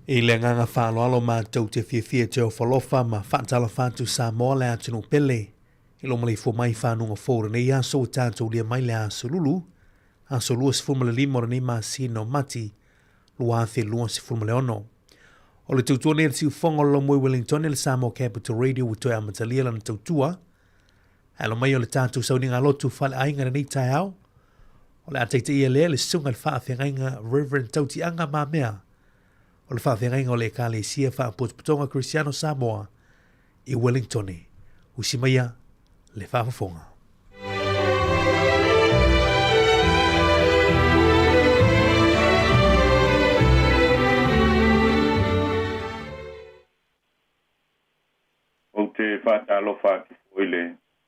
I le agaga faaaloalo matou te fiafia te ofalofa ma faatalofa atu Samoa le atunuu pele i lou maleifua mai i fanuga fou lenei aso ua tatou lia mai le aso Lulu, aso 25 o lenei masina o Mati 2026. O le tautua nei a le siufofoga o le Lomoi Wellington le Samoa Capital Radio ua toe amatalia lana tautua. Ae alo mai o le tatou sauniga lotu faleaiga lenei taeao. O le a taitaia lea le susuga i le faafeagaiga Reverend Tautiaga Mamea o le faafeagaiga o le Ekalesia Faapotopotoga Kerisiano Samoa i Wellingtone. Usi maia le faafofoga. Ou te faatalofa atu foi i le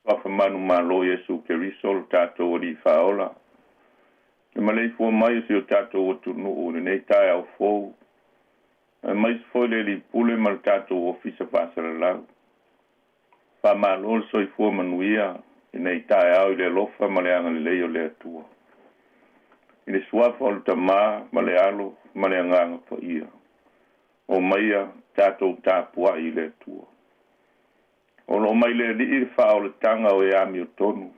Suafa manumalo Iesu Keriso lo tatou Alii Faaola, le maleifua mai o si o tatou atunuu i lenei taeao fou, aemaise foi le Alii Pule ma le tatou Ofisa Faasalalau. Faamalo le soifua manuia i lenei taeao i le alofa ma le agalelei o le Atua. I le Suafa o le Tama ma le Alo ma le Agaga Paia, omaia tatou tapuai i le Atua. O lo o mai le Alii le faaolataga o e amiotonu,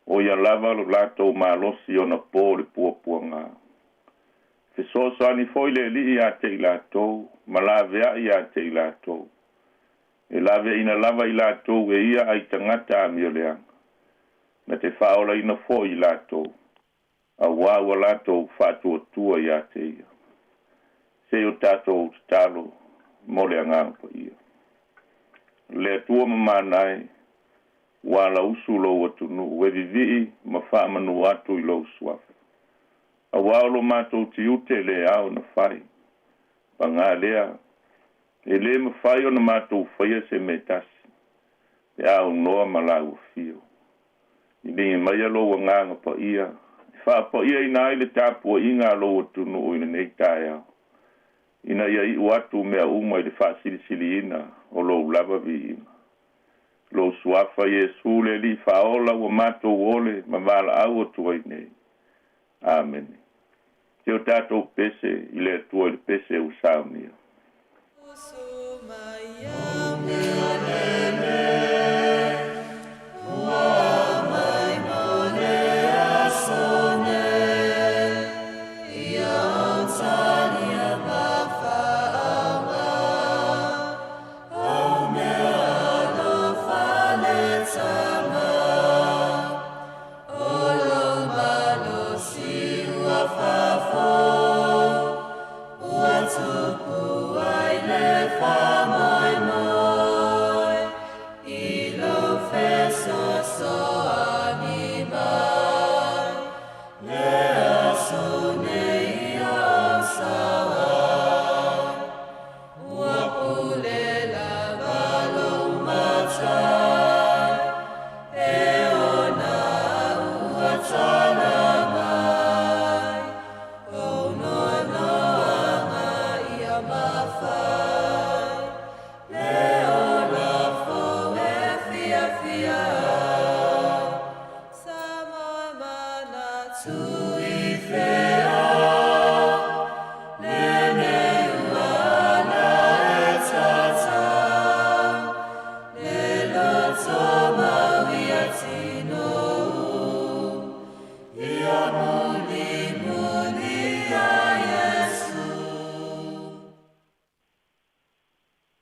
o ia lava lo latou malosi ona po le puapuaga. Fesoasoani foi le Alii ia te i latou, ma laveai ia te i latou. E laveaina lava i latou e ia ai tagata amioleaga, na te faaolaina foi i latou, auā ua latou faatuatua ia te ia. Se o tatou tatalo mo le Agaga Paia. Le Atua mamana e, ua alausu lou atunuu, e vivii ma faamanu atu i lou suafa. Auā o lo matou tiute le ao na fai. Pagā lea, e lē mafai ona matou faia se mea tasi, pe a aunoa ma lau afio. Liligi maia lou Agaga Paia, e faapaiaina ai le tapuaiga a lou atunuu i lenei taeao, ina ia iu atu mea uma i le faasilisiliina o lou lava viiga. Lou Suafa Iesu le Alii Faaola ua matou ole ma valaau atu ai nei. Amene. Se o tatou pese i le Atua i le pese ua saunia.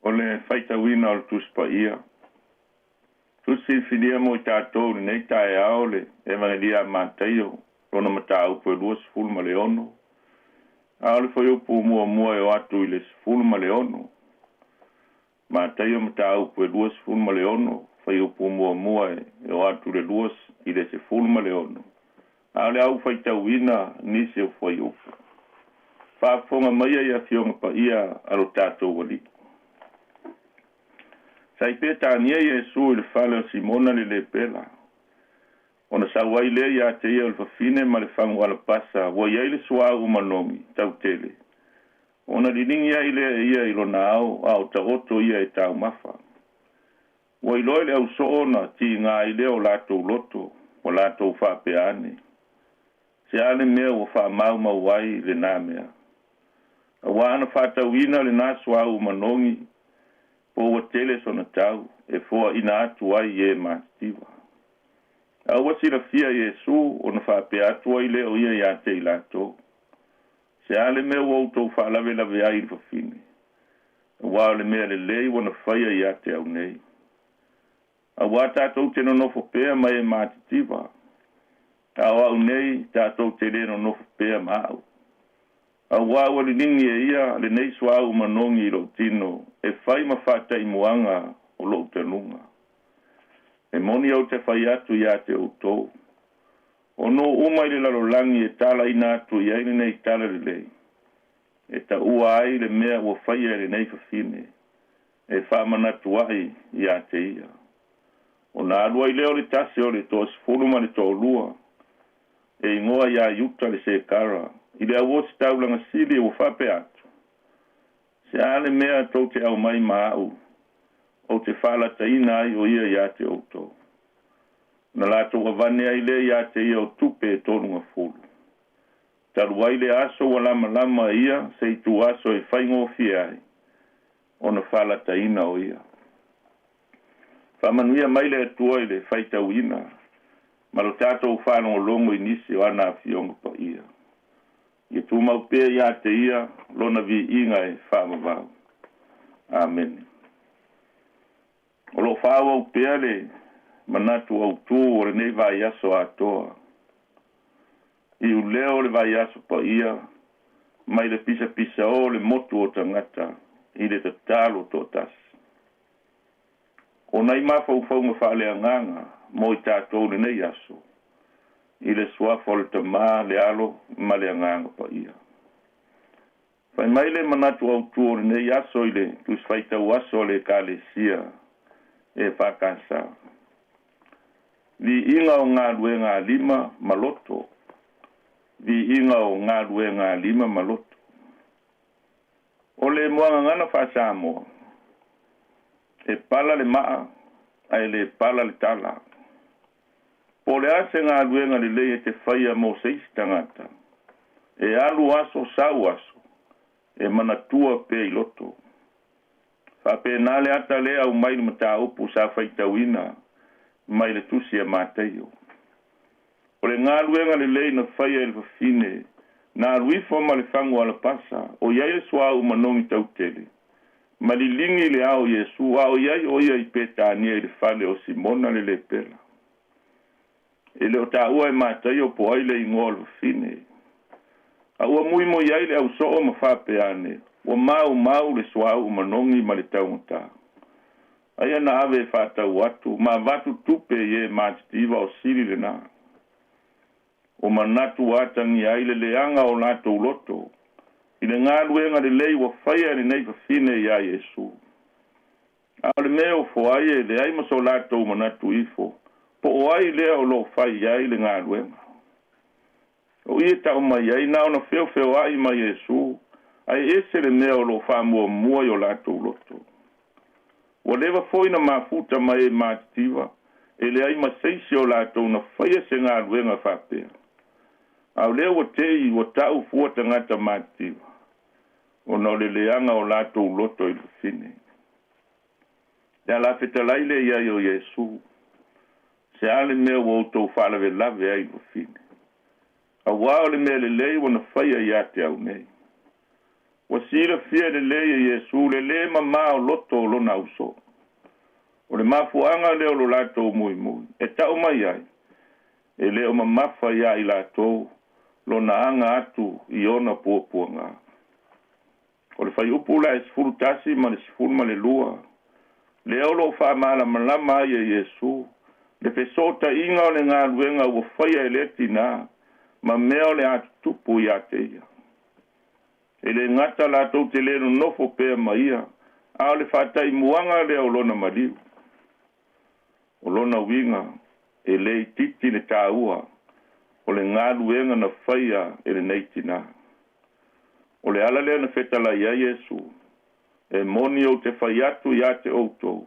O le faitauina o le Tusi Paia. Tusi filifilia mo i tatou i lenei taeao le Evagelia a Mataio, lona mataupu e 26, a o le fuaiupu muamua e o atu i le 16. Mataio mataupu e 26, fuaiupu muamua e o atu i le 2 i le 16. A o le au faitauina nisi o fuaiupu. Faafofoga maia i Afioga Paia a lo tatou Alii. Sa i Petania Iesu i le fale o Simona le lepela. Ona sau ai lea ia te ia o le fafine ma le fagu alapasa ua i ai le suauu manogi tautele. Ona liligi ai lea e ia i lona ao, a o taoto ia e taumafa. Ua iloa e le ausoo ona tiga ai lea o latou loto, ua latou faapea ane, Se a le mea ua faamaumau ai lenā mea? Auā ana faatauina lenā suauu manogi po ua tele sona tau e foaina atu ai i e matitiva. A ua silafia e Iesu ona faapea atu ai lea o ia iā te i latou, Se a le mea ua outou faalavelave ai i le fafine? Auā o le mea lelei ua na faia iā te au nei. Auā tatou te nonofo pea ma e matitiva, a o a'u nei tatou te lē nonofo pea ma a'u. Auā ua liligi e ia lenei suauu manogi i lo'u tino e fai ma faataimuaga o lo'u tanuga. E moni ou te fai atu iā te outou, o nuu uma i le lalolagi e talaina atu i ai lenei tala lelei, e taua ai le mea ua faia e lenei fafine, e faamanatu ai iā te ia. Ona alu ai lea o le tasi o le 12 ma le toalua, e igoa iā Iuta le Sekara, i le auositaulaga sili ua faapea atu, Se a le mea tou te aumai ma a'u ou te faalataina ai o ia iā te outou? Ona latou avane ai lea iā te ia o tupe e 30. Talu ai lea aso ua lamalama e ia se ituaso e faigofie ai ona faalataina o ia. Faamanuia mai le Atua i le faitauina ma lo tatou faalogologo i nisi o ana Afioga Paia. Ia tumau pea iā te ia lona viiga e faavavau. Amene. O lo o faaauau pea le manatu autū o lenei vaiaso atoa. Iuleo o le vaiaso paia mai le pisapisaō o le motu o tagata i le tatalo toatasi. O nai mafaufauga faaleagaga mo i tatou i lenei aso, i le suafa o le Tama, le Alo ma le Agaga Paia. Fai mai le manatu autū o lenei aso i le Tusi Faitau Aso a le Ekalesia EFKS. Viiga o galuega a lima ma loto. Viiga o galuega a lima ma loto. O le muagagana faa-Samoa, e pala le maa ae le pala le tala. Po o le a se galuega lelei e te faia mo se isi tagata, e alu aso sau aso, e manatua pea i loto. Faapena le ata lea aumai le mataupu sa faitauina mai le tusi a Mataio. O le galuega lelei na faia e le fafine na alu ifo ma le fagu alapasa o i ai le suauu manogi tautele, ma liligi i le ao o Iesu a o i ai o ia i Petania i le fale o Simona le lepera. E le o taua e Mataio po ai le igoa o le fafine. A ua muimui ai le ausoo ma faapea ane, Ua maumau le suauu manogi ma le taugata. Aia na ave e faatau atu ma avatu tupe i e matitiva o sili lenā. Ua manatu ua atagia ai le leaga o latou loto i le galuega lelei ua faia e lenei fafine iā Iesu. A o le mea e ofo ai e leai ma so latou manatu ifo po o ai lea o lo o fai i ai le galuega. O i e tau mai ai na ona feofeoai ma Iesu, ae ese le mea o lo o faamuamua i o latou loto. Ua leva foi na mafuta ma e matitiva, e leai ma se isi o latou na faia se galuega faapea. A o lea ua te i ua tau fua tagata matitiva, ona o le leaga o latou loto i le fafine. Le alafetalai lea i ai o Iesu, Se a le mea ua outou faalavelave ai i le fafine? Auā o le mea lelei ua na faia iā te au nei. Ua silafia lelei e Iesu le lē mamā o loto o lona ausoo. O le mafuaaga lea o lo latou muimui e tau mai ai, e le o mamafa iā i latou lona aga atu i ona puapuaga. O le fuaiupu la e 11 ma le 12, lea o lo o faamalamalama ai e Iesu le fesootaiga o le galuega ua faia e lea tinā ma mea o le a tutupu iā te ia. E le gata latou te le nonofo pea ma ia, a o le faataimuaga lea o lona maliu. O lona uiga, e le itiiti le taua o le galuega na faia e lenei tinā. O le ala lea na fetalai ai Iesu, E moni ou te fai atu iā te outou,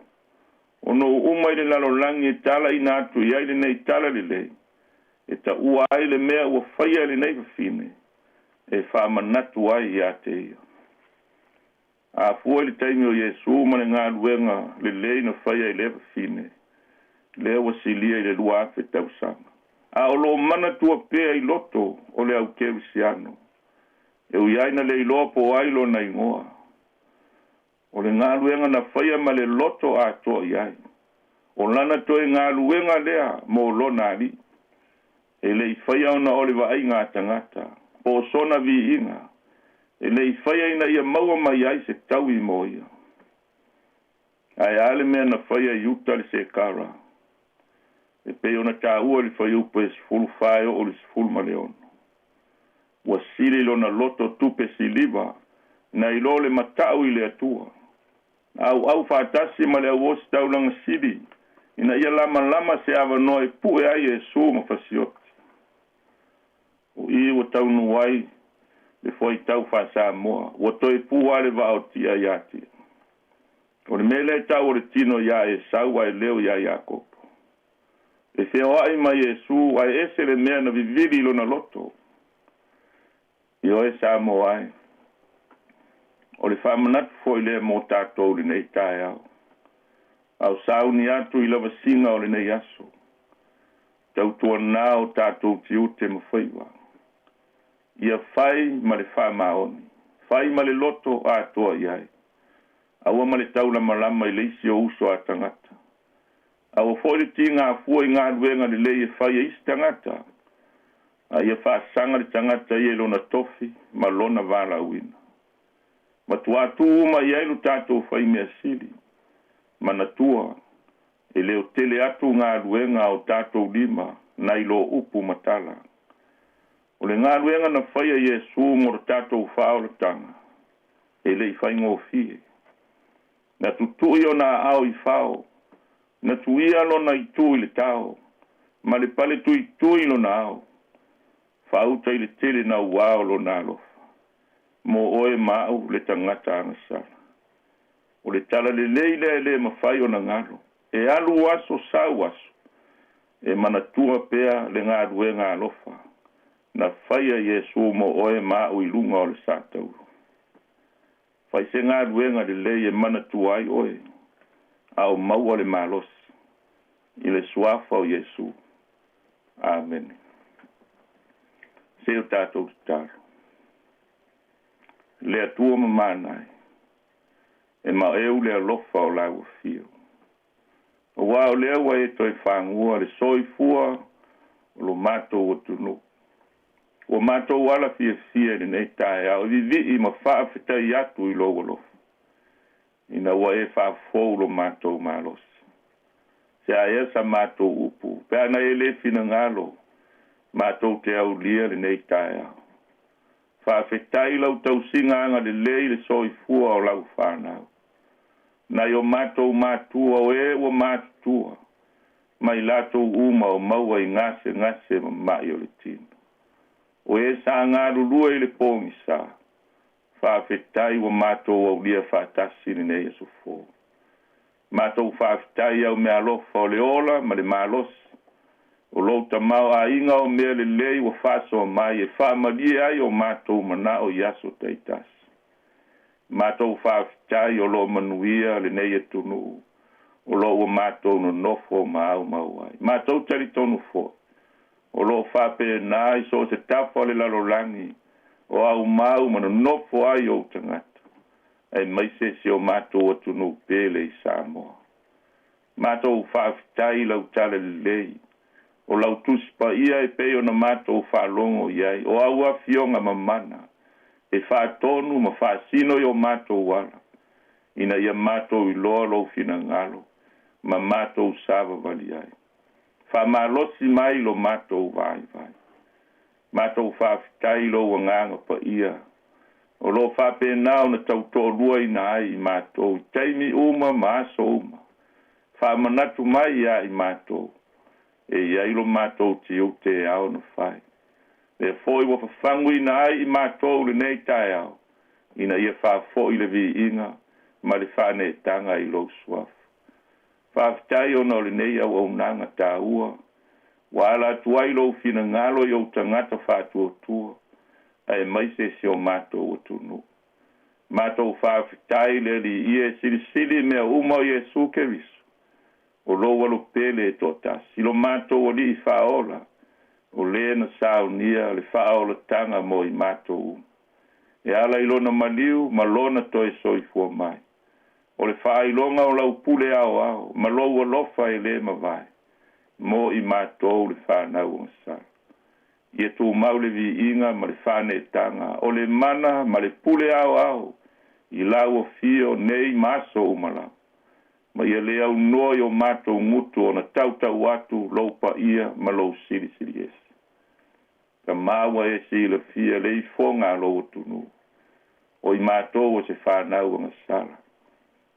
o nuu uma i le lalolagi e talaina atu i ai lenei tala lelei, e taua ai le mea ua faia e lenei fafine, e faamanatu ai iā te ia. A fua i le taimi o Iesu ma le galuega lelei na faia i lea fafine, lea ua silia i le 2000 tausaga. A o lo o manatua pea i loto o le au kerisiano, e ui ai na le iloa po o ai lona igoa. O le galuega na faia ma le loto atoa i ai. O lana toe galuega lea mo lona Alii. E le i faia ona o le vaaiga a tagata, po o sona viiga. E le i faia ina ia maua mai ai se taui mo ia. Ae a le mea na faia e Iuta le Sekara, e pei ona taua i le fuaiupu e 14 e oo i le 16. Ua sili lona loto tupe siliva nai lo le matau i le Atua. Na auau faatasi ma le au ositaulaga sili ina ia lamalama se avanoa e pue ai Iesu ma fasioti. O i ua taunuu ai le fuaitau faa-Samoa, ua toe pu lava le vaa o Tia ia Tia. O le mea lea e tau o le tino ia Esau ae leo ia Iakopo. E feoai ma Iesu ae ese le mea na vivili i lona loto. Ioe Samoa e, o le faamanatu foi lea mo tatou i lenei taeao. A o sauni atu i lavasiga o lenei aso, tautuana o tatou tiute ma faiva. Ia fai ma le faamaoni, fai ma le loto atoa i ai. Aua ma le taulamalama i le isi o uso a tagata. Aua foi le tigafua i galuega lelei e fai e isi tagata, a ia faasaga le tagata ia i lona tofi ma lona valaauina. Matuā tuu uma i ai lo tatou faimea sili. Manatua, e le o tele atu galuega a o tatou lima nai lo upu ma tala. O le galuega na faia e Iesu mo lo tatou faaolataga, e le i faigofie. Na tutui ona aao i fao, na tuia lona itu i le tao, ma le pale tuitui lona ao, faauta i le tele nauā o lona alofa, mo oe ma au le tagata agasala. O le tala lelei lea e le mafai ona galo, e alu aso sau aso, e manatua pea le galuega alofa na faia e Iesu mo oe ma au i luga o le satauro. Fai se galuega lelei e manatua ai oe, a o maua le malosi i le suafa o Iesu. Amene. Se o tatou tatalo. Le Atua mamana e, e maeu le alofa o lau afio. Aua o lea ua e toe fagua le soifua o lo matou atunuu. Ua matou ala fiafia i lenei taeao e vivii ma faafetai atu i lou alofa, ina ua e faafou lo matou malosi. Se a ea sa matou upu, pe ana e le finagalo, matou te aulia lenei taeao. Faafetai lau tausiga agalelei i le soifua o lau fanau. Nai o matou matua o e ua matutua, ma i latou uma o maua i gasegase ma ma'i o le tino. O e sa galulue i le pogisa, faafetai ua matou aulia faatasi lenei aso fou. Matou faafetai i au meaalofa o le ola ma le malosi, o lou tamaoaiga o mea lelei ua faasoa mai e faamalie ai o matou manao i aso taitasi. Matou faafetai o lo o manuia lenei atunuu o lo o ua matou nonofo ma aumau ai. Matou talitonu foi, o lo o faapena i so o se tafa o le lalolagi o aumau ma nonofo ai ou tagata, aemaise si o matou atunuu pele i Samoa. Matou faafetai i lau talalelei, o lau Tusi Paia e pei ona matou faalogo i ai, o au afioga mamana e faatonu ma faasino i o matou ala, ina ia matou iloa lou finagalo ma matou savavali ai. Faamalosi mai lo matou vaivai. Matou faafetai i lou Agaga Paia, o lo o faapena ona tautoaluaina ai i matou i taimi uma ma aso uma. Faamanatu mai ia i matou, e i ai lo matou tiute e ao ona fai. Lea foi ua fafaguina ai i matou lenei taeao, ina ia faafoi le viiga ma le faaneetaga i lou suafa. Faafetai ona o lenei auaunaga taua, ua ala atu ai lou finagalo i ou tagata faatuatua, aemaise si o matou atunuu. Matou faafetai i le Alii e silisili i mea uma o Iesu Keriso, o lou Alo pele e toatasi, lo matou Alii Faaola, o le na saunia le faaolataga mo i matou uma, e ala i lona maliu ma lona toe soifua mai. O le faailoga o lau pule aoao ma lou alofa e le mavae mo i matou le fanau agasala. Ia tumau le viiga ma le faaneetaga o le mana ma le pule aoao i lau afio nei ma aso uma lava, ma ia le aunoa i o matou gutu ona tautau atu lou paia ma lou silisili ese. Tama ua e silafia le ifoga a lou atunuu, o i matou o se fanau agasala,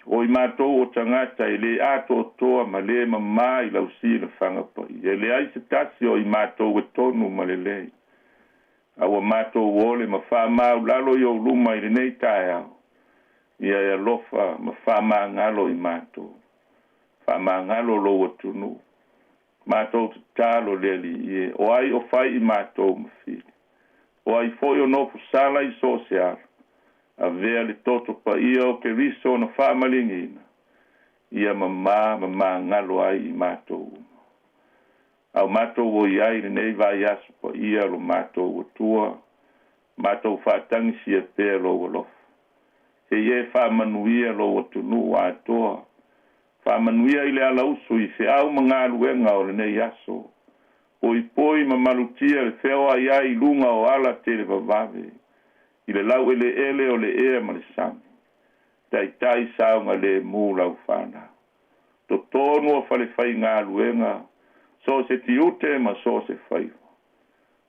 o i matou o tagata e lē atoatoa ma lē mamā i lau silafaga paia. E leai se tasi o i matou e tonu ma lelei, a ua matou ole ma faamaulalo i ou luma i lenei taeao. Ia e alofa ma faamagalo i matou, faamagalo lou atunuu. Matou tatalo le Alii e, o ai o fai i matou ma fili, o ai foi o nofosala i so o se ala, avea le toto paia o Keriso na faamaligiina, ia mamā ma magalo ai i matou uma. A o matou o i ai i lenei vaiaso paia lo matou Atua, matou faatagisia pea lou alofa. Seia e faamanuia lou atunuu atoa, faamanuia i le alausu i feau ma galuega o lenei aso, poipoi ma malutia le feoai ai i luga o ala televavave, i le laueleele o le ea ma le sami, taitai saogalemu lau fanau. Totonu o falefaigaluega, so o se tiute ma so o se faiva,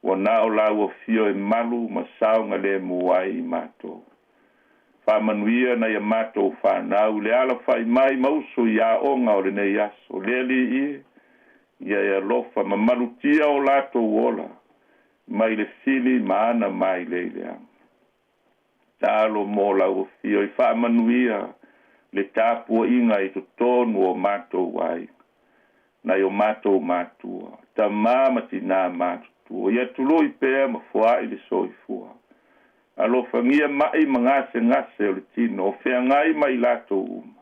ua na o lau afio e malu ma saogalemu ai i matou. Faamanuia nai a matou fanau i le alafai mai ma usu i aoga o lenei aso. Le Alii e, ia e alofa ma malutia o latou ola, mai le fili ma ana maileileaga. Tatalo mo lau afio i faamanuia le tapuaiga i totonu o matou aiga, nai o matou matua, tamā ma tinā matutua, ia tului pea ma foai le soifua. Alofagia ma'i ma gasegase o le tino, o feagai ma i latou uma,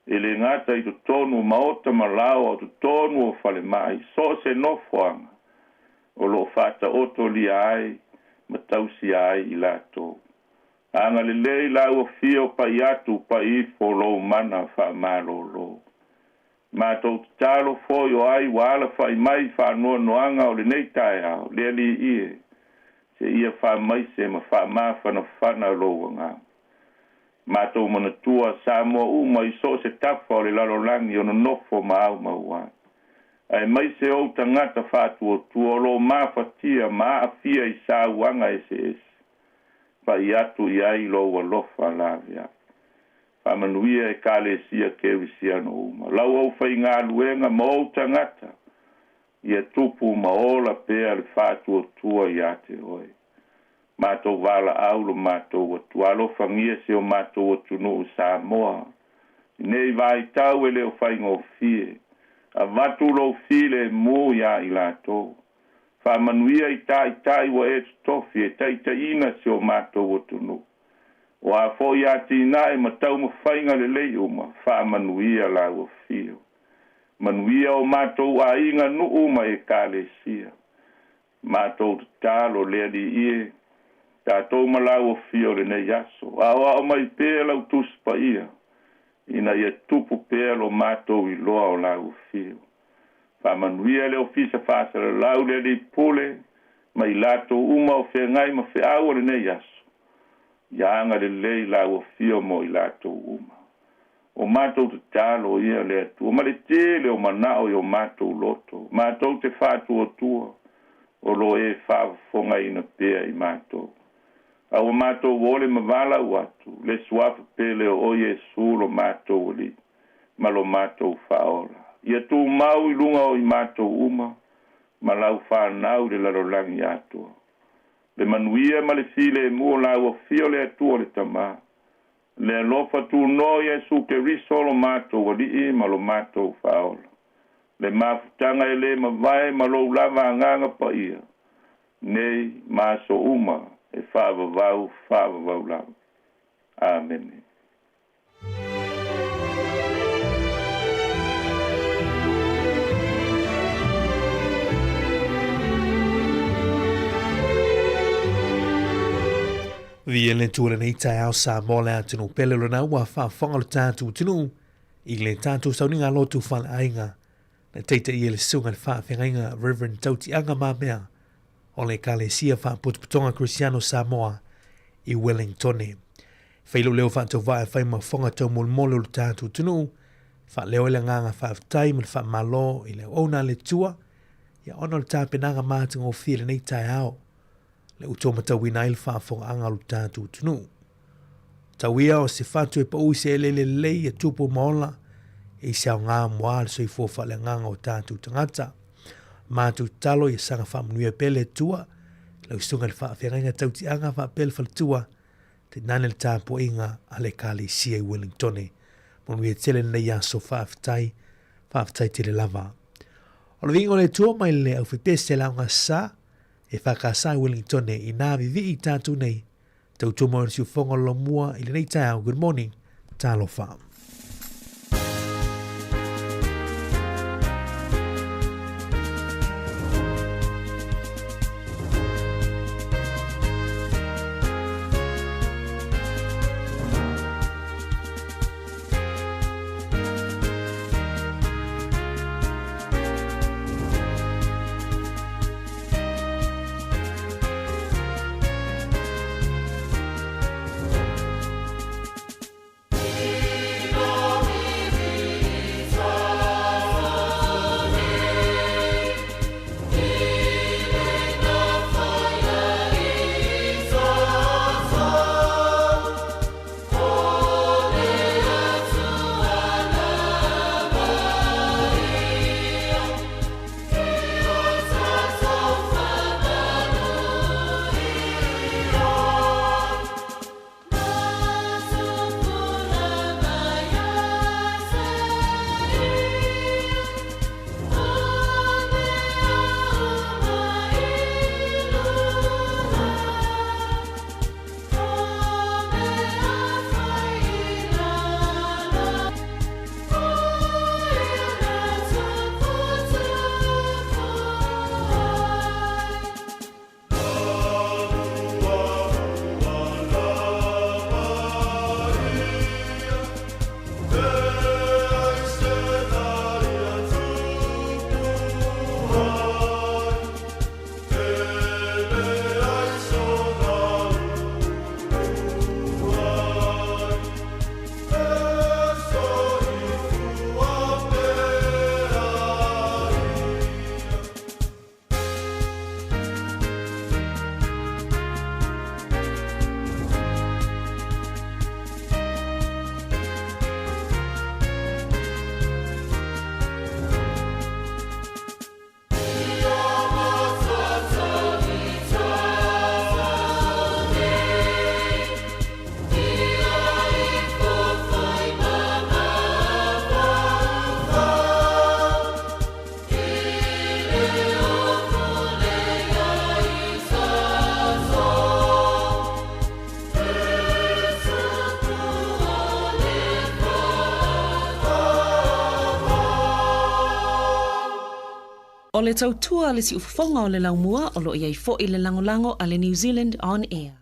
e le gata i totonu o maota ma laoa o totonu o falemai, so o se nofoaga o lo o faataotolia ai ma tausia ai i latou. Agalelei lau afio pai atu pai ifo lou mana faamalōlō. Matou tatalo foi o ai ua alafai mai i faanoanoaga o lenei taeao, le Alii e, seia faamaise ma faamafanafana lou agaga. Matou manatua Samoa uma i so o se tafa o le lalolagi o nonofo ma aumau ai, aemaise ou tagata faatuatua o lo o mafatia ma aafia i sauaga eseese, pai atu i ai lou alofa laveai. Faamanuia Ekalesia Kerisiano uma, lau aufaigaluega ma ou tagata, ia tupu ma ola pea le faatuatua ia te oe. Matou valaau lo matou Atua, alofagia si o matou atunuu Samoa i nei vaitau e le o faigofie, avatu lou filemu iā i latou. Faamanuia i taitai ua e totofi e taitaiina si o matou atunuu. O a foi atinae ma taumafaiga lelei uma, faamanuia lau afio. Manuia o matou aiga, nuu ma ekalesia. Matou tatalo le Alii e, tatou ma lau afio lenei aso. Aoao mai pea lau Tusi Paia, ina ia tupu pea lo matou iloa o lau afio. Faamanuia le Ofisa Faasalalau, le Alii Pule, ma i latou uma o feagai ma feau o lenei aso. Ia agalelei lau afio mo i latou uma. O matou tatalo ia le Atua, ma le tele o manao i o matou loto, matou te faatuatua o lo o e faafofogaina pea i matou. A ua matou ole ma valaau atu, le suafa pele o Iesu lo matou Alii ma lo matou Faaola. Ia tumau i luga o i matou uma ma lau fanau i le lalolagi atoa. Le manuia ma le filemu o lau afio le Atua le Tamā, le alofa tunoa o Iesu Keriso lo matou Alii ma lo matou Faaola, le mafutaga e le mavae ma lou lava Agaga Paia, nei ma aso uma e faavavau faavavau lava. Amene. Viia le Atua i lenei taeao Samoa le atunuu pele o lena ua faafofoga lo tatou atunuu i le tatou sauniga lotu faleaiga na taitaia e le Susuga i le Faafeagaiga Reverend Tautiaga Mamea o le Ekalesia Faapotopotoga Kerisiano Samoa i Wellingtone. Fai lou leo faatauvaa e fai ma fofoga taumolemole o lo tatou atunuu, faaleo ai le agaga faafetai ma le faamalo i le auauna a le Atua, ia ona o le tapenaga matagofie i lenei taeao, le ua matauina ai le faafofogaaga o lo tatou atunuu. Tau ia o se fatu e pau i se eleele lelei e tupu ma ola, e se aoga moa le soifua faaleagaga o tatou tagata. Matou tatalo ia saga faamanuia pea le Atua, lau susuga i le faafeagaiga tautiaga faapea le faletua, tainane le tapuaiga a le Ekalesia i Wellingtone. Manuia tele lenei aso, faafetai, faafetai tele lava. O le viiga o le Atua mai le aufaipese lauga sa, e whakasa i Wellingtone i nā vivii tātou nei. Tautua mai o le siufofoga o le Laumua i lenei taeao. Good morning. Talofa. O le tautua a le siufofoga o le laumua o lo o i ai foi le lagolago a le New Zealand On Air.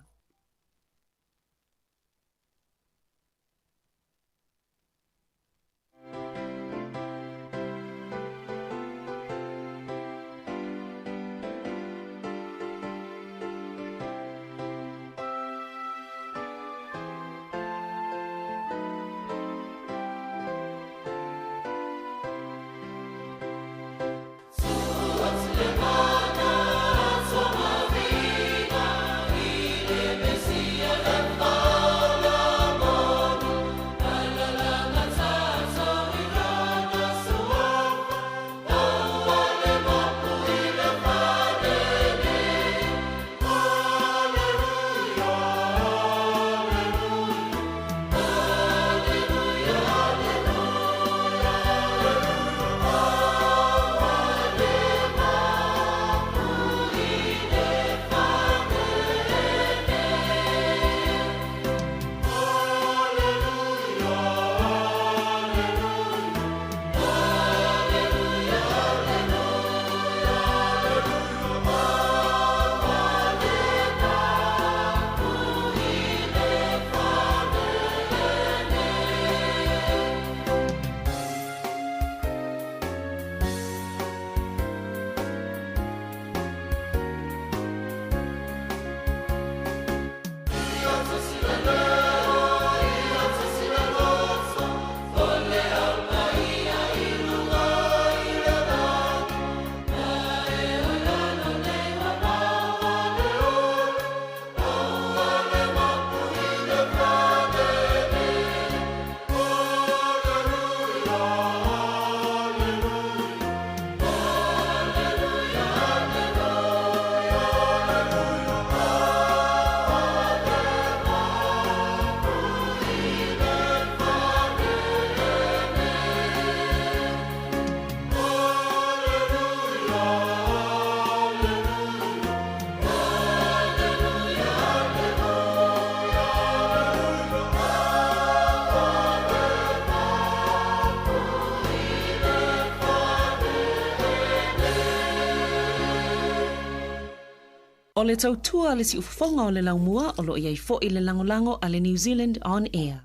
O le tautua a le siufofoga o le laumua o lo o i ai foi le lagolago a le New Zealand On Air.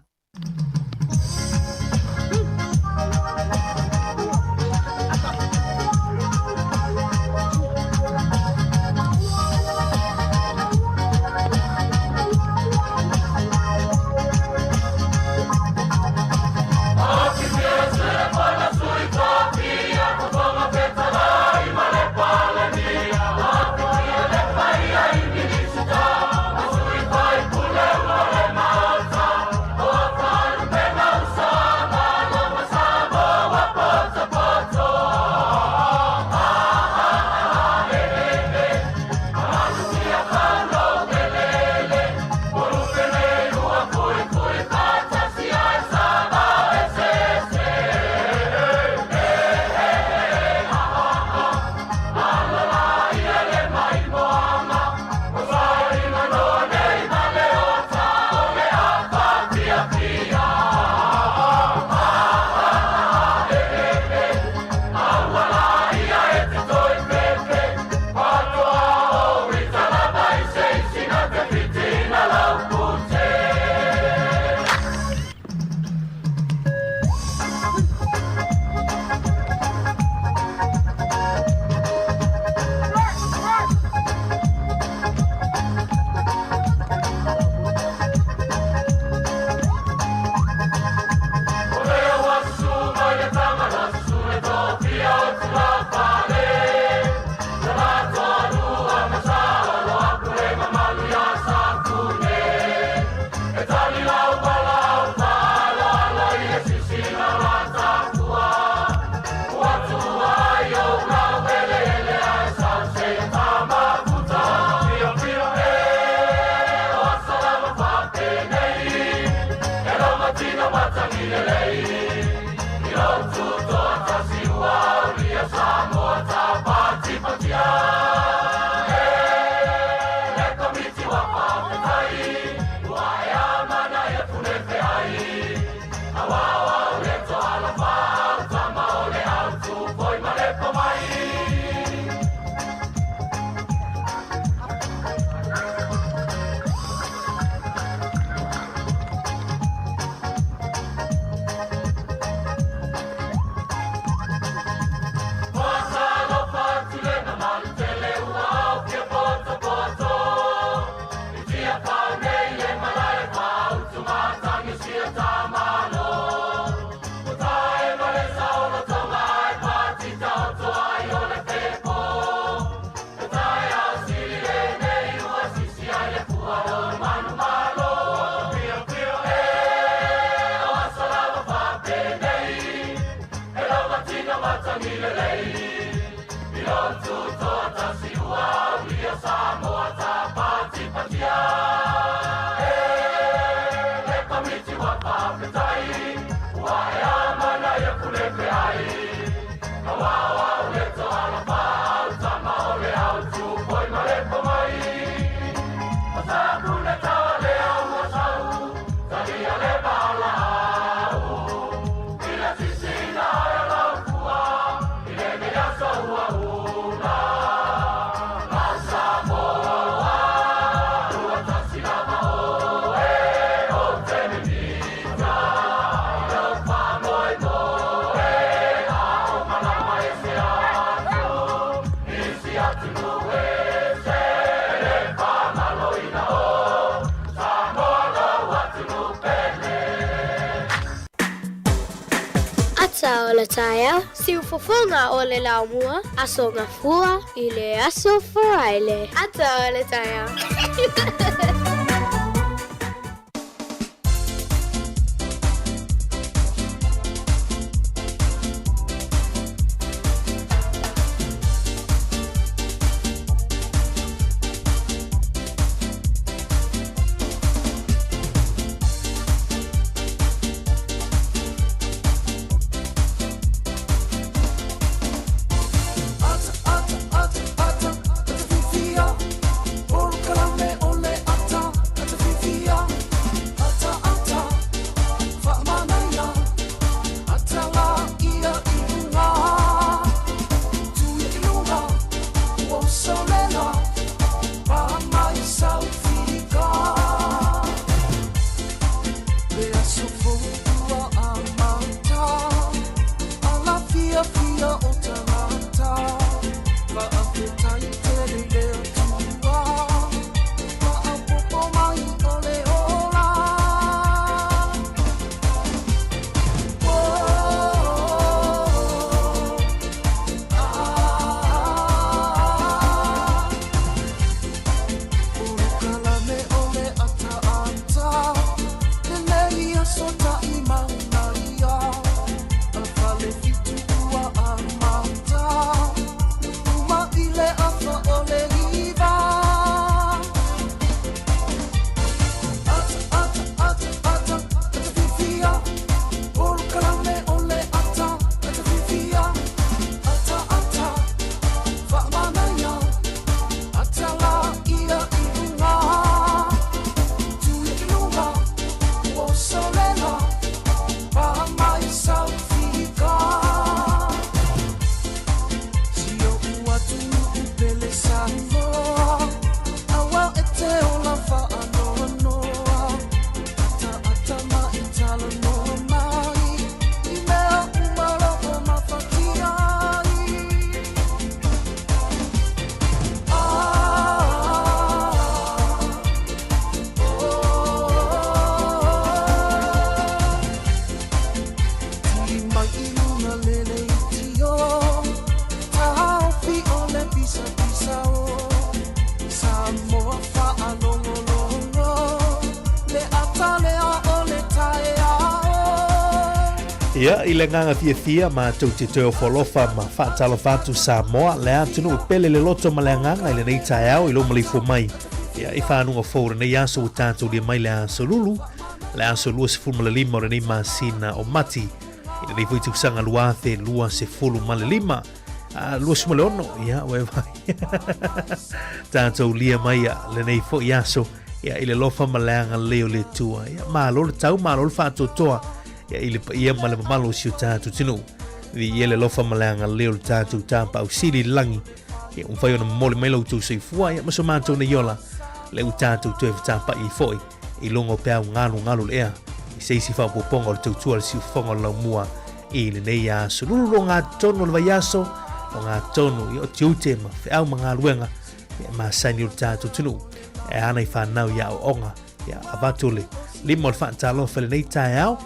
Ata o le taeao, siufofoga o le laumua, Aso Gafua i le Aso Faraile. Ata o le taeao. Ata, ata, ata, ata, ata fifia. Polokalame o le ata. Ia, i le agaga fiafia, matou te toe ofo alofa ma faatalofa atu Samoa, le atunuu pele le loto ma le agaga i lenei taeao i lou maleifua mai. Ia, i fanuga fou lenei aso ua tatou lia mai le aso Lulu, le aso 25 o lenei masina o Mati, i lenei foi tausaga 2025. A, 26, ia, ua e vai. Tatou lia mai lenei foi aso, ia, i le alofa ma le agalelei o le Atua. Ia, malo le tau, malo le faatoatoa, ia, i le paia ma le mamalu o si o tatou atunuu. Viia le alofa ma le agalelei o le tatou Tapaau Sili i le lagi. Ia, ua mafai ona momoli mai lo outou soifua, ia, ma so matou nei ola, lea ua tatou toe fetapa'i ai foi i luga o peau galugalu o le ea, i se isi faaopoopoga o le tautua a le siufofoga o le laumua i lenei aso. Lulu logatonu o le vaiaso, logatonu i o tiute ma feau ma galuega e masani o le tatou atunuu e ana i fanau i aoaoga. Ia avatu le lima o le faatalofa i lenei taeao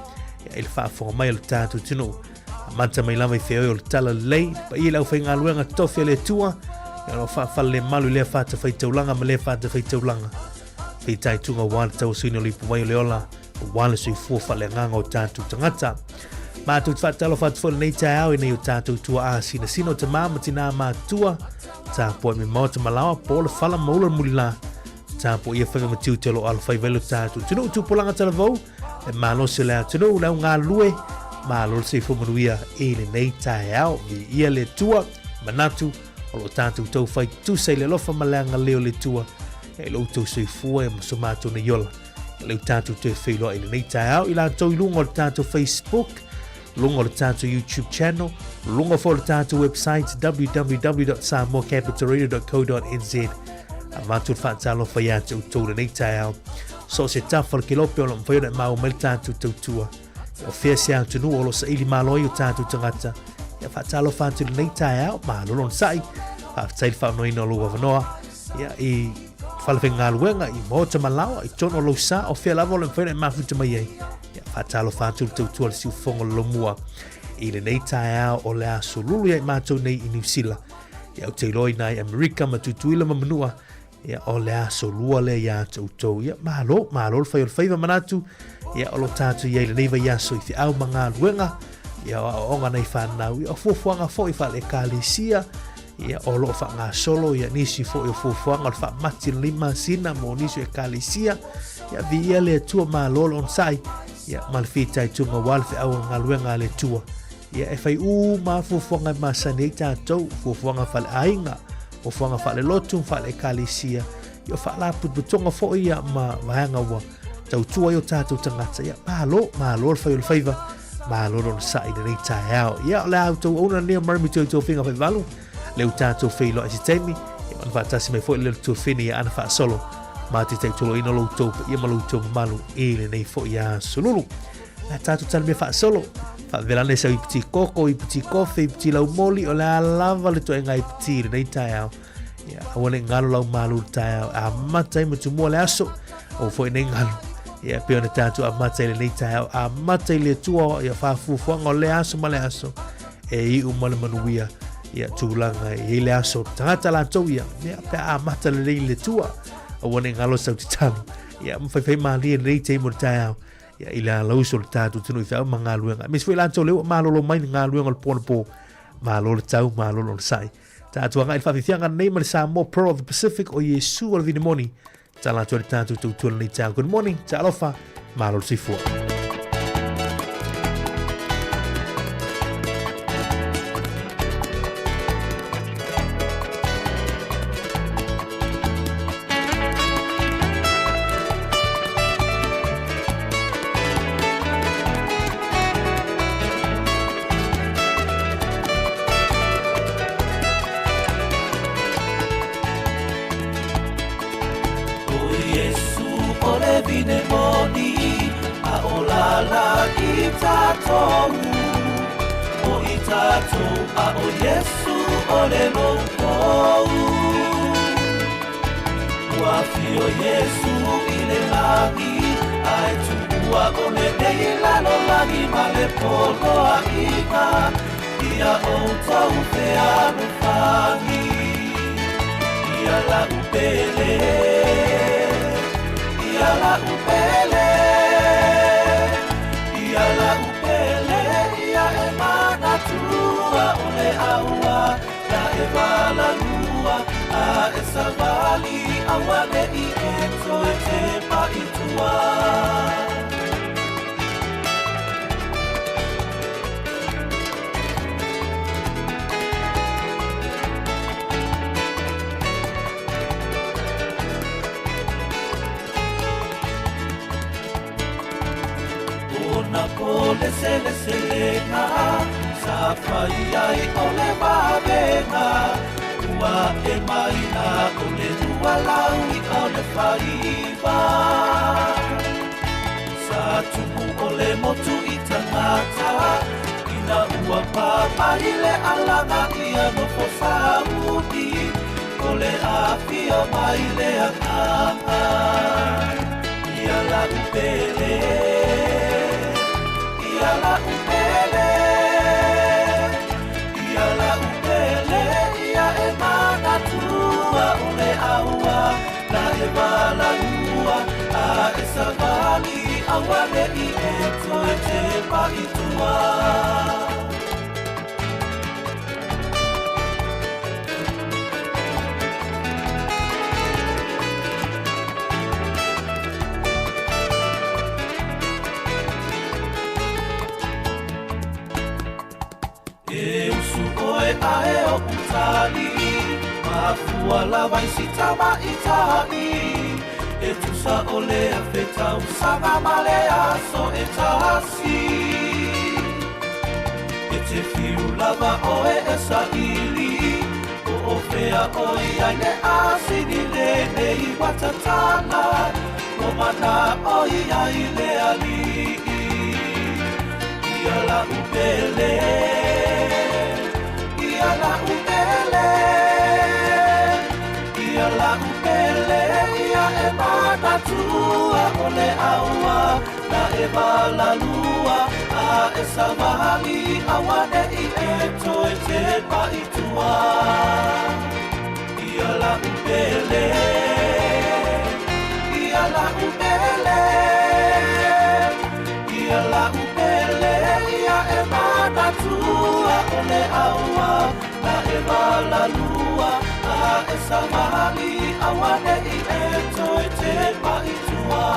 ia, i le faafofoga mai o le tatou atunuu. Amata mai lava i feoi o le talalelei, le paia i le aufaigaluega totofi a le Atua, ia o lo o faafalelemalu i lea fatafaitaulaga ma lea fatafaitaulaga. Fitaituga aua le tauasuina o le ipuvai o le ola, aua le soifua faaleagaga o tatou tagata. Matou te faatalofa atu foi lenei taeao i nei o tatou tuaa sinasina o tamā ma tinā matua, tapuai me maota malaoa, po le fala ma ula le mulilā, tapuaia faiva ma tiute o lo o alofaiva ai lo tatou atunuu tupulaga talavou, le malosi o le atunuu, le au galulue, malo le soifua manuia i lenei taeao. Viia le Atua, manatu o lo o tatou taufai tutusa i le alofa ma le agalelei o le Atua, e lo outou soifua e ma so matou nei ola. Lea ua tatou toe feiloai i lenei taeao i latou i luga o le tatou Facebook, luga o le tatou YouTube channel, luga foi o le tatou website www.samoacapitalradio.co.nz. Avatu le faatalofa ia te outou lenei taeao. So o se tafa o le kelope o lo o mafai ona e maua mai le tatou tautua. O fea se atunuu o lo o saili malo ai o tatou tagata. Ia faatalofa atu i lenei taeao, malo le onosai. Faafetai le faaunoaina o lou avanoa. Ia, i falefaigaluega, i maota ma laoa, i totonu o lou sa, o fea lava o le mafai ona e mafuta mai ai. Ia, faatalofa atu le tautua le siufofoga o le Lomua i lenei taeao o le aso Lulu ia i matou nei i Niu Sila. Ia, ou te iloa i nai Amerika ma Tutuila ma Manua, ia, o le aso lua lea ia te outou. Ia, malo, malo le fai o le faiva manatu, ia, o lo tatou i ai lenei vaiaso i feau ma galuega, ia, o aoaoga nai fanau, ia, o fuafuaga foi faale-ekalesia, Ia, o lo o faagasolo ia nisi foi o fuafuaga o le faamati lenei masina mo nisi o ekalesia. Ia, viia le Atua, malo le onosai, ia, ma le fitaituga aua le feau o le galuega a le Atua. Ia, e fai uma lava fuafuaga e masani ai tatou, fuafuaga faaleaiga, fuafuaga faalelotu, faale-ekalesia, ia, o faalapotopotoga foi ia ma vaega ua tautua ai o tatou tagata. Ia, malo, malo le fai o le faiva, malo le onosai i lenei taeao. Ia, o le a outou auauna lenei o Marami Toi Tofiga Faivalu, lea ua tatou feiloai i se taimi, ia ona faatasi mai foi le Tuafine ia ana faasolo, ma te tautoloina lo outou paia ma lo outou mamalu i lenei foi aso Lulu. Le a tatou talamea faasolo, faavela ane sau iputi koko, iputi kofe, iputi laumoli, o le a lava le toega iputi i lenei taeao. Ia, aua ne i galo lau malu i le taeao, e amata ai ma tumua le aso, aua foi nei galo. Ia, pei ona tatou amata i lenei taeao, amata i le Atua, ia faafuafuaga o lea aso ma le aso, e iu ma le manuia, ia tulaga e i ai le aso o le tagata latou ia, ia, pe a amata lelei i le Atua, aua ne i galo sau tatalo. Ia, ma faifai malie lenei taimi o le taeao, ia, i le alauso o le tatou atunuu i feau ma galuega. Aemaise foi latou lea ua malolo mai le galuega o le po anapo, malo le tau, malo le onosai. Tatou agai i le faafiafiaga nei ma le Samoa Pearl of the Pacific o Iesu o le vine moni. Tala atu ai le tatou tautua lenei taeao. Good morning, talofa, malo le soifua. O Iesu o le vine moni, a o lala i tatou. O i tatou, a o Iesu o le loukou. Ua afio Iesu i le lagi, ae tuua o lenei lalolagi ma le poloaiga. Ia outou fealofani, ia la'u pele, ia la'u pele, ia la'u pele, ia. savali auaneʻi e toe tepa i tua. Ona po leseleselega sa fai ai o le vavega ua e mai na o le ualaui o le faiva. Sa tumu o le motu i tangata ina ua papai le alaga ia nofo sauni o le afio mai le agaga. Ia la upele, ia la upele, ia la upele, ia e manatua o le aua, na e walalua, a e savali, auaneʻi e toe tepa i tua. E usu oe ae o utali, mafua lava i sitama i tai. E tusa o le afe tausaga ma le aso e tasi. E te fiu lava oe e saili, o o fea oi ai le asini le nei watatala, o mana oi ai le alii. Ia la upele, ia la upele, ia la upele, ia e manatua o le aua, na e walalua, a e savali, auaneʻi e toe tepa i tua. Ia la upele, ia la upele, ia la upele, ia e manatua o le aua, na e walalua, a e savali, auaneʻi e toe tepa i tua.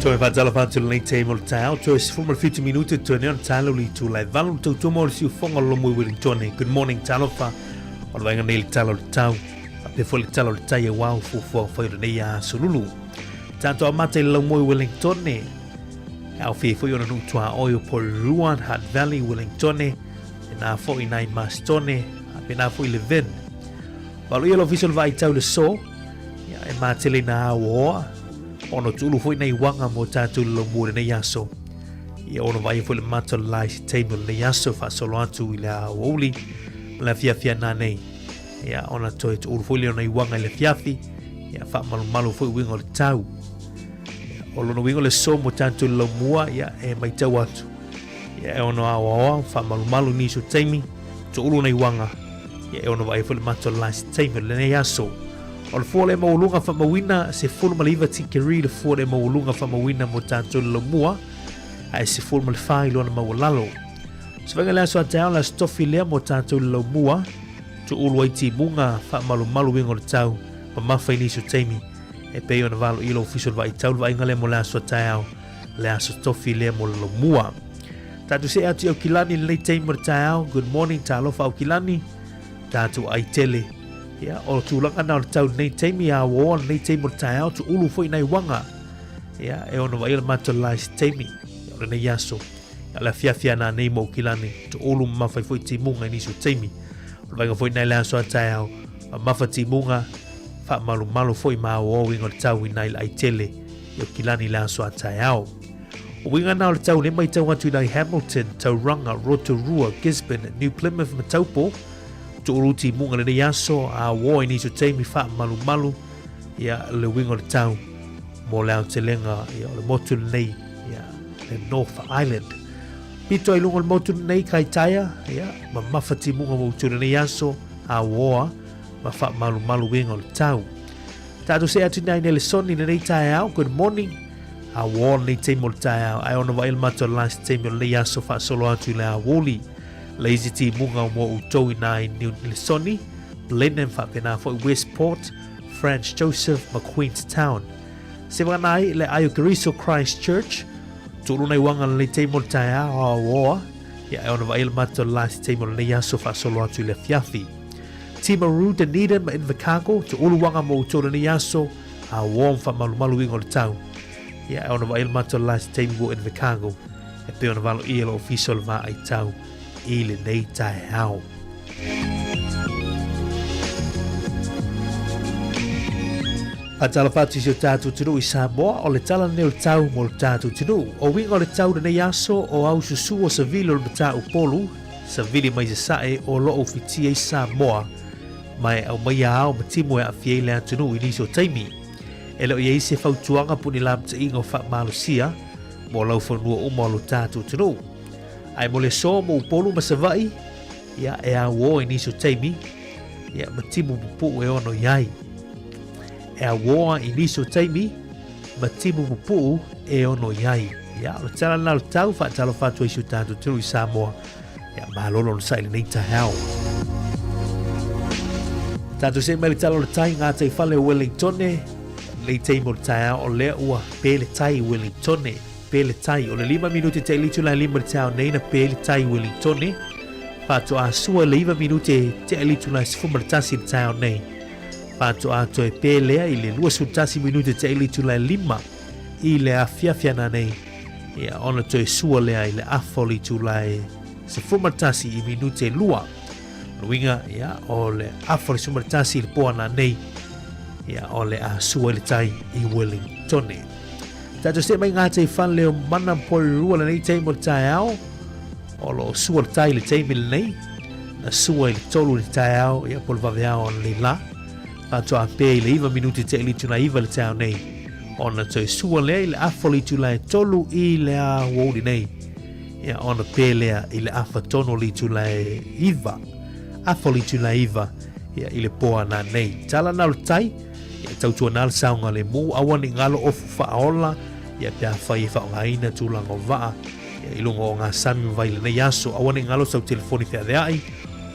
Toe whātala whātala nei te mo le tau, toe 17 minute toe neo talo li tu lai valu tau tumo o le siufonga lo mui Wellington. Good morning talofa, o le vainga nei le talo le tau, a pe fo le talo le tai e wau fufua whai o nei a sululu. Tātou a mate le mui Wellington, au fie fo i ona nutua oi o Poruan, Hutt Valley, Wellington, e nā fo i nai Mastone, a pe nā fo i le Vin. Walo ia lo fiso le vai tau le so, ia e mātele nā au oa, ono tulu foi nei wanga mo tātou le mua le nei aso. Ia ono vai foi le mata le lai si teimi o le nei aso, whaasolo atu i le aouli, ma le fiafia nā nei. Ia ona toe tuulu foi le ona i wanga i le fiafi, ia wha malu malu foi wingo le tau. Ia, o lono wingo le so mo tātou le mua, ia e mai tau atu. Ia e ono ao aoa, wha malu malu ni so teimi, tuulu nei wanga. Ia e ono vai foi le mata le lai si teimi o le nei aso. O le fua le maulunga whamawina, se fulu ma le iwa tikeri le fua le maulunga whamawina mo tātou le mua, a e se fulu ma le whai lona maualalo. Se whainga le aso a te ao la stofi lea mo tātou le mua, tu ulu ai ti munga wha malu malu wingo le tau, ma mawhai ni so teimi, e pei ona valo ilo ofiso le vai tau le vainga le mo le aso a te ao, le aso tofi lea mo le mua. Tātou se atu i au kilani le nei teimi mo le te ao, good morning, tālofa au kilani, tātou ai tele. Ia, o tūlanga nā o le tau nei teimi a o nei teimi o le taeao, tu ulu foi nei wanga. Ia, e ono vai le mātou lai si teimi, ia o le nei aso. Ia, le afiafia nā nei mō kilani, tu ulu mawhai foi timunga i niso teimi. O le vainga foi nei le aso a taeao, ma mawha timunga, wha malu malu foi mā o o ingo le tau i nei lai tele, i o kilani le aso a taeao. O uiga na o le tau le maitau atu i nai Hamilton, Tauranga, Rotorua, Gisborne, New Plymouth ma Taupo, tuulu timuga lenei aso, a uoa i nisi o taimi faamalumalu, ia, le uiga o le tau mo le aotelega, ia, o le motu lenei, ia, le North Island. Pito ai luga o le motu lenei, Kaitaia, ia, mamafa timuga mo utu lenei aso, a uoa ma faamalumalu uiga o le tau. Tatou see atu nei Nelesoni lenei taeao, good morning. A uoa lenei taimi o le taeao, ae ona vaai le matou last taimi o lenei aso faasolo atu i le aoauli. Lazy timuga o mo outou i nā i New Nelesoni, Blenheim faapena foi Westport, Franz Joseph ma Queenstown. Se vana ai le ai o Keriso Christ Church, tuulu nei wanga lenei taimi o le taeao a uoa, ia e ona vaai le matou last taimi o lenei aso faasolo atu i le afiafi. Timaru, Dunedin ma Invercargill, te uluanga mo outou lenei aso, a uoa ma faamalumalu uiga o le tau. Ia, e ona vaai le matou last taimi mo Invercargill, e pei ona valoia le ofisa o le vaai tau i lenei taeao. Faatalofa atu i si o tatou atunuu i Samoa, o le tala lenei o le tau mo le tatou atunuu. O uiga o le tau lenei aso, o aususu o savili o le matau-polu, Savili mai Sasae o lo o fitia i Samoa, ma e aumaia ao ma timu e aafia ai le atunuu i nisi o taimi. E le o i ai se fautuaga po o ni lamataʻiga o faamalosia mo laufanua uma o lo tatou atunuu. Ae mo le aso mo Upolu ma Savaʻi, ia, e auō i nisi o taimi, ia, ma timu pupuu e ono i ai. E auō i nisi o taimi, ma timu pupuu e ono i ai. Ia, o le tala lena o le tau, faatalofa atu ai si o tatou atunuu i Samoa. Ia, malo lona saʻi lenei taeao. Tatou see mai le tala o le tai, ngā tai whale o Wellingtone. Lenei taimi o le taeao o lea ua pe le tai i Wellingtone. Pe le tai, o le 5 minute te litu lai lima le taeao nei na pe le tai i Wellingtone. Faatoa sua le 9 minute te litu lai 11 le taeao nei. Faatoa toe pe lea i le 21 minute te litu lai lima i le afiafi ana nei. Ia, ona toe sua lea i le afa o le itula e 11 i minute lua. Luiga, ia, o le afa o le 11 i le po ana nei, ia, o le a sua i le tai i Wellingtone. Tatou see mai ngā tei whale o mana porirua lenei taimi o le taeao, o lo o sua le tai i le taimi lenei, na sua i le tolu i le taeao, ia, po le vaveao o lenei la. Faatoa pē i le 9 minute te ili tuna 9 le taeao nei. Ona toe sua lea i le afa o le itula e tolu i le aoauli nei. Ia, ona pē lea i le afa tonu o le itula e 9. Afa o le itula e 9, ia, i le pō ana nei. Tala na o le tai, ia, tautua nā le saoga le mū, aua ne i ngalo ofu whaaola, ia, pe a whai e whaongaina tūlanga o vaa, ia, i lunga o ngā sami ma vai lenei aso, aua ne i ngalo sau telefoni wheaweai,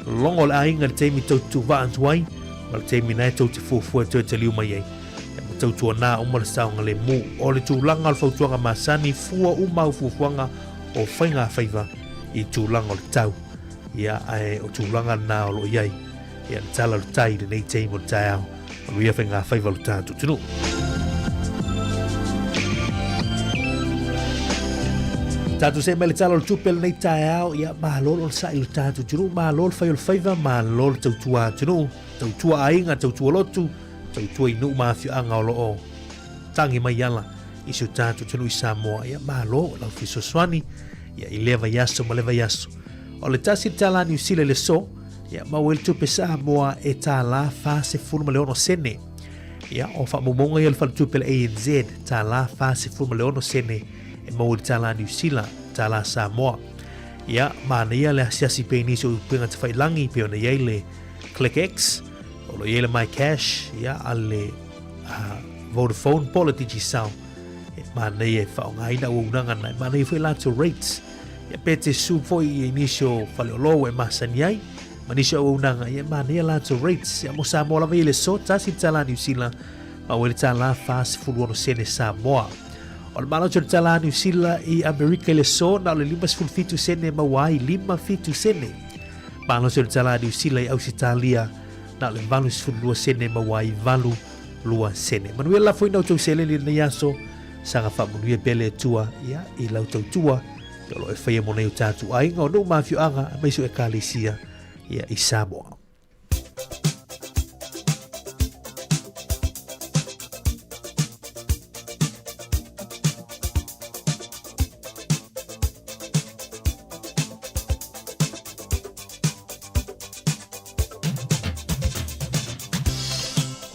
longo le aiga le taimi tou te tuuvaa atu ai, ma le taimi na e tou te fuafua e toe taliu mai ai. E ma tautuanā uma le saogalemu. O le tulaga o le fautuaga masani, fua uma au fuafuaga o faigafaiva i tulaga o le tau. Ia, ae o tulaga na o lo o i ai. Ia, le tala o le tai i lenei taimi o le taeao. Manuia faigafaiva o le tatou atunuu. Tatou see mai le tala o le tupe lenei taeao, ia malo le onosai i le tatou atunuu, malo le fai o le faiva, malo le tautua atunuu, tautua aiga, tautua lotu, tautua i nuu ma afioaga o lo o tagi mai ala i si o tatou atunuu i Samoa. Ia malo lau fesoasoani ia i lea vaiaso ma lea vaiaso. O le tasi le tala Niu Sila i le aso, ia maua ai le tupe Samoa e tālā 46 sene. Ia, o faamaumauga ia o le faletupe le ANZ, tālā 46 sene e maua i le tālā Niu Sila, tālā Samoa. Ia, manaia le asiasi pea i nisi o upega tawhailangi, pei ona i ai le ClickX, o lo o i ai le MyCash, ia, a le Vodafone po o le Digicel. E manaia e faaaogaina auaunaga na, e manaia foi latou rates. Ia, pe te su foi i nisi o faleolo ua e masani ai, ma nisi o auaunaga, ia e manaia latou rates. Ia, mo Samoa lava ia i le aso, tasi le tālā Niu Sila, maua ai le tālā 46 sene Samoa. O le malosi o le tālā Niu Sila i Amerika i le aso, na o le 57 sene e maua ai, 57 sene. Malosi o le tālā Niu Sila i Ausetalia, na o le 82 sene e maua ai, 82 sene. Manuia le lafoina o tou seleni i lenei aso, saga faamanuia pea le Atua, ia, i lau tautua, ia o lo o e faia mo nai o tatou aiga, o nuu ma afioaga, aemaise o Ekalesia, ia, i Samoa.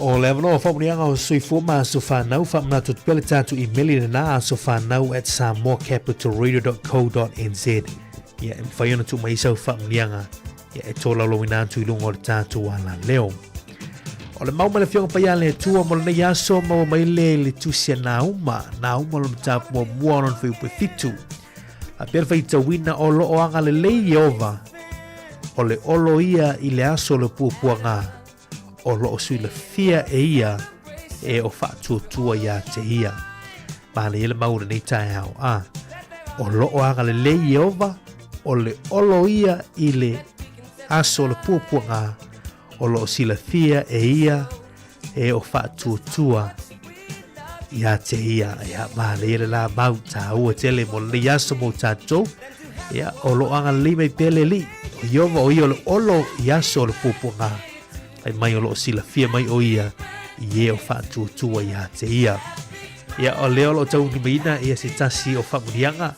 O le avanoa o faamanuiaga o soifua ma aso fanau, faamanatu atu pea le tatou imeli lena asofanau@samoacapitalradio.co.nz. Ia, e mafai ona tuu mai ai sau faamanuiaga ia e tolaulauina atu i luga o le tatou alaleo. O le mau ma le Afioga Paia a le Atua mo lenei aso, maua mai le i le tusi a Nauma, Nauma lona mataupu muamua o lona fuaiupu e 7. Faapea le faitauina o lo o agalelei Ieova, o le olo ia i le aso o le puapuaga, o lo o silafia e ia e o faatuatua iā te ia. Manaia le mau o lenei taeao, a o lo o agalelei Ieova, o le olo ia i le aso o le puapuaga, o lo o silafia e ia e o faatuatua iā te ia. Ia, manaia le la mau tāua tele mo lenei aso mo tātou. Ia, o lo o agalelei mai pea le Alii, o Ieova o ia o le olo i aso o le puapuaga, fai mai o lo o silafia mai o ia i e o faatuatua iā te ia. Ia, o lea o lo o taulimaina ia se tasi o faamanuiaga,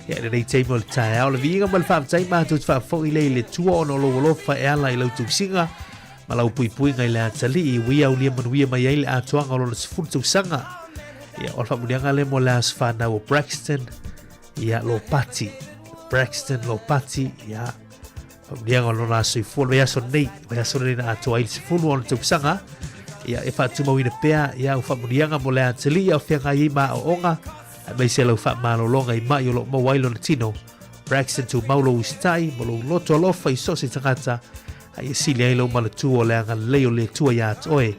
ia, i lenei taimi o le taeao. Le viiga ma le faafetai matou te faafoi lea i le Atua ona o lou alofa e ala i lau tausiga ma lau puipuiga i le atalii, ua ia aulia manuia mai ai le atoaga o lona 10 tausaga. Ia, o le faamanuiaga lea mo le aso fanau o Braxton, ia, Lopati. Braxton Lopati, ia, faamanuiaga o lona aso soifua, le vaiaso nei, vaiaso nei na atoa ai le 10 ona tausaga. Ia, e faatumauina pea, ia, au faamanuiaga mo le atalii, au feagai ai ma aoaoga, aemaise lau faamalologa i mai o lo o maua ai lona tino. Braxton, tumau lou usitai, ma lou loto alofa i so o se tagata, a ia sili ai lou manatua o le agalelei o le Atua iā te oe.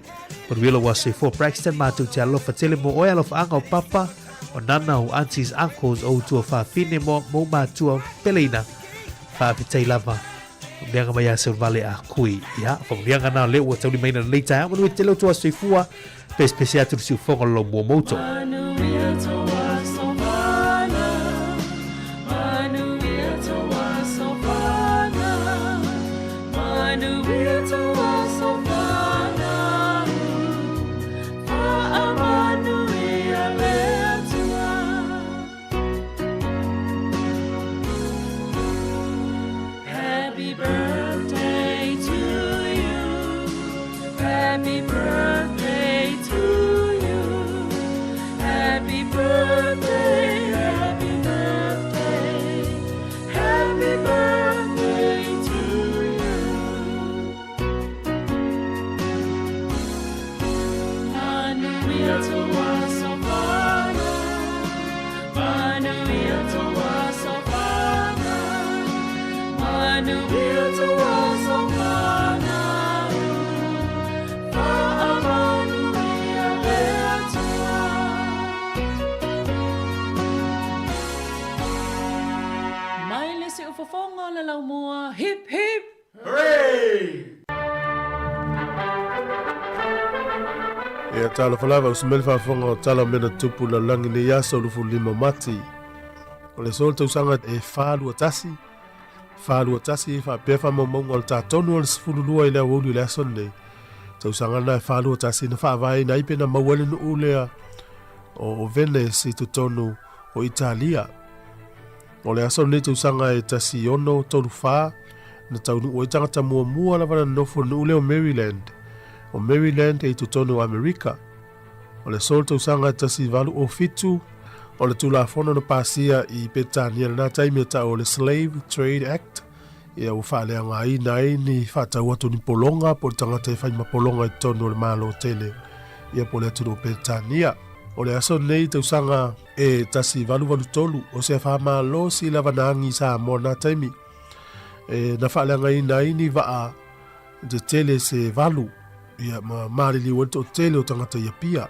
Manuia lou aso soifua Braxton, matou te alofa tele mo oe, alofaaga o papa, o nana, o aunties, uncles, o ou tuafafine, mo mou matua peleina. Faafetai lava. Faamanuiaga mai ia Seulevale a Kui. Ia, faamanuiaga na lea ua taulimaina lenei taeao. Manuia tele o tou aso soifua. Pesepese atu le siufofoga o le Laumua Mouto. Manuia tou aso fanau, manuia tou aso fanau, manuia tou aso fanau, faamanuia le Atua. Happy birthday to you. Happy birthday to you. Happy birthday, happy birthday, happy birthday to you. Manuia tou aso fanau, manuia tou aso fanau, manuia tou aso fanau, faamanuia le Atua. Mai le siufofoga o le laumua, hip hip! Ia talofa lava usi mai le faafofoga o tala o mea na tupu i le lalolagi nei aso 25 Mati. O le aso o le tausaga e 421, 421 faapea faamaumauga o le ta tonu o le 12 i le aoauli o le aso lenei. Tausaga lena e 421 na faavaeina ai pe na maua ai le nuu lea o Venice i totonu o Italia. O le aso lenei tausaga e 1634 na taunuu ai tagata muamua lava na nonofo i le nuu lea o Maryland. O Maryland e i totonu o Amerika. O le aso o le tausaga e 1807, o le Tulafono na pasia i Peretania i lena taimi e ta'u o le Slave Trade Act, ia ua faaleaogaina ai ni faatau atu ni pologa po o le tagata e fai ma pologa i totonu o le Malo tele ia po o le atunuu o Peretania. O le aso lenei i tausaga e 1883, o se afa malosi lava na agi i Samoa na taimi e na faaleagaina ai ni vaa tetele se valu ia ma maliliu ai le toatele o tagata i Apia.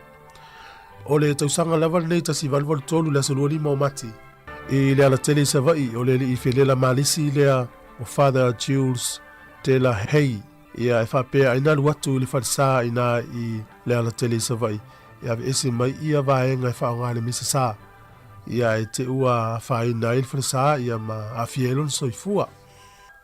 O le tausaga lava lenei 1883 le aso 25 o Mati, i le alatele i Savaii o le alii felela malisi lea o Father Jules de la Haye ia e faapea ai na alu atu i le falesa inā i le alatele i Savaii e aveese mai ia vaega e faaaoga i le misa sa ia e te ua afaina ai le falesa ia ma aafia ai lona soifua.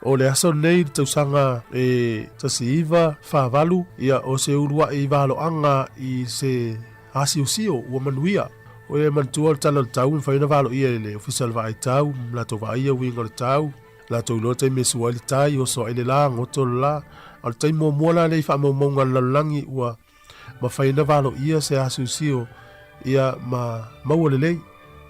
O le aso lenei i le tausaga e 1948, ia o se uluai valoaga i se asiosio ua manuia. O ia e manatua le tala o le tau e mafai ona valoia e le Ofisa o le Vaai Tau, latou vaaia uiga o le tau, latou iloa le taimi e sua ai le tai, oso ai le la, goto le la. A o le taimi muamua la lea i faamaumauga a le lalolagi ua Mafai ona valoia se asiusio ia ma maua lelei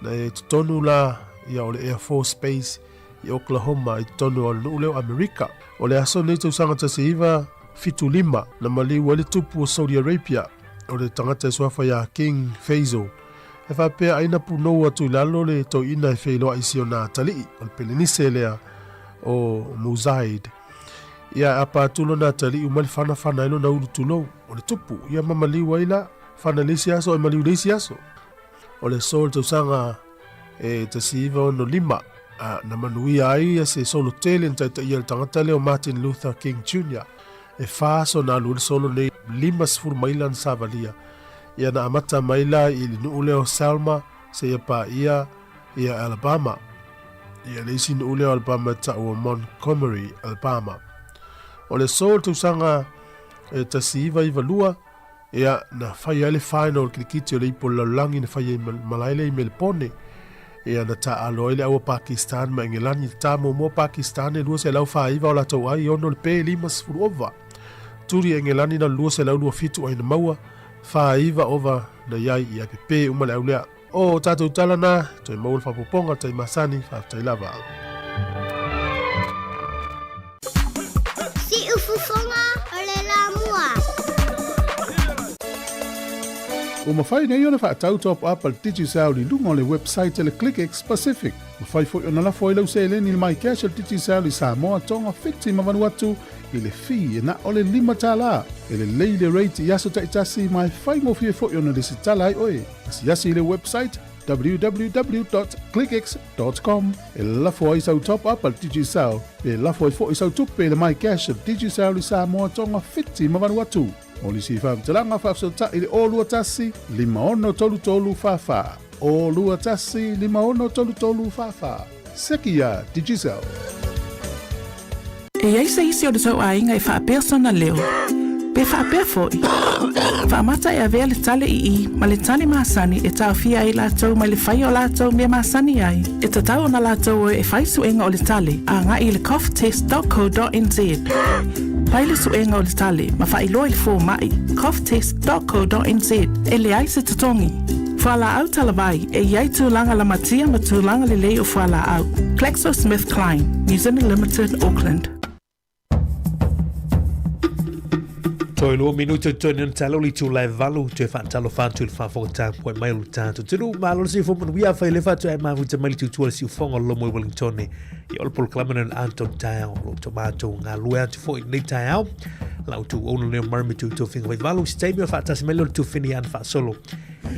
na e totonu la ia o le Air Force Base i Oklahoma i totonu o le nuu lea o Amerika. O le aso lenei tausaga 1975 na maliu ai le tupu o Saudi Arabia o le tagata e suafa ia King Faisal e faapea ai na punou atu i lalo le toeaina e feiloai i si ona atalii o le pelenise lea o Muzaid. Ia e apa atu lona atalii uma le fanafana ai lona ulu tulou o le tupu ia ma maliu ai la fana le isi aso e maliu le isi aso. O le aso o le tausaga e 1965 a, na manuia ai ia se solo tele na taitaia e le tagata lea o Martin Luther King Jr. E fa aso na alu ai le solo nei, 50 maila na savalia. Ia na amata mai la i le nuu lea o Selma seia paia ia Alabama. Ia le isi nuu lea o Alabama e tau o Montgomery, Alabama. O le aso o le tausaga e 1992, Ia, na fai ai le final o le kirikiti o le Ipu o le Lalolagi na fai ai malae lea i Melepone. Ia, na taaalo ai le au a Pakistan ma Engelani. I le ta muamua Pakistan e 249 o latou ai, 6 le pe, 50 ova. Tuli Engelani na 227 ai na maua, 49 ova na iai ia pepe uma le au lea. O tatou tala na, toe maua le faaopoopoga o le tai masani, faafetai lava. Siufofoga o le Lamua. Ua mafai nei ona faatau top up a le Digicel i luga o le website a le ClickX Pacific. Mafai foi ona lafo ai lau seleni i le MyCash a le Digicel i Samoa, Tonga, Fiti ma Vanuatu i le fee e na o le $5. E lelei le rate i aso taitasi ma e faigofie foi ona lesitala ai oe. Asiasi i le website www.clickx.com e lafo ai sau top up a le Digicel pe lafo ai foi sau tupe i le MyCash a le Digicel i Samoa, Tonga, Fiti ma Vanuatu. Mo nisi faamatalaga faafesootai i le 021 5633 44. 021 5633 44. Seki iā Digicel. E i ai se isi o le tou aiga e faapea sona leo, pe faapea foi, Faamata e avea le tale i i ma le tane masani e taofia ai latou mai le fai o latou mea masani ai. E tatau ona latou o e fai suega o le tale agai i le coughtest.co.nz. Fai le suega o le tale ma faailoa i le fomai, coughtest.co.nz, e leai se totogi. Fualaau talavai, e i ai tulaga lamatia ma tulaga lelei o fualaau. GlaxoSmithKline, New Zealand Limited, Auckland. Toe lua minute o toe nana talo li tū lai valu toe whaatalo whātu le whaafoka tāpua mai o le tātou tunu malo le sifo manuia whai le whātu ai mahu te mai le tūtua le siufonga o lomo i Wellington i o le polokalame na Anton Taeao lo to mātou ngā lue atu foi nei taeao lau tū ona leo marami tū tō finga whai valu si taimi o whaatasi mai leo le tū whini an whaasolo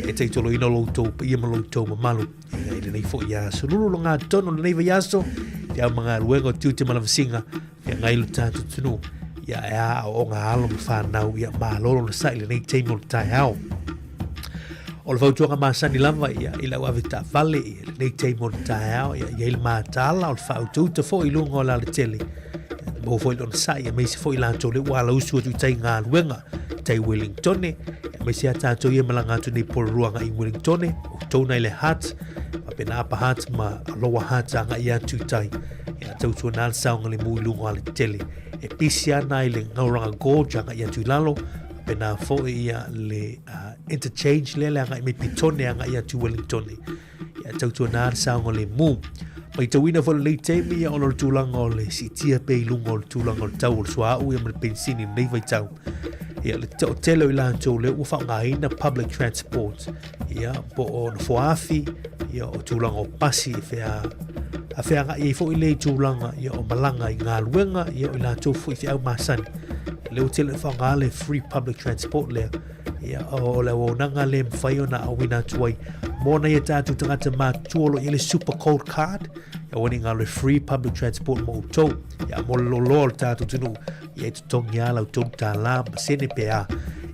e te tolo ina lo tou paia ma lo tou mamalu i lenei foi aso. Lulu lo ngā tono lenei vai aso, te au mga luega o tiute ma lavasinga, ia ngai lo tātou tunu, ia e a o ngā alo ma whānau, ia mālolo le sai lenei teimi o le taeao. O le fautuaga masani lava ia i lau ave taavale ia lenei taimi o le taeao ia i ai le matala o le faautauta foi i luga o le alatele. Ia maua foi lona sai aemaise foi latou lea ua alausu atu i tai galuega tai Wellingtone aemaise a tatou ia malaga atu nei Porirua agai i Wellingtone o tou nai le Hutt faapena Upper Hutt ma Lower Hutt agai atu i tai ia tautuana le saogalemu i luga o alatele e pisi ana i le Ngauranga Gorge agai atu i lalo faapena foi ia le interchange lea le agai mai Petone agai atu i Wellingtone ia tautuana le saogalemu. Matauina foi lenei taimi ia ona o le tulaga o le siitia pea i luga o le tulaga o le tau o le suauu ia ma le penisini i lenei vaitau. Ia le toatele o i latou lea ua faaaogaina public transport ia po o nofoafi ia o tulaga o pasi e fea a feagai ai foi lea i tulaga ia o malaga i galuega ia o i latou foi feau masani. Lea ua tele faaaoga le free public transport lea Ia, o le auaunaga lea e mafai ona auina atu ai mo nai a tatou tagata matutua o lo o i ai le super gold card, ia aua ne i galo e free public transport mo outou. Ia, mo le loaloa o le tatou atunuu, ia e totogi lava lau $3 ma sene pe a,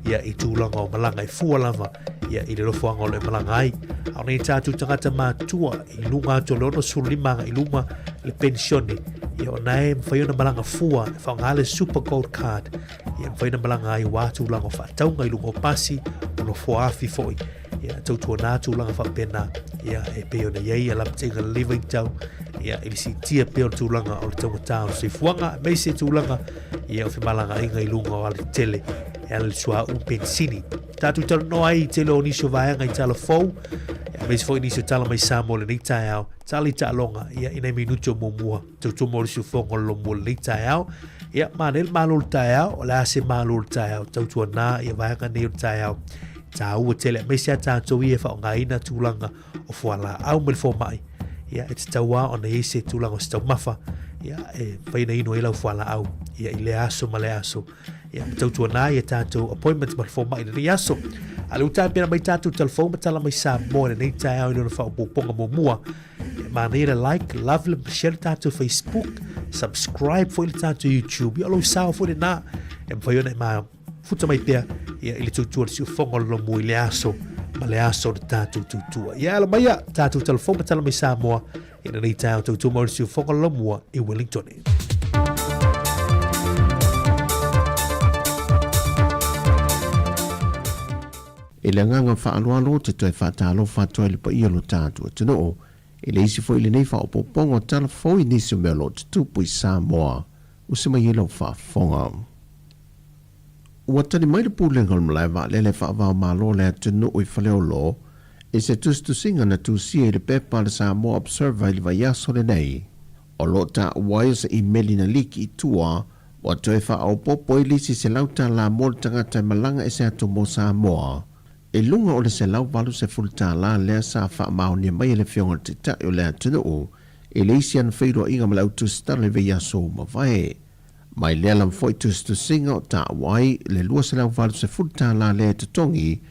ia, i tulaga o malaga e fua lava, ia, i le nofoaga o lo o e malaga ai. A o nai a tatou tagata matutua i luga atu o le 65 agai i luma le penisione, ia, o na e mafai ona malaga fua e faaaoga le super gold card Ia mafai ona malaga ai aua tulaga o faatauga i luga o pasi, o nofoa afi foi. Ia tautuana tulaga faapena, ia e pei ona i ai ia lapataiga lenei vaitau, ia i le siitia pea o le tulaga o le taugata o le soifuaga, aemaise tulaga ia o femalagaaiga i luga o alatetele. e ala i le suauu ma penisini. Tatou talanoa ai i tele o nisi o vaega i tala fou, aemaise foi nisi o tala mai Samoa i lenei taeao, tala i taaloga, ia, i nai minute o muamua, tautua mo le siufofoga o le lomua i lenei taeao. Ia, manaia le malo o le taeao, o le a se malo o le taeao, tautuana ia vaega nei o le taeao, taua tele, aemaise a tatou ia e faaaogaina tulaga o fualaau ma le fomai, ia, e tatau lava ona i ai se tulaga o se taumafa, ia, e mafai ona inu ai lau fualaau, ia, i lea aso ma lea aso. Ia, ma tautuana ia tatou appointment ma le fomai i lenei aso. A o lea ua tapena mai tatou talafou ma tala mai Samoa i lenei taeao i lona faaopoopoga muamua. Ia, manaia le like, love le share le tatou Facebook, subscribe foi le tatou YouTube. Ia, o lou sao foi lena e mafai ona e mafuta mai pea ia, i le tautua le siufofoga o le lomu i le aso ma le aso o le tatou tautua. Ia, ala maia tatou talafou ma tala mai Samoa i lenei taeao tautua mai o le siufofoga o le lomua i Wellington. I le agaga faaaloalo ou te toe faatalofa atu ai i le paia o lo tatou atunuu, i le isi foi lenei faaopoopoga o tala fou i nisi o mea o lo o tutupu i Samoa. Usi mai ai lau faafofoga. Ua tali mai le Pulega o le Malae Vaalele Faava-o-Malo o le atunuu i Faleolo i se tusitusiga na tusia i le pepa a le Samoa Observer i le vaiaso lenei. O lo o taua ai o se imeli na liki i tua ua toe faaopoopo ai le isi $100 mo le tagata e malaga ese atu mo Samoa i luga o le $180 lea sa faamaonia mai e le Afioga i le Taitai o le atunuu i le isi ana feiloaiga ma le au tusitala i vaiaso ua mavae. Mai lea lava foi tusitusiga o taua ai le $280 lea e totogi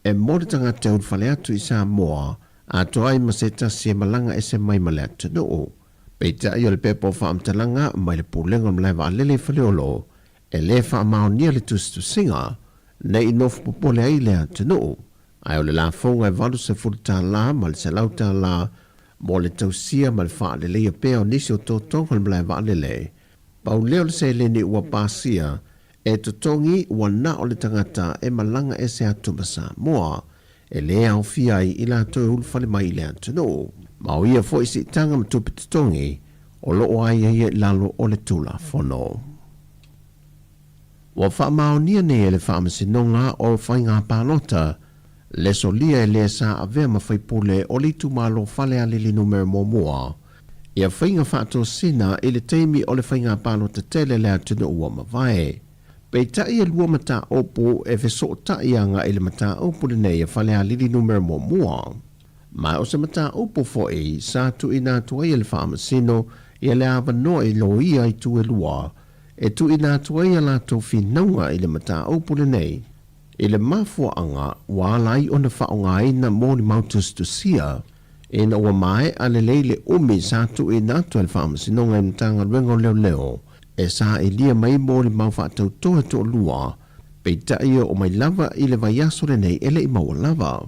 e mo le tagata e ulufale atu i Samoa atoa ai ma se tasi e malaga ese mai ma le atunuu. Peitai o le pepa o faamatalaga mai le Pulega o le Malae Vaalele i Faleolo e le faamaonia le tusitusiga ne i nofo popole ai le atunuu, ae o le lafoga e $80 ma le $100 mo le tausia ma le faaleleia pea o nisi o totoga o le malae vaalele. Pau lea o le seleni ua pasia e totogi ua na o le tagata e malaga ese atu ma Samoa, e le aofia ai i latou e ulufale mai i le atunuu. Ma o ia foi siitaga ma tupe totogi o lo o aiaia i lalo o le Tulafono. Ua faamaonia nei e le Faamasinoga o Faiga Palota le solia e le sa avea ma faipule o le itumalo Falealili Numera Muamua ia faiga faatosina i le taimi o le faiga palota tele a le atunuu ua mavae. Peitai e lua mataupu e fesootai agai i le mataupu lenei a Falealili Numera Muamua. Ma o se mataupu foi sa tuuina atu ai e le Faamasino ia le avanoa i loia i tu e lua e tuuina atu ai a latou finauga i le mataupu lenei. I le mafuaaga ua ala ai ona faaaogaina molimau tusitusia ina ua maea lelei le umi sa tuuina atu e le Faamasinoga i Matagaluega o Leoleo e sailia mai molimau faatauto e toalua, peitai e oo mai lava i le vaiaso lenei e le i maua lava.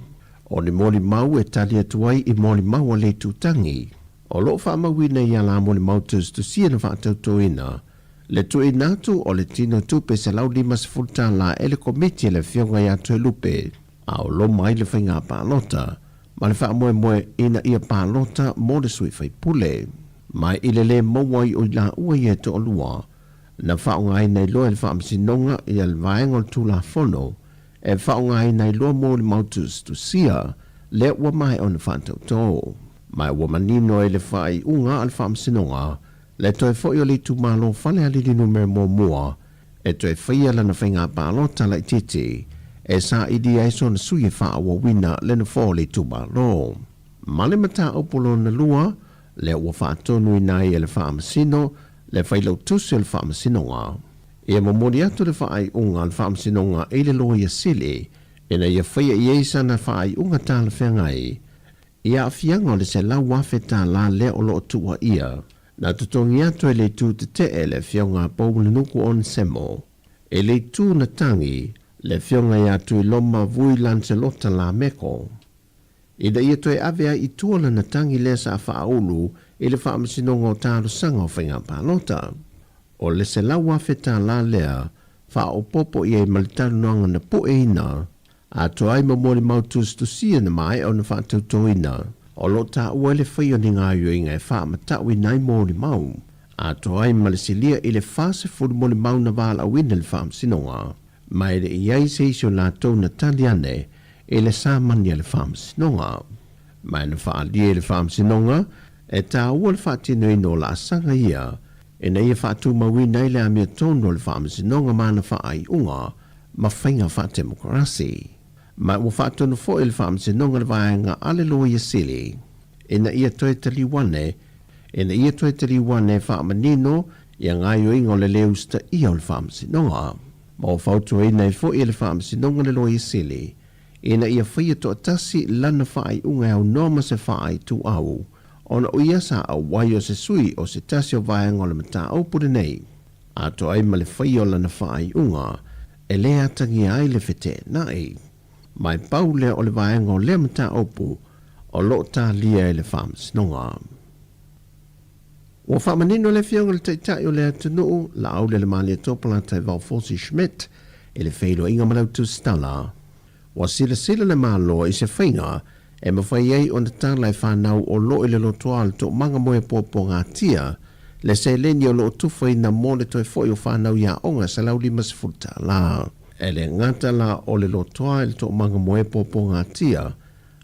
O ni molimau e tali atu ai i molimau a le itutagi. O lo o faamauina i ala molimau tusitusia na faatautoina le tuuina atu o le tino tupe $150 e le Komiti a le Afioga ia Toelupe a o loma ai le faiga palota ma le faamoemoe ina ia palota mo le sui faipule. Ma i le lē maua ai o i laua ia e toalua, na faaaogaina ai loa e le Faamasinoga ia le vaega o le Tulafono e faaaogaina ai loa molimau tusitusia lea ua maea ona faatautō. Ma ua manino ai le faaiuga a le Faamasinoga le toe foi o le itumalo Falealili Numera Muamua e toe faia lana faiga palota laitiiti e saili ai sona sui e faaauauina le nofoa o le itumalo. Ma le mataupu lona lua, lea ua faatonuina ai e le Faamasino le Failautusi o le Faamasinoga. Ia momoli atu le faaiuga a le Faamasinoga i le Loia Sili ina ia faia i ai sana faaiuga talafeagai i aafiaga o le $100,000 lea o lo o tuuaia. Na totogi atu e le itu tetee le afioga a Poumulinuku Onesemo, e le itu na tagi le afioga ia Tuiloma Vui Lancelota Lameko. Ina ia toe ave ai i tua lana tagi lea sa faaulu i le Faamasinoga o Talosaga o Faiga Palota. O le $100,000 lea faaopoopo i ai ma le talanoaga na pueina atoa ai ma molimau tusitusia na maea ona faatautoina. O lo o taua ai le fai o ni gaoioiga e faamatauina ai molimau, atoa ai ma le silia i le 40 molimau na valaauina i le Faamasinoga. ma e le i ai se isi o latou na tali ane i le samani a le Faamasinoga. Ma na faaalia e le Faamasinoga e tāua le faatinoina o laasaga ia ina ia faatumauina ai le amiotonu o le Faamasinoga ma ana faaiuga ma faiga faatemokarasi. Ma ua faatonu foi e le Faamasinoga le vaega a le Loia Sili ina ia toe taliu ane ina ia toe taliu ane e faamanino ia gaoioiga o le lē usitaia o le Faamasinoga. Ma ua fautuaina ai foi e le Faamasinoga le Loia Sili ina ia faia toatasi lana faaiuga e aunoa ma se faaituau, ona o ia sa auai o se sui o se tasi o vaega o le mataupu lenei, atoa ai ma le faia o lana faaiuga e lē atagia ai le feteenai. Ma e pau lea o le vaega o lea mataupu o lo o talia e le Faamasinoga. Ua faamanino le Afioga i le Taitai o le atunuu, Laaulialemalietoa Polataivao Fosi Schmidt, i le feiloaiga ma le autusitala. Ua silasila le Malo i se faiga e mafai ai ona tala e fanau o lo o i le lotoa o le toomaga moeapoapoagatia le seleni o lo o tufaina mo le toe foi o fanau i aoga $150. E le gata la o le lotoa i le toomaga moeapoapoagatia,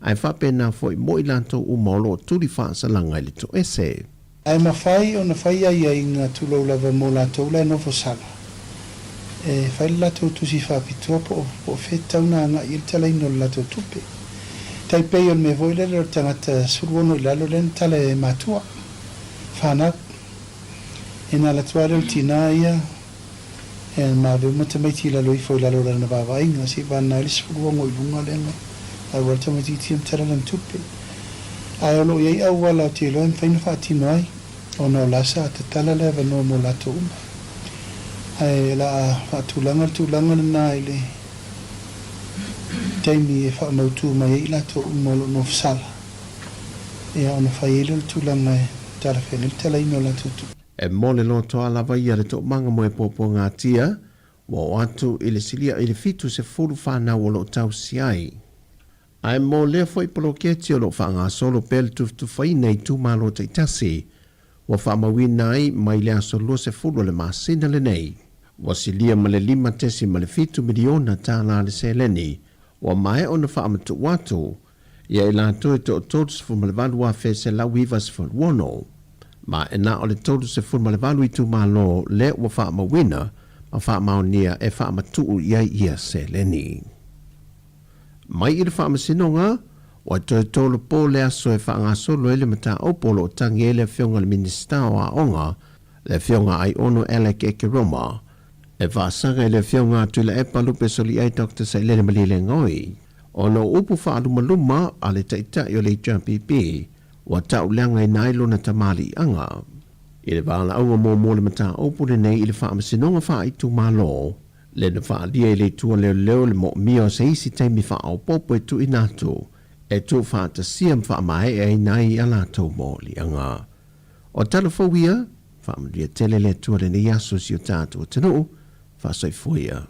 ae faapena foi mo i latou uma o lo o tuli faasalaga i le toese. Ae mafai ona fai aiaiga tulou lava mo latou la e nofo sala, e fai le latou tusi faapitoa po o fea tatau ona agai i ai le talaina o le latou tupe. Tai pei o le mea foi lele o le tagata 16 i lalo lea na tala e matua, fanau. E na alu atu lava lea o le tina ia e ma ave uma tamaiti i lalo ifo i lalo o lana vaavaaiga, seia vana ai le 16 i luga lea na alu ai le tamaitiiti ia ma tala lana tupe. Ae o lo o i ai auala ou te iloa e mafai ona faatino ai, ona o la sa tatala le avanoa mo latou uma. Ae o le a faatulaga le tulaga lena i le taimi e faamautu mai ai i latou uma o lo o nofosala, ia ona fai ai lea o le tulaga e talafeagai le talaina o latou tupe. E mo le lotoa lava ia le toomaga mo e puapuagatia, ua oo atu i le silia i le 70 fanau o lo o tausi ai. Ae mo lea foi poloketi o lo o faagasolo pea le tufatufaina i itumalo taitasi, ua faamauina ai mai le aso 20 o le masina lenei, ua silia ma le $5.7 miliona tala le seleni ua maea ona faamatuu atu ia i latou e toa 38,196, ma e na o le 38 itumalo lea ua faamauina ma faamaonia e faamatuu i ai ia seleni. Mai i le Faamasinoga, ua toe tolopo le aso e faagasolo ai le mataupu o lo o tagi ai le Afioga i le Minisita o Aoga, le Afioga Aiono Alec Ekeroma, e faasaga i le Afioga a Tuilaepa Lupe Soliai Doctor Sailele Malielegaoi. Ona o upu faalumaluma a le Taitai o le HRPP, ua tauleagaina ai lona tamaliiaga. I le valaauga muamua o le mataupu lenei i le Faamasinoga Faaitumalo, lea na faaalia i le Itu a Leoleo le moomia o se isi taimi faaopoopo e tuuina atu e tuufaatasia ma faamaeaina ai a latou moliaga. O tala fou ia, faamanuia tele le Atua lenei aso i si o tatou atunuu, Faasoifua ia.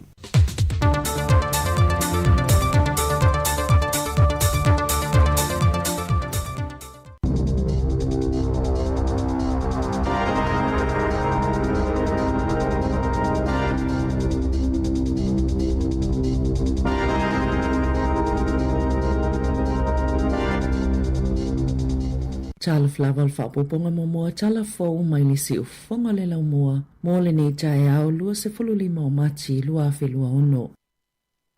Talofa lava o le faaopoopoga muamua tala fou mai le siufofoga o le laumua Mo lenei taeao 25 o Mati 2026.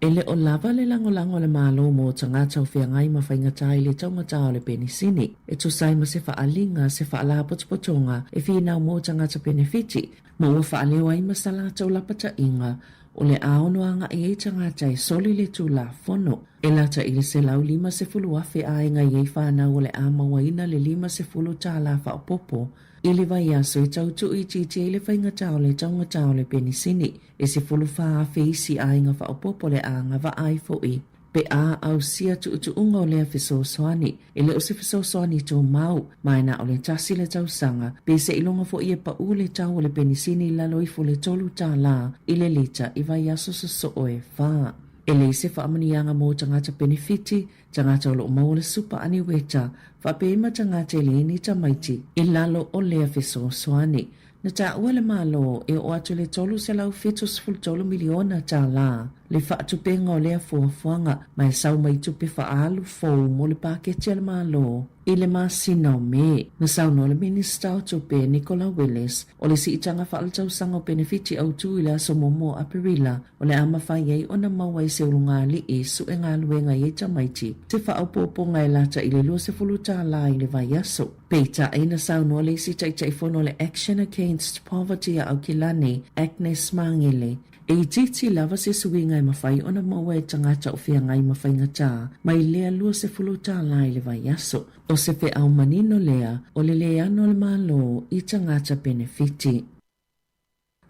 E le o lava le lagolago a le Malo mo tagata o feagai ma faigata i le taugata o le penisini, e tusa ai ma se faaaliga, se faalapotopotoga e finau mo tagata penefiti, ma ua faaleo ai ma sa latou lapataiga o le a ono agai ai tagata e soli le Tulafono. E lata i le 150,000 aiga i ai fanau o le a mauaina le $50 faaopoopo I le vaiaso e tau tuuitiitia ai le faigata o le taugata o le penisini, e 14,000 isi aiga faaopoopo le a agavaa ai foi pe a ausia tuutuuga o lea fesoasoani. E le o se fesoasoani tumau, ma e na o le tasi le tausaga, pe seiloga foi e pau le tau o le penisini i lalo ifo o le $3 i le lita i vaiaso sosoo e fa. E leai se faamanuiaga mo tagata penefiti Tagata o lo o maua le supa aniweta, faapea ai ma tagata e leai ni tamaiti i lalo o lea fesoasoani. Na taua le Malo e oo atu i le $373 miliona tala le faatupenga o lea fuafuaga ma e sau mai tupe faaalu fou mo le paketi a le Malo i le masina o Me. Na saunoa le Minisita o Tupe Nicola Willis o le siitaga faaletausaga o penefiti autu i le aso muamua o Aperila o le a mafai ai ona maua i se ulugalii sue galuega i ai tamaiti se faaopoopoga e lata i le $20 i le vaiaso. Peitai, na saunoa le isi Taitaifono o le Action Against Poverty a Aukilani, Agnes Magele, e itiiti lava se suiga e mafai ona maua e tagata o feagai ma faigata mai lea $20 i le vaiaso. O se feau manino lea o le leano o le Malo i tagata penefiti.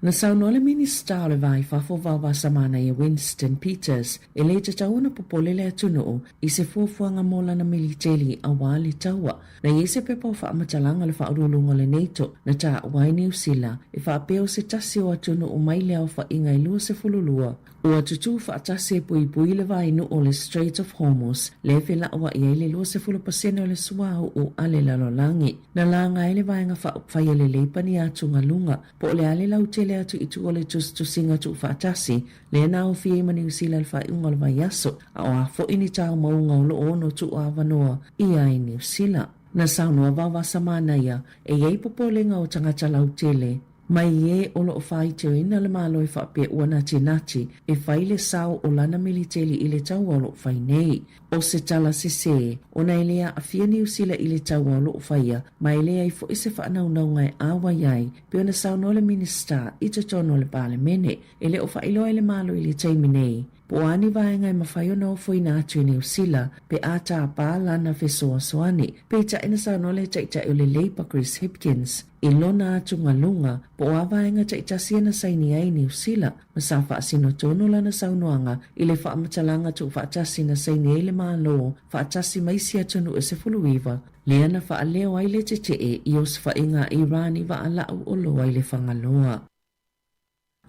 Na saunoa le Minisita o le Va i Fafo Vaovasamanaia Winston Peters e le tatau ona popole le atunuu i se fuafuaga mo lana militeli aua le taua. Na i ai se pepa o faamatalaga o le faauluuluga o le NATO na taua ai Niu Sila e faapea o se tasi o atunuu mai le aofaiga e 22 ua tutū faatasi e puipui le vainuu o le Strait of Hormuz lea e felauai ai le 20 pasene o le suauu a le lalolagi. Na laga ai le Vaega Faaupufai a le Leipa ni atugaluga Po o le a le lautele atu i tua o le tusitusiga tuufaatasi, lea na aofia ai ma Niu Sila i le faaiuga o le vaiaso, a o a foi ni taumauga o lo o ono tuuavanoa ʻia ai Niu Sila. Na saunoa Vaovasa Manaia, e i ai popolega o tagata lautele mai e o lo o faitioina le Malo e faapea ua natinati e fai le sao o lana militeli i le taua o lo o fai nei. O se tala sesē, ona e le aafia Niu Sila i le taua o lo o faia, ma e leai foi se faanaunauga e ʻauai ai, pei ona saunoa le Minisita i totonu o le Palemene. E le o faailoa e le Malo i le taimi nei, po o a ni vaega e mafai ona ofoina atu i Niu Sila pe a tāpā lana fesoasoani. Peitai na saunoa le Taitai o le Labour Chris Hipkins i lona atugaluga po o a vaega taitasi e na saini ai Niu Sila ma sa faasino tonu lana saunoaga i le faamatalaga tuufaatasi na saini ai le Malo faatasi ma isi atunuu e 19, lea na faaleo ai le tetee i osofaiga a Iran i vaa lau oloa i le Fagaloa.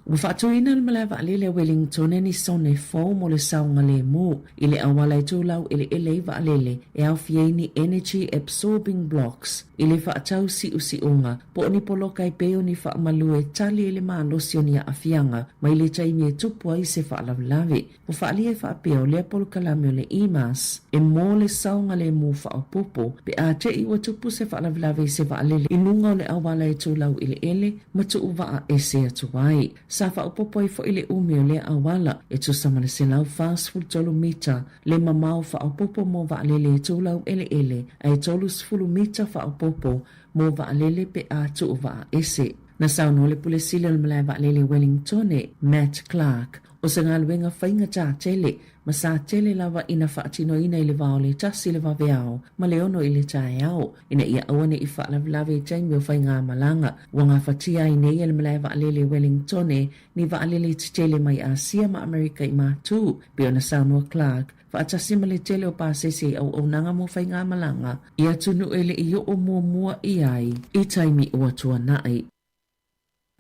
Ua faatuina le malae vaalele a Wellingtone ni sone fou mo le saogalemu i le auala e tulau eleele ai vaalele e aofia ai ni energy absorbing blocks i le faatau siusiuga po o ni poloka e pei o ni faamalu e tali ai le malosi o ni aafiaga mai le taimi e tupu ai se faalavelave. Ua faaalia e faapea o lea polokalame o le EMAS e mo le saogalemu faaopoopo pe a te i ua tupu se faalavelave i se vaalele i luga o le auala e tulau eleele ma tuu vaa ese atu ai. Sa faaopoopo ai foi le umi o lea auala e tusa ma le 143 mita le mamao faaopoopo mo vaalele e tulau eleele a e 30 mita faaopoopo mo vaalele pe a tuu vaa ese. Na saunoa le Pule Sili o le Malae Vaalele Wellingtone, Matt Clark, O se galuega faigata tele, ma sa tele lava ina faatinoina i le va o le tasi i le vaveao ma le ono i le taeao, ina ia aua ne i faalavelave i taimi o faigamalaga. Ua gafatia ai nei e le Malae Vaalele Wellingtone ni vaalele tetele mai Asia ma Amerika i Matu, pei ona saunoa Clark, faatasi ma le tele o pasese i auaunaga mo faigamalaga i atunuu e le i oo muamua i ai i taimi ua tuanai.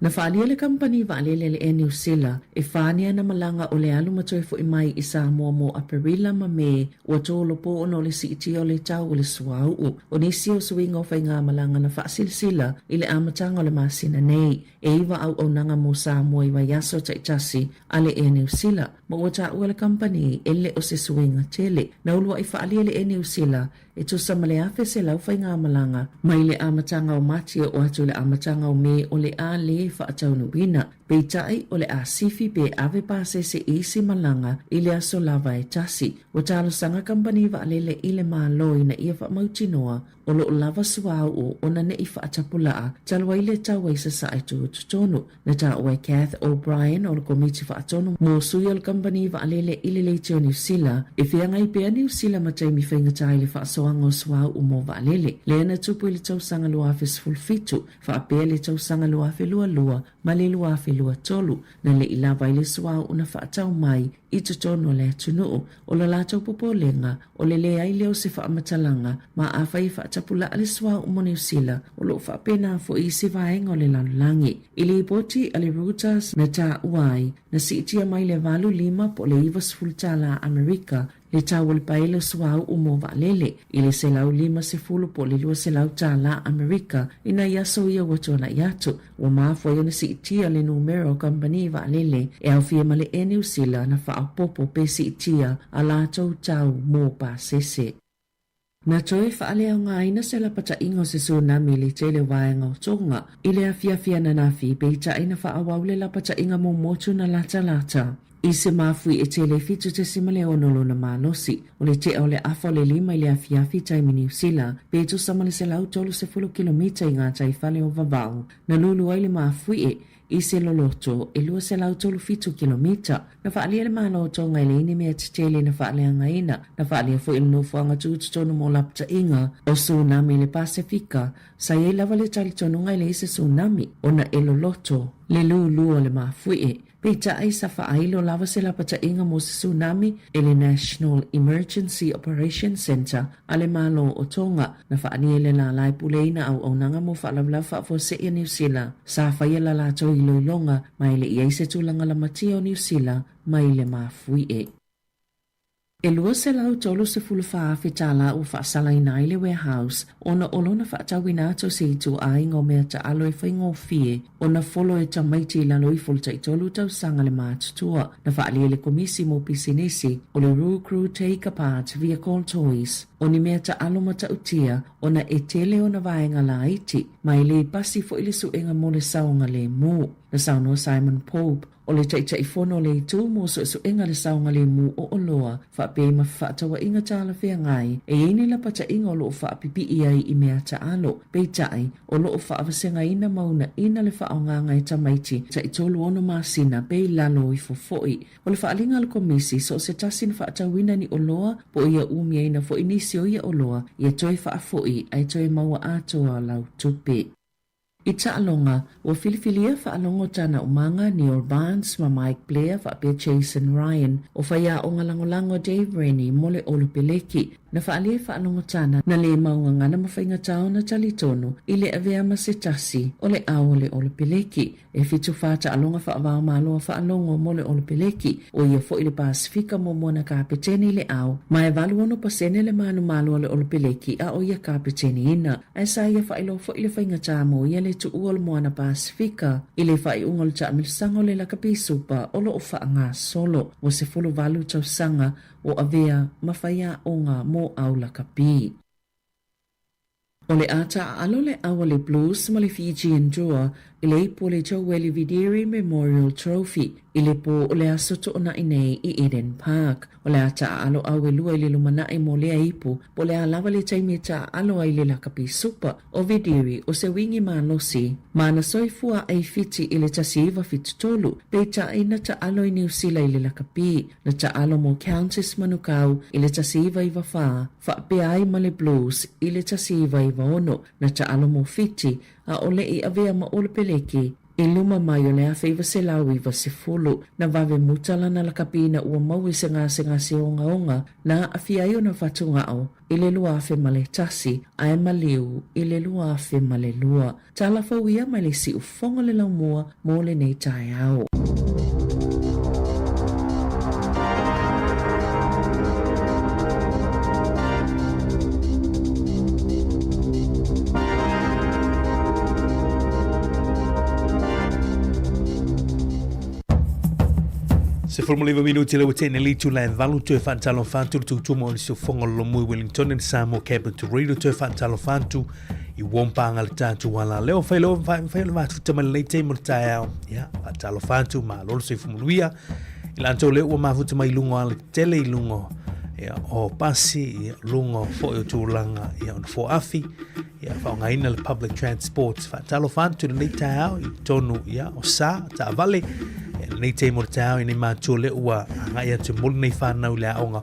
Na faaalia le kamupani vaalele a le Air New Sila e fa ni ana malaga o le alu ma toe foi mai i Samoa mo Aperila ma Me ua tolopo ona o le siitia o le tau o le suauu. O nisi o suiga o faigamalaga na faasilasila i le amataga o le masina nei, e iwa auaunaga mo Samoa i vaiaso taitasi a le Air New Sila, ma ua taua le kamupani e le o se suiga tele. Na uluai faaalia le Air New Sila E tusa ma le 1,100 faigamalaga mai le amataga o Mati e oo atu i le amataga o Me o le a lē faataunuuina. Peitai, o le a sifi pe ave pasese i isi malaga i le aso lava e tasi. Ua talosaga kamupani vaalele i le Malo ina ia faamautinoa o lo o lava suauu ona ne i faatapulaa talu ai le taua i Sasae tutotonu. Na taua e Kath O'Brien o le Komiti Faatonu mo Sui o le Kamupani Vaalele i le Leitio Niu Sila, e feagai pea Niu Sila ma taimi faigata i le faasoaga o suauu mo vaalele, lea na tupu i le tausaga 2017, faapea le tausaga 2022 ma le 2023, na le i lava ai le suauu na faatau mai i totonu o le atunuu. O lo latou popolega, o le leai lea o se faamatalaga, ma afai e faatapulaa le suauu mo Niu Sila, o lo o faapena foi isi vaega o le lalolagi. I lipoti a le Reuters na taua ai, na siitia mai le 85 po o le 90 tala Amerika. Le tau o le paelo suauu mo vaalele i le $150 po o le $200 tālā Amerika i nai aso ia ua tuanai atu. Ua mafua ai ona siitia le numera o kamupani vaalele e aofia ma le Air New Sila na faaopoopo pe siitia a latou tau mo pasese. Na toe faaleaogaina se lapataiga o se tsunami i le tele o vaega o Tonga i le afiafi ananafi, peitai na faaauau le lapataiga mo motu na latalata i se mafui e tele 7.6 lona malosi. O le tea o le afa o le lima i le afiafi taimi Niu Sila, pe tusa ma le 130 kilomita i gatai fale o Vavau, na lulu ai le mafuie i se loloto e 237 kilomita. Na faaalia le Malo o Tonga e leai ni mea tetele na faaleagaina. Na faaalia foi e le nofoaga tutotonu mo lapataiga o tsunami i le Pasefika, sa i ai lava le talitonuga e leai se tsunami ona e loloto le lulu o le mafuie. Peitai, sa faailo lava se lapataiga mo se tsunami e le National Emergency Operations Centre a le Malo o Tonga, na faaalia e le lala e puleina auaunaga mo faalavelave faafuasei a Niu Sila. Sa faia la latou iloiloga ma e le i ai se tulaga lamatia o Niu Sila mai le mafuie. E $234,000 tālā ua faasalaina ai le warehouse ona o lona faatauina atu o se ituaiga o mea taalo e faigofie ona folo e tamaiti i lalo ifo o le taitolu tausaga le matutua. Na faaalia e le Komisi mo Pisinisi o le Roo Crew Take Apart Vehicle Toys o ni mea taalo matautia ona e tele ona vaega laiti ma e le pasi foi le suega mo le saogalemu. Na saunoa Simon Pope, O le Taitaifono o le Itu mo Suesuega le Saogalemu o Oloa, faapea i ma fefaatauaiga talafeagai, e i ai ni lapataiga o lo o faapipii ai i mea taalo. Peitai, o lo o faavasegaina ma uunaina le faaaogaga e tamaiti taitolu ono masina pe i lalo ifo foi. O le faaaliga a le Komisi, so o se tasi na faatauina ni oloa po o ia umiaina foi nisi o ia oloa, ia toe faafoi ae toe maua atoa lau tupe. I taaloga, ua filifilia faalogo tana umaga Neil Barnes ma Mike Blair faapea Jason Ryan, o faiaoga lagolago Dave Rennie mo le Olopeleki. Na faaalia e faalogo tana na le mau gagana ma faigata ona talitonu i le avea ma se tasi o le ao o le Olopeleki. E 74 taaloga faava-o-Malo a faalogo mo le Olopeleki, ʻo ia foi le Pasefika muamua na kapeteni i le ao, ma e 86 pasene le manumalo a le Olopeleki a ʻo ia kapeteniina. Ae sa ia faailoa foi le faigata mo ia le tuua o le Moana Pasefika i le faaiuga o le taamilosaga o le lakapi supa o lo o faagasolo. Ua 18 tausaga o avea ma faiaoga mo au lakapi. O le a taaalo le au a le Blues ma le Fijian Drua i le ipu o le Joeli Vidiri Memorial Trophy i le pō o le aso Toonai nei i Eden Park. O le a taaalo au e lua i le lumanai mo lea ipu, po o le a lava le taimi e taaalo ai le lakapi supa o Vidiri o se wingi malosi ma na soifua ai Fiti i le 1973, peitai na taalo i Niu Sila i le lakapi. Na taalo mo Countess Manukau i le 1994, faapea ai ma le Blues i le 1996, na taalo mo Fiti a ʻo le i avea ma Olopeleki i luma mai o le 1990. Na vave muta lana lakapi ina ua maua i se gasegase ogaoga na aafia ai ona fatugao i le 2001 ae maliu i le 2002. Tala fou ia mai le siufofoga o le laumua mo lenei taeao. 19 minuti le ua tene le itula e valu toe faatalofa atu le tutumo o le siufofoga o le Lomui Wellington and Samoa Capital Radio toe faatalofa atu i uompaga le tatou ala leo fai leo fai fai le mafuta mai lenei taimi o le taeao ia faatalofa atu malo le soifua manuia i latou lea ua mafuta mai i luga o alatele i luga ia o pasi ia luga o foi o tulaga ia ona foafi ia faaaogaina le public transport faatalofa atu lenei taeao i totonu ia o sa taavale ia lenei taimi o le taeao i nei matua lea ua agai atu e moli nei whanau i le aoga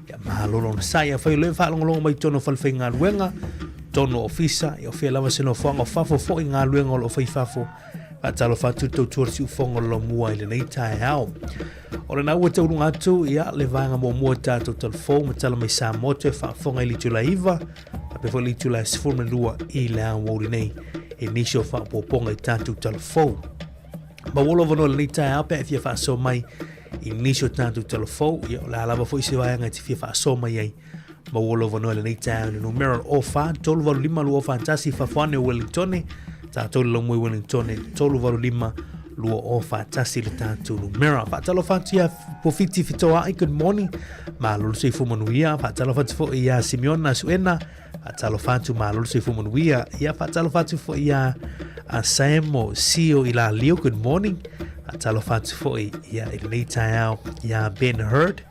ia mahalo lona sa ia whai o lea whaalongolongo mai tonu o whalewhaingaluega tonu o ofisa ia o fea lava se nofoaga o fafo foi galuega o lo o fai fafo faatalofa atu le tautua le siufofoga o le lomua i lenei taeao. O lena ua tauluga atu ia le vaega muamua i tatou talafou ma tala mai Samoa toe faafofoga i le itula e 9 faapea foi le itula e 12 i le aoauli nei i nisi o faaopoopoga i tatou talafou. Maua lou avanoa i lenei taeao pe a e fia faasoa mai. i nisi o tatou talafou, ia, o le a lava foi se vaega e te fia faasoa mai ai, maua lou avanoa i lenei taeao i le numera o 04 385 241 Fafoane o Wellingtone, tatou le laumua i Wellingtone 385 241 le tatou numera. Faatalofa atu ia Pofiti Fitoai, good morning. Malo le soifua manuia. Faatalofa atu foi ia Simeona Suena, faatalofa atu malo le soifua manuia. Ia faatalofa atu foi ia Sam Sio Ilalio, good morning. Faatalofa atu foi ia i lenei taeao ia Ben Hurd,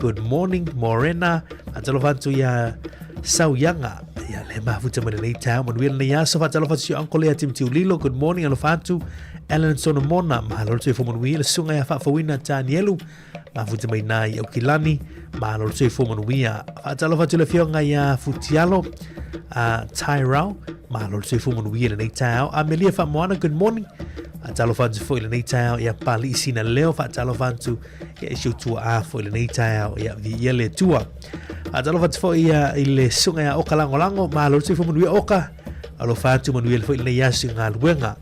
Good morning, Morena. Faatalofa atu ia Sauiaga. Ia le mafuta mai lenei taeao. Manuia lenei aso. Faatalofa atu si uncle ia Timothy Ulilo. Good morning, alofa atu. Ellen Solomona. Mahalo le soifua manuia. Le susuga ia Faafouina Tanielu. Mafuta mai nā i Aukilani. Mahalo le soifua manuia. Faatalofa atu le afioga ia Futialo. Tyrell. Mahalo le soifua manuia lenei taeao. Amelia Faamoana, good morning. Faatalofa atu foi lenei taeao ia Pali'i Sina Leo. Faatalofa atu Ia i si ou tuaa foi lenei taeao, ia viia le Atua. Faatalofa atu foi ia i le susuga ia Oka Lagolago, malo le soifua manuia Oka, alofa atu manuia foi lenei aso i galuega.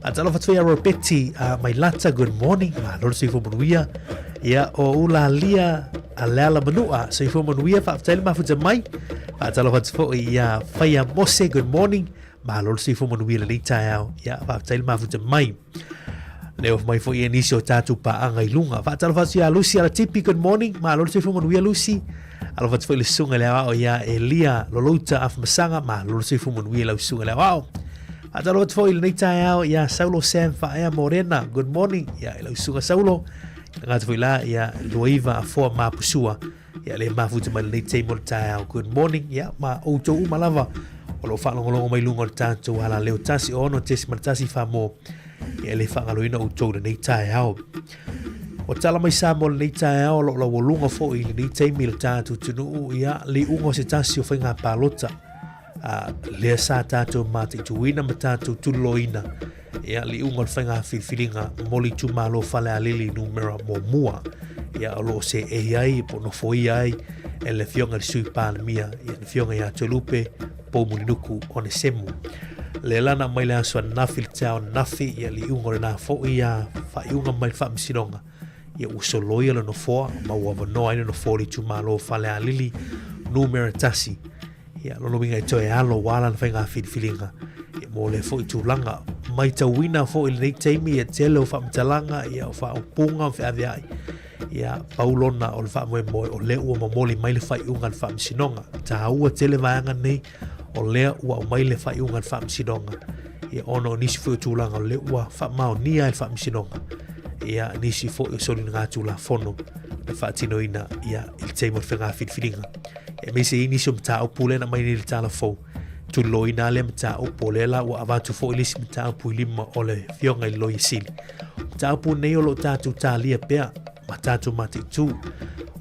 Faatalofa atu foi ia Robeti Mailata, good morning, malo le soifua manuia. Ia o Ulalia Aleala Manua, soifua manuia, faafetai le mafuta mai. Faatalofa atu foi ia Faia Mose, good morning, malo le soifua manuia lenei taeao, ia faafetai le mafuta mai. Leo mai foi e nisi o tātou pāanga i lunga. Faatalofa atu ia Lucy Alatipi, good morning. Malo le soifua manuia Lucy. Alofa atu foi le susuga i le aoao ia Elia Lolouta Afamasaga. Malo le soifua manuia lau susuga i le aoao. Faatalofa atu foi i lenei taeao ia Saulo Sam Faea Morena. Good morning. Ia i lau susuga Saulo. Ngata foi la ia Luaiva Afoa Mapusua. Ia le mafuta mai lenei taimi o le taeao. Good morning. Ia ma outou uma lava o lo o faalogologo mai luga o le tatou alaleo 16.1 Samoa. Ia le faagaloina outou lenei taeao. O tala mai Samoa lenei taeao o lo o laualuga foi i lenei taimi i le tatou atunuu, ia liuga o se tasi o faiga palota. A, lea sa tatou mataituina ma tatou tuliloaina ia liuga o le faiga filifiliga mo le itumalo Falealili numera muamua ia o lo o seei ai po o nofoia ai e le Afioga i le Sui Palemia ia le Afioga ia Toelupe Poumulinuku Onesemo. Le lana mai le aso ananafi le taeao ananafi ia liuga o lena foi ia faaiuga mai le Faamasinoga ia ua soloia le nofoa ma ua avanoa ai le nofoa o le itumalo Falealili numera 1. Ia, lona uiga e toe alo ua lana faiga filifiliga ia, mo lea foi tulaga. Maitauina foi i lenei taimi ia tele o faamatalaga, ia o faaupuga ma feaveai. Ia, pau lona o le faamoemoe o lea ua momoli mai le faaiuga a le Faamasinoga. Taua tele vaega nei o lea ua aumai le faaiuga a le Faamasinoga. Ia, ona o nisi foi o tulaga o lea ua faamaonia e le Faamasinoga. Ia, nisi foi o soliga tulafono na faatinoina ia, i le taimi o le faiga filifiliga. Aemaise i nisi o mataupu lea na aumai nei i le tala fou. Tuliloaina lea mataupu, o lea la ua avatu foi le isi mataupu i lima o le Afioga i le Loia Sili. O mataupu nei o lo o tatou talia pea ma tatou mataitu.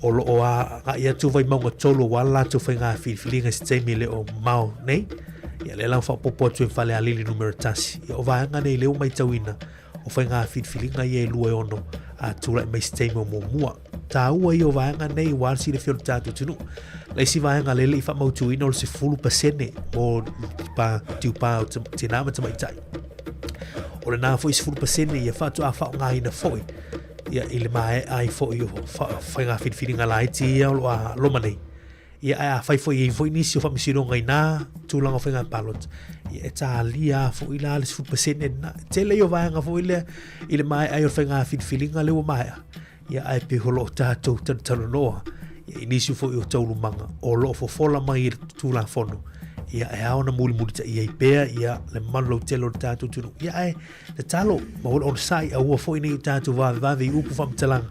O lo o agai atu Vaimauga 3 aua le latou faiga filifiliga i se taimi e le o mamao nei. Ia lea la ua faaopoopo atu e Falealili numera 1. Ia o vaega nei lea ua matauina o faiga filifiliga ia e lua e ono a tulai mai se taimi o muamua. Taua ia o vaega nei ua le silafia o le tatou atunuu. Le isi vaega lele i faamautuina o le 10% mo pa tiupa o tina ma tamaitai. O lena foi 10% ia faatoa faaaogaina foi ia i le maea ai foi o faiga filifiliga laiti ia o lo o loma nei. Ia, ae afai foi e i ai foi nisi o faamasinoga i nā tulaga o faiga palota, ia e talia lava foi la le 10% lena. Tele ia o vaega foi lea i le maea ai o le faiga filifiliga lea ua maea, ia ae pei o lo o tatou talatalanoa ia, i nisi foi o taualumaga o lo o fofola mai i le Tulafono, ia e ao ona mulimulitaia ai pea ia le mamalu lautele o le tatou atunuu. Ia ae tatalo ma o le onosai aua foi nei o tatou vavevave i upu faamatalaga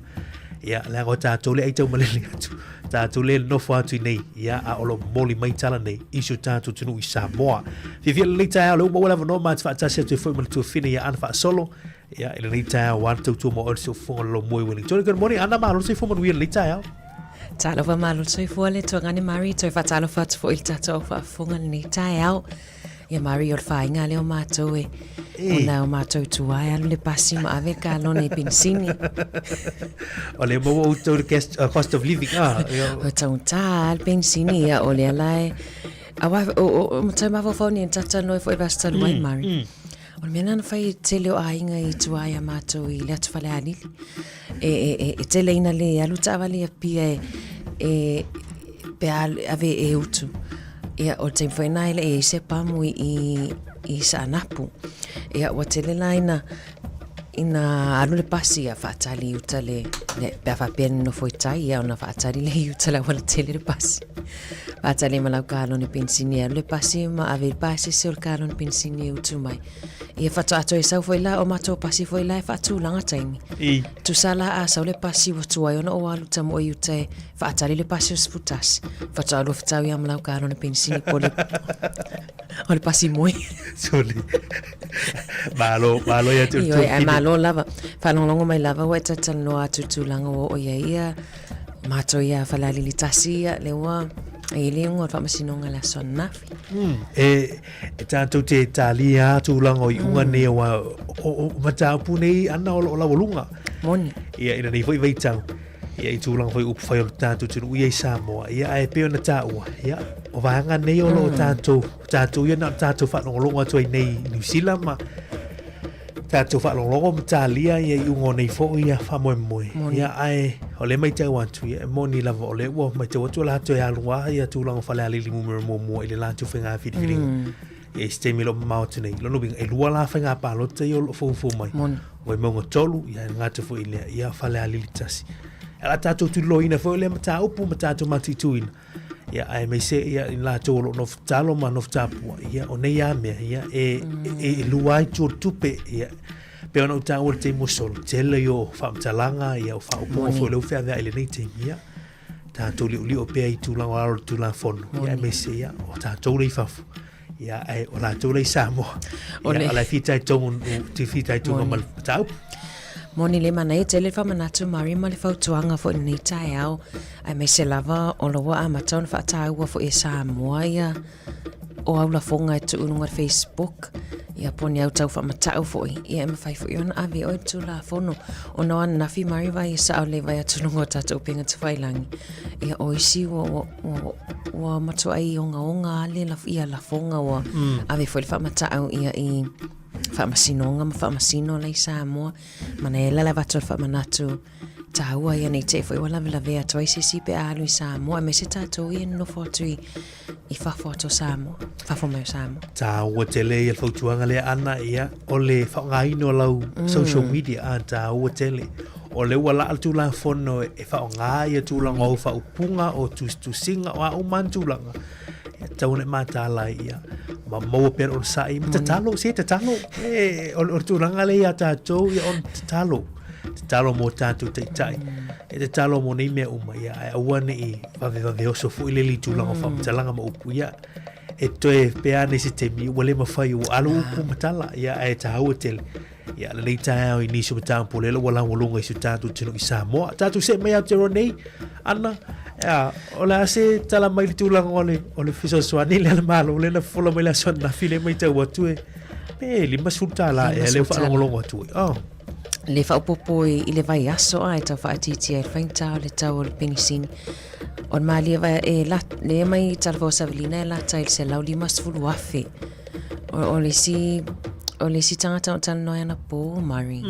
ia leaga o tatou le ai taumalele atu tatou le nofo atu i nei ia a o lo momoli mai tala nei i si o tatou atunuu i Samoa. Fiafia lenei taeao lea ua maua le avanoa ma te faatasi atu ai foi ma le tuafine ia Ana Faasolo ia i lenei taeao ua tautua ma oe le soifuaga o le laumua i Wellington. Good morning Ana, malo le soifua manuia lenei taeao. Talofa malo le soifua le tuagane Mari, toe faatalofa atu foi i le tatou au faafofoga lenei taeao. Ia Mari, o le fāiga lea o mātou e, ona o mātou tuā e alu le pasi ma ave le kalone i penisini. O lea maua outou le cash, cost of living, ah. O taugata lava le penisini, ia o lea la e, aua o, o, o, tau mafaufau nei na tatou talanoa ai foi i le vaiaso talu ai, Mari. O le mea lena na fai e tele o aiga i tua ia matou i le atu Falealili. E, e, e, e tele ina le alu taavale i Apia e, e, pe a ave e utu. Ia, o le taimi foi lena e le i ai se pamu i, i, i Saanapu. Ia, ua tele la ina, ina alu le pasi ia faatali i uta le, le pe a faapea e nofo i tai ia ona faatali lea i uta le auala tele le pasi. Faatali ma lau kalone penisini e alu le pasi ma ave i le pasese o le kalone penisini e utu mai. Ia faatoa toe sau foi la o matou pasi foi la e faatulaga taimi. I. Tusa la a sau le pasi ua tuai ona ou alu tamoe i uta e faatali le pasi o 11. Faatoa lua fetau ia ma lau kalone penisini po le o le pasi moi. Sole. Malo, malo ia te Ioe, ae malo lava. Faalogologo mai lava ua e talatalanoa atu i le tulaga ua oo i ai ia matou ia Falealili tasi ia lea ua i ai le iuga o le faamasinoga i le aso ananafi. E, e tātou te tālia a tulaga o iuga mm. nei aua o, o, mataupu nei ana o lo laualuga. Moni. Ia, ina nei foi vaitau. Ia, i tulaga foi upu fai o le tātou atunuu ia i Samoa. Ia, ae pei ona tāua. Ia, o vaega nei o lo o tātou, tātou ia na o tātou whaalongolongo atu ai nei i New Zealand ma tātou whaalongolongo ma tālia ia iuga o nei foi ia whaamoemoe. Moni. Ia, ae, o le maitau atu, ia, e moni lava o le ua maitau atu o latou e alu a ia tulaga o Falealili numera muamua i le latou faiga filifiliga. Ia, i se taimi e le o mamao atu nei. Lona uiga, e lua la faiga palota ia o lo o foufou mai. Moni. O Vaimauga 3, ia e gata foi lea, ia Falealili 1. E la tātou tuliloaina foi o lea mataupu ma tātou mataituina. Ia, aemaise ia i latou o lo o nofo tatalo ma nofo tapua, ia, o nei lava mea, ia, e, e, e lua ai tua o le tupe, ia, pei ona ou taua i le taimi ua sola, tele ia o faamatalaga, ia, o faaupuga foi o lea ua feaveai i lenei taimi, ia, tatou liolio pea i tulaga o lalo o le Tulafono, ia, aemaise, ia, o tatou lea i fafo, ia, ae o latou lea i Samoa, ia, o la e fitaituga, fitaituga ma le mataupu. Moni le manaia tele le faamanatu Mari ma le fautuaga foi i lenei taeao, aemaise lava o lo ua amata ona faataua foi e Samoa ia o au lafoga e tuu i luga o le Facebook, ia po o ni au tau faamatau foi, ia e mafai foi ona ave oe i le Tulafono. Ona o ananafi Mari vai e sao lelei vai atu i luga o tatou upega tafailagi, ia o isi ua, ua, ua, ua matuai ogaoga lava le laf, ia lafoga ua ave foi le faamatau ia i faamasinoga ma faamasino la i Samoa. Manaia la le avatu o le faamanatu taua ia nei te i foi ua lavelavea atu ai se isi pe a alu i Samoa, aemaise tatou ia e nonofo atu i, i fafo atu o Samoa, fafo mai o Samoa. Taua tele ia le fautuaga lea Ana, ia, o le faaaogaina o lau social media, a, taua tele. O lea ua laa le Tulafono e faaaoga ia tulaga o faaupuga, o tusitusiga, o a uma lava ni tulaga, e tatau ona e mataala ai ia, ma maua pea le onosai, ma tatalo, se tatalo, e, o, o le tulaga lea ia tatou, ia ona tatalo, tatalo mo tatou taitai, e tatalo mo nei mea uma, ia, ae aua ne i vavevave oso foi lele i tulaga o faamatalaga ma upu, ia, e toe pea ane i se taimi, ua le mafai, ua alu upu ma tala, ia, ae taua tele. Ia, lenei taeao i nisi o mataupu o lea ua laualuga i si o tatou atunuu i Samoa. Tatou see mai Aotearoa nei, Ana, ea, o le a se tala mai i le tulaga o le, o le fesoasoani lea a le Malo lea na fofola mai le aso ananafi lea e matau atu e, pe $50 ea lea ua faalogologo atu ai. Oh. Le faaopoopo i, i le vaiaso a e tau faaitiitia ai le faigata o le tau o le penisini. O le malie vai e la, le mai i Talafou Savelina e lata i le $150,000. O, o le isi, o le isi tagata o talanoa ai anapo, Murray.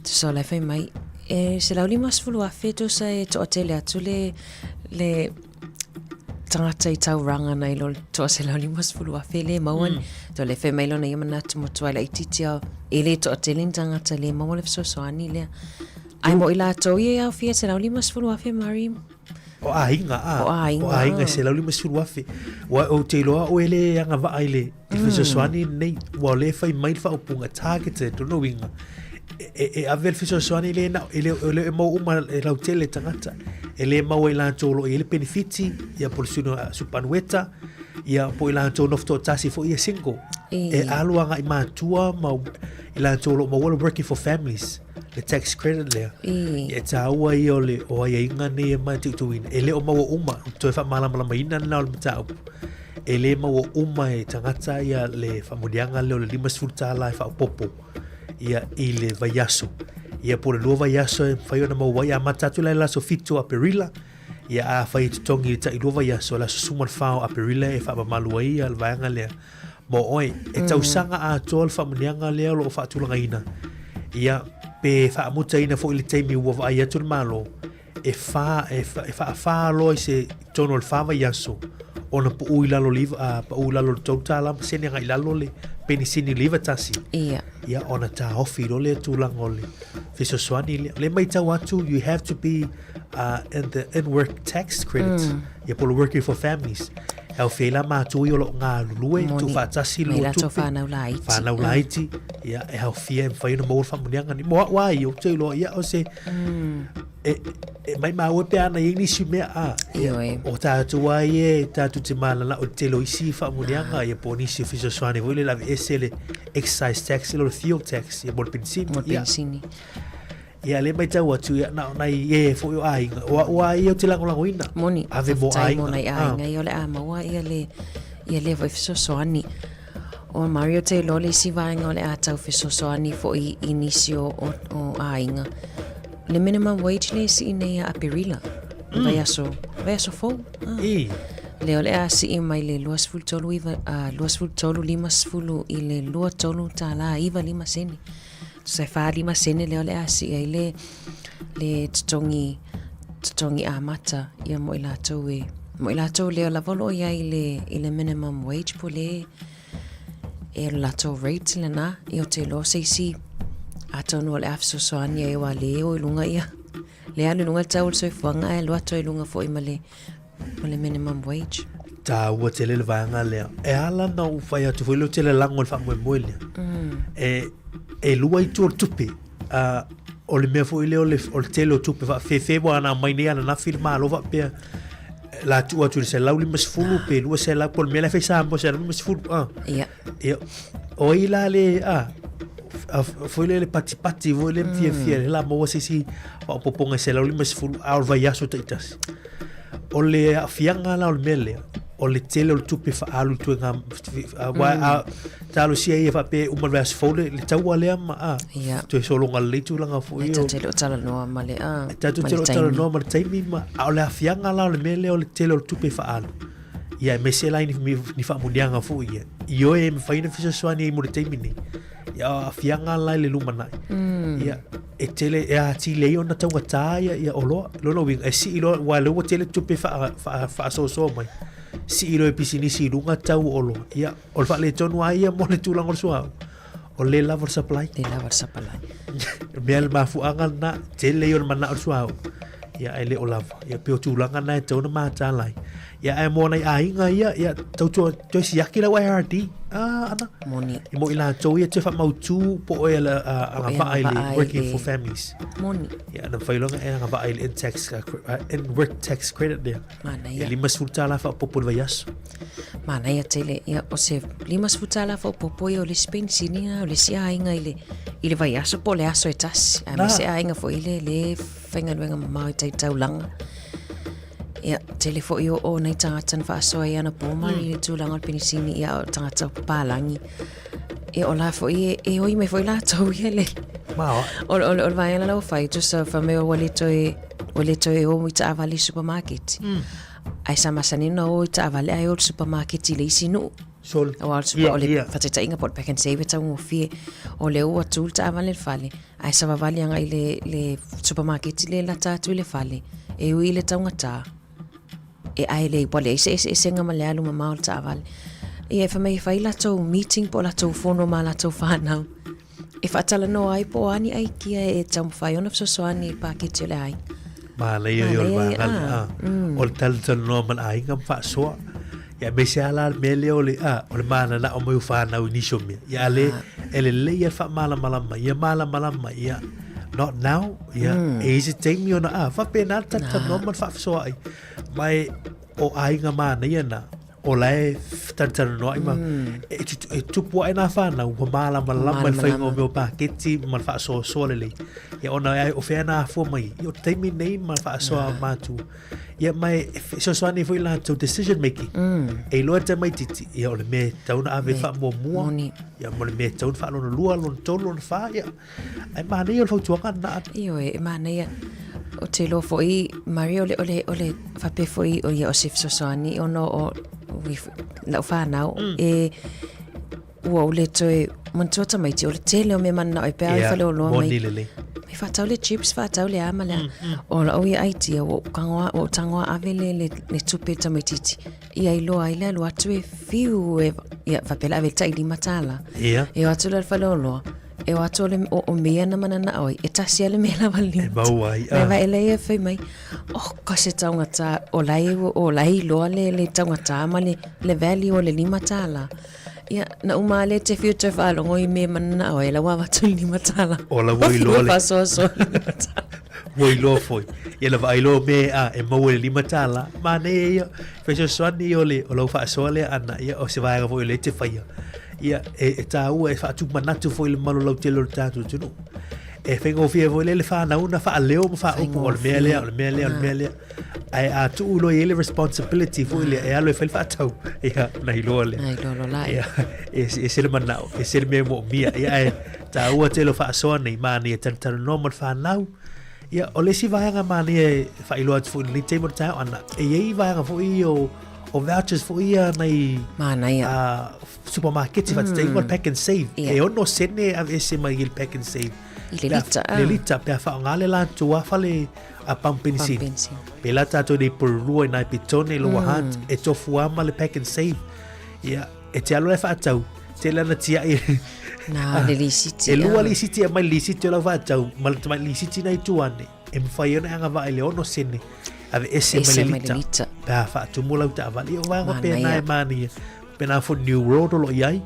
Tusa o la e fai mai, e $150,000 tusa e toatele atu le, le tagata i tauranga nai lo le toa $150,000 le maua mm. Toa le fai mai lona ia manatu mo tuai laitiiti ao, e le toatele ni tagata le maua le fesoasoani lea. Ai mo i latou ia e aofia $150,000 Murray. O aiga, a. O aiga. O aiga e $150,000. Ua ou te iloa oe le agavaa i le i le fesoasoani lenei. Ua o lea e fai mai le faaupuga targeted, lona uiga, e, e, e ave le fesoasoani le na, e le, e le e maua uma e lautele tagata. E le maua i latou o lo o i ai le penefiti, ia po o le suna supanueta, ia po o i latou nofo toatasi foi ia single. E alu agai matua ma i latou o lo o maua le working for families. le tax credit lea. Ia e taua ia o le o aiaiga nei e mataituina. E le o maua uma, toe faamalamalamaina lena o le mataupu. E le maua uma e tagata ia le faamanuiaga lea o le $50 e faaopoopo ia i le vaiaso. Ia po o le lua vaiaso e mafai ona maua ai, amata atu la i le aso 7 o Aperila, ia afai e totogi i le tailua vaiaso, le aso 14 o Aperila e faamamalu ai ia le vaega lea. Mo oe, e tausaga atoa le faamanuiaga lea o lo o faatulagaina, ia, pe faamutaina foi i le taimi ua vaai atu le Malo, e fa, e, e faafa loa i se totonu o le fa vaiaso ona pau i lalo le pau i lalo le $3 ma sene agai i lalo le penisini le 91. Ia. Ia, ona taofi loa lea tulaga o le fesoasoani lea. Le matau atu, you have to be in the in-work tax credit. Ia po o le working for families. E aofia ai la matou ia o lo o galulue, tuufaatasi Mai lua latou tupe. whanau laiti. Whanau laiti. Ia, e aofia e mafai ona maua le faamanuiaga nei. Mo au lava ia, ou te iloa, ia, o se... E, e maumau e pe ana i ai nisi mea, a. Ia, Ioe. o tatou lava ia e tatou te mananao i le tele o isi faamanuiaga, ia po o nisi o fesoasoani foi lele e aveese le excise tax i lo le fuel tax, ia mo le penisini. Mo le Ia. penisini. Ia, lea e matau atu, ia, na o nai e foi o aiga. O au lava ia ou te lagolagoina. Moni, Ave mo faafetai aiga. mo nai aiga ia o le a maua ia le, ia lea foi fesoasoani. O Mario te iloa le isi vaega o le a tau fesoasoani foi i nisi o, o, o aiga. Le minimum wage le sii nei ia Aperila. Mm. Vaiaso, vaiaso fou. Ah. I. Lea o le a sii mai le 23 iva, uh, 23 50 i le 23 tālā 95 sene. Tusa e 45 sene lea o le a sii ai le, le totogi, totogi amata ia mo i latou e, mo i latou lea lava o lo o i ai i le, i le minimum wage po le, e o le latou rate lena, ia ou te iloa o se isi atonu o le a fesoasoani ai aua le o i luga ia, le alu i luga le tau o le soifuaga ae alu atu ai i luga foi ma le, ma le minimum wage. Taua tele le vaega lea. E ala ona ou fai atu foi lea ou te lalago i le faamoemoe lea. E, e lua itu o le tupe. Uh, o le mea foi lea o le, o le tele o tupe faafefe ua ana aumai nei ananafi le Malo faapea la tuu atu i le 150 pe 200 po o le mea la e fai Samoa 150 ah. Ia. Ia, o ai la le ah, foi lea le patipati foi lea fiafia mm. la maua se isi faaopoopoga e 150 a o le vaiaso taitasi. O le aafiaga la o le mea lea, o le tele o le tupe faaalu i ituaiga aua a talosia ia faapea e uma le vaiaso fou le, le taua lea ma a Ia. toe sologa lelei tulaga foi E o tatou te le o talanoa ma le a, tatou ma te le le o taimi. talanoa ma le taimi ma a o le aafiaga la o le mea lea o le tele o le tupe faaalu. Ia aemaise la i ni, ni faamuniaga foi ia. Ioe e mafai ona fesoasoani ai mo le taimi nei. Ia o aafiaga la i le lumanai. Ia e tele e atili ai ona taugatā ia, ia oloa. Lona uiga e sii loa aua o lea ua tele tupe faa, faa, faasoasoa mai. Sii loa e pisinisi i luga tau o oloa. Ia o le faaletonu lava ia mo le tulaga o le suauu. O le lava o le supply. Le lava o le supply. Mea le mafuaaga lena, tele ia o le manao o le suauu. Ia ae le o lava. Ia pei o tulaga na e tatau ona mataala ai. Ia ae mo nai aiga ia, ia tautua toe siaki lau IRD. Ah, ana. Moni. I mo i latou ia toe faamautu po o e agavaa i le working for families. Moni. Ia na mafai loa ona e agavaa i le in-tax, in-work tax credit lea. Manaia. Ia $50 faaopoopo i le vaiaso. Manaia tele. Ia, o se $50 faaopoopo ia o le isi penisini lena o le isi aiga i le, i le vaiaso po o le aso e tasi. Aemaise aiga foi le, le faigaluega mamao i tai taulaga. Ia, tele foi o, o nai tagata na faasoa i ana po mai i le tulaga o le penisini, ia, o tagata o papalagi. Ia, o la foi e, e oi mai foi latou ia le... Ma, O, o, o le vaega la ua fai, tusa fai mai ua le toe, ua le toe o i taavale i supermarket. Ae sa masani ona o i taavale ae o i le supermarket i le isi nuu. Sol. Aua o le super, Ia, o le ia. faataitaiga po o le Pak'nSave e taugofie. O lea ua tu le taavale i le fale, ae savavali agai i le, le supermarket lea e lata atu i le fale, e ui i le taugata. E ʻae lei, ua leai se eseesega ma le alu mamao o le taavale. Ia, e fai mai e fai latou meeting po o latou fono ma latou whānau. E whaatalanoa ai po o a ni aikia e taumafai ona fesoasoani i le paketi o le aiga. Manaia ia o le Manaia ia, vaega lea, ah. ah. O le talatalanoa ma le aiga ma faasoa. Ia aemaise lava la le mea lea o le, ah, o le mananao mai o fanau i nisi o mea. Ia a le, e lelei lava le faamalamalama, ia malamalama, ia, not now, ia, e i ai se taimi ona, ah, faapena le talatalanoa ma le faafesoaai. Ma e, o aiga manaia na, o la e talatalanoai ma, e, e tupu ae nā whānau, ua mālamalama i le whainga o mea o paketi ma le faasoasoa lelei. Ia ona e, o whea nā afua mai, ia o te taimi nei ma le faasoa mātua. Ia ma e fesoasoani foi latou decision making. E iloa e le tamaitiiti, ia o le mea e tatau ona ave faamuamua, ia ma le mea e tatau ona faalona lua, lona tolu, lona whā, ia. Ae manaia o le fautuaga lena. Ioe, e manaia. Ou te iloa foi, Maria, o le, o le, o le faapea foi o ia o se fesoasoani ona o, o lau whānau, e, Ua ou le toe manatua tamaiti o le tele o mea mananao ai pe a i faleoloa mai. Moni lelei. Mai faatau le chips, faatau le a ma le a. O lau ia idea ua ou tago ua ou tago lava ave le le le tupe i le tamaitiiti ia iloa ai le alu atu e fiu e ia faapea le ave le tai $5. Ia. E o atu la i le faleoloa, e o atu o le o o mea na mananao ai, e tasi lava le mea lava le E maua ai. Mai vaai ia fai mai, Oka se taugata, o la e, o la e iloa le, le taugata ma le, le value o le $5. Ia, na uma lea te fiu toe faalogo i mea mananao ai, la ua avatu le $5. O la ua iloa le... Faasoasoa le $5. Ua iloa foi. Ia na vaai loa mea a e maua i le $5. Manaia ia, fesoasoani ia o le, o lau faasoa lea ana, ia o se vaega foi o lea e te faia. Ia, e, e tāua e faatumanatu foi i le mamalu lautele o le tatou atunuu. E faigofie foi lea le fanau na faaleo ma faaupu o le mea lea, o le mea lea, o le mea lea. Ae a tuu loa i ai le responsibility foi lea e alu e fai le faatau, ia, ona iloa lea. Na iloa loa la. Ia, e ese le manao, ese le mea e moomia. Ia, ae tāua tele o faasoa nei, manaia talatalanoa ma le fanau. Ia, o le isi vaega manaia e faailoa atu foi i lenei taimi o le taeao ana, e i ai vaega foi ia o, o vouchers foi ia nai Manaia. Supermarket faataitaiga o le pack and save. E 6 sene e aveese mai i le pack and save. I le lita. Le lita, pe a faaaoga le latou lava fale a pump penisini. Pēlā tātou nei Porirua i nai Petone i Lower Hutt, e tofu lava ma le pack and save. Ia, e te alu la e faatau, tele ana tiai. Nā, le lisiti. E lua lisiti e aumai le lisiti o lau faatau, ma le tamai lisiti na i tua ane. E mafai ai ona e agavaa i le 6 sene, aveese mai le lita, pe a faatumu lau taavale. Ia o vaega faapena e manaia. Pēnā foi New World o lo o i ai,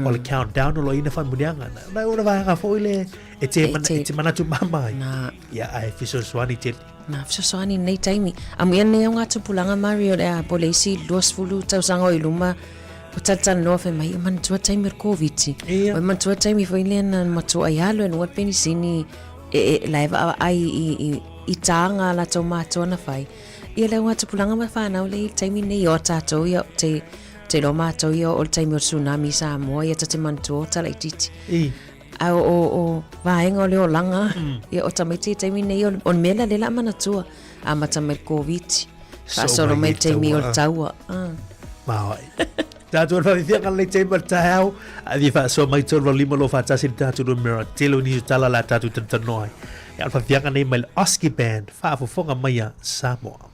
o le countdown o lo o i ai na faamanuiaga. Na ona vaega foi le e te, e te, e te manatu mama ai. Nā. Ia, ae fesoasoani tele. Nā, fesoasoani nei taimi. A muia nei au ngā tupulaga Mario le a po le isi 20 tausaga o i luma, o talatalanoa fai mai, e manatua taimi o le Koviti. Ia. O e manatua taimi foi lea na matua ai alu e luga le penisini e, e, la e vaavaai i, i, i tāga a latou mātua na whai. Ia le au tupulaga ma whanau le i taimi nei o tātou ia te, te iloa mātou ia o le taimi o le tsunami i Samoa ia ta te manatua o tala itiiti. I. A o, o, o vaega o le olaga, ia o tamaiti i taimi nei o, o le mea la le la manatua. Amata mai le Koviti. Faasolo mai le taimi o le taua. Ah. Maoai. Tātou le whawhiwhianga lenei taimi o le taeao, a fia faasoa mai 385 lo whātasi le tātou numera, tele o nisi o tala la tātou tanoa ai. Ia o le whawhiwhianga nei mai le Oski Band, faafofoga mai a Samoa.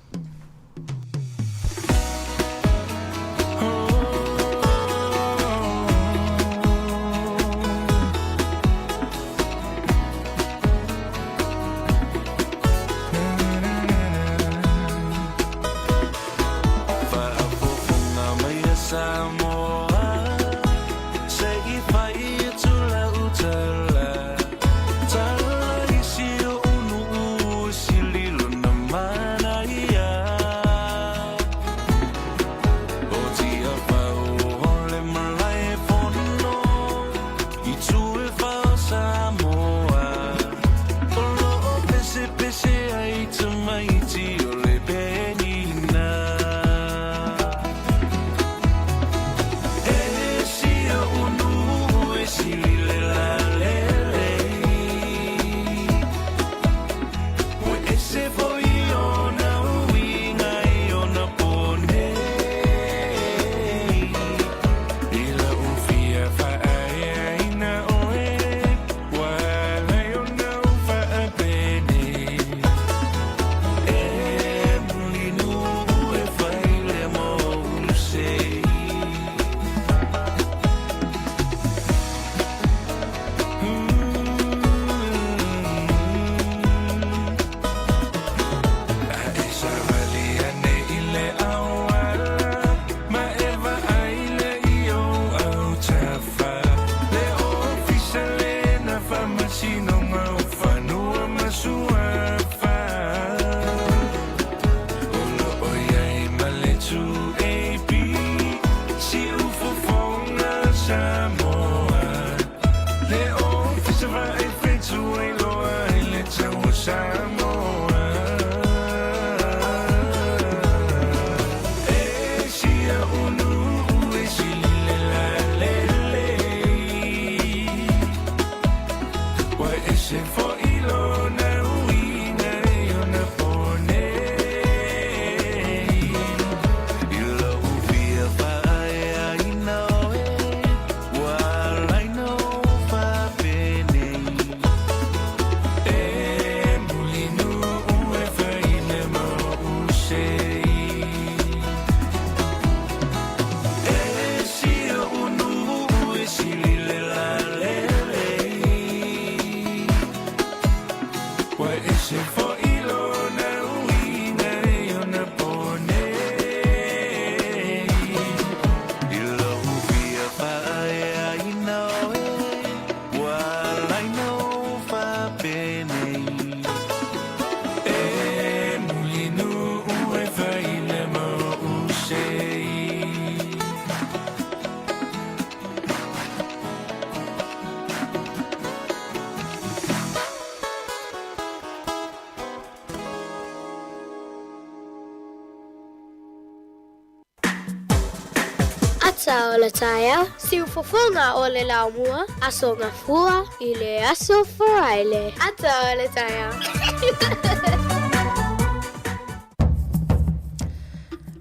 Ata o le taeao, siufofoga o le laumua, Aso Gafua i le Aso Faraile. Ata o le taeao.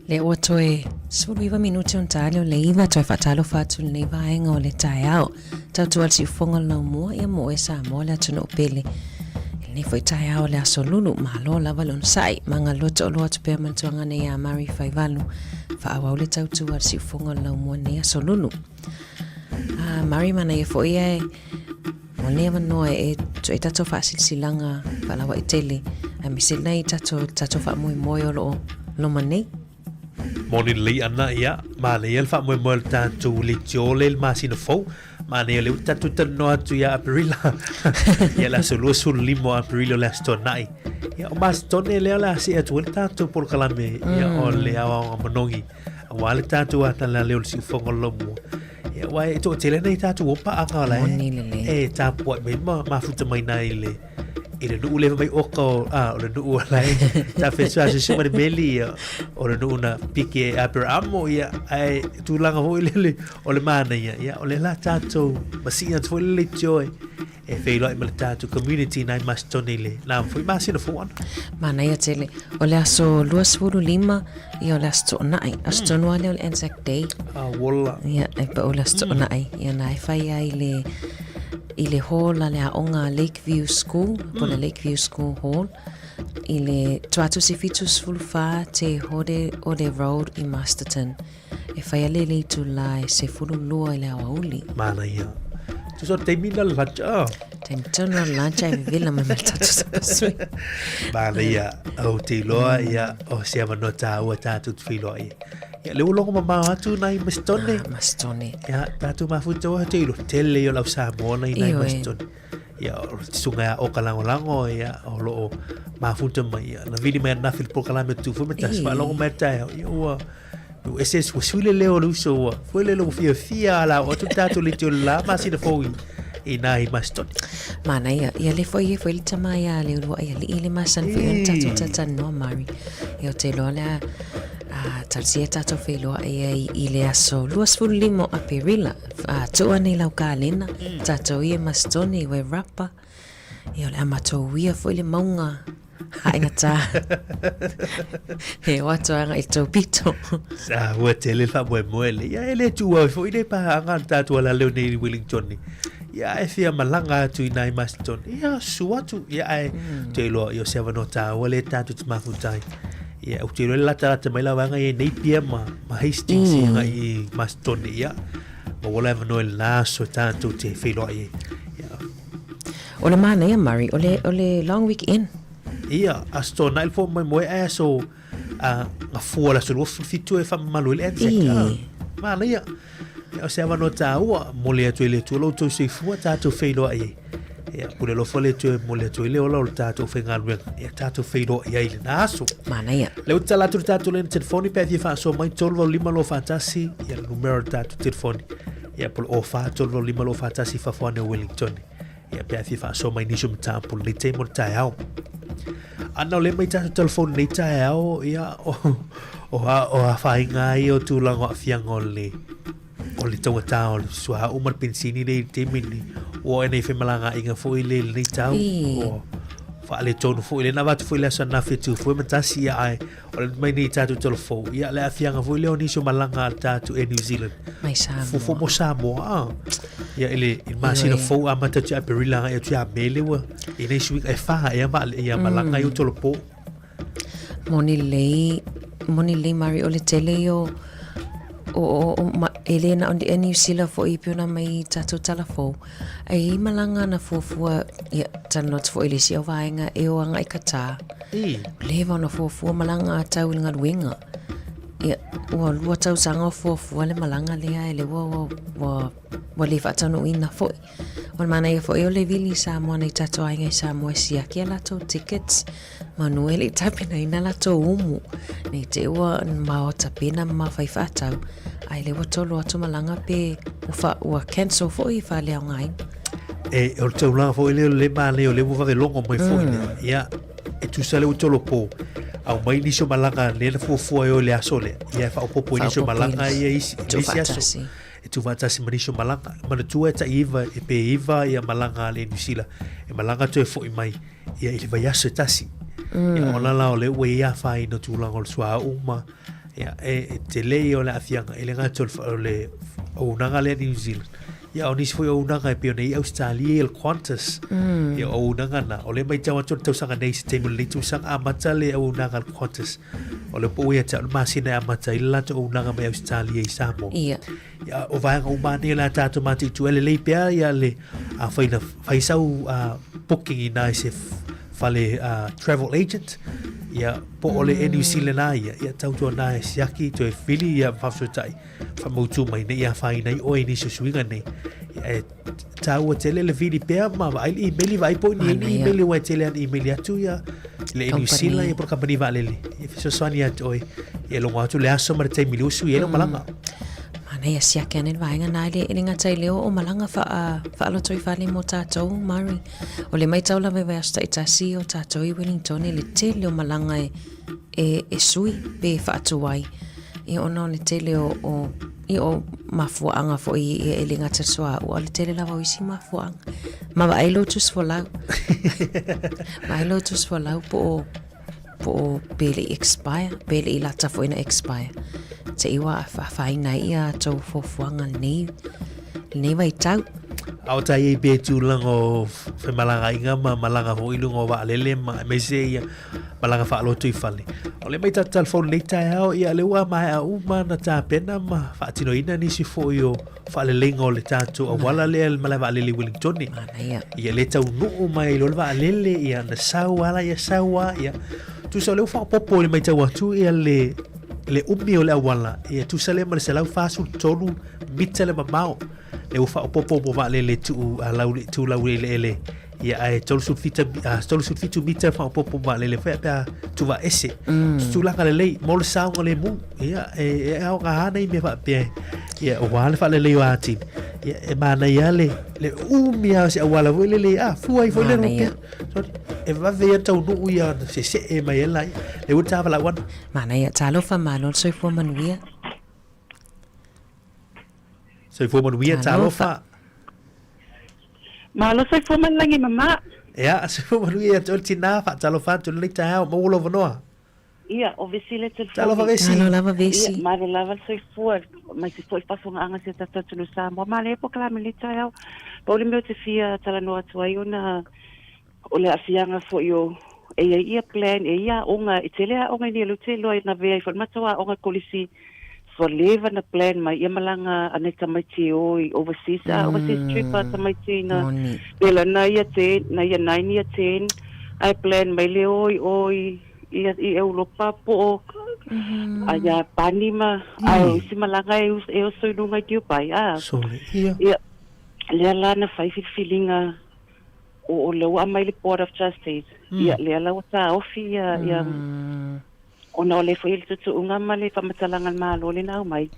Lea ua toe 19 minute ona ta le o le iva, toe faatalofa atu i lenei vaega o le taeao. Tautua le siufofoga o le laumua, ia mo oe Samoa le atunuu pele. I lenei foi taeao o le aso Lulu, malo lava le onosai, ma galulue toalua atu pea ma le tuagana ia Mary Faivalu, faaauau le tautua a le siufofoga o le laumua i lenei aso Lulu. Ah, Mary manaia foi e o lenei avanoa e e tatou faasilasilaga faalauaitele aemaise lenei tatou tatou faamoemoe o loo loma nei. Moni lelei ana ia, manaia le faamoemoe o le tatou leitio le i le masina fou, manaia o lea ua tatou talanoa atu ia Aperila, ia le aso 25 o Aperila o le Aso Toonai. Ia o Masitone lea o le a see atu ai le tatou polokalame ia o le aoaoga manogi aua le tatou atala lea o le siufofoga o le laumua. Ia aua e toatele nei tatou o paaga o la e e tapuai mai ma mafuta mai nai le i le nuu le mai oka o a o le nuu la e ta fesu a susu ma le meli ia o le nuu na piki e Aperamo ia ae tulaga foi lele o le manaia ia o le la tatou masii atu foi le leitio e e feiloai ma le tatou community nai Masitone i le na foi masina fou ana. Manaia tele. O le aso 25, ia o le aso Toonai. Aso tonu lava lea o le Anzac Day. Ah, uola. Ia, e pau le aso Toonai. Ia na e fai ai le i le hall a le aoga Lakeview School, po le Lakeview School Hall, i le Tuatusi 74 Te Hore Ore Road i Masterton. E whai ale le itula e 12 i le aoauli. Manaia. Tusa o taimi na lunch, ah. Taimi tonu o lunch ai vevela mai ma le tatou sapasui. Manaia, au te iloa, ia, o se avanoa tāua tātou te whiloa i. Ia, le ua logo mamao atu nai Masitone. Ah, Masitone. Ia, tātou mafuta oa te ilo tele i o lau Samoa nei nai Masitone. Ia, o le sunga ia o ka langolango, ia, o loo mafuta mai, ia, na vili mai anafi le polokalame tu fue me tasi, whaalogo mai tae, ia, ua, ua ese ua sui le leo o le uso ua, fue le leo fiafia ala o atu tātou le teo la masina fou i, i nā i Masitone. Manaia, ia le foi e foi le tama ia le ulua ia lii le masani foi ona tatou talatalanoa Mary. Ia o te iloa le a a talosia tatou feiloai ai i le aso 25 o Aperila. A tuu nei lau kalena, tatou ia Masitone i Wairarapa. Ia o le a matou uia foi le mauga haʻigatā e o atu aga i tou pito. Sa ua tele le faamoemoe le. Ia e le tuua ai foi nei paaga le tatou alaleo nei i Wellington. Ia e fia malaga atu i nai Masterton. Ia su atu. Ia ae te iloa ia o se avanoa tāua le tatou te mafuta ai. Ia ou te iloa le latalata mai la vaega ia i Napier ma, ma Hastings mm. i, i Masterton. Ia ma ua le avanoa i lena aso e tatou te feiloai ai. Ia O le manaia Murray, o le, o le long weekend. Ia, aso Toonai le faamoemoe ae aso a gafua le aso 27 e faamamalu ai le Anzac. Ii. Ah, manaia. Ia, o se avanoa tāua, momoli atu ai le Atua lo outou soifua tatou feiloai ai. Ia, pule alofa le Atua e momoli atu ai le ola o le tatou faigaluega. Ia, tatou feiloai ai i lena aso. Manaia. Lea ua tatala atu le tatou laina telefoni pe a fia faasoa mai 385 241, ia le numera o le tatou telefoni. Ia, po o le 04 385 241 i fafo ane o Wellington. Ia, pe a fia faasoa mai nisi o mataupu lenei taimi o le taeao. Ana o lea mai tatou telefoni nei taeao, ia, o, o, a, o afaina ai o tulaga o aafiaga o le, o le taugata o le suauu ma le penisini lea i le taimi lenei. Ua oo ina i femalagaaiga foi le i lenei tau. O faaletonu foi lea na avatu foi le aso ananafi e tu foi ma tasi, ia, ae o le mai nei tatou telefoni. Ia, le aafiaga foi lea o nisi o malaga a le tatou Air New Zealand. Mai Samoa. Fuafua mo Samoa, ah. Ia, i le, i le masina fou amata atu ia Aperila agai atu ia Me ua, i nei suiga e whā ea ma, ia malaga i o tolopo. Moni lelei, moni lelei Mary o le tele ia o, o, o, o ma, e le na o Air New Zealand foi pei ona mai i tatou tala fou. Ai i malaga na fuafua, ia, talanoa atu foi i le isi au vaega e o agai Qatar. Leva ona fuafua malaga a tau i le galuega. Ia, ua lua tausaga o fuafua le malaga lea e le ua, ua, ua, ua le faataunuuina foi. O le manaia foi o le vili i Samoa nei tatou aiga i Samoa e siaki a latou tickets manu e le i tapenaina latou umu. Nei te ua ma o tapena ma fai faatau, ae le ua tolo atu malaga pe ua, fa, ua cancel foi i faaleaogaina. E, o le taulaga foi lea o le manaia o lea ua vave logo mai foi lea. Ia, e tusa lea ua tolopo. Aumai nisi o malaga lea na fuafua e oe i le aso lea, ia e faaopoopo i nisi o malaga ia i isi, i isi aso. E tuufaatasi ma nisi o malaga. Manatua e tai iva, e pe iva ia malaga a le Niu Sila, e malaga toe foi mai ia i le vaiaso e tasi. Ia ona la o lea ua i ai afaina o tulaga o le suauu ma ia e tele ia o le aafiaga e le gata o le auaunaga lea New Zealand. Ia o nisi foi auaunaga e pei ona i ai Ausetalia ia le Qantas. Ia o auaunaga na, o lea e matau atu o le tausaga nei i se taimi o lenei tausaga amata le auaunaga a le Qantas. O lea po ua ia te au le masina e amata ai le latou auaunaga mai Ausetalia i Samoa. Ia. Ia o vaega uma nei o le a tatou mataitu e lelei pea ia le afai na fai sau booking inā i se fale travel agent ia po o le Air New Zealand a ia, ia tautuana e siaki toe vili ia faafesootai faamautu mai ne i afaina ai oe i nisi o suiga nei. Ia, e taua tele le vili pea ma vaai le imeli, vaai po o ni ni imeli aua e tele lava ina imeli atu ia le New Zealand ia po o le kamupani vaalele e fesoasoani ia te oe ia logo atu le aso ma le taimi i le usu i ai lau malaga. Manaia siaki ane le vaega na e le gata i le o malaga faalotoifale mo tatou, Murray. O le maitau lava i vaiaso taitasi o tatou i Wellington i le tele o malaga e e, e sui pe faatuai ia ona o le tele o, o ia o mafuaaga foi ia e le gata le suauu a o le tele lava o isi mafuaaga. Ma vaai lou tusi folau. Vaai lou tusi folau po o po o pe le i expire, pe le i lata foi na expire. Te i ua afaina ai ia tou fuafuaga lenei, lenei vaitau. A o tai ai pea tulaga o femalagaaiga ma malaga foi i luga o vaalele ma aemaise ia malaga faalotoifale. O le mai tatou telefoni i lenei taeao, ia lea ua maea uma ona tapena ma faatinoina nisi foi o faaleleiga o le tatou auala lea i le malae vaalele i Wellingtone. Manaia. Ia lea taunuu mai ai loa le vaalele, ia na sau lava ia sau lava, ia. Tusa o lea ua faaopoopo i le matau atu ia le le umi o le auala, ia tusa lea ma le 143 mita le mamao. Lea ua faaopoopo mo vaalele tuu a lau tuu laueleele ia ae 37 37 mita faaopoopo mo vaalele foi pe a tuvaese. Mm. Tulaga lelei mo le saogalemu. Ia e, e aoga nei mea faapea. Ia aua le faalelei o atili. Ia e manaia le le umi lava o se auala foi lele a fua ai foi le Manaia. Sorry. E vave ia taunuu ia sesee mai ai laia. Le ua tava lauana. Manaia, talofa malo le soifua manuia. Soifua manuia, talofa. Malo soifua malagi mama. Ia, soifua manuia ia te oe le tina, faatalofa atu i lenei taeao, maua lou avanoa. Ia, o Vesi le telefoni. Talofa Vesi. Malo lava Vesi. Ia, malo lava le soifua, mai se foi faafofogaaga si o tatou atunuu Samoa. Malo e polokalame i lenei taeao. Pau le mea ou te fia talanoa atu ai ona o le aafiaga foi o e i ai ia plan, e i ai aoga, e tele aoga i nei lea ou te iloa na avea ai foi le matou aoga kolisi ua leva na plan mai ia malaga a nai tamaiti e o i overseas, a overseas trip a tamaiti na pela na ia ten, na ia nine ia ten, ae plan mai le o i o i i, i Europa po o a Iapani ma ae o isi malaga e, e oso i luga i Dubai a. Sole, ia. Ia, lea la na fai filifiliga o, o lea ua aumai le Board of Trustees. Ia, lea la ua taofi ia, ia Ona o le foi le tutuuga ma le faamatalaga a le Malo lena aumai,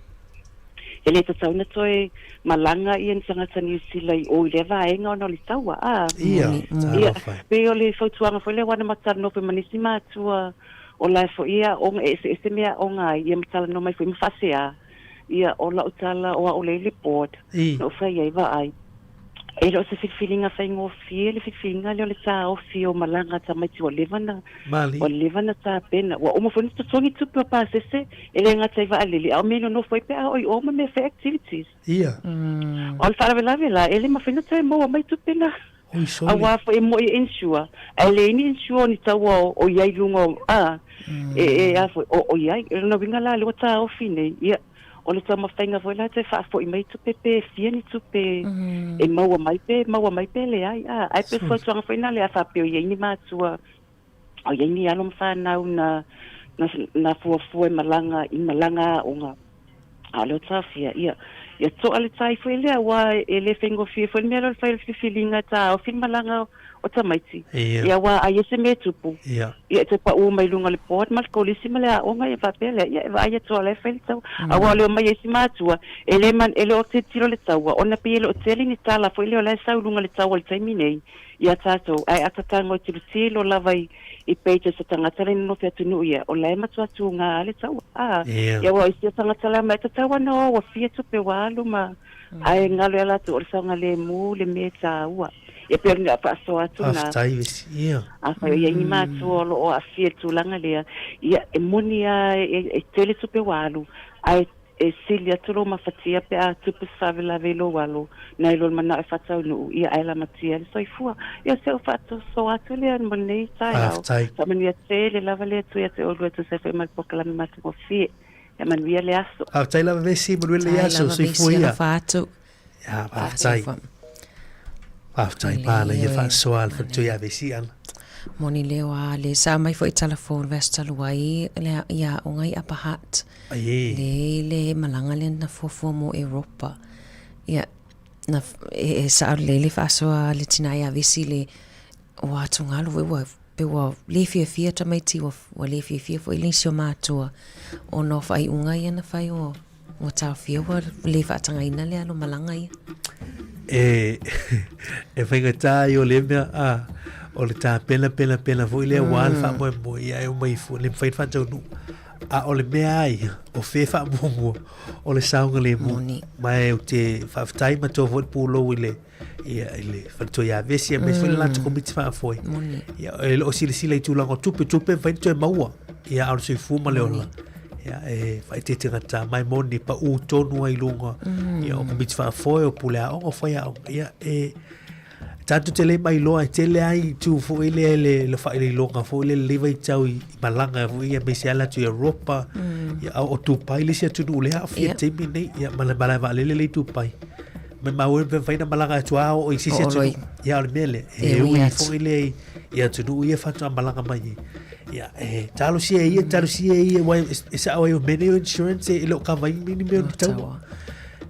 e le tatau ona toe malaga ia ni tagata Niu Sila i o i lea vaega ona o le taua, a. Ia, Ia, pei o le fautuaga foi lea aua na ma talanoa foi ma nisi matua o la e foi e aoga, e eseese mea e aoga ai, ia ma talanoa mai foi ma faasea. Ia, o lau tala o au lea i le board, na ou fai ai, vaai, e le o se filifiliga faigofie le filifiliga lea o le taofi o malaga a tamaiti ua leva na, ua leva na tapena. Ua uma foi ona totogi tupe o pasese, e le gata i vaalele, a o mea e nonofo ai pe a oo i o ma mea fai activities. Ia. O le faalavelave la, e le mafai ona toe maua mai tupe na. Oi sole. Aua foi e moi e insure, ae leai ni insure o ni taua o i ai i luga o, a, e, e a foi, o, o i ai. O lona uiga la, lea ua taofi nei, ia, o le taumafaiga foi la toe faafoi mai tupe pe fia ni tupe e maua mai pe maua mai pe leai, a. Ae pei o le fautuaga foi lena lea a faapea o i ai ni matua, o i ai ni alo ma fanau na, na, na fuafua e malaga i malaga aoga, A o lea ua taofia, ia, ia toa le tai foi lea, aua e le faigofie foi le mea lea o le fai o le filifiliga e taofi le malaga o tamaiti. Ia. Ia, aua ai e se mea e tupu. Ia. Ia, e toe paʻu mai luga o le board ma le kolisi ma le aoga, ia faapea lea, ia, e vaai atu lava o la e fai le taua. Aua o le omai a isi matua, e le man, e le o tilotilo le taua, ona pei e le o tele ni tala foi lea o la e sau i luga o le taua i le taimi nei. Iā tātou, ae a tatago e tilotilo lava i, i pages o tagata le nonofi atunuu ia, o la e matua tūgā le taua. A, Ia. ia ua o isi o tagata la ma e tatau ana o ua fia tupe ua alu ma, ae galo ia latou o le saogalēmū le mea e tāua. Ia pei o le mea faasoa atu na. Faafetai Vesi. Ia. Afai o i ai ni matua o lo o aafia i le tulaga lea, ia e moni lava e, e tele tupe ua alu, ae E sili atu lou mafatia pe a tupu se faalavelave i lou alo, nai lo le manao e faataunuu, ia ae lamatia le soifua. Ia o se u faatosoa atu lea mo lenei taeao. Faafetai. Faamanuia tele lava le Atua ia te oulua e tusa ai foi ma le polokalame matagofie. Ia manuia le aso. Faafetai lava Vesi, manuia lenei Faafetai aso, lava soifua Vesi, ia. alofa atu. Ia, faafetai. Soifua. Faafetai Le pala ia ioe. faasoa le faletua ia Vesi ana. Moni leo a le sa mai foi tala fou le vaiaso talu ai le ia aoga i Upper Hutt. Ai. Le le malaga lea na fuafua mo Europa. Ia na e, e sao lelei le faasoa a le tina ia Vesi le ua atugalu foi ua pe ua le fiafia tamaiti ua, ua le fiafia foi nisi o matua ona o faaiuga ia na fai o Ua taofia ua le faatagaina le alo malaga ia. E, e faigata ai o le mea, a, o le tapenapena foi lea aua le faamoemoe, ia e uma ifo, le mafai ona faataunuu. A o le mea lava ia, o fea e faamuamua, o le saogalemu. Moni. Ma e ou te faafetai matua foi le pulou i le, ia, i le faletua ia Vesi, aemaise foi le latou komiti faafoe. Moni. Ia, e le o silasila i tulaga o tupe, tupe e mafai ona toe maua, ia, a o le soifua ma le ola. Ia, e faaeteetegata mai moni, paū tonu ai i luga, ia, o komiti faafoe, o pule aoga, o faiaoga. Ia, e, tatou te le mailoa, e tele ai itu foi lea i le, le faailoiloga foi lea i lenei vaitau i, i malaga foi ia, aemaise lava le atu i Europa, ia, a o Dubai le isi atunuu lea e aafia i le taimi lenei, ia, ma le malae vaalele lea i Dubai. Maumau e pe mafai ona malaga atu lava oo i se isi Oo loa atunuu. i- Ia, o le mea lea, E e ui ui atu. foi lea i, i atunuu ia faatoa malaga mai ai. Ia, e talosia e ia, talosia e ia, aua e, e sao ai o mea nei o insurance e le o kavaina ni mea o ni taua. Taua.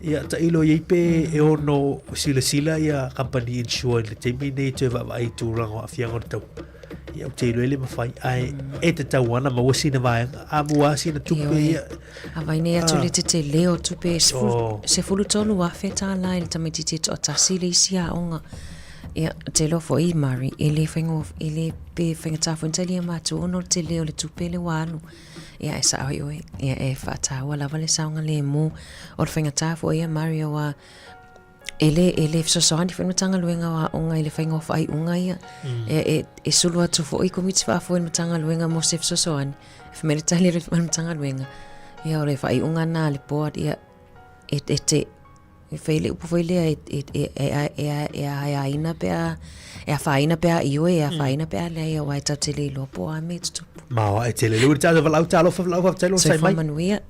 Ia, tailo i ai pe e ono silasila ia company insure i le taimi nei e toe vaavaai i tulaga o aafiaga o le taua. Ia, ou te iloa e le mafai, ae e tatau lava ona maua sina vaega, a maua lava sina tupe Ioe. ia. A vai nei atu Ah. le tetele o tupe e Oh. 13,000 tālā i le tamaitiiti e toatasi le isi aoga. Ia, te iloa foi, Murray, e le faigō, e le pe faigata foi ona talia matua ona o le tele o le tupe le ua alu. Ia, e sao ai oe, ia, e faataua lava le saogalemu. O le faigata foi ia, Murray, aua e le, e le fesoasoani foi le Matagaluega o Aoga i le faiga o faaiuga ia. E, e, e sulu atu foi i Komiti Faafoe i le Matagaluega mo se fesoasoani. E fai mai le tali a le Matagaluega, ia o le faaiuga lena a le board, ia, e, e te, e fai le upu foi lea, e, e, e, e, e, e, e aeaina pe a, e afaina pe a ioe, e afaina pe a leai, aua e tatou te le iloa po o a mea e tutupu. Ma o e tele le uri tātou valaau talofa valaau faafetai lo sai Soifua mai. manuia.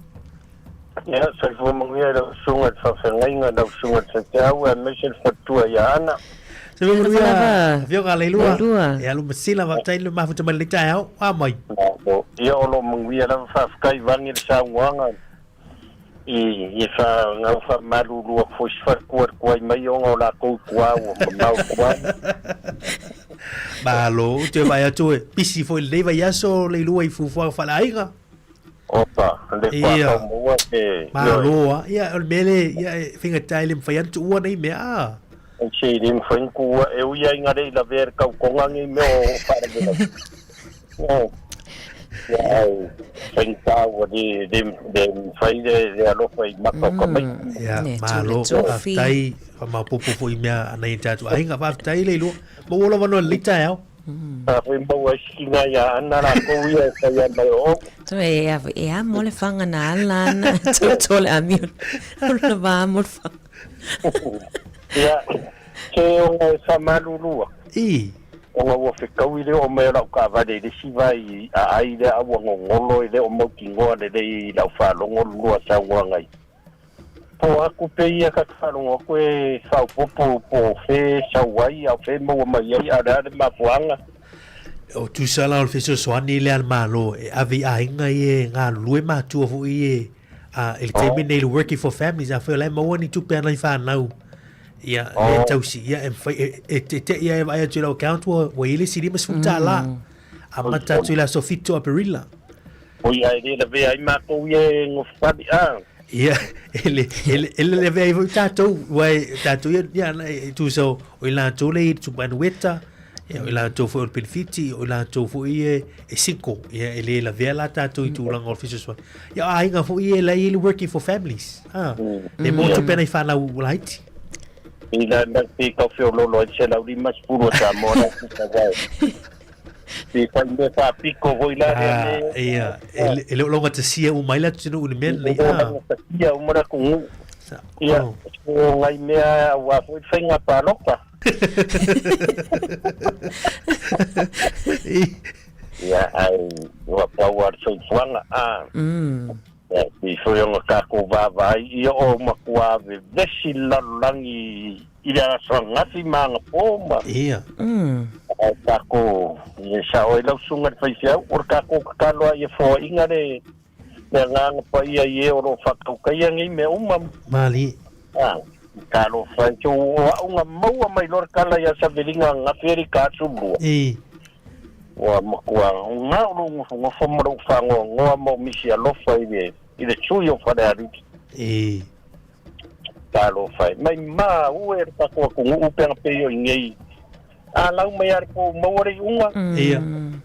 Ia, soifua manuia i lau susuga i le faafeagaiga, lau susuga i le Saiteau, aemaise le faletua ia Ana. Soifua Alofa manuia, lava. Afioga Leilua. Leilua. Ia alu masila faafetai le mafuta mai lenei taeao. A mai. Malo. Ia, o lo o manuia lava, faafetai vane le saunoaga i i fa ngau faamalulu atu foi se faletua i le tuai mai ona o latou i tua ua mamao i tua. Malo, ou te vaai atu e pisi foi i lenei vaiaso Leilua i fuafuaga faaleaiga. Opa, le Ia. kuākau maua te, ioe. Malo a. Ia, o le mea lea, ia, e faigata e le mafai lava ona tuua nei mea, a. Se i le mafai ona tuua, e ui lava ina le i lavea i le tautoga nei mea o faalavelave. Ioe. Ia, ae faigata ua le, le, le mafai le, le alofa i maka o tamaiti. Ia, Ne, tu le malo, tofi. faafetai, faamaopoopo foi i mea a nai o tatou aiga. Faafetai Leilua. Maua lava noa i lenei taeao. A foi maua ai sina ia Ana latou ia e fai ai mai o oe. Toe e a e a mo le fanga na ala ana to le ami o le va mo le fanga. Ia, se ona e faamalulu atu. I. Ona ua fetaui le oo mai o lau taavale i le isi vai aai lea a ua gogolo e le o mautinoa lelei i lau faalogo le lua saunoaga ai. Po atu pe ia ta te faalogo atu e faaopoopo po o fea e sau ai a o fea e maua mai ai a o le a le mafuaaga. O tusa la o le fesoasoani lea a le Malo e ave i aiga ia e galulue matua foi ia a i le taimi lenei i le Working for Families afai o la e maua ni tupe a nai fanau ia lea e tausi ia e mafai e e te'i lava e vaai atu i lau account ua ua i ai le isi $50 amata atu i le aso 7 o Aperila. Oi ae le lavea ai matou ia e nofo-fale a. Ia, e le, e le, e le lavea ai foi tatou, aua e, tatou ia, ia, e tusa o, o i latou lea i le tupe anueta, Ia, o i latou foi o le penefiti, o i latou foi e, e single, ia, e le lavea la tatou i tulaga o le fesoasoani. Ia, o aiga foi ia la e i ai le working for families, ah, e maua tupe a nai fanau laiti. I la mea pei kau feololo ai le 150 o Samoa la puka vai. Pe fai mea faapiko foi la lea Ah, me. ia, e, le- e le o laugatasia uma ai le atunuu i le mea lenei, E le o ah. laugatasia uma le atunuu. Ia, Oh. o ngai mea aua foi le faiga palota. Ia, ai, ua pau lava le soifuaga, ah. Ia, pei foi ona tatou vaavaai, ia o matua vevesi le lalolagi i le aso ananafi ma anapo ma. Ia. Ae tatou, ia sao ai lau susuga i le faifeau, o le tatou tatalo lava ia foaiina le le Agaga Paia i e o lo o faatautaia nei mea uma. Malie. A, talofa e, o au na maua mai loa le tala ia Saveliga ananafi alii ta asu lua. E. Ua matua gao lou nofonofo ma lou faanoanoa ma ou misi alofa i le i le sui o Falealili. E. Talofa e, mai maua e le tatou atunuu pe ana pei o i nei A lau mai a le pou maua le iuga. Ia.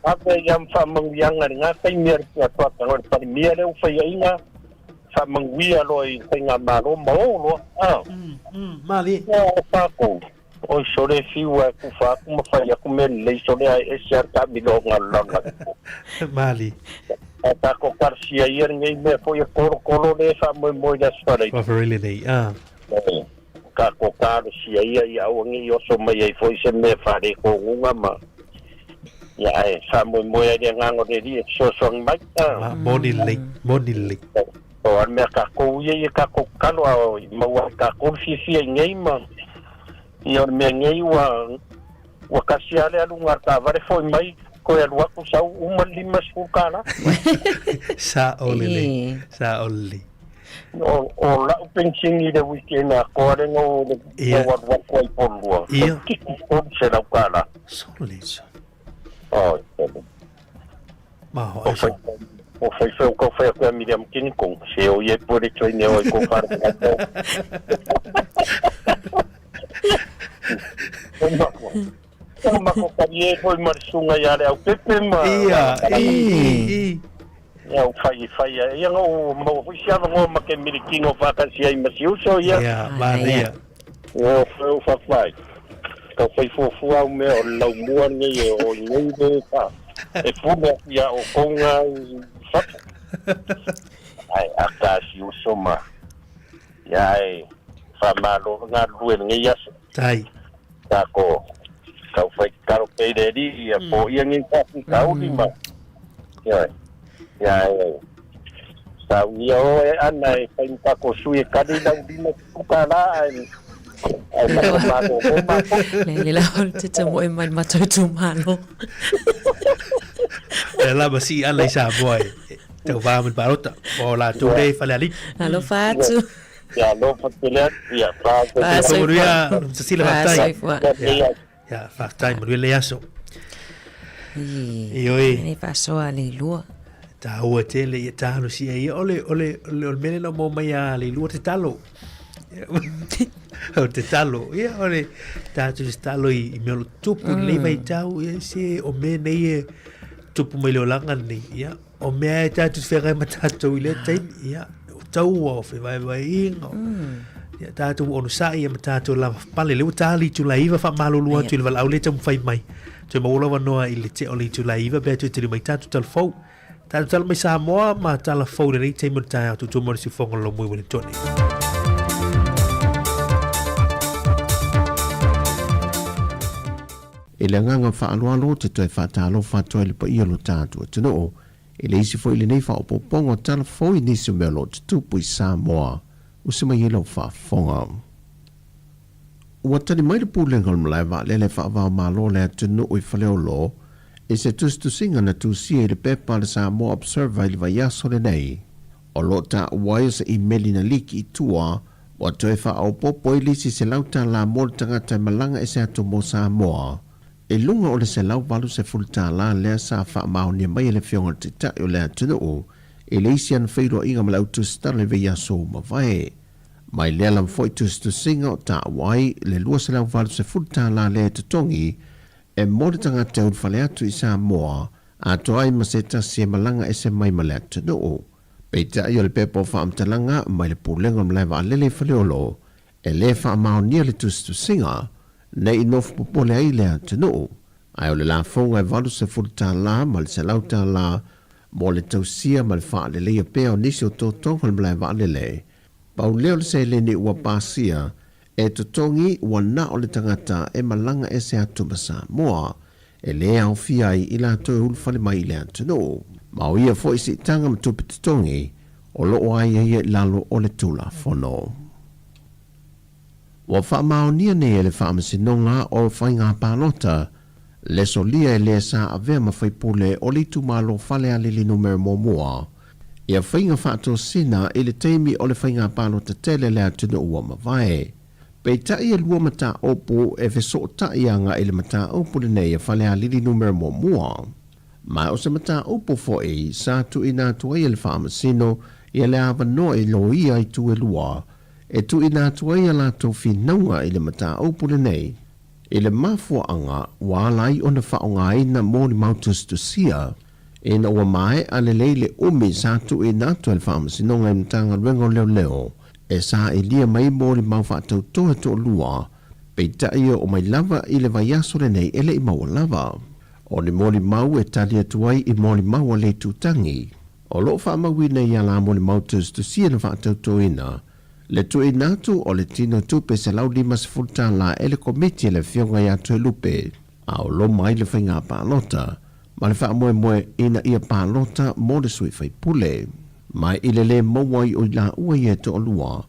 Ave ai lava ma faamanuiaga i lena taimi a le Tuatoata o le Palemia lea ua faiaina, faamanuia loa i faigamalo ma o loa. A. Malie. Ia o tatou, oi sole fiu a e kufa atu ma fai atu mea lelei sole ae ese a le taamiloga o le lalolagi. Malie. A tatou talosia ia lenei mea foi e kolokolo lea e faamoemoe i le Aso Faraile. Faraile nei, a. Tatou talosia ia ia aua ne i oso mai ai foi se mea faaletonu ma ia ae faamoemoe ai le Agaga o le Alii e fesoasoani mai. Ma, moni lelei, moni lelei. O a le mea tatou ia ia tatou tatalo a maua ai tatou le fiafia i nei ma ia o le mea nei ua ua tasi lava le aluga a le taavale foi mai toe alu atu sau uma le 50 tala. Sao lelei, sao lelei. O, o la'u penisini i le weekend atoa lea na ou Ia. alu atu ai Polua, Ia. toeitiiti 300 tala. Sole. Oi, sole. Ma ho O ai fai, o fai fai o kau fai atu ia Miriam Kini kong, se o ia pore toi ne oi ko whare o. O mako. O mako kari e foi ma le sunga ia le au pepe ma. Ia, i, i, i. Ia, o fai e fai ai. Ia, o maua foi se avanoa ma ke milikino faatasi ai ma si uso ia. Ia, manaia. Ia, o fai o faafai. Tau fai fuafua au mea o le laumua lenei e o i nei le fa. E pule atu ia outou nga i fafo. Ae ata si uso ma. Ia, ae faamalo le galulue i lenei aso. Tai. Tako tau fai tatalo pea i le Alii ia poia nei faafitauli ma ioe. Ia e saunia oe ana e fai ma tako sui e kali lau 50 tālā ae ae tako malōlō mākou. Le le la o le te tamoe mai le matou itumalo. Le lava si ala i Samoa e tau vā ma le palota. O latou lea i Falealili. Alofa atu. Ia alofa tele atu, ia Fa soifua. Manuia, Cecilia, Fa faafetai. soifua. Ia, ia, faafetai, manuia le aso. I, Ioe. Nei faasoa a Leilua. Taua tele ia talosia ia. O le, o le, o le, o le mea lea na maua mai a Leilua te talo. O te talo. Ia, o le tatou te talo i, i mea o lo tupu mm. Lenei vaitau, ia, se o mea nei e tupu mai le olaga lenei. Ia, o mea e tatou te feagai ma tatou i lea taimi, ia, o taua, o fevaevaeina, o, ia, tatou onosai ia ma tatou lava pale. Lea ua ta le itula e 9 faamalulu atu i le valaau lea e taumafai mai. Toe maua lou avanoa i le tea o le itula e 9 pe a toe tali mai tatou tala fou. Tatou tala mai Samoa ma tala fou i lenei taimi o le taeao. Tutu mo le siufofoga o le Lomui Ueletone. I le agaga faaaloalo te toe faatalofa atu ai le paia o lo tatou atunuu i le isi foi i lenei faaopoopoga o tala fou i nisi o mea o lo o tutupu i Samoa. Usi mai ai lau faafofoga. Ua tali mai le Pulega o le Malae Vaalele Faava-o-Malo o le atunuu i Faleolo i se tusitusiga na tusia i le pepa a le Samoa Observer i le vaiaso lenei. O lo o taua ai o se imeli na liki i tua ua toe faaopoopo ai le isi $100 mo le tagata e malaga ese atu mo Samoa. I luga o le $180 lea sa faamaonia mai e le Afioga i le Taitai o le atunuu i le isi ana feiloaiga ma le au tusitala i vaiaso ua mavae. Mai lea lava foi tusitusiga o taua ai le $280 lea e totogi. e mo le tagata e ulufale atu i Samoa atoa ai ma se tasi e malaga ese mai ma le atunuu. Peitai o le pepa o faamatalaga mai le Pulega o le Malae Vaalele i Faleolo e lē faamaonia le tusitusiga ne i nofo popole ai le atunuu, ae o le lafoga e $80 ma le $100 mo le tausia ma le faaleleia pea o nisi o totoga o le malae vaalele. Pau lea o le seleni ua pasia e totogi ua na o le tagata e malaga ese atu ma Samoa e lē aofia ai i latou e ulufale mai i le atunuu. Ma o ia foi siitaga ma tupe totogi o lo o aiaia i lalo o le Tulafono. Ua faamaonia nei e le Faamasinoga o Faiga Palota le solia e lē sa avea ma faipule o le itumalo Falealili Numera Muamua ia faiga faatosina i le taimi o le faiga palota tele a le atunuu ua mavae. Peitai e lua mataupu e fesootai agai i le mataupu lenei a Falealili Numera Muamua. Ma o se mataupu foi sa tuuina atu ai e le Faamasino ia le avanoa i loia i tu e lua e tuuina atu ai a latou finauga i le mataupu lenei i le mafuaaga ua ala ai ona faaaogaina molimau tusitusia ina ua maea lelei le umi sa tuuina atu e le Faamasinoga i Matagaluega o Leoleo e sailia mai molimau faatauto e toalua, peitai e oo mai lava i le vaiaso lenei e le i maua lava. O ni molimau e tali atu ai i molimau a le itutagi. O lo o faamauina i ala molimau tusitusia na faatautoina le tuuina atu o le tino tupe $150 e le Komiti a le Afioga ia Toelupe a o loma ai le faiga palota ma le faamoemoe ina ia palota mo le sui faipule. Ma i le lē maua ai o i laua ia e toalua,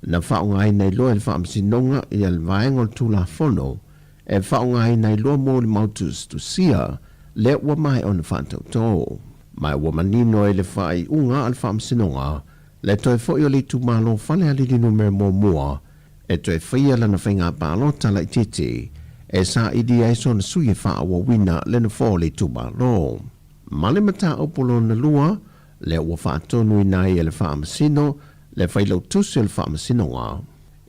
na faaaogaina ai loa e le Faamasinoga ia le vaega o le Tulafono e faaaogaina ai loa molimau tusitusia lea ua maea ona faatautō. Ma ua manino ai le faaiuga a le Faamasinoga le toe foi o le itumalo Falealili Numera Muamua e toe faia lana faiga palota laitiiti e saili ai sona sui e faaauauina le nofoa o le itumalo. Ma le mataupu lona lua, lea ua faatonuina ai e le Faamasino le Failautusi o le Faamasinoga.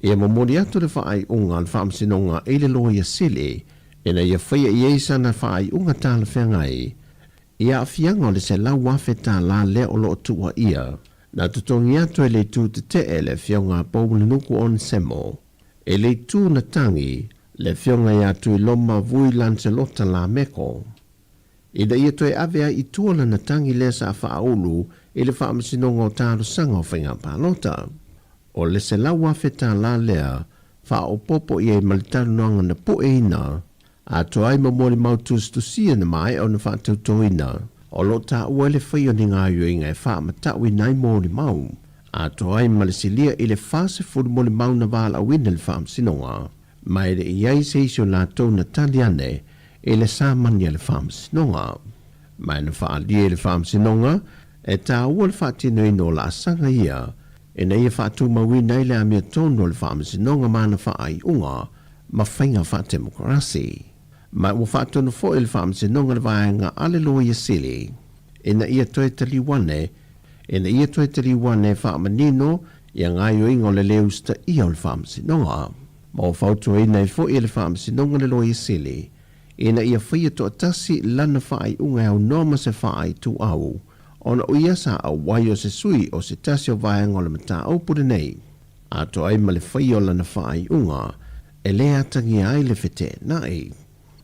Ia momoli atu le faaiuga a le Faamasinoga i le Loia Sili ina ia faia i ai sana faaiuga talafeagai i aafiaga o le $100,000 lea o lo o tuuaia. Na totogi atu e le itu tetee le afioga a Poumulinuku Onesemo, e le itu na tagi le afioga ia Tuiloma Vui Lancelota Lameko. Ina ia toe ave ai i tua lana tagi lea sa faaulu i le Faamasinoga o Talosaga o Faiga Palota. O le $100,000 lea faaopoopo i ai ma le talanoaga na pueina atoa ai ma molimau tusitusia na maea ona faatautoina. O lo o taua ai le fai o ni gaoioiga e faamatauina ai molimau, atoa ai ma le silia i le 40 molimau na valaauina i le Faamasinoga, ma e le i ai se isi o latou na tali ane i le samani a le Faamasinoga. Ma na faaalia i le Faamasinoga e taua le faatinoina o laasaga ia ina ia faatumauina ai le amiotonu o le Faamasinoga ma ana faaiuga ma faiga faatemokarasi. Ma ua faatonu foi e le Faamasinoga le vaega a le Loia Sili ina ia toe taliu ane ina ia toe taliu ane e faamanino ia gaoioiga o le lē usitaia o le Faamasinoga. Ma ua fautuaina ai foi e le Faamasinoga le Loia Sili ina ia faia toatasi lana faaiuga e aunoa ma se faaituau ona o ia sa auai o se sui o se tasi o vaega o le mataupu lenei. Atoa ai ma le faia o lana faaiuga e lē atagia ai le feteenai.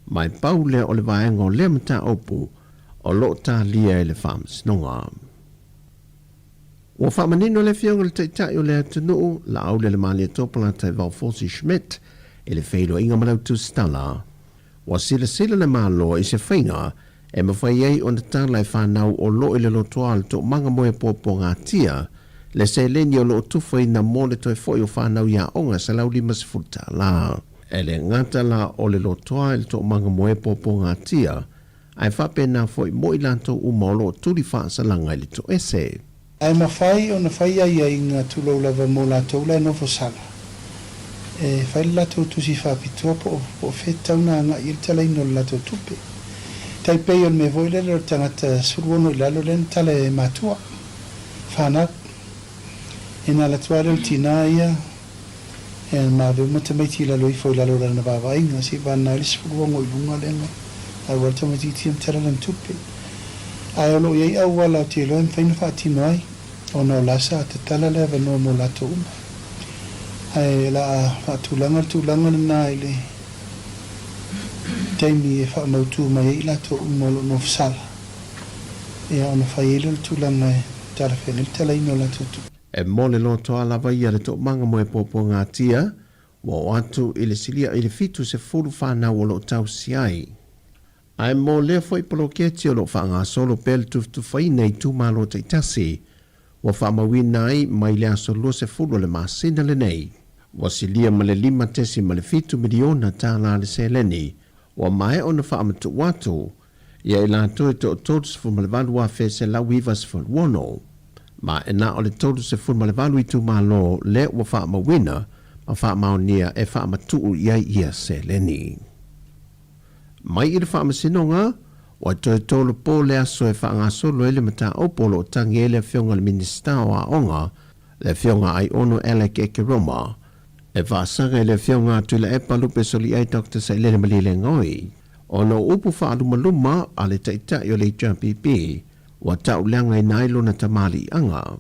Ma e pau lea o le vaega o lea mataupu o lo o talia e le Faamasinoga. Ua faamanino le Afioga i le Taitai o le atunuu, Laaulialemalietoa Polataivao Fosi Schmidt, i le feiloaiga ma le autusitala. Ua silasila le Malo i se faiga e mafai ai ona tala e fanau o lo i le lotoa o le toomaga moeapoapoagatia le seleni o lo o tufaina mo le toe foi o fanau i aoga $150. E le gata la o le lotoa i le toomaga moeapoapoagatia, ae faapena foi mo i latou uma o lo o tuli faasalaga i le toese. Ae mafai ona fai aiaiga tulou lava mo latou la e nofo sala, e fai le latou tusi faapitoa po o po o fea e tatau ona agai i ai le talaina o le latou tupe. Tai pei o le mea foi lele o le tagata 16 i lalo lea na tala e matua, fanau. Ina alu atu lava lea o le tina ia Ia, na ave uma tamaiti i lalo ifo i lalo o lana vaavaaiga, seivagana ai le 16 i luga lea na alu ai le tamaitiiti ma tala lana tupe. Ae o lo o i ai auala ou te iloa e mafai ona faatino ai, ona o la sa tatala le avanoa mo latou uma. Ae o le a faatulaga le tulaga lena i le taimi e faamautu mai ai i latou uma o lo o nofosala, ia ona fai ai lea o le tulaga e talafeagai le talaina o latou tupe. E mo le lotoa lava ia le toomaga mo e puapuagatia, ua oo atu i le silia i le 70 fanau o lo o tausi ai. Ae mo lea foi poloketi o lo o faagasolo pea le tufatufaina i itumalo taitasi, ua faamauina ai mai le aso 20 o le masina lenei, ua silia ma le $5.7 miliona tala le seleni ua maea ona faamatuu atu ia i latou e toa-38,196, ma e na o le 38 itumalo lea ua faamauina ma faamaonia e faamatuu i ai ia seleni. Mai i le Faamasinoga, ua toe tolu po le aso e faagasolo ai le mataupu o lo o tagi ai le Afioga i le Minisita o Aoga, le Afioga Aiono Alec Ekeroma, e faasaga i le Afioga a Tuilaepa Lupe Soliai Doctor Sailele Malielegaoi. Ona o upu faalumaluma a le Taitai o le HRPP, ua tauleagaina ai lona tamaliiaga.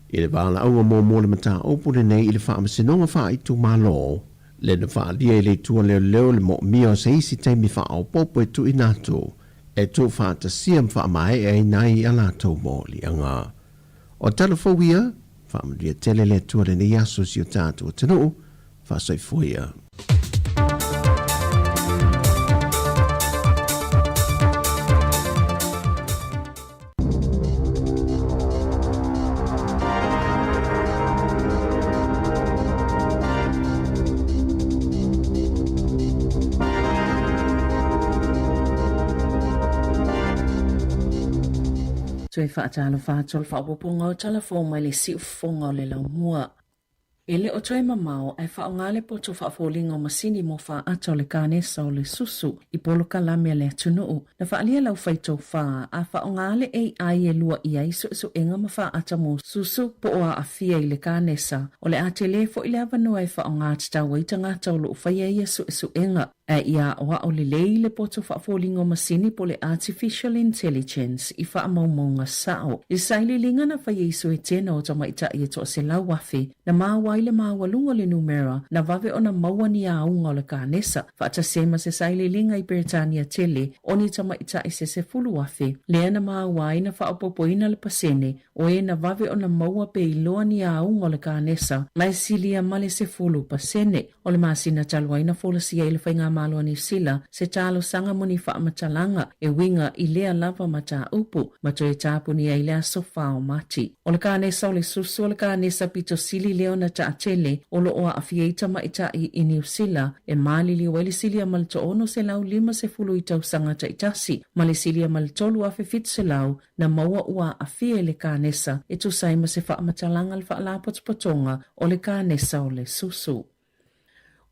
I le valaauga muamua o le mataupu lenei i le Faamasinoga Faaitumalo, lea na faaalia i le Itu a Leoleo le moomia o se isi taimi faaopoopo e tuuina atu e tuufaatasia ma faamaeaina ai a latou moliaga. O tala fou ia, faamanuia tele le Atua lenei aso i si o tatou atunuu, faasoifua ia. Toe faatalofa atu o le faaopoopoga o tala fou mai le siufofoga o le laumua. E le o toe mamao ae faaaoga le poto faafoliga o masini mo faata o le kanesa o le susu i polokalame a le atunuu. Na faaalia lau faitofa a faaaoga le AI e luaʻi ai suesuega ma faata mo susu po o aafia i le kanesa. O le a tele foi le avanoa e faaaoga tatau ai tagata o lo o faia ia suesuega. Ae ia aoao lelei le poto faafoliga o masini po o le Artificial Intelligence i faamaumauga sao. I sailiiliga na faia i Suetena o tamaitai e 100,000, na maua ai le maualuga o le numera na vave ona maua ni auga o le kanesa, faatasi ai ma se sailiiliga i Peretania tele o ni tamaitai se 10,000, lea na maua ai na faaopoopoina le pasene o e na vave ona maua pe iloa ni auga o le kanesa ma e silia ma le 10%. O le masina talu ai na folasia i le Faigamalo a Niu Sila se talosaga mo ni faamatalaga e uiga i lea lava mataupu ma toe tapuni ai le aso 4 o Mati. O le kanesa o le susu o le kanesa pito sili lea ona taatele o lo o aafia ai tamaitai i Niu Sila e maliliu ai le silia ma le 650 i tausaga taitasi ma le silia ma le 3,700 na maua ua aafia i le kanesa e tusa ai ma se faamatalaga a le Faalapotopotoga o le Kanesa o le Susu.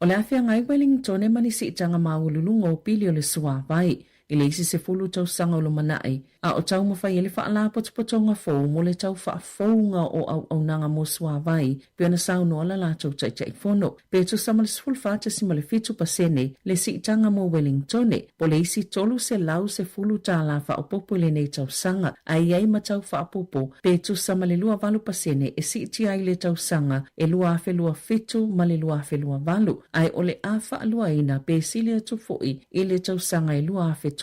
O le a feagai Wellingtone ma ni siitaga maualuluga o pili o le suāwai i le isi 10 tausaga o lumanai, a o taumafai ai le Faalapotopotoga fou mo le tau faafouga o auaunaga mo suāwai pei ona saunoa la latou Taitaifono. Pe tusa ma le 14.7% le siitaga mo Wellingtone, po o le isi $310 faaopoopo i lenei tausaga, ae i ai ma tau faaopoopo pe tusa ma le 28% e siitia ai le tausaga e 2027 ma le 2028, ae o le a faaluaina pe sili atu foi i le tausaga e 2036.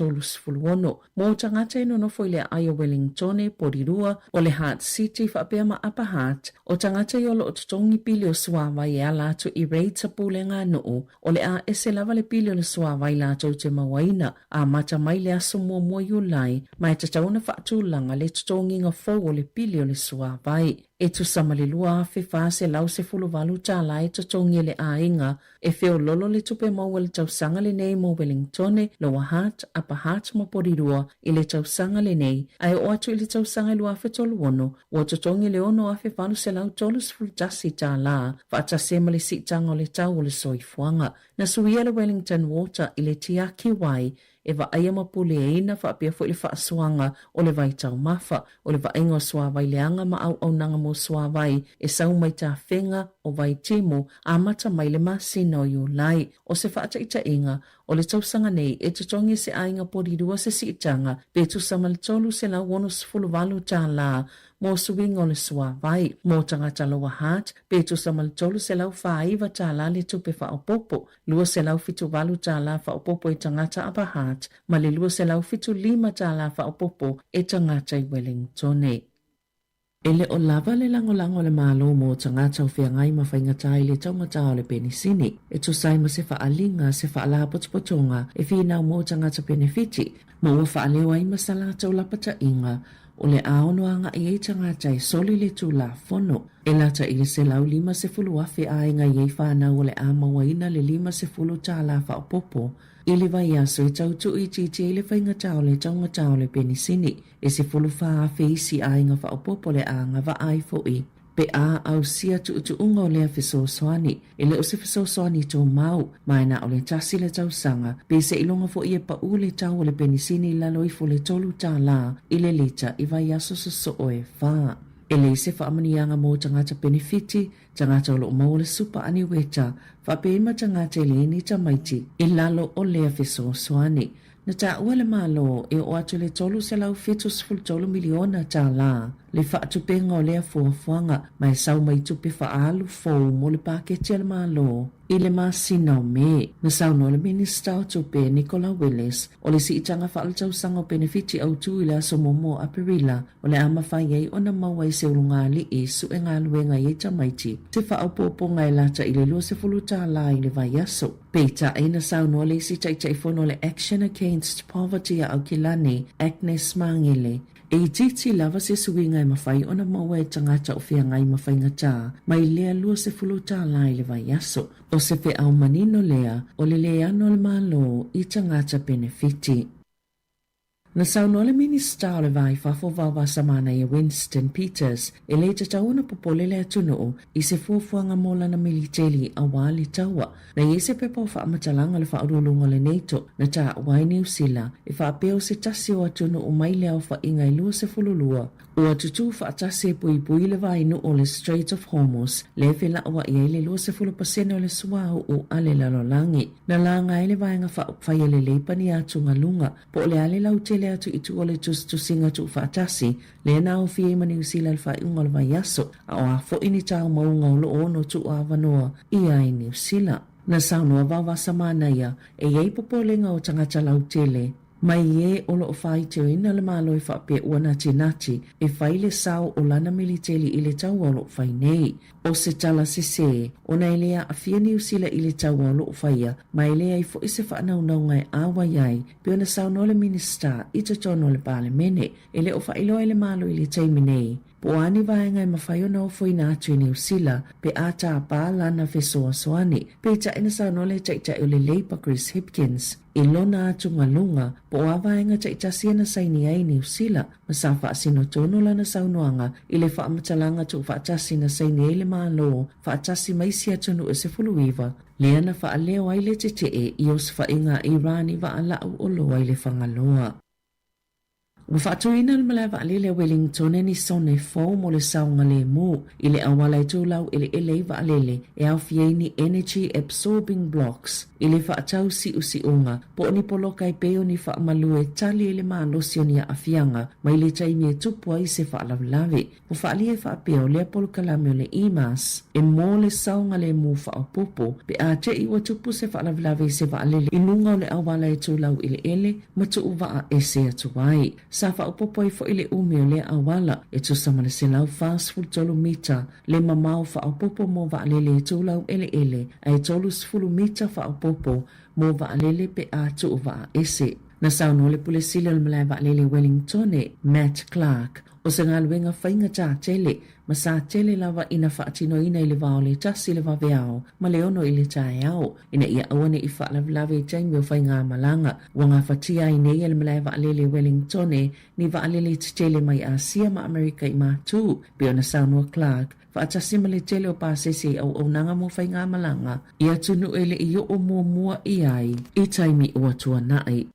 Mo tagata e nonofo i le aai o Wellingtone, Porirua, o le Hutt City faapea ma Upper Hutt, o tagata ia o lo o totogi pili o suāwai e ala atu i rates a pulega a nuu, o le a ese lava le pili o le suāwai latou te mauaina, amata mai le aso muamua Iulai, ma e tatau ona faatulaga le totogiga fou o le pili o le suāwai. E tusa ma le $2,418 e totogi e le aiga E feololo le tupe maua i le tausaga lenei mo Wellingtone, Lower Hutt, Upper Hutt ma Porirua i le tausaga lenei, ae oo atu i le tausaga e 2036, ua totogi le $6,831 faatasi ai ma le siitaga o le tau o le soifuaga. Na suia le Wellington Water i le Tiaki Wai. e vaaia ma puleaina faapea foi le faasoaga o le vai taumafa, o le vaaiga o suavai leaga ma auaunaga mo suavai e sau mai tafega o Vaitimo amata mai le masina o Iulai. O se faataitaiga, o le tausaga nei e totogi e se aiga polilua se siitaga pe tusa ma le $368 tālā mo suiga o le suavai. Mo tagata Lower Hutt, pe tusa ma le $349 tālā le tupe faaopoopo. $278 tālā faaopoopo e tagata Upper Hutt ma le $275 tālā faaopoopo e tagata i Wellingtone. E le o lava le lagolago a le Malo mo tagata o feagai ma faigata i le taugata o le penisini, e tusa ai ma se faaaliga, se faalapotopotoga e finau mo tagata penefiti, ma ua faaleo ai ma sa latou lapataiga o le a ono agai ai tagata e soli le Tulafono. E lata i le 150,000 aiga i ai fanau o le a mauaina le $50 tālā faaopoopo i le vaiaso e tau tuuitiitia ai le faigata o le taugata o le penisini. E 14,000 isi aiga faaopoopo le a agavaa ai foi pe a ausia tuutuuga o lea fesoasoani. E le o se fesoasoani tumau, ma e na o le tasi le tausaga, pe seiloga foi e pau le tau o le penisini i lalo ifo o le $3 i le lita i vaiaso sosoo e fa. E leai se faamanuiaga mo tagata penefiti, tagata o lo o maua le supa aniueta, faapea ai ma tagata e leai ni tamaiti i lalo o lea fesoasoani. Na taua le Malo e oo atu i le $373 miliona tālā le faatupega o lea fuafuaga ma e sau mai tupe faaalu fou mo le paketi a le Malo i le masina o Me. Na saunoa le Minista o Tupe Nicola Willis o le siitaga faaletausaga o penefiti autū i le aso muamua o Aperila o le a mafai ai ona maua i se ulugalii sue galuega i ai tamaiti se faaopoopoga e lata i le $20 i le vaiaso. Peitai, na saunoa le isi Taitaifono o le Action Against Poverty a Aukilani, Agnes Magele, e itiiti lava se suiga e mafai ona maua e tagata o feagai ma faigata mai lea $20 i le vaiaso. O se feau manino lea o le leano o le Malo i tagata penefiti. Na saunoa le Minista o le Va i Fafo Vaovasamanaia Winston Peters e le tatau ona popole le atunuu i se fuafuaga mo lana militeli aua le taua. Na i ai se pepa o faamatalaga a le Faauluuluga o le NATO na taua ai Niu Sila e faapea o se tasi o atunuu mai le aofaiga e 22 ua tutū faatasi e puipui le vainuu o le Strait of Hormuz lea e felauai ai le 20% o le suauu a le lalolagi. Na laga ai le Vaega Faaupufai a le Leipa ni atugaluga Po o le a le lautele atu i tua o le tusitusiga tuufaatasi, lea na aofia ai ma Niu Sila i le faaiuga o le vaiaso, a o a foi ni taumauga o lo o ono tuuavanoa ʻia ai Niu Sila. Na saunoa Vaovasamanaia, e i ai popolega o tagata lautele mai e o lo o faitioina le Malo e faapea ua natinati e fai le sao o lana militeli i le taua o lo o fai nei. O se tala sesē, ona e le aafia Niu Sila i le taua o lo o faia, ma e leai foi se faanaunauga e ʻauai ai, pei ona saunoa le Minisita i totonu o le Palemene. E le o faailoa e le Malo i le taimi nei, po o a ni vaega e mafai ona ofoina atu i Niu Sila pe a tāpā lana fesoasoani. Peitai na saunoa le Taitai o le Labour Chris Hipkins i lona atugaluga po o a vaega taitasi e na saini ai Niu Sila ma sa faasino tonu lana saunoaga i le faamatalaga tuufaatasi na saini ai le Malo faatasi ma isi atunuu e 19, lea na faaleo ai le tetee i osofaiga a Iran i vaalau oloa i le Fagaloa. Ua faatuina le malae vaalele a Wellington ni sone fou mo le saogalemu i le auala e tulau eleele ai vaalele e aofia ai ni energy absorbing blocks i le faatau siusiuga po o ni poloka e pei o ni faamalu e tali ai le malosi o ni aafiaga mai le taimi e tupu ai se faalavelave. Ua faaalia e faapea o lea polokalame o le EMAS e mo le saogalemu faaopoopo pe a teʻi ua tupu se faalavelave i se vaalele i luga o le auala e tulau eleele ma tuuvaa ese atu ai. Sa faaopoopo ai foi le umi o lea auala e tusa ma le 143 mita le mamao faaopoopo mo vaalele e tulau eleele a e 30 mita faaopoopo mo vaalele pe a tuuvaa ese. Na saunoa le Pule Sili o le Malae Vaalele Wellingtone, Matt Clark, O se galuega faigata tele, ma sa tele lava ina faatinoina i le va o le tasi i le vaveao ma le ono i le taeao, ina ia aua ne i faalavelave i taimi o faigamalaga. Ua gafatia ai nei e le Malae Vaalele Wellingtone ni vaalele tetele mai Asia ma Amerika i Matū, pei ona saunoa Clark, faatasi ma le tele o pasese i auaunaga mo faigamalaga i atunuu e le i oo muamua i ai i taimi ua tuanai.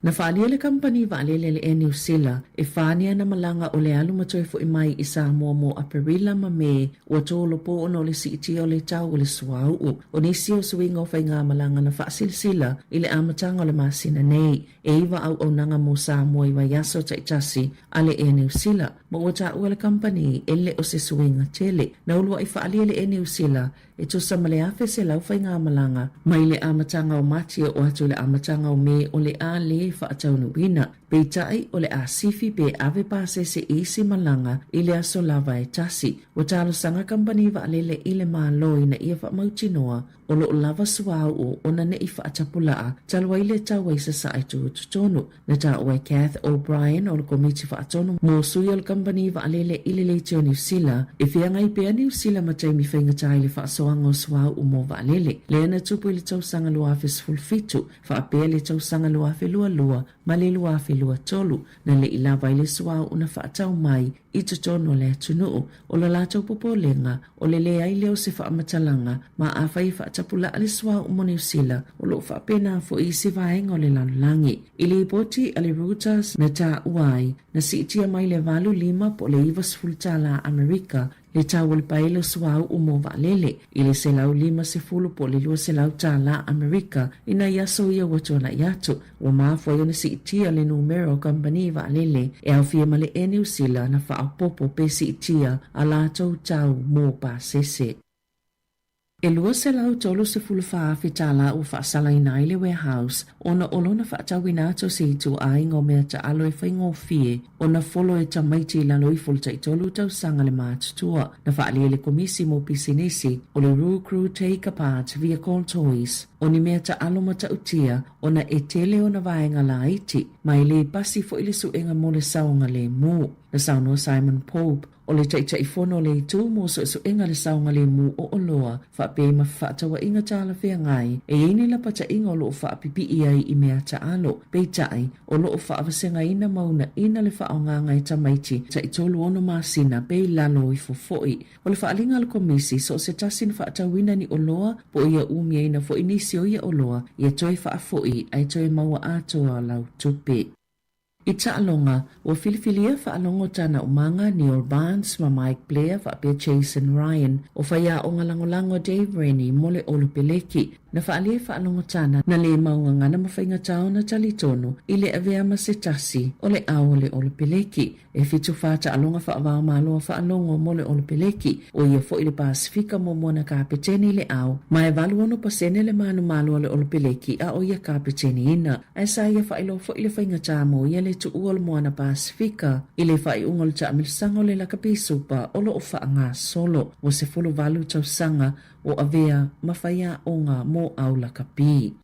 Na faaalia le kamupani vaalele a le Air New Sila e fa ni ana malaga o le alu ma toe fo'i mai i Samoa mo Aperila ma Me ua tolopo ona o le siitia o le tau o le suauu. O nisi o suiga o faigamalaga na faasilasila i le amataga o le masina nei, e iva auaunaga mo Samoa i vaiaso taitasi a le Air New Sila, ma ua taua le kamupani e le o se suiga tele. Na uluai faaalia le Air New Sila e tusa ma le 1,100 faigamalaga mai le amataga o Mati e oo atu i le amataga o Me o le a lē faataunuuina. Peitai, o le a sifi pe ave pasese i isi malaga i le aso lava e tasi. Ua talosaga kamupani vaalele i le Malo ina ia faamautinoa o lo o lava suauu ona ne i faatapulaa talu ai le tau ai sasae tutotonu. Na taua e Kath O'Brien o le Komiti Faatonu mo Sui o le Kamupani Vaalele i le Leitio Niu Sila, e feagai pea Niu Sila ma taimi faigata i le faasoaga o suauu mo vaalele, lea na tupu i le tausaga 2017, faapea le tausaga 2022 ma le 2023, na le i lava ai le suauu na faatau mai i totonu o le atunuu. O lo latou popolega, o le leai lea o se faamatalaga, ma afai e faatapulaa le suauu mo Niu Sila, o lo o faapena foi isi vaega o le lalolagi. I lipoti a le Reuters na taua ai, na siitia mai le 85 po o le 90 tala Amerika le tau o le paele o suauu mo vaalele, i le 150 po o le 200 tala Amerika i nai aso ia ua tuanai atu. Ua mafua ai ona siitia le numera o kamupani vaalele e aofia ma le Air New Sila na faaopoopo pe siitia a latou tau mo pasese. E $234,000 tālā ua faasalaina ai le warehouse ona o lona faatauina atu o se ituaiga o mea taalo e faigofie ona folo e tamaiti i lalo ifo o le taitolu tausaga le matutua. Na faaalia e le Komisi mo Pisinisi o le Roo Crew Take Apart Vehicle Toys o ni mea taalo matautia ona e tele ona vaega laiti, ma e le pasi foi le suega mo le saogalemu. Na saunoa Simon Pope, o le Taitaifono o le Itu mo Suesuega le Saogalemu o Oloa, faapea ma fefaatauaiga talafeagai, e i ai ni lapataiga o lo o faapipii ai i mea taalo, peitai, o lo o faavasegaina ma uunaina le faaaogaga e tamaiti taitolu ono masina pe i lalo ifo foi. O le faaaliga a le Komisi, so o se tasi na faatauina ni oloa po o ia umiaina foi nisi o ia oloa, ia toe faafoi ae toe maua atoa lau tupe. I taaloga, ua filifilia faalogo tana umaga Neil Barnes ma Mike Blair faapea Jason Ryan, o faiaoga lagolago Dave Rennie mo le Olopeleki. Na faaalia i faalogo tana na lē mau gagana ma faigata ona talitonu i le avea ma se tasi o le ao o le Olopeleki. E 74 taaloga faava-o-Malo a faalogo mo le Olopeleki, ʻo ia foʻi le Pasefika muamua na kapeteni i le ao, ma e 86 pasene le manumalo a le Olopeleki a ʻo ia kapeteniina. Ae sa ia faailoa foʻi le faigata mo ia le tuua o le Moana Pasefika i le faaiuga o le taamilosaga o le lakapi supa o lo o faagasolo. Ua 18 tausaga o avea ma faiaoga mo au lakapi.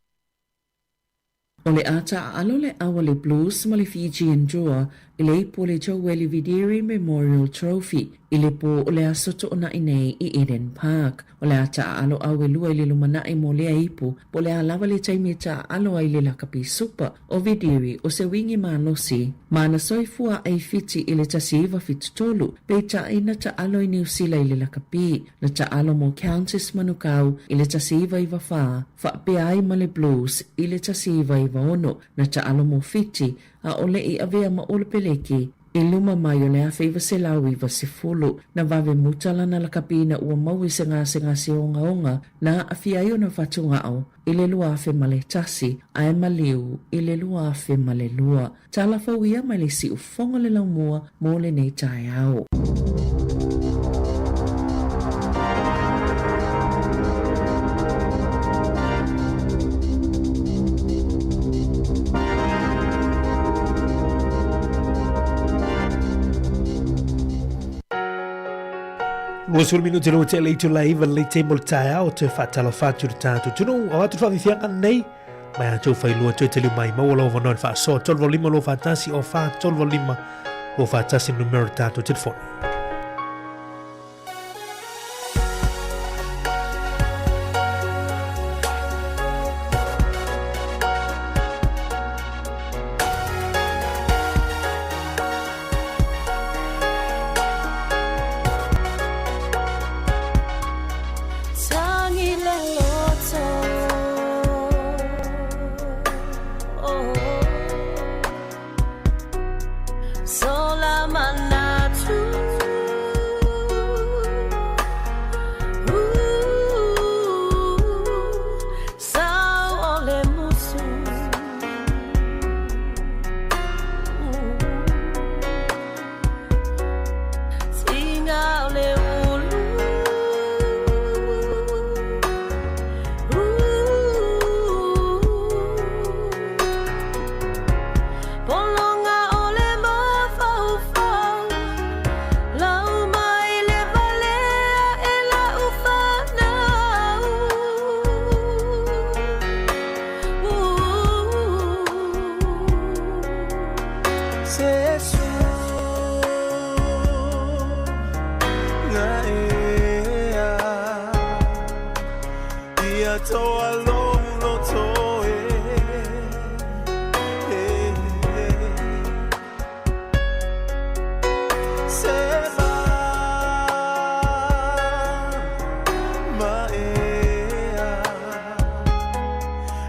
O le a taaalo le au a le Blues ma le Fijian Drua i le ipu o le Joeli Vidiri Memorial Trophy i le pō o le aso Toonai nei i Eden Park. O le a taaalo au e lua i le lumanai mo lea ipu po o le a lava le taimi e taaalo ai le lakapi supa o Vidiri o se wingi malosi ma na soifua ai Fiti i le 1973, peitai na taalo i Niu Sila i le lakapi. Na taalo mo Countess Manukau i le 1994, faapea ai ma le Blues i le 1996. Na taalo mo Fiti, a ʻo le i avea ma Olopeleki i luma mai o le 1990. Na vave muta lana lakapi ina ua maua i se gasegase ogaoga na aafia ai ona fatugao i le 2001 ae maliu i le 2002. Tala fou ia mai le siufofoga o le laumua mo lenei taeao. Luasefulu minute le ua tea le itula e iva le taimi o le taeao toe faatalofa atu i le tatou atunuu. Avatu le faafiafiaga nei mai a tou failua toe taliu mai maua lau avanoa i le faasoa 385 21 o 4 385 21 numera o le tatou telefoni. Atoa lou loto e Se ma maea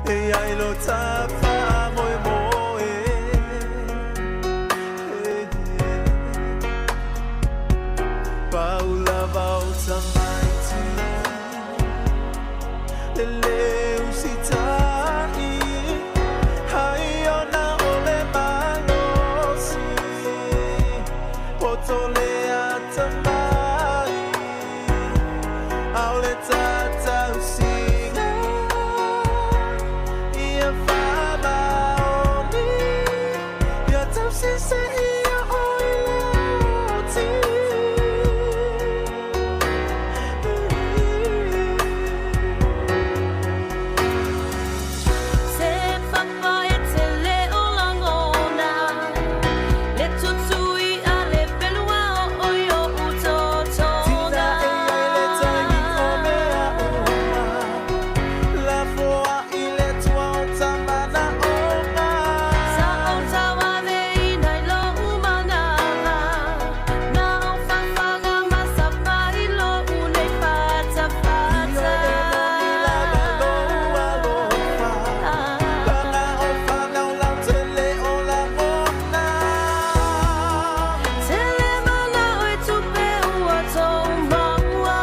E ai lo ta faamoemoe Pau lava o tamaiti Le lē usitai Ai ona o le malosi Poto le atamai Ao le tatausiga Ia faamaoni Ia tausese ia oi le oti. Se papa e te leo lagona, le tutui a le pelua o oi o Tita e ai le taimi o mea uma, Lafoa i le tua o tamana oga. Sa ou tauaveina i lou manava, na ou fafaga ma sapai lou nei fatafata. Ioe e moni lava lou alofa, Paga o fanau lau tele o lagona. Tele manao e tupe ua tou maua.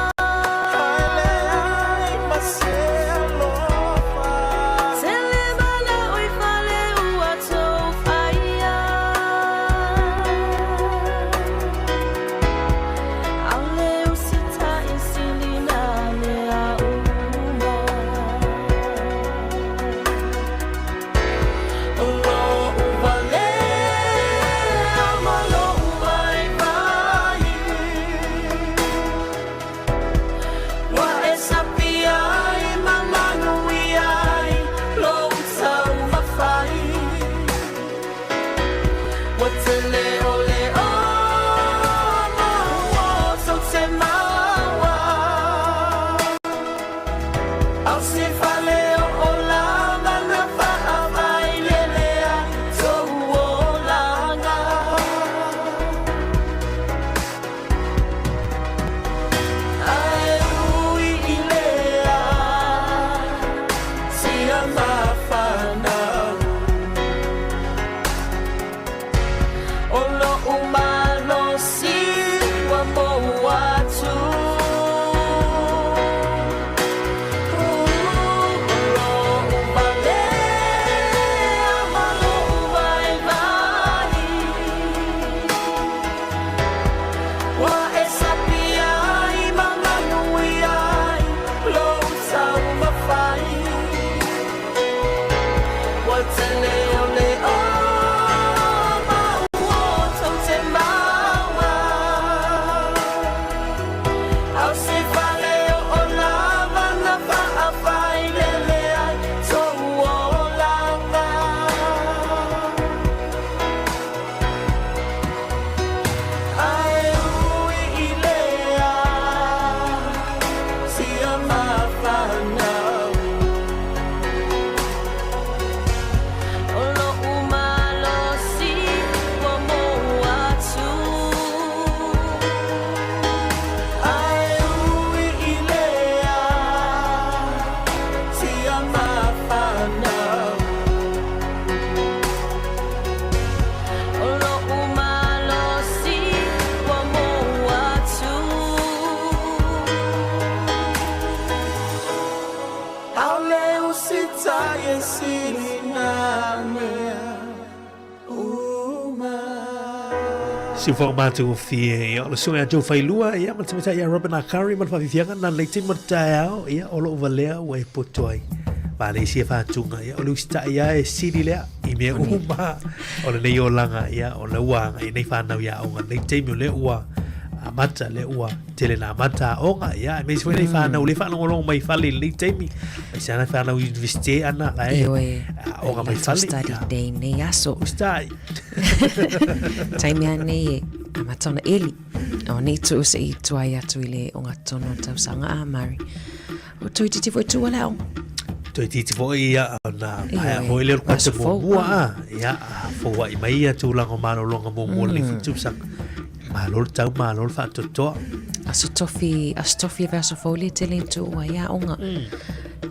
Ae leai ma se alofa. Tele manao i fale ua tou faia. Aole usitai silina mea uma. O lou valea ma lou vaivai, Ua e sapi ai ma manuia ai lou taumafai. Ua tele o le ono ua tou te maua. Au se fale o olaga na faafailele ai tou olaga. Ae ui i lea sia mafanau, O lou malosi ua mou atu. O lou valea ma lou vaivai, Ua e sapi ai ma manuia ai lou taumafai. Ua tele o le oma ua tou te maua. Au se fale o olava na faafailele ai tou olaga. Ae ui i lea sia mafanau, O lou malosi ua mou atu. Ae ui i lea sia mafanau, O lou malosi ua mou atu. Aole usitai e sili na mea uma. Siufoga matagofie, ia, o le susuga ia Joe Failua, ia, ma le tamaitai ia Robin Akari ma le faafiafiaga na lelei taimi o le taeao, ia, o lou valea ua e poto ai. Manaia sia faatuga, ia, o le usitai lava e sili lea i mea uma o lenei olaga, ia, o lea ua agai nei fanau i aoga i lenei taimi, o lea ua amata, lea ua tele na amata aoga, ia, aemaise foi nei fanau o lea e faalogologo mai i fale i lenei taimi, aemaise lava fanau i universite ana la e Ioe, aoga mai latou fale, study ia. day nei aso. Usitai. Taimi a nei e amata ona eli. O nei tuu se i tuai atu i le ogatotonu o le tausaga a Mari. Ua toeitiiti foi tuua le aoga. Toeitiiti foi ia ona maea foi lea o le kuata muamua a. Ia, a fouai mai ia tulaga o malologa muamua o lenei foi tausaga. Malo le tau, malo le faatoatoa. Aso Tofi, Aso Tofi e vaiaso fou le tele i tuua ai aoga.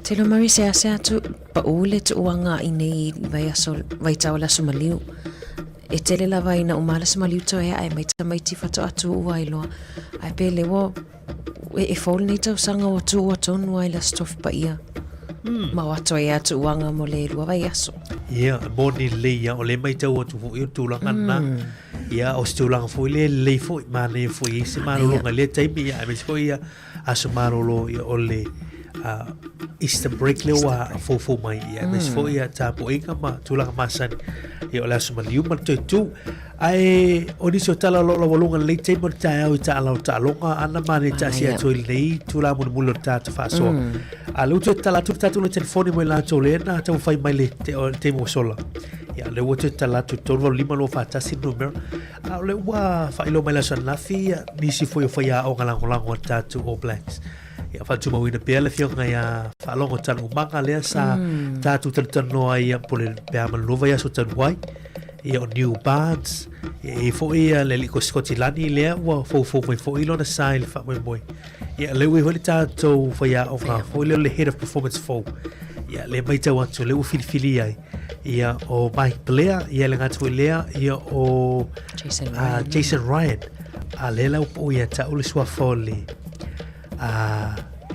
Tele o Murray seasea atu pau le tuuaga i nei vaiaso, vaitau o le aso maliu. E tele lava ina uma le aso maliu toe ae mai tamaiti faatoa tuua ai loa. Ae pe le ua E fou lenei tausaga ua tuua tonu ai le Aso Tofi Paia. Ma o atu ai a tuuaga mo le lua vaiaso. Ia, e moni lelei ia, o lea e matau atu foi o le tulaga lena. Ia, o se tulaga foi lea e lelei foi, manaia foi e i ai se malologa i lea taimi, ia, aemaise foi ia aso malolo ia o le Easter break lea ua foufou mai, ia, aemaise foi ia tapuaiga ma tulaga masani, ia o le aso maliu ma le toe tu. Ae o nisi o tala o lo o laualuga lenei taimi o le taeao i taala o taaloga ana ma le taasia atu ai lenei itula mulimuli o le tatou faasoa. A lea ua toe tatala atu le tatou telefoni mo i latou lea na taumafai mai le taimi ua sola. Ia, lea ua toe tatala atu 385 241 numera. A o lea ua faailoa mai le aso ananafi ia nisi foi o faiaoga lagolago a le tatou All Blacks. Ia, faatumauina pea le afioga ia Faalogo Tanuumaga lea sa tatou talatalanoa ai ia po le pe a ma le lua vaiaso talu ai. Ia o Neil Barnes, ia e i ai foi ia le alii Sikotilani lea ua foufou mai foi lona sa i le faamoemoe. Ia lea ua i ai foi le tatou faiaoga foi lea o le Head of Performance fou. Ia lea e matau atu lea ua filifili ai ia o Mike Blair, ia le gata foi lea ia o Jason Ryan. Jason Ryan. A lea la ua pau ia te au le suafa o le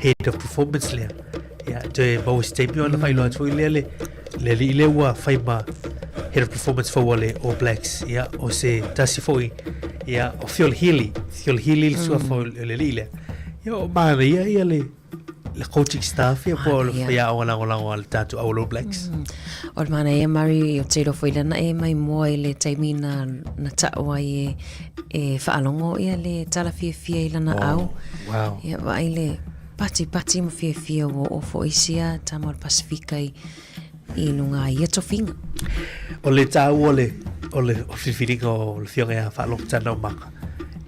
Head of Performance lea. Ia, toe maua se taimi ona faailoa atu foi lea le, le alii lea ua fai ma Head of Performance fou a le All Blacks. Ia, o se tasi foi, ia, o Phil Healy. Phil Healy le suafa o le alii lea. Ia, o manaia ia le, le coaching staff ia po o le faiaoga lagolago a le tatou All Blacks. O le manaia Murray o te iloa foi lana e mai mua i le taimi na, na ta'u ai e, e faalogo ia le tala fiafia i lana au. Wow. Ia vaai le patipati ma fiafia ua oo foi sia tama o le Pasifika i, i luga i ia tofiga. O le taua o le, o le filifiliga o le afioga ia Faalogo Tanaumaga,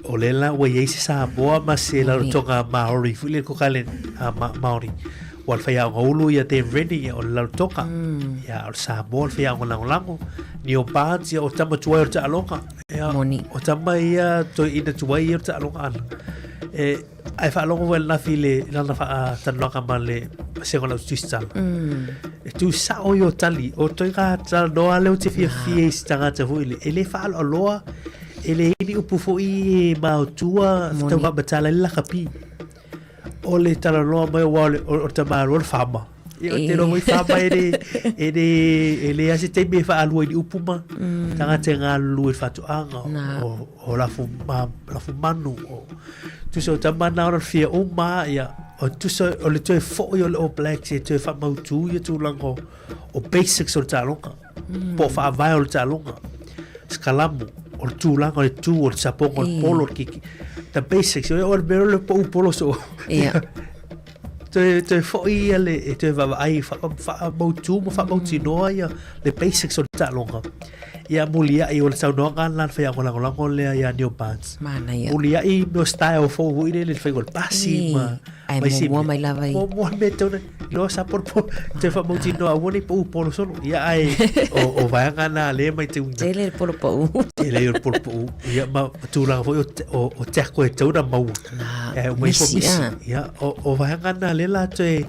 o lea la ua i ai se Samoa ma se Rarotonga Māori foi lea ko kale Māori. Ua le faiaoga ulu ia Dave Rennie ia o le Rarotonga. Ia o le Samoa le faiaoga lagolago. Neil Barnes ia o tama tuai o le taaloga. Ia, Moni. O tama ia toe ina tuai ia o le taaloga ana. E, Ae faalogo foi ananafi i le lana faatalanoaga ma le vasega o le autusitala. E tu sao i o tali, o toi ka talanoa lea ou te fiafia i se tagata foi le, e le faaaloaloa, e leai ni upu foi e maotua, tau faamatala ai le lakapi. O le talanoa mai aua o le, o le tamaloa le fama. Ia, ou te iloa foi fama e le, e le, e leai se taimi e faalua i ni upu ma tagata e galulue i le faatoaga, o, o lafu, ma, lafu manu, o, Tusa o tama na ona fia uma ia o tusa o le toe foi o le All Blacks e toe faamautu ia tulaga o, o basics o le taaloga. Po o faavae o le taaloga. Skalamu, o le tulaga o le tu, o le sapoga, o le polo, o le kiki. The basics, o le mea o le pau polo so. Ia. Toe, toe foi ia le, e toe vaavaai, faamautu ma faamautinoa ia le basics o le taaloga. Ia muliai o le saunoaga la le whaiaoga lagolago lea ia Neil Barnes. Manaia. Muliai mea o style fou foi lele le whaiga o le pasi ma Ai ma isi muamua mai lava i. Muamua mea tau na loa sa polo polo toe faamautinoa aua nei pau polo solo. Ia ai o vaega na lea mai te uina. Tele le polo pau. Tele le polo pau. Ia ma tulaga foi o tackle e tau na maua. Na, E uma ifo misi, misi. ah. Ia o vaega na lea la toe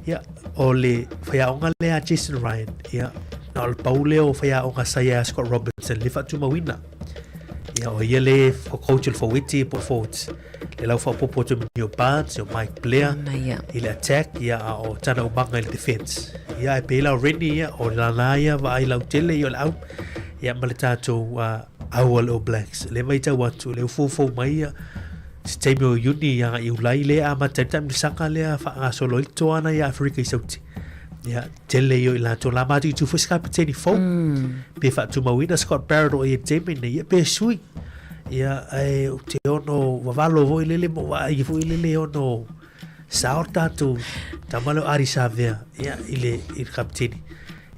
Ia, o le faiaoga lea a Jason Ryan, ia, na o le pau lea o faiaoga sa ia Scott Robinson, le faatumauina. Ia, o ia le coach o le Fauiti po o forwards. Le lau faaopoopo atu ma Neil Barnes, o Mike Blair, Ana ia. i le attack, ia, a o Tana Umaga i le defense. Ia, e pei la o Rennie, ia, o lana ia vaai lautele, ia o le au, ia, ma le tatou au a le All Blacks. Le matau atu, le ufoufou mai ia, se taimi o Iuni agai i Iulai lea e amata ai le taamilosaga lea faagasolo ai le toa ana ia Aferika i Sauti. Ia, tele ia o i latou la matuitu foi se kapiteni fou. Pe faatumauina Scott Barrett o ia i le taimi nei, ia pe sui. Ia, ae ou te ono vavalo foi lele ma ou vaai foi lele e ono sao le tatou tama lea o Ardie Savea, ia, i le kapiteni.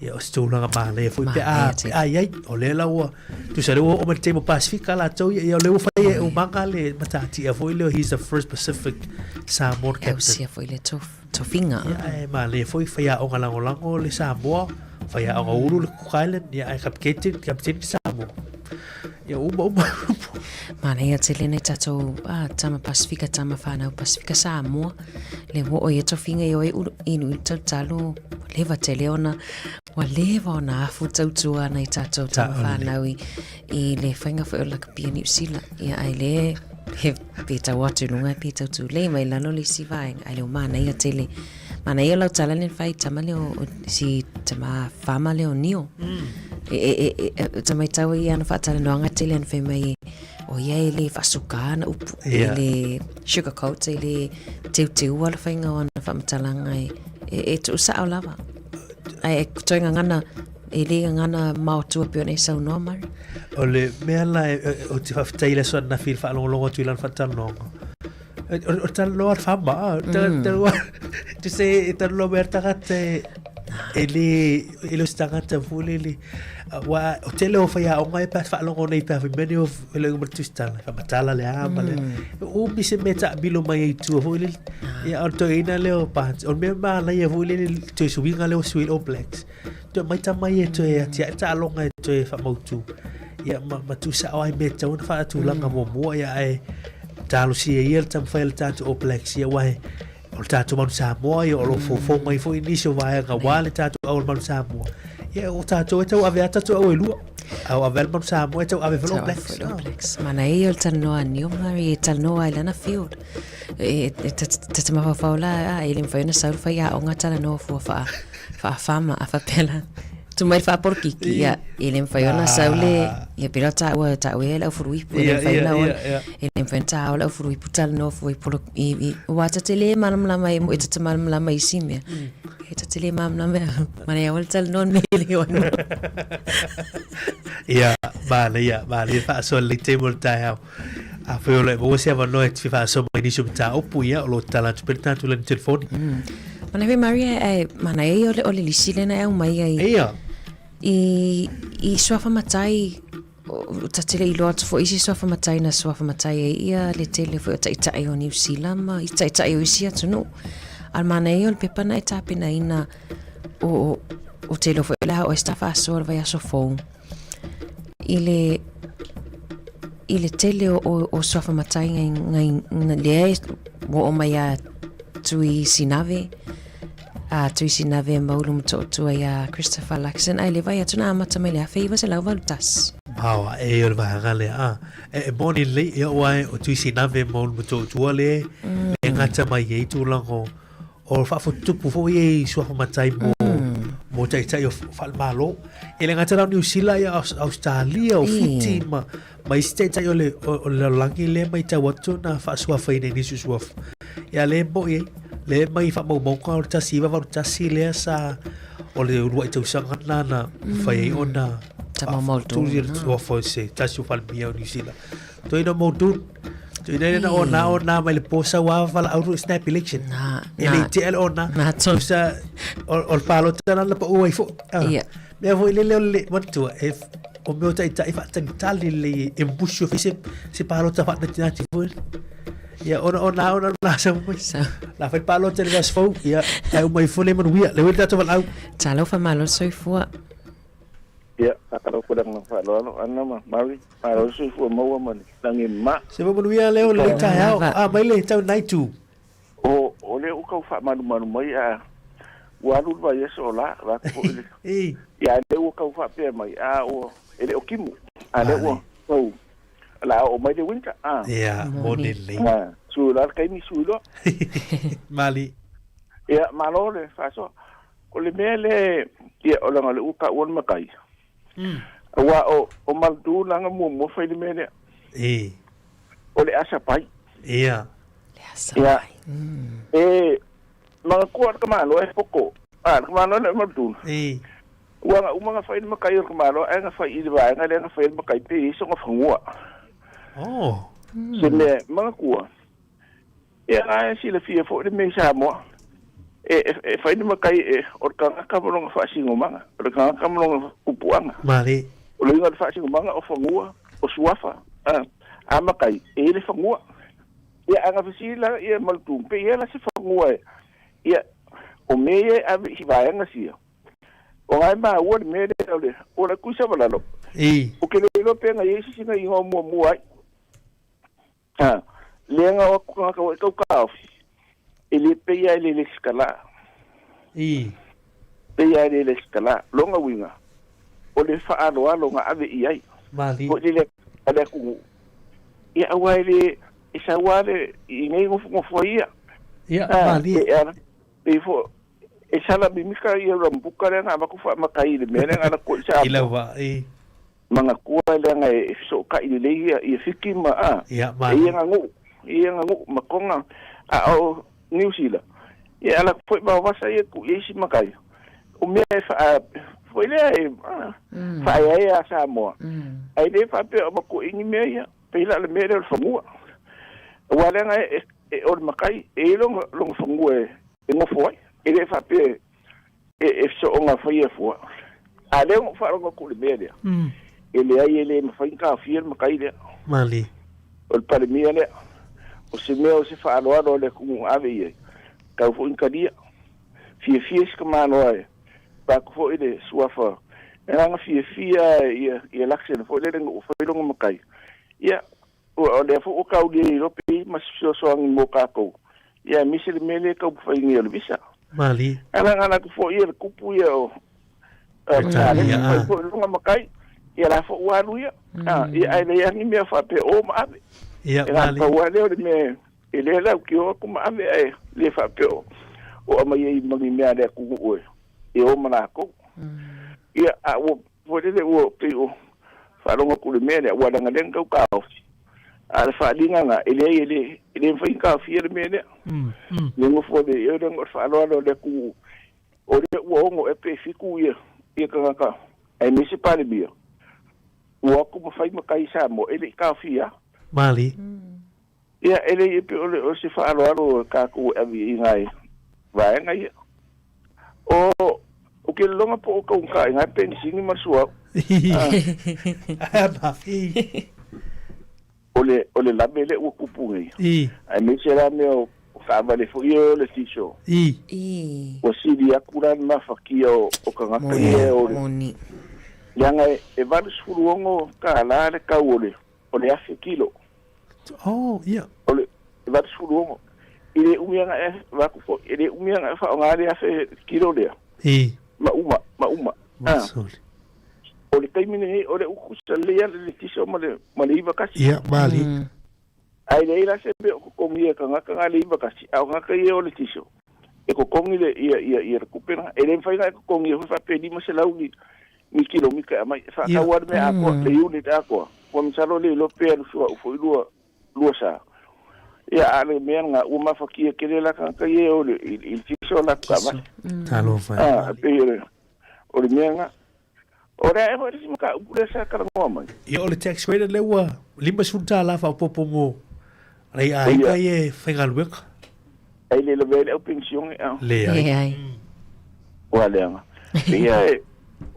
Ia, o se tulaga manaia foi pe a, pe a i ai. O lea la ua, tusa lea ua oo mai le taimi o Pasifika latou ia, ia o lea ua fai e Umaga le matatia foi lea, he's the first Pacific Samoan captain. Ausia foi le tofiga. Ia, ae manaia foi faiaoga lagolago le Samoa, faiaoga ulu le Cook Island, ia ae kapiteni, kapiteni le Samoa. Ia uma uma. Manaia tele nei tatou ah, tama Pasifika, tama whanau Pasifika Samoa. Le ua o ia tofiga i oe ulu inu i tautalo leva tele ona ua leva ona afu tautua ana i tatou tama whanau i, i le whainga foi o lakapia Niu Sila. Ia ai le he pe tau atu lunga pe tau tūlei mai lalo le isi vaega. Ai le o manaia tele. Manaia lau tala le whai tama leo o si tama whama leo nio. E, e, e, e, e, tama i tau i ana whaatalanoanga tele ana whai mai e, o ia e le whaasuka ana upu, e le sugarcoat, e le teuteua le whainga o ana whamatalanga e, e, e tuu sao lava. Ai e toe ngangana, e le ngangana maotua pe ona e saunoa Mari. O le mea la e, e, o te whawhitai le aso anafi i le whaalongolongo atu i lana whaatalanoanga. O talanoa le whama, talanoa, tu se, e talanoa mea tagata e, e le, e le o se tagata foi lele. Ua, o tele o whaiaonga e pā whaalongo nei pā whimene o whele o matusitala, whamatala le a, ma le, o mi se mea taamilo mai ai tua foi lele. Ia, o le toeaina lea o pā, o le mea manaia foi lele, toe suiga lea o sui All Blacks. Toe mai tama ia toe atiae taaloga e toe faamautu. Ia ma, ma tuusao ai mea e tatau ona faatulaga muamua ia ae talosia ia le taumafai a le tatou All Blacks ia aua o le tatou Manu Samoa ia o lo o foufou mai foi nisi o vaega aua le tatou au o le Manu Samoa. Ia o tatou e tau ave a tatou au e lua. A o ave a le Manu Samoa e tau ave foi le All Blacks. All Blacks. Manaia ia o le talanoa a Neil Murray e talanoa ai lana field. E, e, ta te mafaufau la, a, e le mafai ona sau le faiaoga talanoa fua faa, faafama a faapea la. Tu mai le faapolokiki, ia, e le mafai ona sau le, ia pei la taua, taua ia le aufuluipu, e le mafai ona e le mafai ona taao le aufuluipu talanoa fua i polo, i, i, aua ta te le malamalama e, e ta te malamalama i isi mea. E ta te le malamalama, manaia aua le talanoa le mea e le ono. Ia, manaia, manaia faasoa lelei taimi o le taeao. Afai o le maua se avanoa e te faasoa mai nisi o mataupu, ia, o lo o tatala atu pea le tatou laini telefoni. Mana koe Maria, e, mana e o le, o le lisi lena e au mai ai. Ia. I, i suafa matai, o, ta tele i loa atu foi isi suafa matai na suafa matai ai ia le tele foi o taitai o Niu Sila ma i taitai o isi atunuu. A mana e o le pepa na e tapenaina o, o, o te iloa foi o le a oe se ta faasoa le vaiaso fou. I le i le tele o, o, o suafa matai ngai, ngai, ngai lea e ua oo mai a Tui Sinave, a Tui Sinave Maulu Motootua iā Christopher Luxon, ae le vaai atu na amata mai le 1981. Paoa, e o le vaega lea, a. E, e moni lelei, e oo ai o Tui Sinave Maulu Motootua le, e gata mai ai tulaga o, O faafotutupu foi ia i suafa matai mo, mm. mo taitai o faale-Malo. E le gata la o Niu Sila ia Australia, o Fiti ma, ma isi taitai o le, o, o le lalolagi lea matau atu na faasuafaina i nisi o suafa. Ia le moi ai, le mai faamaumauga o le 1981 lea sa o le uluai tausaga na na fai ai ona Tama Muldoon. Suafa o se tasi o falemia o Niu Sila. Toi na Muldoon. Tui nei na ona ona mai le posa wa vala auru snap election. Na, E le te ele ona. Na tonu. Sa o o le palota na pa uai fo. Ia. Mea foi le le le matua e o mea tai tai fa tangitali le e mbusu fi se se palota fa natinati foi. Ia ona ona ona na sa mai. La fai palota le vas fou ia ai mai fo le manuia le wita to val au. Talofa malo soifua. Ia, faatalofa i le agaga faaaloalo, Ana ma Mary, malo le soifua maua ma le lagi mama. Se manuia lea o lenei taeao. A mai le tau naitu. O, o lea ua tau faamalumalu mai a ua alu le vaiaso o la, vaeatu foi le. Ia, a lea ua tau faapea mai, a ua, e le o timu, a lea ua tau, o le a oo mai le winter, a. Ia, moni lelei. A, sui loa le taimi, sui loa. Mali. Ia, malo le faasoa. O le mea lea, ia, o leaga o lea ua taua le matai. Aua o, o Maldu lana muamua fai le mea lea. E. O le asa pai. Ia. Le asa pai. E, manatua le tamaloa e poto. A, le tamaloa lea o Maldu. E. Ua na uma na fai le matai o le tamaloa, ae na fai i le vaega lea na fai ai le matai pe i ai sona fanua. Oh. Se mea, manatua, ia na e silafia foi le mea i Samoa. E e fai le makai e o le tagata ma lona faasinomaga, o le tagata ma lona pupuaga. Male. O le uiga o le faasinomaga o fanua, o suafa, a, a makai, e i ai le fanua. Ia, a na fesili la ia ma le tu, pe i ai la se fanua e, ia, o mea ia e ave i vaega sia, o na e maua le mea lea o le, o le kuisa malalo. I. O ke le iloa pe na i ai se isi na igoa muamua ai. A, lea na o atu tagata ua e tau taofi, e le pei lava e le lesitala. I. Pei lava e le lesitala. Lona uiga, o le faaaloalo na ave i ai. Mali. Foi lele a le atunuu. Ia aua e le, e sau lava le, i nei nofonofo ai ia. Ia, A, mali. e ala, pei foi, e sala mimika ia rambuka lea na avatu faamatai i le mea lea na ala atu ai I Samoa. lava, i. Manatua leaga e fesootai lelei ia ia Fiti ma a Ia, e mali. ia nuu ia nuu ma Tonga a o Niu Sila ia ala foi ma vasa ia ku ia isi makai o mea e faa foi lea e faaeaea a Samoa ae le faapea o matuaini mea ia pei la o le mea lea o le fanua aua leaga e e o le makai e i ai lona lona fanua e e nofo ai e le faapea e e fesooga faia fua. A lea ua ou faalogo atu i le mea lea, e leai e le mafai ona taofia le matai lea. Mali. O le Palemia lea. O se mea o se faaaloalo a le atunuu na ave i ai, tau foi ona talia. Fiafia si tamaloa e avatu foi le suafa agaga fiafia ia ia Luxon foi lele ina ua fai lona matai. Ia, o lea foi ua tau le iloa pe i ai ma se fesoasoani mo tatou, ia aemaise le mea lea e taumafai nei o le visa. Mali. Ae leaga na atu foi ia le kupu ia o Peretania, Kaleni fai foi luga makai, ia la foi ua alu ia. Ia ae leai lava ni mea faapea o ma ave. Ia, E na mali. pau lava lea o le mea e le lau ki o atu ma ave ae le faapea o o aumai ai ma ni mea a le atunuu e o ma latou. Ia, a ua foi lele ua pei o faalogo atu i le mea lea, ua leaga lea na tau taofi. A o le faaaliga lena, e leai e le, e le mafai ona taofia le mea lea. Le nofo le, e leaga o le faaaloalo a le atunuu, o lea ua ono ea pe fitu ia, ia tagata, aemaise Palemia, ua o atu ma fai matai i Samoa, e le i taofia. Mali. Ia, e leai e pei o le, o se faaaloalo a tatou e ave i nai vaega ia. O, o ke lologa po o taugata i nai penisini ma le suauu. O le, o le lame lea ua tupu nei, aemaise la mea o taavale foi ia o le tiso, ua sili atu la le mafatia o, o tagata ia o le, leaga e, e $86 le tau o le, o le afe kilo. Oh, ia. O le 86. E le umi ana e avatu foi, e le umi ana e faaaoga le afe kilo lea. I. Ma uma, ma uma. Ma soli. O le taimi lenei, o le uku sa lelei lava le tiso ma le, ma le 91. Ia, mali. Ae leai la se mea o totogi e tagata na le 91, a o tagata ia o le tiso, e totogi le, ia, ia, ia le tupe lena. E le mafai ona e totogi foi faapea e 500 ni, ni kilomita e aumai. E faatau lava le mea atoa, le unit atoa. Ua masalo le iloa pe alu suauu foi lua, lua sa. Ia, a o le mea lena, ua mafatia tele la tagata ia e o i le, i le tiso o latou taavale. Talofa e. A, e pei o le, o le mea lena. O le a ea foi le isi mataupu lea sa talanoa mai? Ia, o le tax credit lea ua $50 faaopoopo mo nai aiga ia e faigaluega. Ai le lavea ai le au penisione a? Leai. Leai. Ua leaga. Pei e,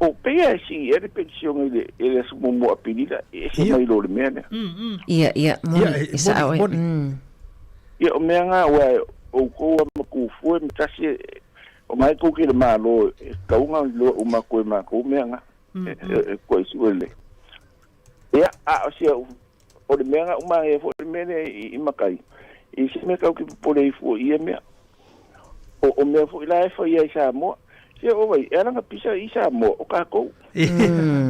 o pei e sii ea le penisione i le, i le aso muamua o Aperila, e ese mai lo le mea lea. Ia, ia, moni, Ia, e e sao moni, e. moni. Ia, o mea nga, ua e, outou a matufue ma tasi e, o ngai tou ke le Malo e tatau ona iloa uma atu e matou mea nga, e, e, e koe isi ua lelei. Ia, a o sia, o le mea nga ua manaia foi le mea lea i, i matai, i se mea tau ke popole ai fua i ia mea. O, o mea foi la e faia i Samoa. Se o vai, e ala ona pisa i Samoa, o tatou.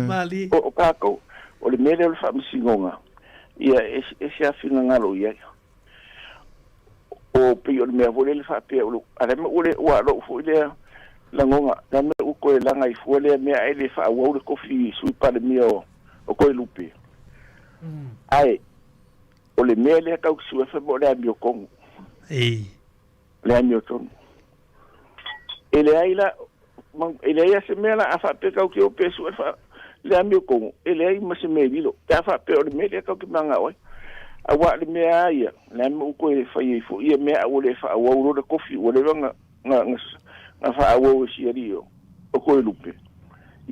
Mali. O, o tatou. O le mea lea o le faamasinoga, ia, e, e se finagalo i ai. O pei o le mea foi lele faapea o le, a le mea ua le, ua lou foi lea lagona, le mea ua toe laga ai fua lea mea ae le faaauau le tofi Sui Palemia o, o Toelupe. Ae, o le mea lea tau te suefe mo le amiotonu. I. Le amiotonu. E leai la, e leai lava se mea la a faapea tau te o pe sue le le amiotonu, e leai ma se mea e lilo. Pe a faapea o le mea lea tau te manao ai. Aua o le mea lava ia, le a mea ua toe fai ai foi ia mea a ua le faaauau loa le tofi, ua leva ona Na na na faaauau e si alii o Toelupe.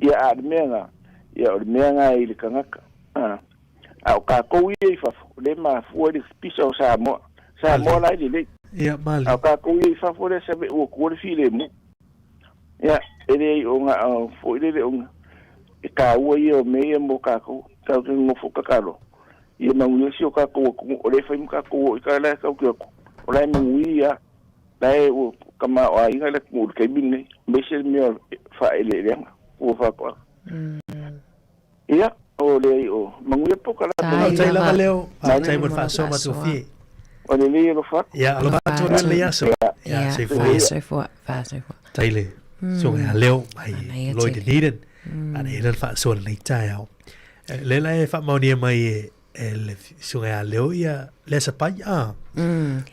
Ia a o le mea na, ia o le mea na i le tagata. A, a o tatou ia i fafo, o lea e mafua i le pisa o Samoa. Samoa la e lelei. Ia, mali. A o tatou ia i fafo lea sa ve'u atua le filemu. Ia, e leai o na o foi lele o e taua ia o mea ia mo tatou. Tatou te nonofo tatalo. Ia manuia si o tatou atunuu. O lea e fai ma tatou o i ka la e tatou te o atu. O la e manuia lava. La e ua tamaoaiga le atunuu i le taimi lenei, aemaise le mea o faaeleeleaga fua faatoaga. Ia, o leai o manuia polokalame. Faafetai lava Leo, faafetai mo le faasoa matagofie. Ua lelei alofa atu. Ia, alofa atu i lenei aso. Ia, soifua. Soifua, faasoifua. Faafetai le susuga ia Leo mai Lloyd Dunedin. Ana ia le faasoa lenei taeao. Lea la e faamaonia mai e e le susuga ia Leo ia le Sapai a.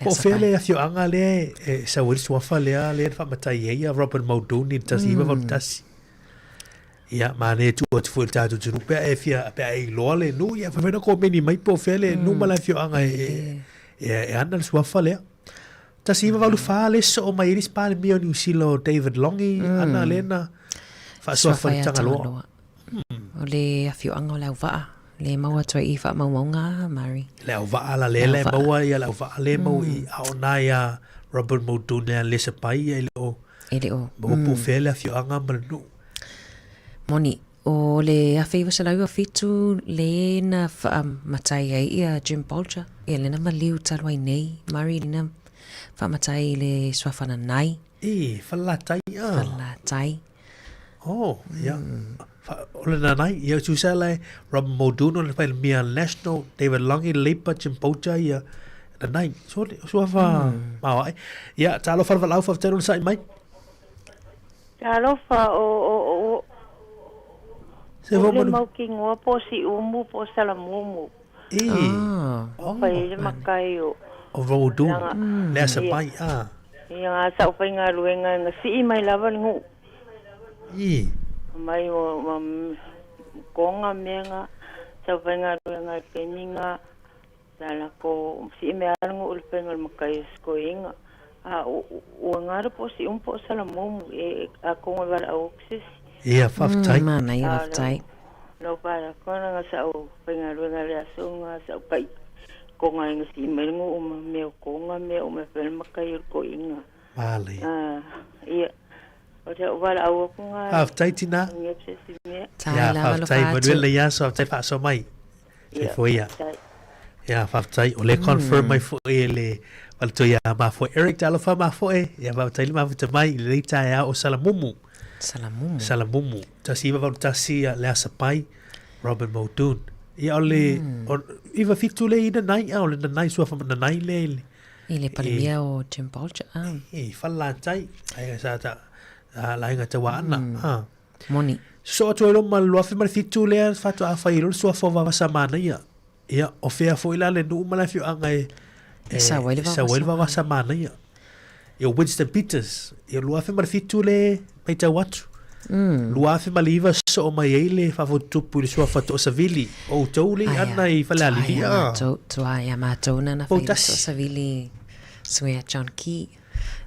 Po o fea le afioaga lea e sau ai le suafa lea lea na faamatai ai ia Robert Muldoon i le 1981. Ia, manaia tuu atu foi i le tatou atunuu pe a e fia pe a e iloa le nuu ia fai ona komeni mai po o fea le nuu ma le afioaga e e ana le suafa lea. 1984 le soo mai ai le isi Palemia o Niu Sila o David Lange ana lea na faasoafa i le Tagaloa. O le afioaga o Leauvaa, le maua atu ai i faamaumauga a Mari. Leauvaa la lea la e maua ia Leauvaa lea e maua i a o na ia Robert Muldoon lea le sapai ia e le o E le o. Maua po o fea le afioaga ma le nuu. Moni, o le 1997 le na faamatai ai ia Jim Bolger, ia lena maliu talu ai nei, Mari lena faamatai i le suafa nanai. E, Falelatai a. Falelatai. Oh, ia. O le nanai, ia tusa la e Robert Muldoon o le Palemia National, David Lange, Labour, Jim Bolger, ia nanai. So, suafa maoae. Ia, talofa le valaau, faafetai lona sa'i mai. Talofa o o o Se o fo le manu. mau kingoa po o Siumu po o Salamumu. E. Oh. Fai le makai o O Muldoon, Langa. le asa Ia. mai, ah. Ia nga sa o faigaluega nga sii mai lava le nuu. I. Mai o ma konga mea nga sa o faigaluega i taimi nga sa lako sii mai lava le nuu i le faiga o le makai o sikoiga. A ua nga le po o Siumu po o Salamumu e a konga e valaau atu se isi. Ia, faafetai. Manaia, faafetai. Lau palakona nga sa o faigaluega i le aso nga sa o pai konga i nga sii mai le nuu ma mea o konga mea uma e fai le makai o le koiga. Male. Ah, ia. O te o valaau aku nga. Faafetai tina. Ngia se si mea. Ia, faafetai manuia lenei aso, faafetai faasoa mai. Soifua ia. Ia, faafetai. O lea confirm mai foi e le faletoi ia Mafoe. Eric, talofa Mafoe. Ia, faafetai le mafuta mai i lenei taeao o Salamumu. Salamumu. Salamumu. 1981 ia le Asapai, Robert Muldoon. Ia, o le, o, 97 le i nanai, a o le nanai, suafa nanai lea i le, I le Palemia o Jim Bolger, ah. I Falelatai, aiga sa ta, a, lainga Tauaana, ah. Moni. Sosoo atu ai loa ma le 2007 lea faatoa fai ai loa le suafa o Vavasa Manaia. Ia, o fea foi la le nuu ma le afioaga e, E sau ai le e sau ai le Vavasa Manaia. Ia, o Winston Peters, ia 2007 le matau atu. 2009 sosoo mai ai le faafotutupu i le suafa Toosavili, o outou le ana i Falealili. Ai, a matou, tua ia matou na na fai le Poutasi. Toosavili susuga ia John Key.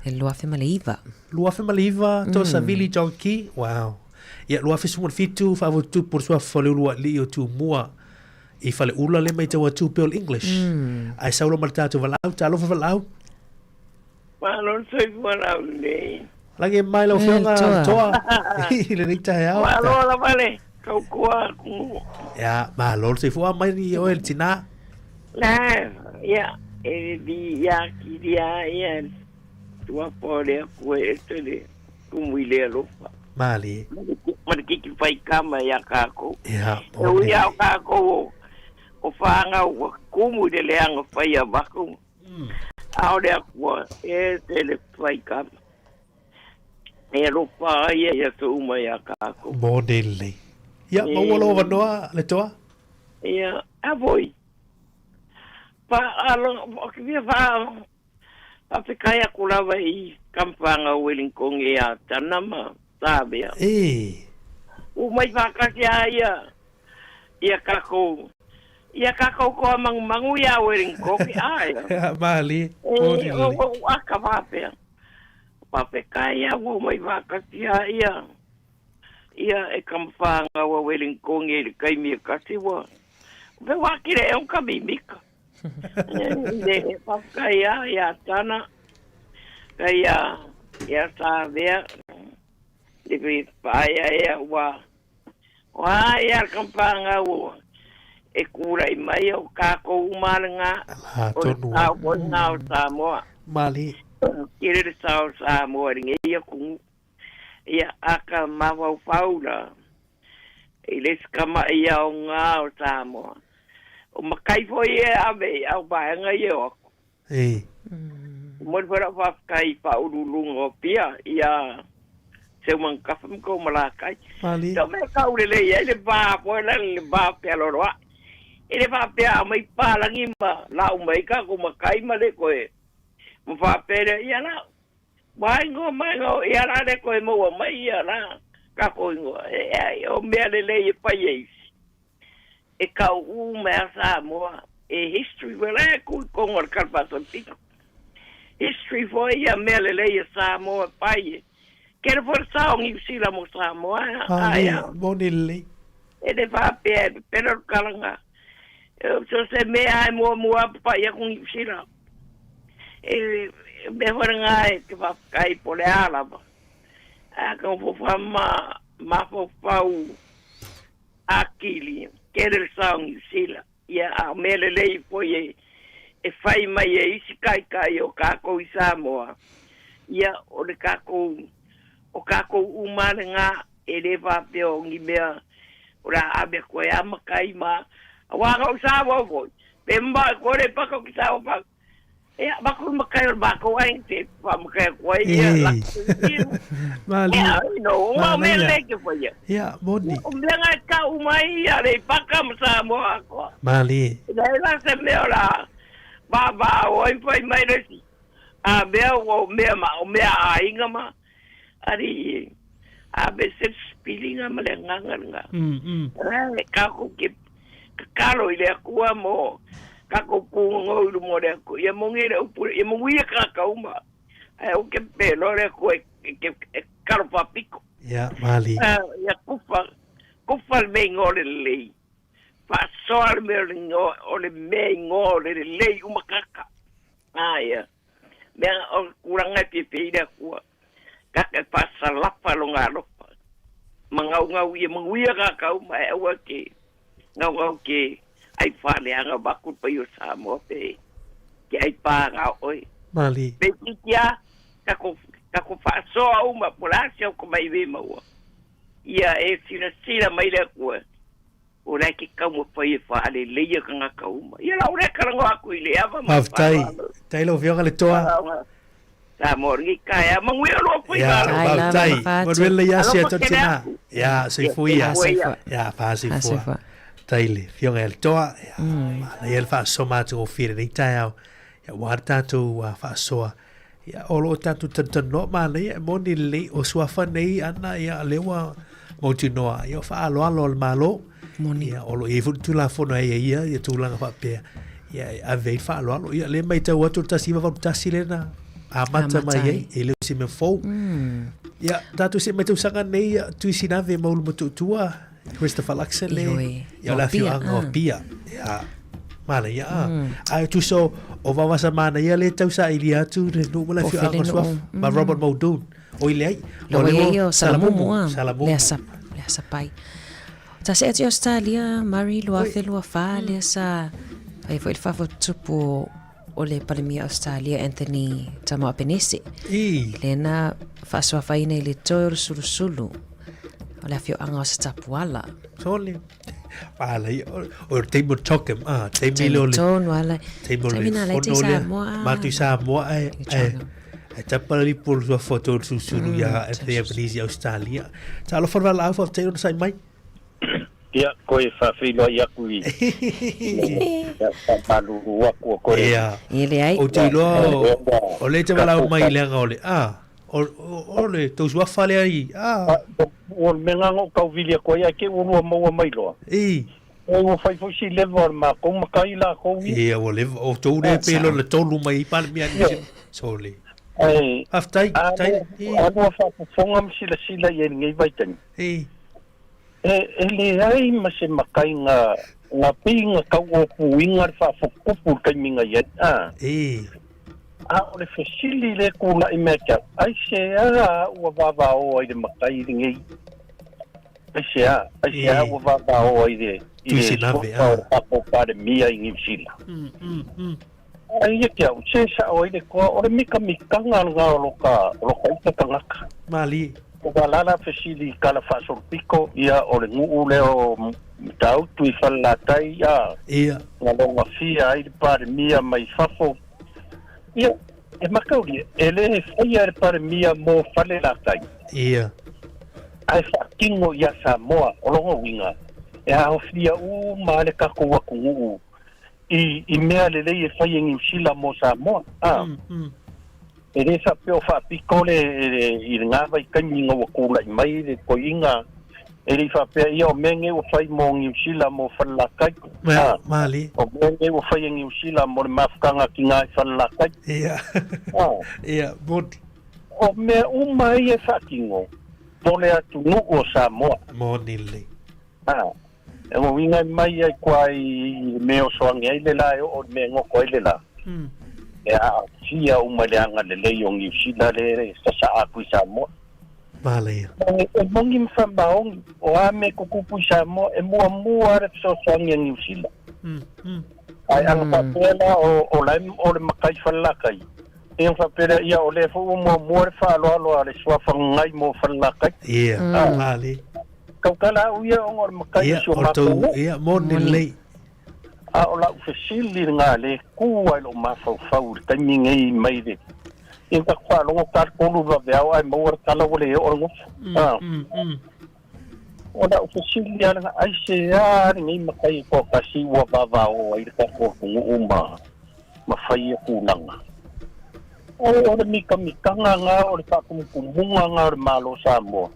E 2009. 2009, Toosavili John Key, wow. Ia, 2017, faafotutupu le suafa o le Ulualii o Tumua i Faleula le matau atu pei o le English. Ae sau loa ma le tatou valaau, talofa valaau. Malo le soifua laulelei. Lagi mai lau Afioga le Toa i lenei taeao. Malo lava le tautua atu. Ia, malo le soifua mai ni oe le tina. La, ia, e li ia kili a ia tua po le aku e te le kumu i le alofa. Malie. Ma le keiki fai kama ia kākou. Ia, E ui a o kākou o, o whāngau ua kumu i le leaga fai a makou. A o le Akua e te le fai kama. E alofa ai ia aso uma iā kākou. Moni lelei. Ia, maua lou avanoa le toa. Ia, a foi. Pa alo, o ke fia fa faafetai aku lava i kamupāga o Wellington e a Tana ma Tavea. E. Ua mai faatasi a ia ia kākou ia kākou toa magumagu iā Wellington, ae. Ia, malie, E, moni o lelei. o aka faapea. Faafetai a ua omai faatasi a ia ia e kamafāgau a Wellington i le taimi e tasi ua fe ua atili ea ona kamimika. Le faafetai a ia Tana kai ia ia Savea le faaeaea ua ua ia le kamafāgau e tulai mai o kākou uma lena o le sao foi lena o Samoa. Malie. Tele le sao o Samoa i lenei atunuu. Ia, a ka mafaufau la i le isi tama'i aoga o Samoa. O matai foi ia e ave i au vaega ia e o atu. E. Momoli foi lau faafetai i Faauluuluga o Apia ia Seumanutafa ma tou Malakai. Malie. Tau mea e tau lelei ai le va foi la le va fealoaloa'i. E le faapea a aumai papalagi ma lau mai ai tatou matai ma le toe ma faapea lea, ia la, Ua igoa mai o ia la le toe maua mai ia la tatou igoa e ai o mea lelei e fai e isi e kau uma a Samoa e history foi la e tu i totonu o le Tala Faasolopito history foi ia mea lelei a Samoa e fai e kele foi le sao o Niu Sila mo Samoa ae a moni lelei e le faapea e pepelo le talaga so se mea e muamua papai atu Niu Sila. E mea foi lena e te faafetai po o le a lava. Ae a taumafai ma mafaufau atili, tele le sao o Niu Sila. Ia, a o mea lelei foi e fai mai e isi taitai o tatou i Samoa, ia, o le tatou, o tatou uma lava lena, e le faapea o ni mea o le a ave atu ai a matai ma, aua na ou Samoa foi, Pe ma e kore pa ko ki sa pa. Ia ma ku makai o ma ko ai te pa makai ko ai ia la. Mali. Ia no ma me le ke fo ia. Ia moni. O me nga ka u mai ia le pa ka ma sa mo a ko. Mali. Le la se me ora. Ba ba o ai fai mai le si. A mea o mea ma o mea a inga ma. Ari a me se spilinga ma le nganga nga. E ka ko ke kakalo i le akua mo ka ko pungo i mo le akua. Ia mo ngi le upu ia mo ia ka ka uma. Ai o ke pelo le akua e ke e kalo papiko. Ia mali. Ia kufa kufa le me ngole lei. Faasoa le mea o le mea ingoa o le lelei uma kaka. Aia. Mea o tulaga e fiafia ai le Atua, kaka e faasalafa lona alofa, ma gaugau ia manuia kaka uma e aua ke gaugau ke ai faaleaga vaku le paia o Samoa pe ke ai paga oe. Malie. Pe itiiti a kako kako faasoa uma po o le a se oko mai ve maua ia e silasila mai le Atua O la e ke taumafai e faaleleia tagata uma. Ia la o lea talanoa atu i le ava ma le Faafetai. faaaloalo. Tai lau Afioga le Toa. Samoa lenei taeao. Manuia loa foi Ia, malo. faafetai. Manuia lelei asi Alofa atu tele tina. atu. Ia, soifua ia. Soifua ia. Ia, faasoifua. Tai le Afioga ia le Toa. Ia, manaia le faasoa matagofie lenei taeao. Ia, ua le tatou faasoa. Ia, o lo o tatou talatalanoa manaia e moni lelei o suafa nei ana, ia, lea ua mautinoa, ia, o faaaloalo a le Malo. Moni. Ia, o lo o i ai foi le Tulafono e aiaia ia tulaga faapea, ia, e ave ai le faaaloalo. Ia, lea e matau atu o le 1981 lea na amata mai ai, e le o se mea fou. Ia, tatou see mai tausaga nei, ia, Tuisinave ma Ulumotootua, Christopher Luxon le Ioe. ia o le O Apia, afioaga o ah. Apia. Ia, manaia a. Ae tusa o, o Vavasa manaia le tausailia atu le nuu ma le Po afioaga fele o Suafa nuu. ma Robert Muldoon. Oi leai. Lo O le ia ua ia o Salamumu, ah. Salamumu. Le asa, le asa pai. Ta se atu i Australia, Murray, 2024, lea sa fai foi le faafotutupu o o le Palemia Australia Anthony Tama Albanese. I. Lea na faasuafaina i le toe o le sulusulu o le afioaga o Satapuala. Sole. Pala ia. O le taimi o Tokem. Ah, taimi le o le. Tonu ala. Taimi o le Taimi na lai te fono lea. Samoa. ah. Matu i Samoa e. E, e tapa le lipo o le suafa o le sulusulu ia Anthony Albanese i Australia. Talofa le valaau faafetai ona sai mai. Ia, koe faafeiloai aku i ia faamalulu aku o koe. Ia. Ia leai. Ou te iloa o, o lea e te valaau mai leaga o le, a, o, o, o le tou suafa lea i, a. O le mea lena na ou tau vili atu ai, ae te i ua lua maua mai loa. I. Oi, ua fai foi si leva o le matou matai lakou ia. Ia, ua leva, o tou lea pe iloa na tolu mai ai Palemia Niu Sila. Sole. Ai, Faafetai, a lua faafofoga ma silasila i ai i lenei vaitaimi. E, e leai ma se makai ga, ga pei ga tau opuiga le faafukupu i le taimi ga i ai, a. A o le fesili lea e tula'i mai ia te au, aisea ua vavaoa i le makai lenei? Aisea, aisea ua vavaoa i le, i le suafa o le tatou Palemia i Niu Sila? Ai ia te au, se sa'o ai le toa, o le mikamikaga lena o lota, o lota ita tagata. Malie. O ka lala fesili i tala faasolopito, ia o le nuu lea o Matautu i Falelatai, a, Ia. na logafia ai le Palemia mai fafo. Ia, e mataulia, e le faia e le Palemia mo Falelatai. Ia. Ae faatino ia Samoa, o lona uiga, e aofia uma lava le tatou atunuu i, i mea lelei e fai e Niu Sila mo Samoa. A, e le faapea o faapito le, le, i lena vaitaimi ina ua tulai mai le toeaina, e le i faapea ia o mea nei ua fai mo Niu Sila mo Falelatai. A, Malie. o mea nei ua fai e Niu Sila mo le mafutaga a tina i Falelatai. Ia. A, Ia, moni. o mea uma ia e faatino mo le atunuu o Samoa. Moni lelei. A, E uiga mai ai koa i le mea e oso age ai le la e oo i le mea e goto ai le la. E aafia uma i le agalelei o Niu Sila le sasaa atu i Samoa. Manaia. E moni ma faamaoni, o a mea e tutupu i Samoa, e muamua lava le fesoasoani a Niu Sila. Ae ana faapea la o la e o le matai Falelatai, ia ona faapea lea, ia o lea foi ua muamua le faaaloalo a le suafa gagai mo Falelatai. Ia, malilie. Tautala au ia ona o le matai o si o matou nuu. Ia, moni lelei. A o lau fesili lena lea e tu lava i lou mafaufau i le taimi nei mai le ia na tatou faalogo ta le tolu vaveao ae maua le tala ua le oo le nofo. A o lau fesili lava lena, aisea lenei matai e toatasi ua vavao ai le tatou atunuu ma ma fai ia tulaga? O le mitamitaga lena, o le faatumutumuga lena o le Malo o Samoa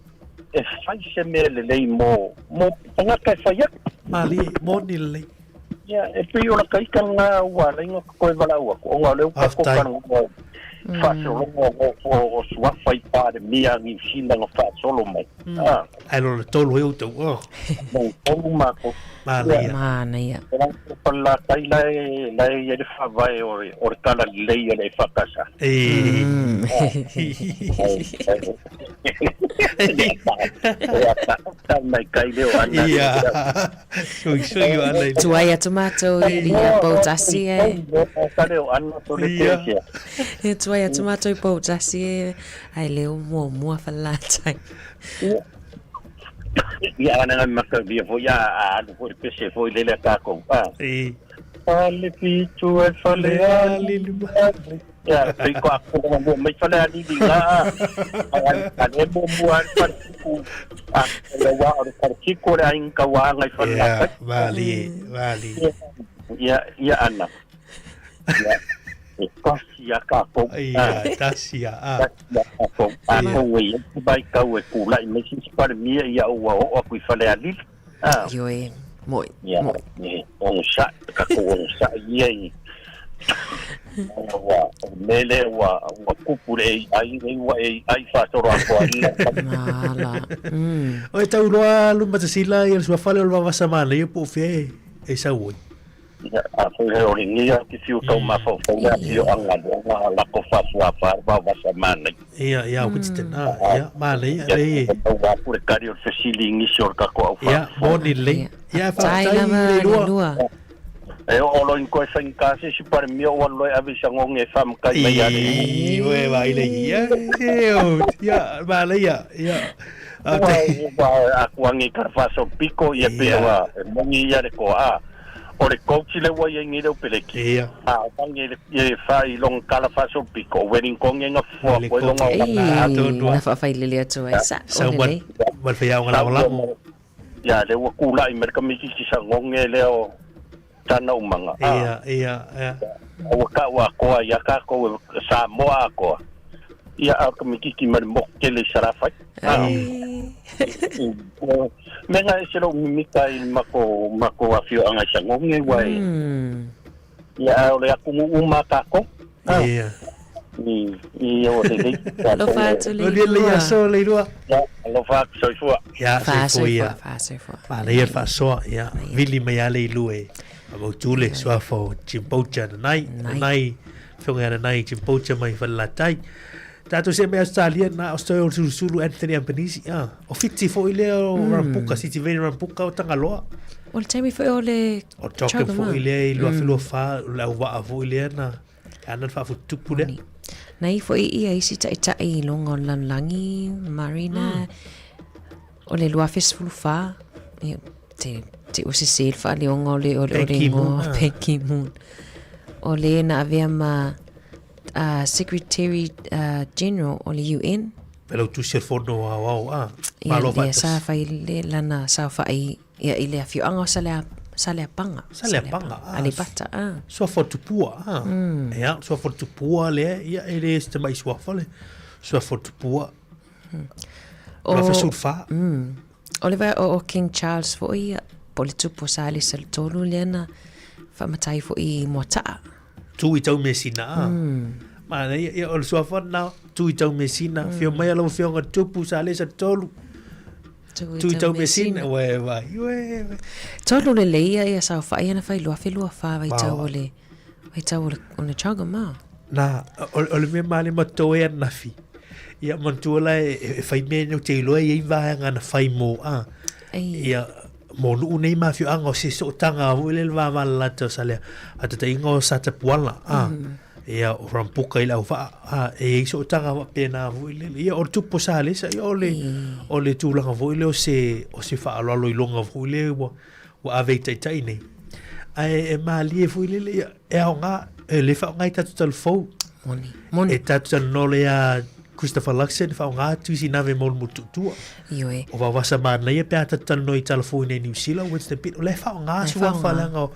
e fai se mea lelei mo mo tagata e fai atu. Malie, moni lelei. Ia, e pei o lata ita lena ua ala ai ona toe valaau atu, ona o lea ua tatou talanoa i faasologa o o suafa i Palemia a Niu Sila na faasolo mai. Ah. Ae lona tolu ai outou. Oh. Lona tolu matou. Manaia. Manaia. O la Falelatai la e la e i ai le faavae o le o le talalelei a le EFKS. Tuai atu mātou i ia Poutasi e. E tuai atu mātou i Poutasi e, ai leo muamua Falelatai. Ia ana ngai makaulia foi a alu foi le pese foi lele a tākou. Fale fitu e fale alili. Ia, pei ko aku nga mua mai fale alili nga. A le muamua le fale tiku. A le wa o le fale tiku o le aiga tauaga i Falelatai. Ia, malie, malie. Ia, ia ana. Ia, e tasi a tātou. Ia, tasi a. Tasi a tātou. A kou e i ai se vaitau e tula'i mai se isi Palemia, ia ua oo atu i Falealili. Ioe, moi, Ia, moi. e onosai, tatou onosai ia i ua o le mea lea ua ua tupu le AI nei ua AI faasolo atoa ai le Mala. Oe tau loa Lumatasila ia le suafa lea o le vavasa manaia po o fea e sau ai. Ia, a foi he o lenei au te whiu tau mafaufau le afioaga lea na lako faasuafa ai vavasa manai. Ia, ia, Winston, ah, ia, manaia, lei e. Tau atu le tali o le fesili i nisi o le tatou au Ia, moni lelei. Ia, Tai faafetai lava le le lua. lua. E oo loa ina toe faigata se isi Palemia ua alu loa e ave i Sagogi e faamatai mai ia le I, oe vaai le ia, e, o, ia, manaia, ia. Ua, ua atu age i Kalafasopiko, ia pei ua e moni ia le toa, a. O le coach le ua iai nei leo peleki. Ia. A o tangi le e fa i longa kala fa so piko o Wellington e nga fua koe longa o Ei, na faafailele atu ai sa o lelei. Ma le faiaoga lagolago. Ia, le ua kula'i mai le kamititi sagoge lea o tana umaga. Ia, ia, ia. Ua ka'u atoa ia tatou e Samoa atoa. Ia, a o le kamititi mai le motu tele i Salafai. Mea nga ese lou mimita i mako mako afioaga i Sagoge ua e. Ia, a o le atunuu uma a tatou. Ia. I, i o lelei. Alofa atu le Manuia lenei aso Leilua. Ia, alofa atu soifua. Ia, soifua ia. Faasoifua. Manaia le faasoa, ia, vili mai lava Leilua e faamautu le suafa o Jim Boucher Nanai, Nanai, afioga ia Nanai Jim Boucher mai Falelatai. Tatou see mai Ausetalia na o se toe o le Sulusulu Anthony Albanese, ah, o Fiti foi lea o Rampuka, Sitiveni Rampuka o Tagaloa. O le taimi foi o le O Jocken foi lea i 2024, o le auvaa foi lea na E ana le faafututupu lea. Na i foi ia isi ta'ita'i i luga o le lalolagi, Marina, o le 2014, ia, te, te ua sesē le faaleoga o le, o le, o le igoa, Ban Ki-moon. O le na avea ma uh, Secretary uh, General o le UN. Failautusi o le Fono Aoao, a, Ia, Malo ia, sa fai le lana saofa'i Ia, i le afioaga o Salea, Saleapaga. Saleapaga, ah. Aleipata, ah. Suafa o Tupua, ah. Ia, suafa o Tupua lea, ia, e le se tamai suafa le suafa o Tupua. O, 2014. O le vai o, o King Charles foi, ia, po o le tupu o Salesa le tolu lea na faamatai foi i Moataa. Tu i Taumeasina, ah. Manaia, ia, o le suafa lena, tu i Taumeasina, afio mai lau afioga Tupu Salesa le tolu. Tui tau mesina, ue vai, ue vai. Tolu le leia ia saofai ana fai 2024 vaitau o le vaitau o le o le chaga ma. Na, o, o le mea male ma toe anafi. Ia manatua la e, e fai mea nei te iloa e i ai vaega na fai mo a. Ia mo nuu nei ma afioaga o se sootaga foi lele vavalalata o Salea. A tataiga o Satapuala a. Ia, o Rampuka i le auvaa, a, e i ai sootaga faapena foi lele. Ia, o le tupu o Salesa, ia, o le, o le tulaga foi lea o se, o se faaaloalo iloga foi lea ua, ua ave i taitai nei. Ae e malie foi lele, ia, e aoga, e le faaaoga i tatou talafou. Moni, moni. E tatou talanoa lea ia Christopher Luxon, faaaoga atu isi nave mo le motutua. Ioe. O vavasa manaia pe a tatou talanoa i talafou i nei Niu Sila, Winston Pitt, o la e faaaoga suafa leaga o,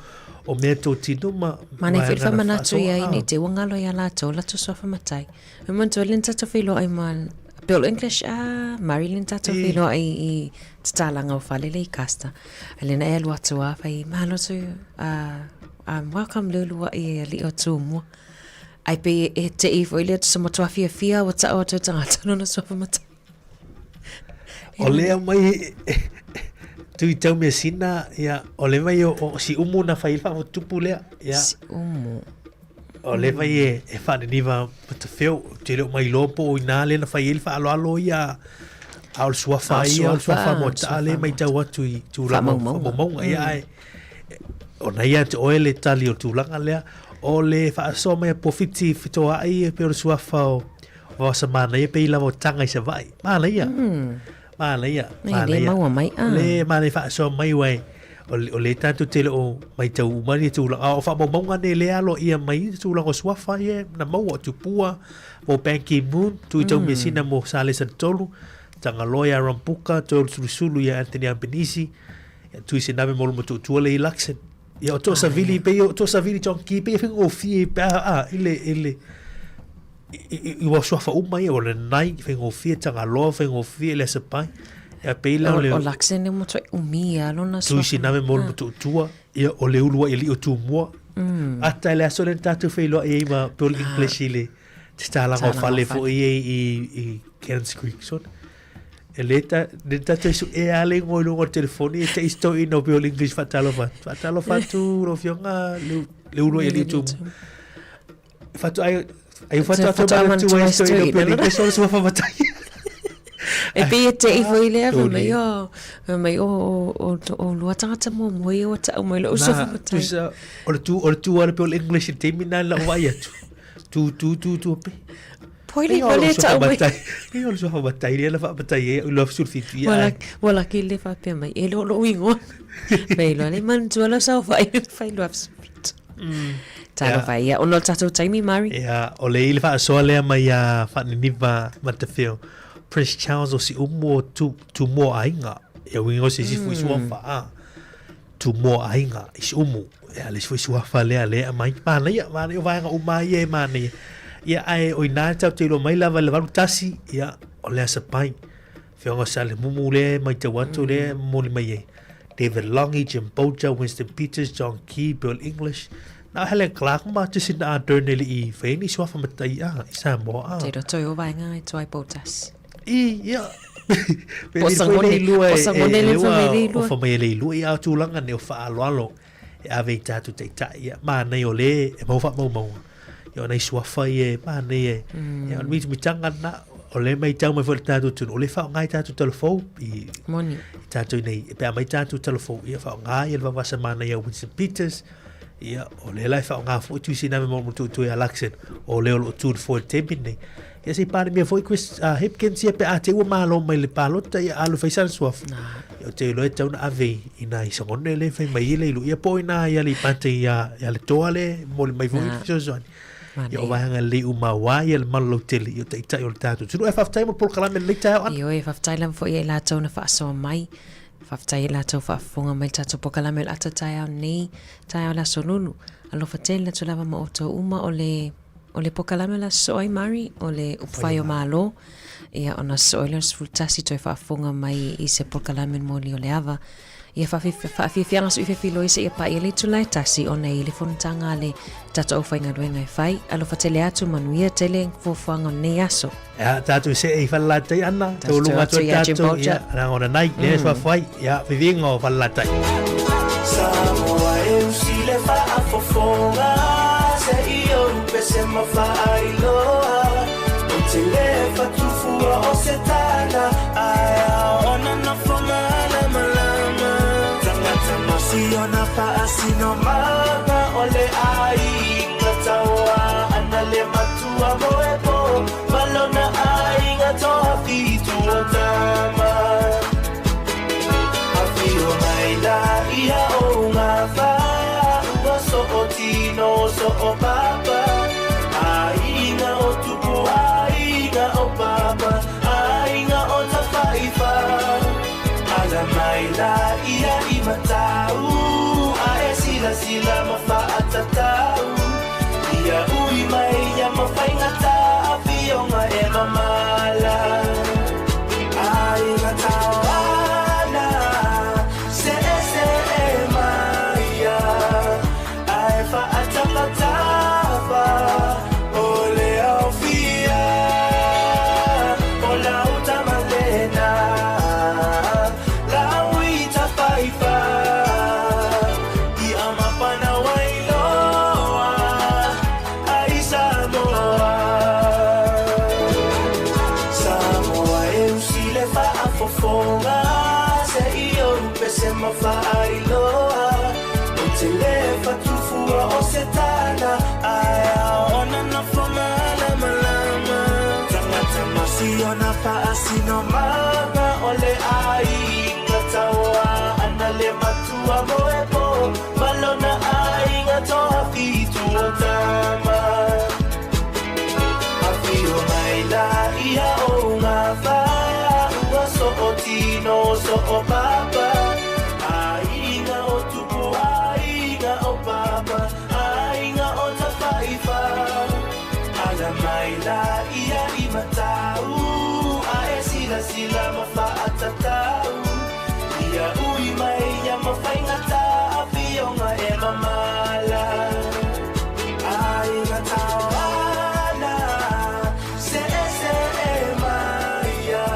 o mea totino ma Manaia foi le faamanatu i ai nei te ua galo ia latou latou suafa matai. E manatua le na tatou feiloai ma Bill English a Murray le na tatou feiloai i tatalaga o fale le i Custer. A le na e alu atu a fai mahalo atu um, welcome Lulu i e alii o Tumua. Ai pe e te i foi le atu sa matua fiafia ua tau atu e tangata lona suafa matai. O lea mai tui tau measina, ia, o le mai o, o si umu na whai wha tupu lea. Ia. Si umu. O le mai e, e whaneniva matawheo, te leo mai lopo o ina le na whai ele whaaloalo ia, a o le suafa ia, o le suafa mo ta le mai tau atu i tūlanga whaamaumauga. Ia, ai, o na ia te oe le tali o tūlanga lea, o le whaasoa mai a powhiti whitoa ai e pe o le suafa o, O sa manaia pe i lava o tanga i Savaii. Manaia. Manaia. E le maua mai a. Le manaia faasoa mai uae o le, o le tatou te le o maitau uma ni tulaga. A o faamaumauga nei lea aloaia mai i tulaga o suafa ia na maua o Tupua, mo Ban Ki-moon, Tui Tau Mesina mo Salesa Tolu, Tagaloa ia Rampuka, Toe Olusulusulu ia Anthony Albanese, ia Tui Sinave mo Lomatuatua le i Luxon. Ia o Toasavili pei o Toasavili John Key pei e faigofie pe a, a i le, i le i ua suafa uma ia, o le Nai, faigofie, Tagaloa, faigofie, le Asapai. Ia pei la o le... O Luxon e matuai umi ia lona suafa. Tui Sinave mo le Motootua, ia o le uluai alii o Tumua. Ata i le aso lea na tatou feiloai ai ma Bill English i le tatalaga o fale foi ia i Cannons Creek. So, e le ta, le tatou suea lava le igoa i luga o le telefoni e te i stoina o Bill English faatalofa atu. Faatalofa atu lau Afioga le uluai alii o Tumua. Faatoa ai ai faatoa tau manatu ai stoina o Bill English o le suafa matai. E pei e te i foi lea, fai mai o, fai mai o, o, o lua tagata muamua ia ua tau mai lou suafa matai. Tusa, o le tu, o le tu ala pe o le English i le taimi na lau vaai atu. Tu, tu, tu, tu, pe. Poi le pale tau mai. Pei o le suafa matai lea na faapatai ai au i lua sulfitu ia. Ua ua laki le faapea mai, e le o lou igoa. Mai loa le manatua lau saofai fai lua sulfitu. Talofa ia, ona o le tatou taimi, Mari. Ia, o le i le faasoa lea mai ia Faaniniva Matafeo, Prince Charles o Siumu o Tu, Tumua Aiga. Ia uiga o se isi foi suafa, a. Tumua Aiga i Siumu. Ia, le isi foi suafa lea lea e aumai. Manaia, manaia, o vaega uma lava ia e manaia. Ia, ae o ina tatou te iloa mai lava i le 81, ia, o le Aso Pai. Afioga o Salemumu lea e matau atu lea e momoli mai ai. David Langi, Jim Bolger, Winston Peters, John Key, Bill English. Na o Helen Clark ma Jacinda Ardern e le i whai ni suafa matai a i Samoa a. Te roto i o vaenga e tuai poutasi. I, ia. Po sangone, po sangone le whamai le O whamai le ilua i a tūlanga ne o whaaloalo e ave i tātou taitai. Ia, mānei o le e mau whaamaumau. Ia o nei suafa i e mānei e. Ia o le mitamitanga na o le mai tau mai foi le tātou tunu. O le whaongai tātou telefou i, Moni. i tātou nei. E pea mai tātou telefou ia whaongai e le vavasa mānei a Winston Peters. Ia, o le la e whaonga foi tui sina me mo tu tu e Alexen. O le o lo tūn foi le temi nei. Ia se i mea foi Chris Hipkins ia pe a te ua malo mai le palota ia alu fai sana suafa. Ia o te iloa e tau na ave i nai sangone le fai mai i le ilu. Ia po i nā ia le pante ia, ia le toa le mo le mai foi Na. fesoasoani. Ia o vaega le uma wā ia le malo tele ia o taitai o le tātou. Tunu e whawhtai mo polokalame le taeao ana. Ioe, faafetai lava foi ia i latou na faasoa mai. Faafetai ia i latou faafofoga mai le tatou polokalame o le ata taeao nei, taeao le aso lulu. Alofa tele atu lava ma outou uma o le o le polokalame o le aso soo ai Mari, o le upufai o Malo. Ia ona soo ai lea o le 11 toe faafofoga mai i se polokalame moli o le ava. Ia faafiafiaga sui fefiloi seia paia le itula e tasi ona e i le fonotaga a le tatou aufaigaluega e fai. Alofa tele atu, manuia tele fuafuaga o lenei aso. Ia, tātou se i whalalatai ana, tau lunga atu tātou, ia, ranga ona nai, le whawhai, ia, whiwinga o whalalatai. Samoa e usi le faafofoga se i ou pese ma faailoa o te le fatufua o se tala ae aona nofo malamalama tagata ma siona faasinomaga o le aiga taua ana le matua mo e po malona aiga toafitu o tama Afio mai la ia o ngā wha ua so o tino so o papa Aiga o tupu, aiga o papa, aiga o tawhaifa Ala mai la ia i matau, a e sila sila ma whaatatau Ia ui mai ia mawhaingata, afionga e mamala Aiga tauana, se e se e maia Ae whaatapatafa, o le au fia O lau tamalena, lau i tawhaifa I amapana wailoa, ai Samoa Samoa e usi le faafofoga se i ou pese ma faailoa O te le fatufua o se tala ae aona nofo malamalama Tagata ma siona faasinomaga o le aiga taua ana le matua mo e po malona aiga toafitu o tama Afio mai la ia o ngā wha ua so o tino so o papa Aiga o tupu, aiga o papa, aiga o tawhaifa Ala mai la ia i matau, a e sila sila ma whaatatau Ia ui mai ia mawhaingata, afionga e mamala Aiga tauana, se e se e maia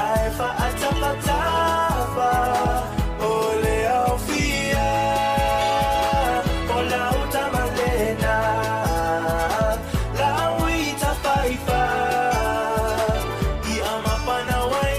Ae whaatapatafa, o le au fia O lau tamalena, lau i tawhaifa I amapana wailoa,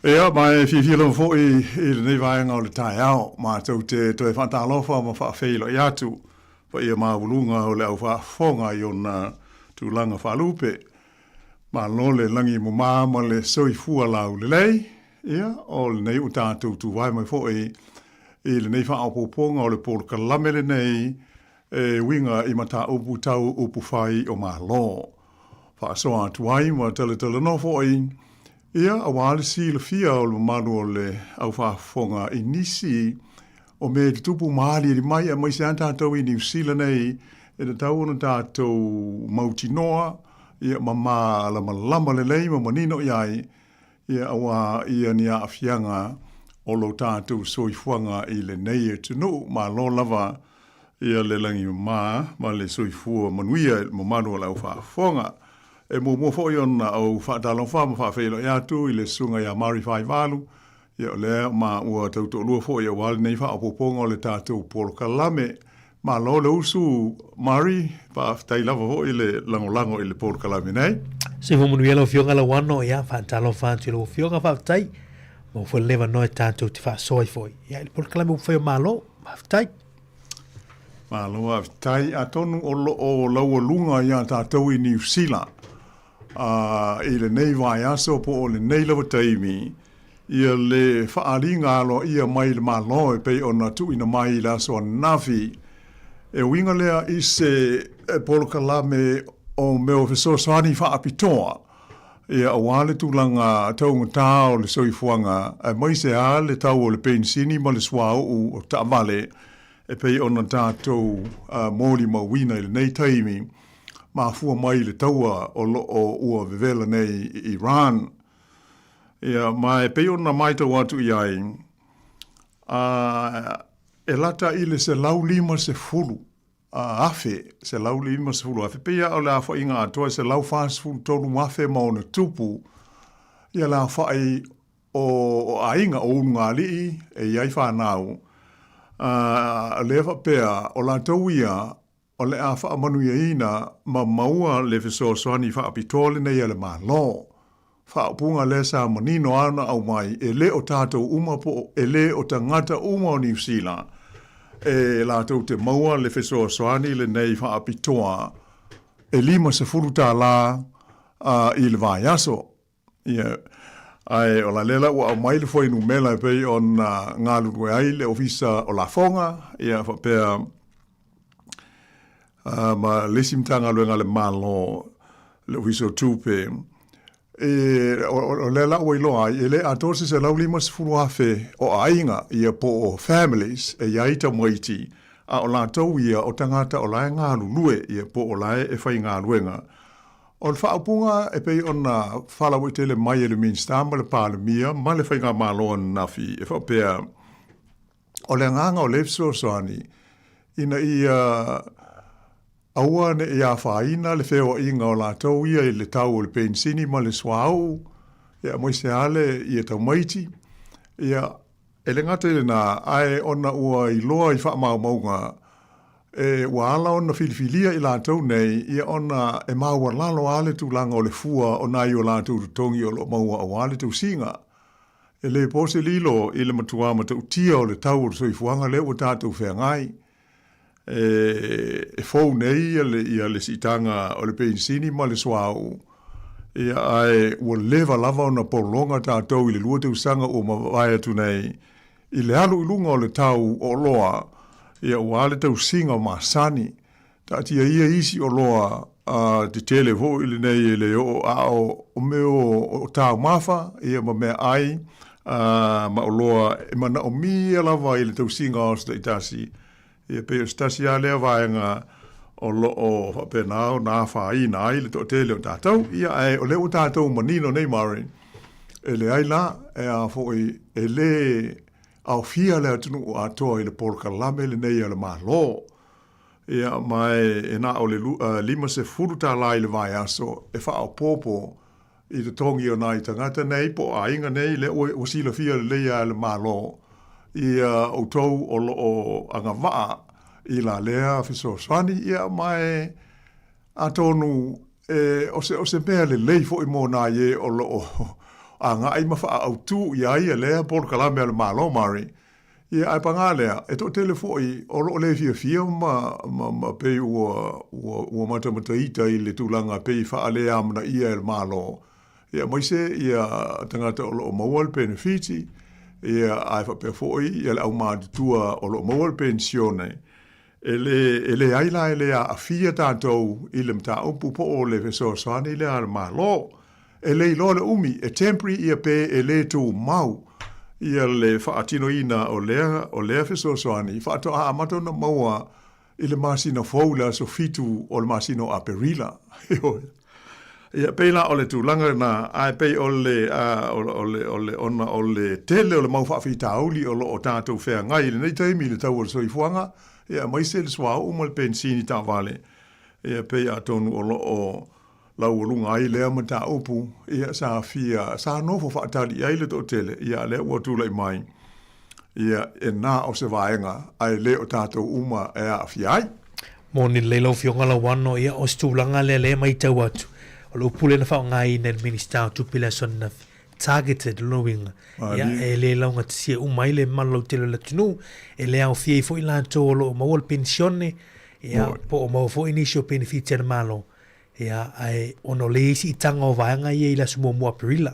Ia, ma e fiafia lava foi i lenei vaega o le taeao, matou te toe faatalofa ma faafeiloai atu paia maualuga o le au faafofoga i ona tulaga faalupe. Malo le lagi mama ma le soifua laulelei. Ia, o lenei ua tatou tuvae mai foi i lenei faaopoopoga o le polokalame lenei e uiga i mataupu tau upufai o Malo. Faasoa atu ai ma talatalanoa foi, ia, aua le silafia o le mamalu o le au faafofoga i nisi o mea e tutupu ma aliali mai aemaise lava tatou i Niu Sila nei e tatau ona tatou mautinoa, ia, ma malamalama lelei ma manino i ai, ia, aua ia ni aafiaga o lo tatou soifuaga i lenei atunuu. Malo lava ia le lagi mama ma le soifua manuia i le mamalu o le au faafofoga. E muamua foi ona ou faatalofa ma faafeiloai atu i le Susuga ia Mari Faivalu, ia o lea ma ua tautoalua foi aua lenei faaopoopoga o le tatou polokalame. Malo le usu Mari, faafetai lava foi le lagolago i le polokalame nei. Soifua manuia lau Afioga Lauano, ia faatalofa atu i lau Afioga, faafetai. Maua foi le avanoa e tatou te faasoa ai foi. Ia i le polokalame upufai o Malo, faafetai. Malo faafetai. Atonu o lo o laualuga iā tatou i Niu Sila i lenei vaiaso po o lenei lava taimi ia le faaaliga aloaia mai le Malo e pei ona tuuina mai i le aso ananafi. E uiga lea i se polokalame o mea o fesoasoani faapitoa ia aua le tulaga taugata o le soifuaga aemaise lava le tau o le penisini ma le suauu o taavale e pei ona tatou molimauina i lenei taimi, mafua mai i le taua o lo o ua vevela nei i Iran. Ia, ma e pei ona matau atu i ai, e lata i le 150 afe, 150,000, pei lava o le aofaiga atoa e 143,000 ma ona tupu ia le aofai o aiga o ulugalii e i ai fanau, a, lea faapea o latou ia o le a faamanuiaina ma maua le fesoasoani faapitoa lenei a le Malo. Faaupuga lea sa manino lava ona aumai, e le o tatou uma po o e le o tagata uma o Niu Sila e latou te maua le fesoasoani lenei faapitoa e $50 i le vaiaso. Ia, ae o la lea la ua aumai le fuainumera e pei ona galulue ai le Ofisa o Lafoga, ia faapea ma le isi Matagaluega a le Malo, le Ofisa o Tupe, e, o, o lea la ua iloa ai, e le atoa se 150,000 o aiga, ia po o families, e i ai tamaiti, a o latou ia o tagata o la e galulue, ia po o la e faigaluega. O le faaupuga e pei ona faalauaitele mai e le Minisita ma le Palemia ma le Faigamalo ananafi e faapea, o le agaga o lea fesoasoani ina ia aua ne i afaina le feoaiga o latou ia i le tau o le penisini ma le suauu, ia aemaise lava le ia tamaiti, ia E le gata i lena, ae ona ua iloa i faamaumauga, e, ua ala ona filifilia i latou nei, ia ona e maualalo lava le tulaga o le fua o nai o latou totogi o lo o maua aua le tausiga. E le po se lilo i le matuā matautia o le tau o le soifuaga lea ua tatou feagai. E fou nei ia le siitaga o le penisini ma le suauu, ia ae ua leva lava ona pologa tatou i le 2 tausaga ua mavae atu nei i le alu i luga o le tau o oloa, ia aua le tausiga o masani. Taatia ia isi oloa tetele foi lenei e le oo a o mea o taumafa ia ma meaai ma oloa e manaomia lava i le tausiga o aso taitasi. Ia pei o se tasi lava lea vaega o lo o faapena ona afaina ai le toatele o tatou. Ia ae o lea ua tatou manino nei Murray, e leai la, e a foi, e lē aofia le atunuu atoa i le polokalame lenei a le Malo. Ia, ma e na o le $50 i le vaiaso e faaopoopo i totogi o nai tagata nei po o aiga nei, lea ua silafia lelei lava e le Malo ia outou o lo o agavaa i la lea fesoasoani. Ia, ma e atonu e, o se, o se mea lelei foi mo nai e o lo o agai ma faaautu i ai lea polokalame a le Malo Murray. Ia, ae pagā lea, e toatele foi o lo o le fiafia ma, ma, ma pei ua, ua, ua matamataita i le tulaga pei faaleamanaia e le Malo. Ia, aemaise ia tagata o lo o maua le penefiti, ia, ae faapea foi ia le aumatutua o lo o maua le penisione. E le, e leai la e le aafia tatou i le mataupu po o le fesoasoani lea a le Malo. E le iloa le umi, e temporary ia pe e le tumau ia le faatinoina o lea, o lea fesoasoani faatoa amata ona maua i le masina fou i le aso 7 o le masina o Aperila. Ioe. Ia, pei la o le tulaga lena, ae pei o le, a, o, o le, o le, ona o le tele o le mau faafitauli o lo o tatou feagai i lenei taimi i le tau o le soifuaga, ia, aemaise le suauu ma le penisini taavale, ia, pei atonu o lo o laualuga ai lea mataupu, ia, sa fia, sa nofo faatali i ai le toatele, ia, a lea ua tulai mai, ia, e na o se vaega, ae le o tatou uma e aafia ai. Moni lelei lau Afioga Lauano, ia, o se tulaga lea lea e matau atu, o le upu lea na faaaogaina e le Minisita o Tupe i le aso ananafi, targeted, o lona uiga, ia, e le laugatasia uma ai le mamalu lautele o le atunuu, e le aofia ai foi latou o lo o maua le penisione, ia, po o maua foi nisi o penefiti a le Malo. Ia, ae ona o lea e i ai siitaga o vaega ia i le aso muamua o Aperila,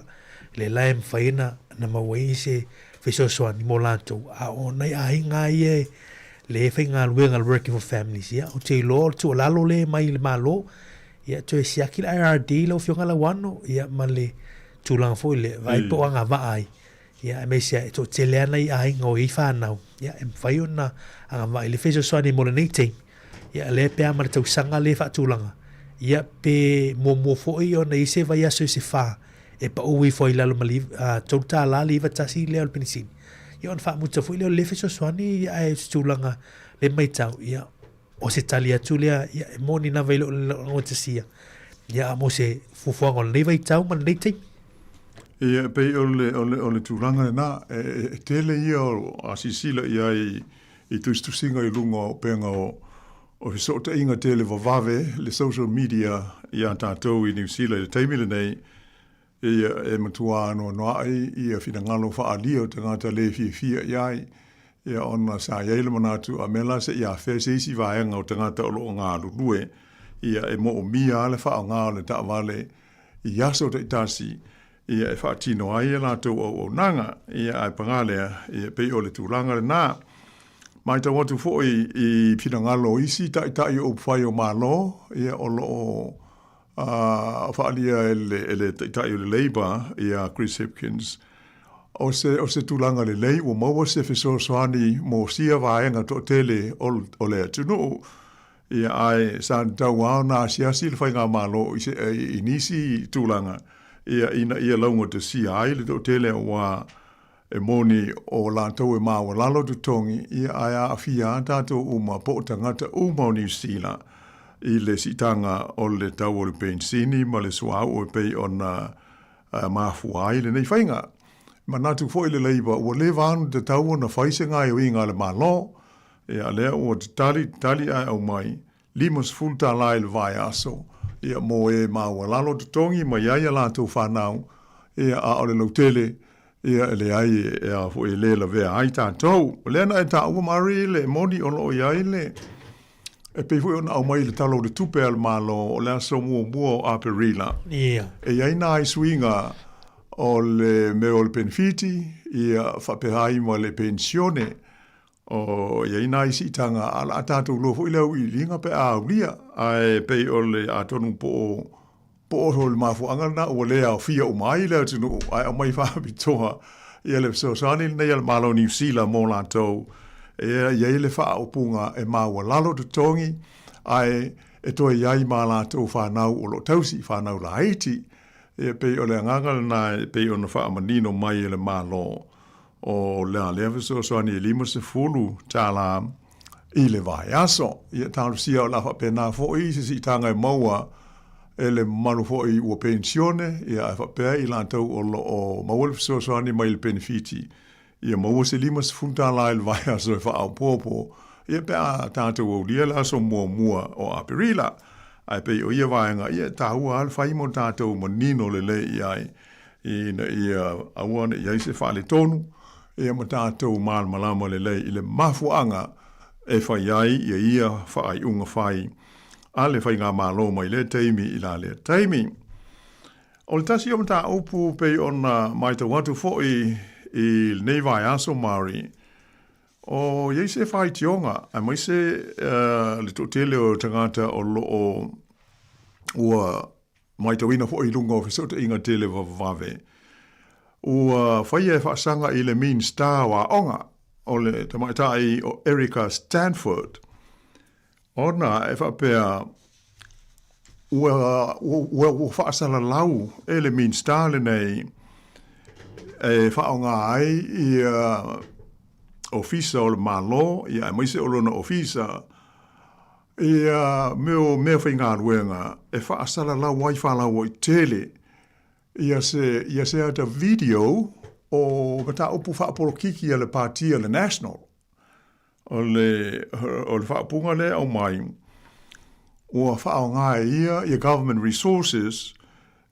lea la e mafai ai ona maua ai se fesoasoani mo latou. A o nai aiga lava ia lea e faigaluega le Working for Families, ia, ou te iloa o le tuualalo lea e mai i le Malo, ia, toe siaki le IRD lau Afioga Lauano, ia, ma le tulaga foi lea, vaai po o agavaa ai. Ia, aemaise e toatele lava nai aiga o i ai fanau, ia, e mafai ona agavaa i le fesoasoani mo lenei taimi. Ia, lea pe a ma le tausaga lea e faatulaga, ia, pe muamua foi ona i ai se vaiaso i se fa e pau ifo ai i lalo ma le $3 le 91 lea o le penisini, ia ona faamuta foi lea o le fesoasoani, ia, ae o se tulaga lea e matau, ia, o se tali atu lea, ia, e moni lava e le o logatasia, ia, a mo se fuafuaga o lenei vaitau ma lenei taimi. Ia, e pei o le, o le, o le tulaga lena, e, e, e tele ia o a silasila i ai i tusitusiga i luga o upega o, o fesootaiga tele vavave, le social media iā tatou i Niu Sila i le taimi lenei, ia e matua anoanoai ia finagalo faaalia o tagata le fiafia i ai, ia ona sa i ai le manatu a mea la se i afea se isi vaega o tagata o lo o galulue, ia e moomia lava le faaaoga o le taavale i aso taitasi ia e faatino ai a latou auaunaga, ia ae paga lea, ia pei o le tulaga lena. Matau atu foi i finagalo o isi taitai o upufai o Malo, ia o lo o faaalia e le, e le taitai o le Labour, ia Chris Hipkins, o se, o se tulaga lelei ua maua se fesoasoani mo sia vaega toatele o, o le atunuu. Ia, ae sa tatau lava ona asiasi le Faigamalo i, se, i nisi tulaga, ia, ina ia laugatasia ai le toatele aua e moni o latou e maualalo totogi, ia, ae aafia lava tatou uma po o tagata uma o Niu Sila i le siitaga o le tau o le penisini ma le suauu e pei ona mafua ai lenei faiga. Manatu foi le Labour ua leva ona tatau ona fai se gaoioiga a le Malo, Ia, lea ua tatali, tatali ae aumai, $50 i le vaiaso, ia, mo e maualalo totogi mai ai a latou fanau, ia, a o le lautele, ia, e leai, e a foi, e le lavea ai tatou. O lea na e taua, Mari, le moni o lo o i ai le, e pei foi ona aumai i le Tala o le Tupe a le Malo o le aso muamua o Aperila. Ia. E i ai nai suiga o le mea o le penefiti, ia, faapea ai ma le penisione. O i ai nai siitaga a o le a tatou iloa foi le auiliiliga pe a aulia, ae pei o le atonu po o po o le mafuaaga lena ua le aofia uma ai le atunuu ae aumai faapitoa ia le fesoasoani lenei a le Malo o Niu Sila mo latou e i ai le faaupuga e maualalo totogi ae e toe i ai ma latou fanau o lo o tausi, fanau laiti. E pei o le agaga lena e pei ona faamanino mai e le Malo. O le a lea fesoasoani e $50 i le vaiaso. Ia talosia o le a faapena foi se siitaga e maua e le mamalu foi ua penisione, ia ae faapea i latou o lo o maua le fesoasoani mai le penefiti, ia maua se $50 i le vaiaso e faaopoopo, ia pe a tatou aulia le aso muamua o Aperila. Ae pei o ia vaega, ia e taua lava le fai mo tatou manino lelei i ai. Ina ia aua ne i ai se faaletonu, ia ma tatou malamalama lelei i le mafuaaga e fai ai ia ia faaiuga fai a le Faigamalo mai lea taimi i la lea taimi. O le tasi o mataupu pei ona matau atu foi i lenei vaiaso Māori, o i ai se faitioga aemaise le toatele o tagata o lo o ua matauina foi i luga o fesootaiga tele vavevave, ua faia e faasaga i le Minisita o Aoga, o le tamaitai o Erica Stanford, ona e faapea ua, ua, ua faasalalau e le Minisita lenei e faaaoga ai ia ofisa o le Malo, ia aemaise o lona ofisa, Ia mea o meafaigaluega e faasalalau ai faalauaitele ia se, ia se ata video o mataupu faapolokiki a le Pāti a le National. O le, o le faaupuga lea e aumai, ua faaaoga e ia ia government resources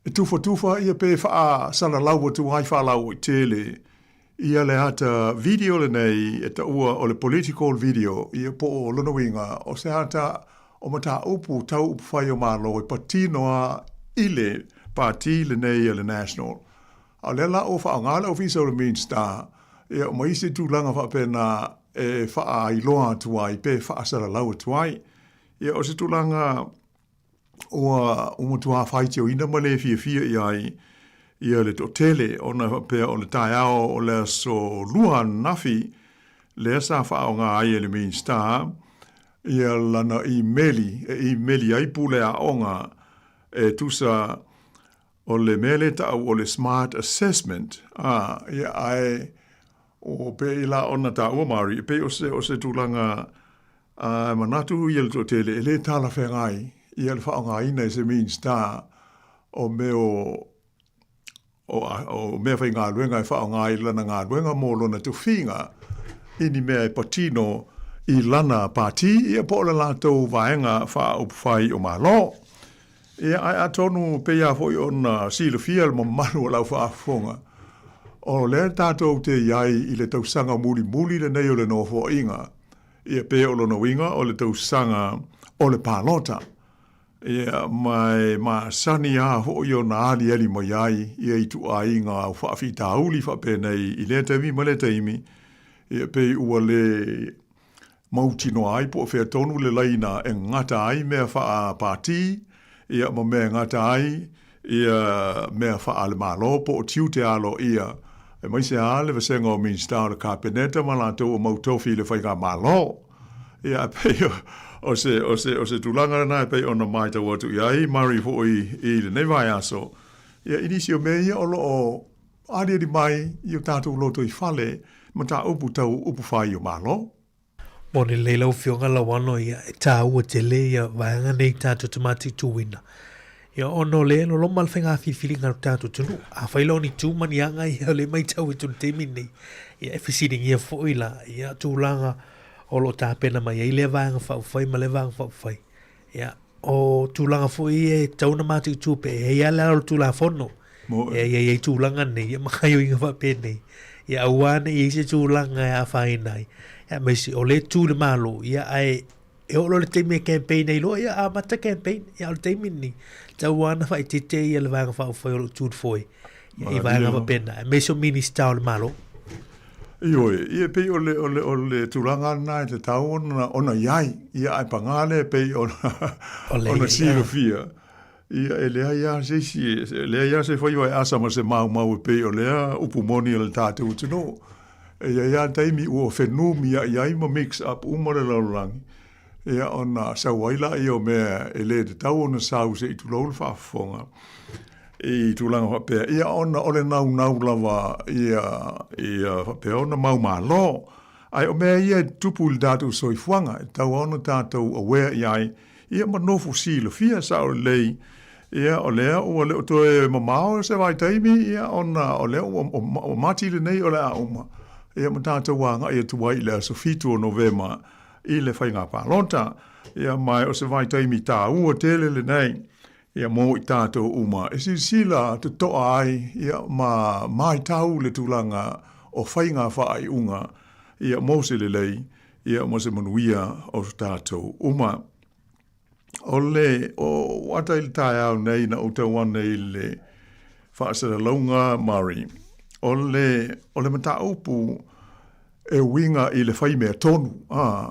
e tufatufa ia pe faasalalau atu ai faalauaitele Ia le ata video lenei e taua o le political video, ia po o lona uiga, o se ata o mataupu tau upufai o Malo e patino a i le pati lenei a le National. A o lea la ua faaaoga le Ofisa o le Minista, ia ma isi tulaga faapena e faailoa atu ai pe faasalalau atu ai. Ia o se tulaga ua matua faitioina ma le fiafia i ai ia le toatele, ona e faapea o le taeao o le aso Lua ananafi lea sa faaaoga ai e le Minisita ia lana imeli e imeli ai pule aoga e tusa o le mea lea e ta'u o le smart assessment, a, ia, ae o pei la ona taua Māori, e pei o se, o se tulaga A e manatu ia le toatele e le talafeagai ia le faaaogaina e se Minisita o mea o o meafaigaluega e faaaoga ai lana galuega mo lona tofiga i ni mea e patino i lana pati ia po o le latou vaega faaupufai o Malo. Ia, ae atonu pei lava foi ona silafia le mamalu o lau faafofoga, o lea tatou te i ai i le tausaga mulimuli lenei o le Nofoaiga, Ia, pe o lona uiga o le tausaga o le palota. Ia, ma e masani lava foi ona aliali mai ai ia ituaiga au faafitauli faapenei i lea taimi ma lea taimi, ia pei ua le mautinoa ai po o fea tonu le laina e gata ai mea faa-pati, ia ma mea e gata ai ia mea faale-Malo po o tiute aloaia, aemaise lava le vasega o Minisita o le Kapeneta ma latou o mau tofi i le Faigamalo. Ia, e pei o se, o se, o se tulaga lena e pei ona matau atu i ai Murray foi i lenei vaiaso, ia, i nisi o mea ia o lo o aliali mai i o tatou lotoifale mataupu tau upufai o Malo. Moni lelei lau Afioga Lauano, ia, e tāua tele ia vaega nei tātou te mataituina. Ia, ona o lea e loloma le faiga filifiliga a le tatou atunuu. Afai la o ni tu ma ni aga ia o lea e matau atu i le taimi lenei, ia, e fesiligia foi la ia tulaga o lo o tapena mai ai lea Vaega Faaupufai ma lea Vaega Faaupufai. Ia, O tulaga foi ia e tatau ona mataitu pea, e i ai lava le ala o le Tulafono e i ai ai tulaga nei ma gaoioiga faapenei, ia aua ne i i ai se tulaga e afaina ai, aemaise o lea e tu le Malo, ia ae e oo loa i le taimi e campaign ai loa, ia amata campaign. Ia a o le taimi lenei, e tatau lava ona faaeteete ia le Vaega Faaupufai o lo o tu i le foe i vaega faapena, aemaise o Minisita o le Malo. Ioe, ia e pei o le, o le, o le tulaga lena e tatau ona, ona i ai, ia ae pagā lea e pei ona, ona silafia, ia e leai lava se isi, e leai lava se faiva e asa ma se maumau e pei o lea upu moni a le tatou atunuu. E i ai lava taimi ua fenumiai ai ma mix up uma le lalolagi, ia ona sau ai lea o mea e le tatau ona sau se i tulou le faafofoga. I tulaga faapea, ia ona o le naunau lava ia, ia faapea ona mau malo. Ae o mea ia e tutupu i le tatou soifuaga, e tatau lava ona tatou aware i ai, ia ma nofo silafia sao lelei, ia o lea ua le o toe mamao se vaitaimi, ia ona o lea ua o Mati lenei o le a uma, ia ma tatou agai atu ai i le aso 7 o Novema i le faiga palota. Ia ma o se vaitaimi taua tele lenei. Ia, mo i tātou uma e silasila totoa ai, ia, ma maitau le tulaga o faiga faaiuga, ia, mo se lelei, ia, mo se manuia o tātou uma. O le, o ata i le taeao nei na ou tau ane i le faasalalauga Mari, o le, o le mataupu e uiga i le faimea tonu, a,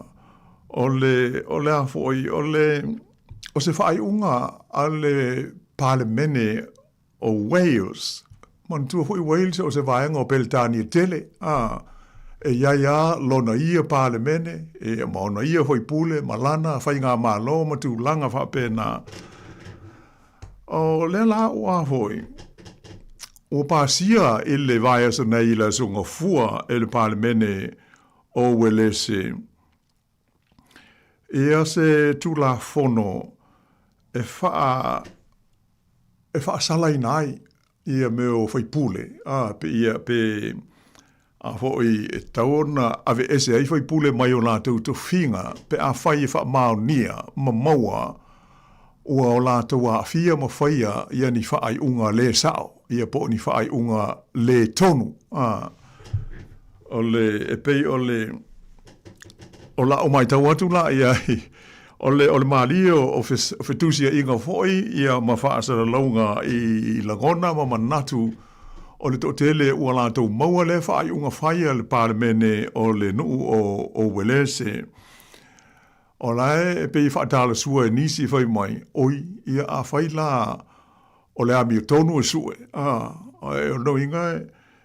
o le, o le a foi, o le, o se faaiuga a le Palemene o Wales. Manatua foi Wales o se vaega o Peretania tele, a, e i ai a lona ia Palemene, e, ma ona ia faipule, ma lana faigamalo ma tulaga faapena. O lea la ua foi, ua pasia i le vaiaso nei i le Aso Gafua e le Palemene o Uelese, Ia se Tulafono e faa e faasalaina ai ia mea o faipule, a, pe ia, pe a foi e tatau ona aveese ai faipule mai o latou tofiga pe afai e faamaonia ma maua ua o latou aafia ma faia ia ni faaiuga le sao, ia po o ni faaiuga le tonu. A, o le, e pei o le, o la'u matau atu la i ai, o le, o le mālie o, o fetusiaiga foi ia ma faasalalauga i lagona ma manatu o le toatele ua latou maua lea faaiuga fai a le Palemene o le nuu o, o Uelese. O la e pei e faatalasua e nisi fai mai, oi, ia afai la o le amiotonu e sue, a, e o lona uiga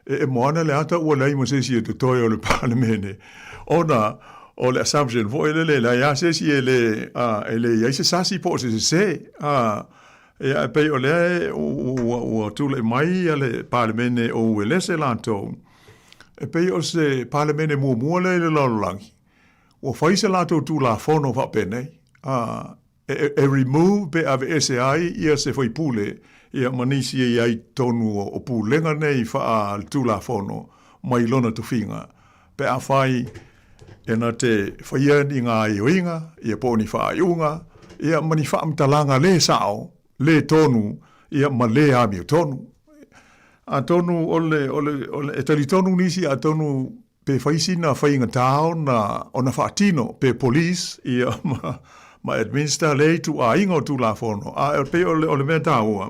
e emo ana le ata ua leai ma se isi e totoe o le Palemene, ona o le assumption foi lele e leai lava se isi e le, a, e le i ai se sasi po o se sese, a, ia e pei o lea e ua, ua tulai mai ia le Palemene o Uelese latou, e pei o se Palemene muamua lea i le lalolagi, Ua fai se latou Tulafono faapenei, a, e, e remove pe aveese ai ia se faipule ia ma nisi e i ai totonu o, o pulega nei faa-Tulafono mai lona tofiga, pe afai e na te faia ni gaoioiga, ia po o ni faaiuga, ia ma ni faamatalaga le sao, le tonu, ia ma le amiotonu. Atonu o le, o le, o le, e talitonu nisi atonu Pe fai sina faigata ona ona faatino pe police ia ma ma administer lea ituaiga o Tulafono. A e pei o le o le mea taua,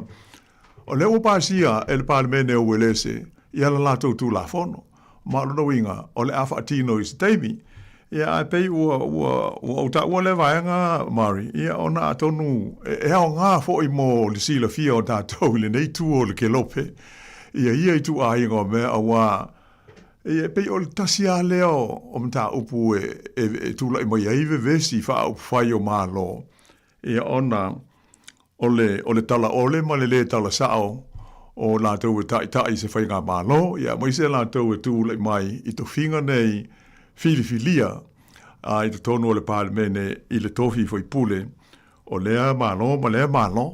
o lea ua pasia e le Palemene o Uelese ia la latou Tulafono. Ma o lona uiga, o le a faatino i se taimi. Ia ae pei ua ua ua ou taua lea vaega Mari, ia ona atonu e, e aoga foi mo le silafia o tatou i lenei itu o le kelope ia ia ituaiga o mea auā Ia, e pei o le tasi lava lea o mataupu e tulai mai ai vevesi faaupufai o Malo, ia ona o le, o le tala ʻole ma le lē tala sao o latou e taitai i se faigamalo, ia aemaise latou e tulai mai i tofiga nei filifilia a i totonu o le Palemene i le tofi faipule o lea Malo ma lea Malo.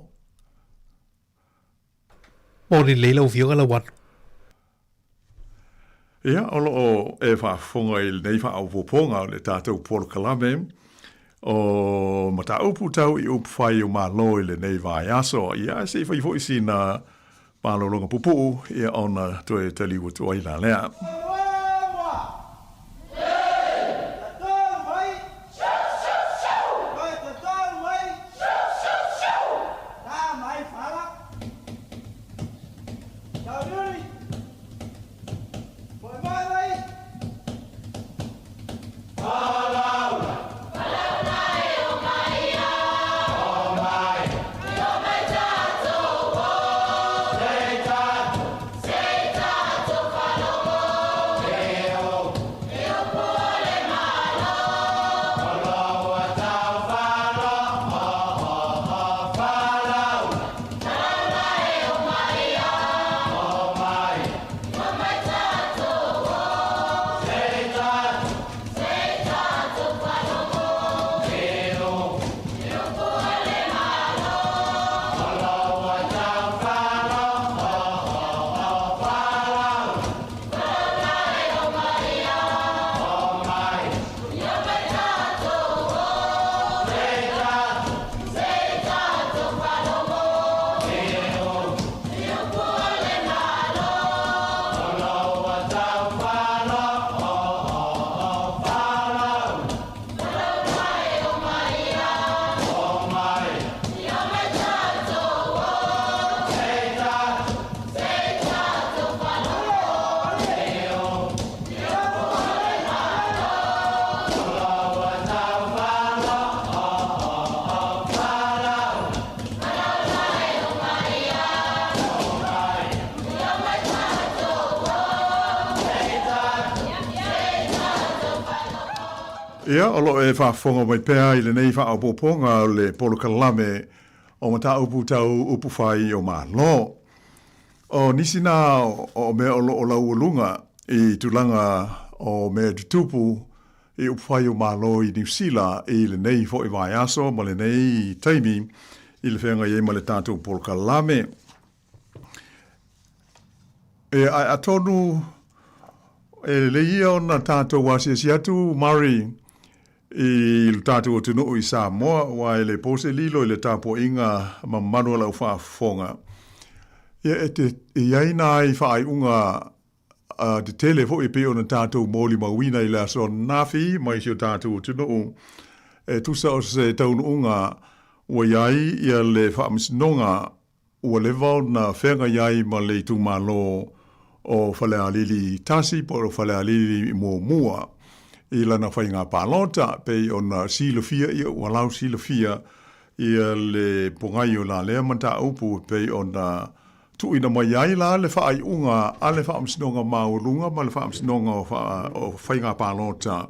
Moni lelei lau Afioga Lauano. Ia, o lo o e faafofoga i lenei faaopoopoga o le tatou polokalame o mataupu tau i upufai o Malo i lenei vaiaso. Ia, se i fai foi sina malologa pupuu, ia ona toe taliu atu ai la lea. Ia, o lo o e faafofoga mai pea i lenei faaopoopoga o le polokalame o mataupu tau upufai o Malo. O nisi na o mea o lo o laualuga i tulaga o mea tutupu i upufai o Malo i Niu Sila i lenei foi vaiaso ma lenei taimi i le feagai ai ma le tatou polokalame. E, ae atonu e lelei ia ona tatou asiasi atu, Murray, i lo tatou atunuu i Samoa, aua e le po se lilo i le tapuaiga mamalu a lau faafofoga. Ia, e te e i ai nai faaiuga tetele foi e pei ona tatou molimauina i le aso ananafi mai si o tatou atunuu, e tusa o se taunuuga ua i ai ia le Faamasinoga ua leva ona feagai ai ma le itumalo o Falealili 1 po o Falealili 1 i lana faiga palota, pei ona silafia ia ua lausilafia ia le pogai o la lea mataupu e pei ona tuuina mai ai la le faaiuga a le Faamasinoga Maualuga ma le Faamasinoga o Faiga Palota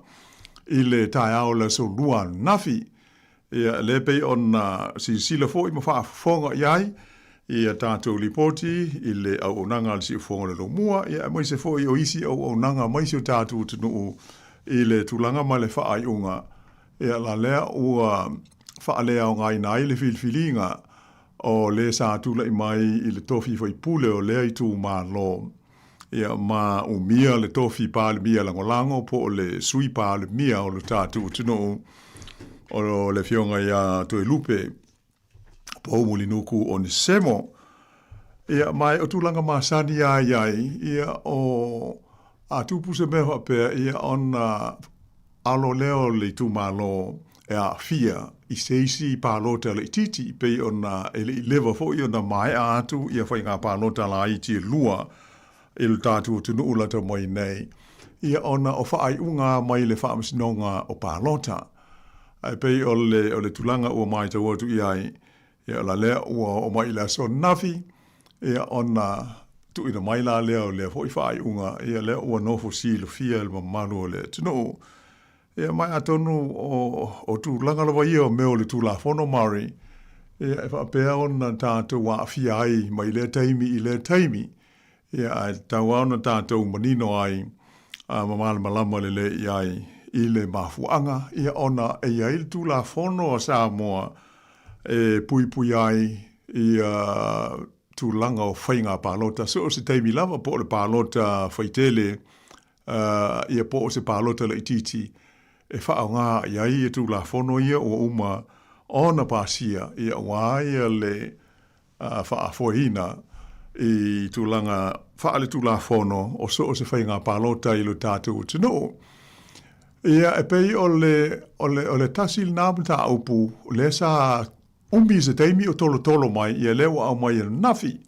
i le taeao o le aso Lua ananafi. Ia, lea pei ona silasila foi ma faafofoga i ai i a tatou lipoti i le auaunaga a le Siufofoga o le Lomua, ia, aemaise foi o isi auaunaga mai si o tatou atunuu i le tulaga ma le faaiuga, ia, la lea ua faaleaogaina ai le filifiliga o le sa tulai mai i le tofi faipule o lea itumalo. Ia, ma umia le tofi Palemia lagolago po o le Sui Palemia o le tatou atunuu, o le Afioga ia Toelupe Poumulinuku Onesemo. Ia, ma o tulaga masani lava i ai, ia, o a tupu se mea faapea, ia, ona alo lea o le itumalo e aafia i se isi palota laitiiti, pei ona e le i leva foi ona maea atu ia faiga palota laiti e lua i lo tatou atunuu lata mai nei, ia ona o faaiuga mai le Faamasinoga o Palota. Ae pei o le, o le tulaga ua matau atu i ai, ia o la lea ua oo mai i le aso ananafi, ia ona tuuina mai la lea o lea foi faaiuga, ia lea ua nofo silafia e le mamalu o le atunuu. Ia ma atonu o, o tulaga lava ia o mea o le Tulafono Murray, ia e faapea ona tatou aafia ai mai lea taimi i lea taimi. Ia ae tatau lava ona tatou manino ai ma malamalama lelei i ai i le mafuaaga, ia ona e i ai le Tulafono a Samoa e puipui ai ia tulaga o faiga palota so o se taimi lava, po o le palota faitele ia po o se palota laitiiti e faaaoga i ai ia Tulafono ia ua uma ona pasia, ia aua ia le faafoeina i tulaga faaletulafono o so o se faiga palota i lo tatou atunuu. Ia, e pei o le, o le, o le tasi lena mataupu lea sa umi se taimi o tolotolo mai, ia lea ua aumai ananafi.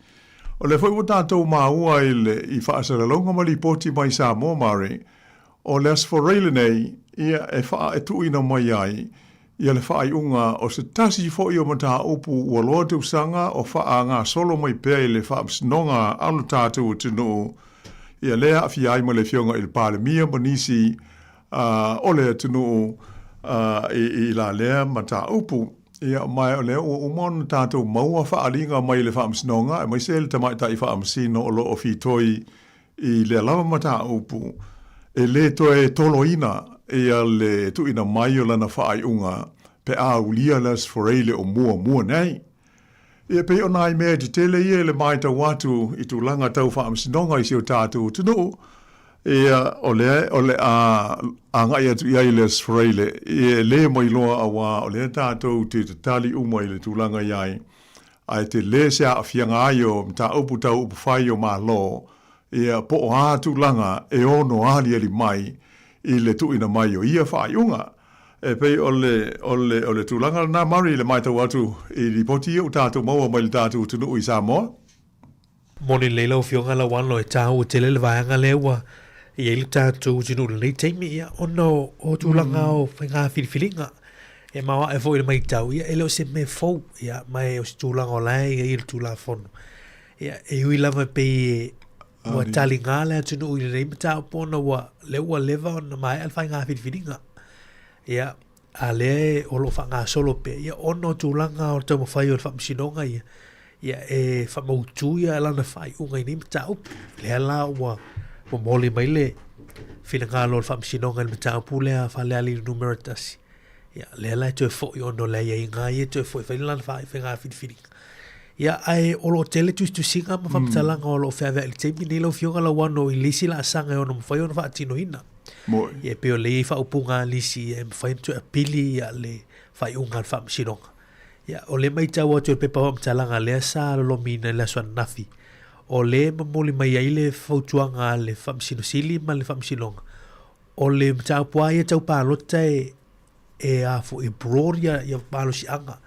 O lea foi ua tatou maua i le, i faasalalauga ma lipoti mai Samoa Murray, o le Aso Faraile lenei, ia, e faa, e tuuina mai ai ia le faaiuga o se tasi foi o mataupu ua loa tausaga o faagasolo mai pea i le Faamasinoga a lo tatou atunuu, ia lea aafia ai ma le Afioga i le Palemia ma nisi o le atunuu i la lea mataupu. Ia, ma o lea ua uma ona tatou maua faaaliga mai le Faamasinoga, aemaise le Tamaitai Faamasino o lo o fitoi i lea lava mataupu, e le toe toloina ia le tuuina mai o lana faaiuga pe a ulia le Aso Faraile o muamua nei. Ia pei o nai mea tetele ia i le matau atu i tulaga tau faamasinoga i si o tatou atunuu, ia o lea o le a agai atu i ai i le Aso Faraile, ia e le mailoa aua o lea tatou te tatali uma i le tulaga i ai, ae tele se aafiaga ai o mataupu tau upufai o Malo, ia po o a tulaga e ono aliali mai i le tuuina mai o ia faaiuga. E pei o le, o le, o le tulaga lena, Murray, i le matau atu i lipoti ia ua tatou maua mai le tatou atunuu i Samoa. Moni lelei lau Afioga Lauano, e taua tele le vaega lea ua i ai le tatou atunuu i lenei taimi, ia, ona o tulaga o faiga filifiliga. E maoae foi i le matau, ia, e le o se mea fou, ia, ma e o se tulaga o la e i ai le Tulafono. Ia, e ui lava pei e ua taliga le atunuu i lenei mataupu ona ua, lea ua leva ona maea le faiga filifiliga. Ia, a lea o lo o faagasolo pea, ia, ona o tulaga o le taumafai o le Faamasinoga ia, ia e faamautu ia lana faaiuga i nei mataupu. Lea la ua momoli mai le finagalo o le Faamasinoga i le mataupu lea a Falealili Numera 1. Ia, lea la e toe foi ona o le aiaiga ia e toe foi e fai lana faiga filifiliga. Ia, ae o lo o tele tusitusiga ma faamatalaga o lo o feaveai i le taimi lenei lau Afioga Lauano i le isi laasaga e ono mafai ona faatinoina. Moi. Ia, e pei o lea e i ai faaupuga a nisi e mafai ona toe apili ia le faaiuga a le Faamasinoga. Ia, o lea e matau atu i le pepa faamatalaga lea sa lolomiina i le aso ananafi, o lea e momoli mai ai le fautuaga a le Faamasino Sili ma le Faamasinoga, o le mataupu lava ia tau palota e, e a foi, e broad ia, ia malosiaga.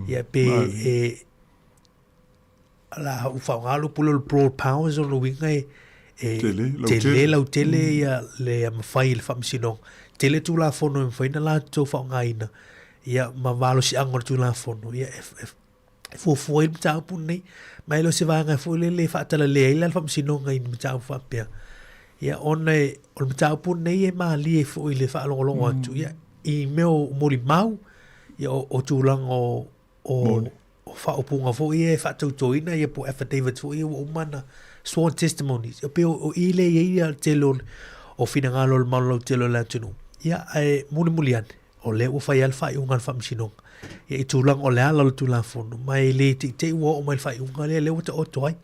Ia, pe e, la u faaaoga le upu lea o le broad powers, o lona uiga e, e Tele, lautele. tele lautele ia le mafai e le Faamasinoga. Tele Tulafono e mafai ona latou faaaogaina, ia ma malosiaga o le Tulafono, ia e, e, e fuafua ai le mataupu lenei. Ma e le o se vaega foi lele e faatalalea ai la le Faamasinoga i ni mataupu faapea. Ia ona e, o le mataupu lenei e malie foi i le faalogologo atu, ia i mea o molimau, ia o, o tulaga o, o, o faaupuga foi ia e faatautoina ia po o affidavits foi ia ua uma ona sworn testimonies. E pei o i lea e i ai ia le tele o, o finagalo o le malo lautele o le atunuu. Ia, ae mulimuli ane, o lea ua fai lava le faaiuga a le Faamasinoga. Ia, i tulaga o le ala o le Tulafono, ma e le teitei ua oo mai i le faaiuga lea, lea ua taoto ai.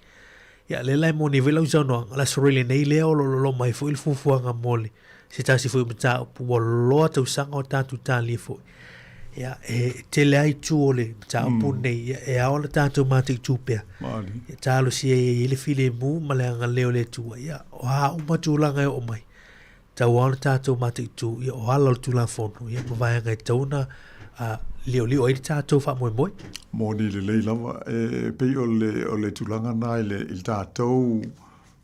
Ia, lea la e moni ai foi lau saunoaga, o le Aso Faraile nei lea o lo o loloma ai foi le fuafuaga mo le se tasi foi o mataupu ua loa tausaga o tatou talia foi. Ia, e tele lava itu o le mataupu lenei, ia, e ao ona tatou mataitu pea. Ia, talosia ia i ai le filemu ma le agalelei o le Atua. Ia, o a uma tulaga e oo mai, tau ao ona tatou mataitu, ia, o ala o le Tulafono, ia, ma vaega e tatau ona liolio ai le tatou faamoemoe. Moni lelei lava. E pei o le, o le tulaga na i le, i le tatou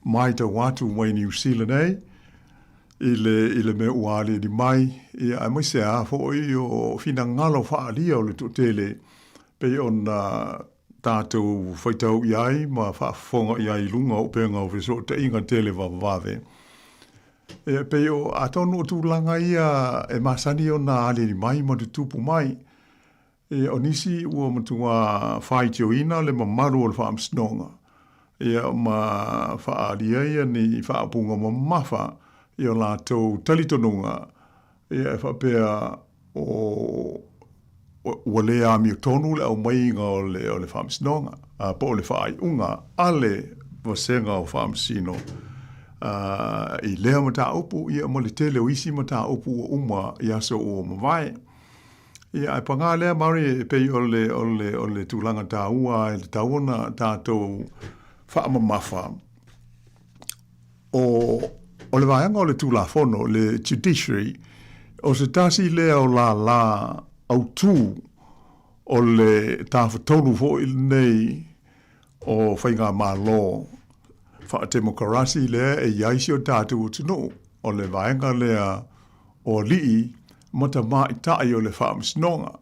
matau atu mai Niu Sila nei, i le, i le mea ua aliali mai, ia, aemaise lava foi o finagalo faaalia o le toatele, pei ona tatou faitau i ai ma faafofoga i ai i luga o upega o fesootaiga televavave. E pei o, atonu o tulaga ia e masani ona aliali mai ma tutupu mai, Ia, o nisi ua matua faitioina le mamalu o le Faamasinoga, ia, ma faaalia ia ni faaupuga mamafa i o latou talitonuga, ia, e faapea o, ua le amiotonu le aumaiga o le, o le Faamasinoga, po o le faaiuga a le Vasega o Faamasino i lea mataupu, ia, ma le tele o isi mataupu ua uma i aso ua mavae. Ia, ae pagā lea, Mary, e pei o le, o le, o le tulaga taua e tatau ona tatou faamamafa, o, o le vaega o le Tulafono, le Judiciary, o se tasi lea o lālā autū o le tafatolu foi lenei o faigamalo faatemokarasi lea e i ai si o tatou atunuu, o le vaega lea o alii ma tamaitai o le Faamasinoga.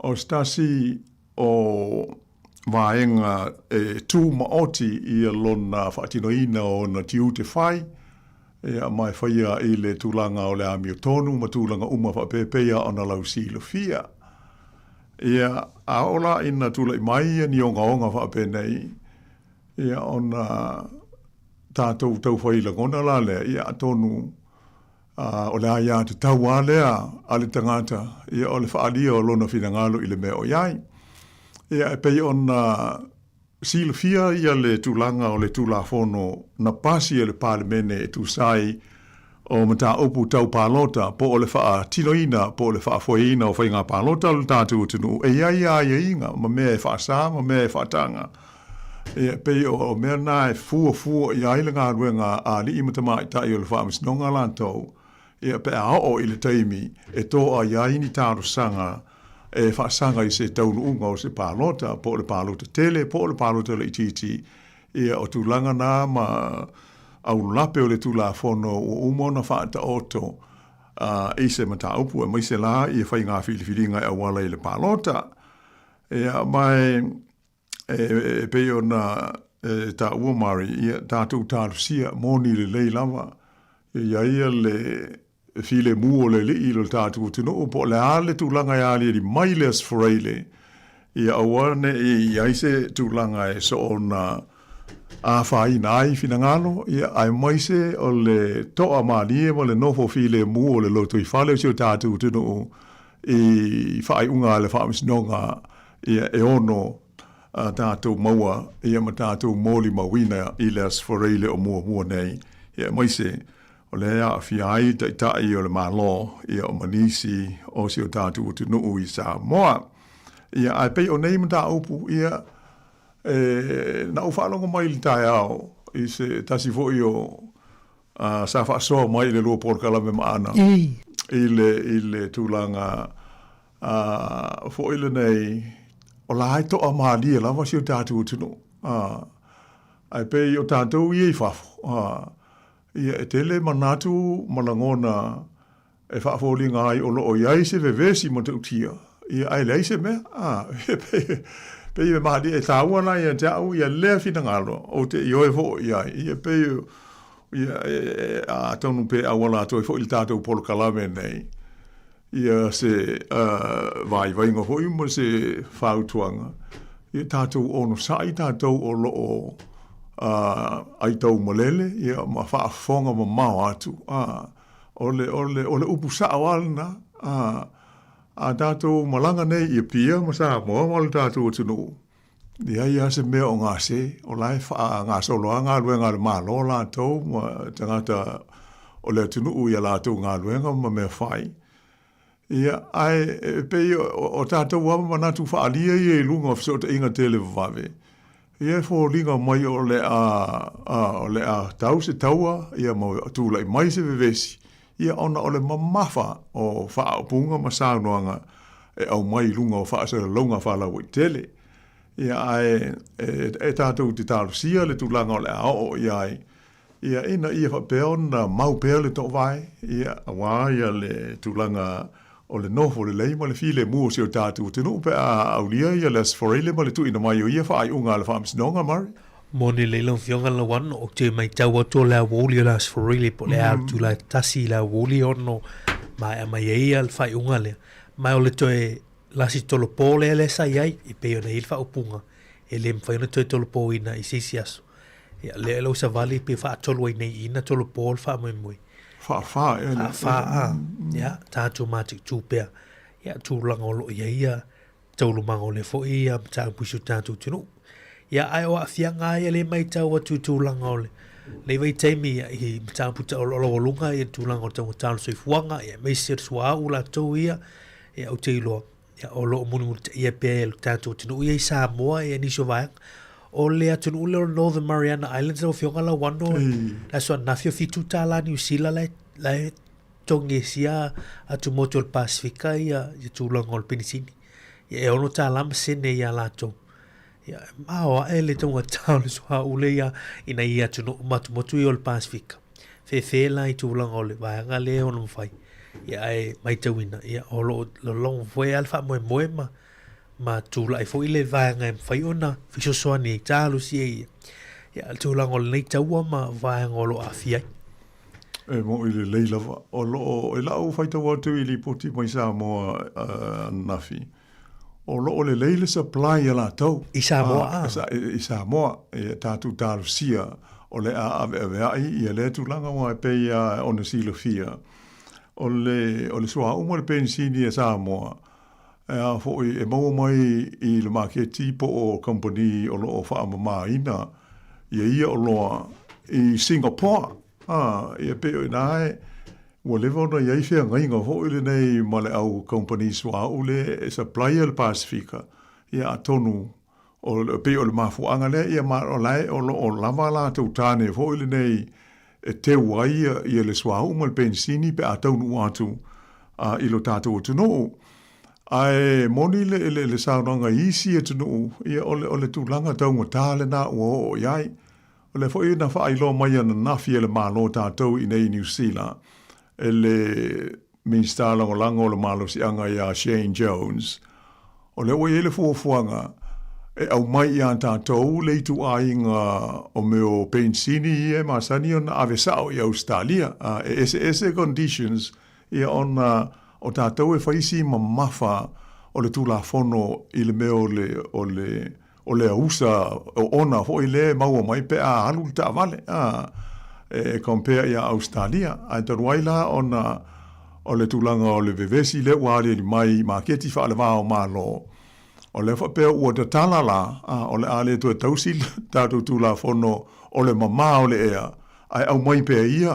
O se tasi o vaega e tumaoti ia lona faatinoina o ona tiute fai, ia, ma e faia i le tulaga o le amiotonu ma tulaga uma faapea e pei lava ona lausilafia. Ia, a oo la ina tulai mai ia ni ogaoga faapenei, ia ona tatou taufai lagona la lea, ia atonu o le aiatatau lava lea a le tagata, ia o le faaalia o lona finagalo i le mea o i ai. Ia e pei ona silafia ia le tulaga o le Tulafono na pasi e le Palemene e tusa ai o mataupu tau palota po o le faatinoina po o le faafoeina o faiga palota a lo tatou atunuu, e i ai lava aiaiga ma mea e faasa ma mea e faataga. Ia, e pei o mea na e fuafua i ai le galuega a alii ma tamaitai o le Faamasinoga latou, ia, pe a oo i le taimi e toa i ai ni talosaga e faasaga i se taunuuga o se palota, po o le palota tele, po o le palota laitiiti, ia, o tulaga na ma aulape o le Tulafono ua uma ona faataoto i se mataupu, aemaise la ia faiga filifiliga e auala i le palota. Ia, ma e E pei ona e taua Mari, ia tatou talosia, moni lelei lava, e i ai le. filemu o le Alii i lo tatou atunuu, po o le a le tulaga e aliali mai le Aso Faraile, ia aua ne i i ai se tulaga e soona afaina ai finagalo, ia, aemaise o le toamalie ma le nofo filemu o le lotoifale o si o tatou atunuu i faaiuga a le Faamasinoga, ia, e ono tatou maua, ia, ma tatou molimauina i le Aso Faraile o muamua nei, ia, aemaise o lea e aafia ai Taitai o le Malo, ia, ma nisi o si o tatou atunuu i Samoa. Ia, ae pei o nei mataupu, ia, e, na ou faalogo mai i le taeao i se tasi foi o uh, sa faasoa mai i le lua polokalame maana i le, i le tulaga uh, foi lenei o la e toa malie lava si o tatou atunuu. Uh, ae pei o tatou ia i fafo, uh, ia e tele manatu ma lagona e faafoliga ai o lo o i ai se vevesi matautia, ia ae leai se mea, a, pei, pei e malie, e tāua la ia te au ia lea finagalo, ou te ioe foi i ai, ia pei, ia, e, e, atonu pe auala atu ai foi le tātou polokalame nei, ia se uh, vaivaiga foi ma se fautuaga, ia tātou onosai tātou o lo o uh, aitau malele, ia ma faafofoga mamao atu, a, O le, o le, o le upu sao lava lena, a, a tatou malaga nei i Apia ma Samoa ma le tatou atunuu, leai lava se mea o gase, o la e faagasolo lava galuega a le Malo latou ma tagata o le atunuu i a latou galuega ma mea fai. Ia, ae e pei o tatou lava manatu faaalia ia i luga o fesootaiga televavave, ia e foliga mai o le a, a, o le a tau se taua, ia ma tulai mai se vevesi, ia ona o le mamafa o faaupuga ma saunoaga e aumai i luga o faasalalauga faalauaitele. Ia, ae e, e tatou te talosia le tulaga o le a oo i ai, Ia, ina ia faapea ona mau pea le toovae, ia, aua ia le tulaga o le nofo lelei ma le filemu o si o tatou atunuu pe a aulia ia le Aso Faraile ma le tuuina mai o ia faaiuga a le Faamasinoga, Murray. Moni lelei lau Afioga Lauano, ou te matau atu o le aoauli o le Aso Faraile po o le a le itula e tasi i le aoauli ono maea mai ai ia le faaiuga lea. Ma o le toe lasi tolopo lea lea sa i ai, e pei ona i ai le faaupuga, e le mafai ona toe tolopoina i se isi aso. Ia, lea e lau savali pe faatolu ai nei ina tolopo le faamoemoe. Faafa ea. Faafa, a. Ia, tatou mataitu pea. Ia, tulaga o lo o i ai ia taualumaga o lea foi ia mataupu i si o tatou atunuu. Ia, ae o aafiaga lava ia lea e matau atu i tulaga o le lenei vaitaimi ia, i mataupu taualoaluga ia tulaga o le taugata o le soifuaga, ia, aemaise o le suauu latou ia, ia, ou te iloa, ia, o lo o mulimulitaia pea e lo tatou atunuu ia i Samoa ia nisi o vaega. O le atunuu lea o Northern Mariana Islands lau Afioga Lauano, le aso ananafi o $7 Niu Sila la e, la e togi e sia atumotu o le Pasifika ia, ia tulaga o le penisini. Ia, e $6 ma sene ia latou. Ia, e mao ae le taugata o le suauu lea ia ina ia atunuu ma atumotu ia o le Pasifika. Fefe la i tulaga o le vaega lea e ono mafai. Ia, ae matauina, ia, o lo o lologo foi lava le faamoemoe ma, ma tulai foi le vaega e mafai ona fesoasoani ai, talosia ia, ia, le tulaga o lenei taua ma vaega o lo o aafia ai. E moʻi lelei lava. O lo o, i lau faitau atu i lipoti mai Samoa ananafi, o lo o lelei le supply a latou. I Samoa a? I Samoa, ia tatou talosia o le a aveaveai ia lea tulaga aua e pei lava ona silafia, o le, o le suauu ma le penisini a Samoa, e a foi, e maua mai i le maketi po o kamupani o lo o faamamaina ia ia oloa i Singapore. A, ia pei o ina e, ua leva ona i ai feagaiga foi lenei ma le au kamupani suauu lea e supplier le Pasifika, ia atonu o, pei o le mafuaaga lea, ia ma o la e o lo o lava latou tane foi lenei e teu ai ia, ia le suauu ma le penisini pe a taunuu atu a, i lo tatou atunuu. Ae moni le, le, le saunoaga i isi atunuu, ia o le, o le tulaga taugata lena ua oo i ai. O lea foi na faailoa mai ananafi e le Malo tatou i inei i Niu Sila e le Minisita Lagolago o le Malosiaga ia Shane Jones, o lea ua i ai le fuafuaga e aumai iā tatou le ituaiga o mea o penisini ia e masani ona ave sao i Ausetalia. E eseese conditions ia ona o tatou e fai si mamafa o le Tulafono i le mea o le, o le, o le ausa oona foi lea e maua mai pe a alu le taavale, a, e compare iā Ausetalia. Ae talu ai la ona o le tulaga o le vevesi lea ua aliali mai i maketi faale-va o Malo, O lea faapea ua tatala la, a, o le a le toe tausi le tatou Tulafono o le mamā o le ea, ae aumai pea ia,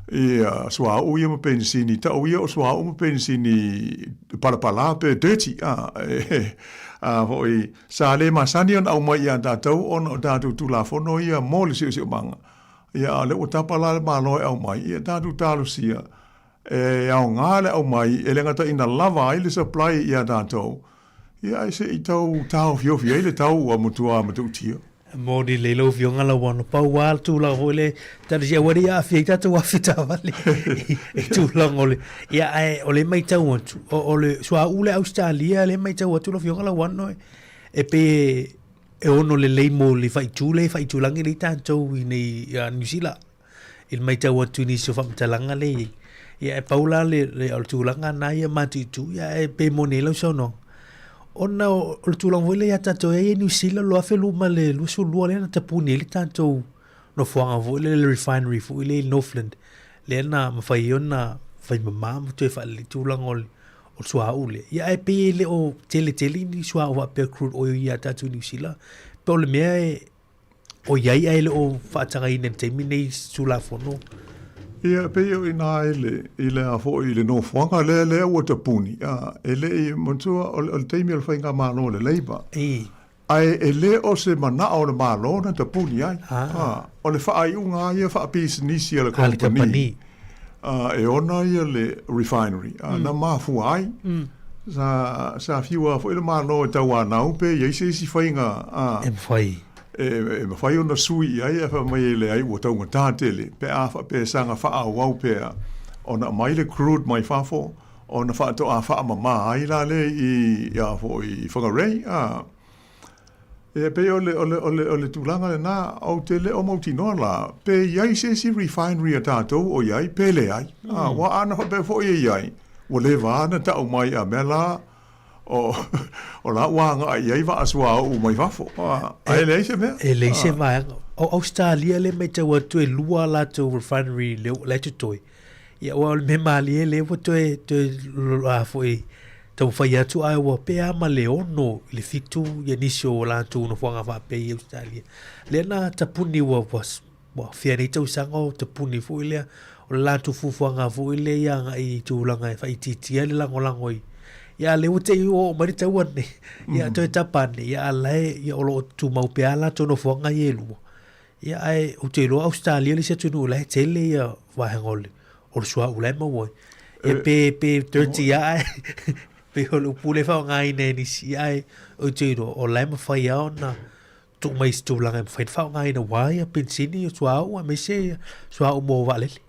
ia suauu ia ma penisini, tau ia o suauu ma penisini palapala pe dirty, a, e, a foi, sa le masani ona aumai ia tatou ona o tatou Tulafono ia mo le siosiomaga. Ia, a o lea ua tapa la le Malo e aumai, ia tatou talosia, E aoga le aumai e le gata ina lava ai le supply ia tatou, ia ae se i tau taofiofi ai le tau ua matua matautia. Moni lelei lau Afioga Lauano, pau lava le tulaga foi lea, talosia aua ne i aafia ai tatou afi taavale i tulaga o le, ia ae o lea e matau atu, o le suauu lea Ausetalia lea e matau atu lau Afioga Lauano e pei e ono lelei mo le faaitu lea e faaitulagi nei tatou i nei i Niu Sila. I le matau atu i nisi o faamatalaga lea e i ai. Ia e pau la le, le, o le tulaga na ia matuitu, ia e pei moni ai lau saunoaga. Ona o le tulaga foi lea ia tatou e i ai Niu Sila 2022 lea na tapuni ai le tatou nofoaga foi lea le refinery foi lea i Northland lea na mafai ai ona fai mama ma toe faalelei tulaga o le o le suauu lea. Ia ae pei e le o tele tele ni suauu faapea crude oil ia tatou i Niu Sila. Po o le mea e o i ai ae le o faatagaina i le taimi nei i se Tulafono. Ia, pei o i ina i le, i le a foi, i le nofoaga lea, lea ua tapuni, a, e le i, manatua, o le, o le taimi o le Faigamalo a le Labour. I. Ae e le o se manao o le Malo na tapuni ai. Ah. A, o le faaiuga lava ia faapisinisi a le A le kamupani, a, e ona ia le refinery, a, na mafua ai. Sa, sa fiu lava foi le Malo e tauanau pe i ai se isi faiga, a. E mafai. E mafai ona sui i ai ae fai mai e leai ua taugata tele pe a faapea e saga faaauau pea ona aumai le crude mai fafo ona faatoa faamama ai la lea i a foi i Whangarei a. E pei o le, o le, o le, o le tulaga lena, ou te le o mautinoa la, pe i ai se isi refinery a tatou o i ai, pe leai. A, aua ana faapea foi e i ai, ua leva lava ona tau mai a mea la, O, o la ua agai i ai vaa suauu mai fafo, ae leai se mea. E leai se vaega. O Ausetalia lea e matau atu e lua a latou refinery lea la e totoe. Ia aua o le mea malie lea ua toe, toe a foi, taumafai atu ae ua pei lava ma le 6 i le 7 ia nisi o latou nofoaga faapea i Ausetalia. Lea na tapuni ua, ua Ua fia nei tausaga o tapuni foi lea, o le latou fuafuaga foi lea ia agai i tulaga e faaitiitia le lagolago i ia a lea ua te i ua oo mai le taua lenei, ia toe tapa ane, ia a la e, ia o lo o tumau pea a latou nofoaga ia e lua. Ia ae ou te iloa Ausetalia le isi atunuu la e tele ia vaega o le o le suauu la e maua ai. E pe pe dirty lava ae pei o le upu lea e faaaogaina e nisi, ia ae ou te iloa o la e mafai lava ona tuu mai i se tulaga e mafai ona faaaogaina aua ia penisini, o suauu aemaise ia suauu mo vaalele.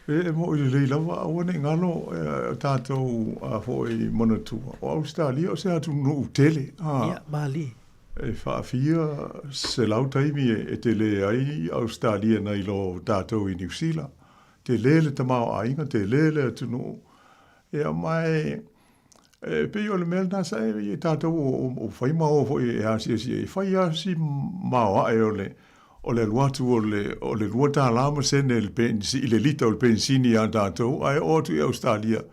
E moʻi lelei lava, aua ne i galo o tatou a foi manatua, o Ausetalia o se atunuu tele. Ia, malie. E faafia 100 taimi e tele ai Ausetalia nai lo tatou i Niu Sila. Tele le tamaoaiga, tele le atunuu. Ia, ma e E pei o le mea lena sa e tatou o fai ma o foi e asiasi ai, e fai lava si maoae o le o le alu atu o le o le $2 ma sene i le penisi i le lita o le penisini iā tatou ae oo atu i Ausetalia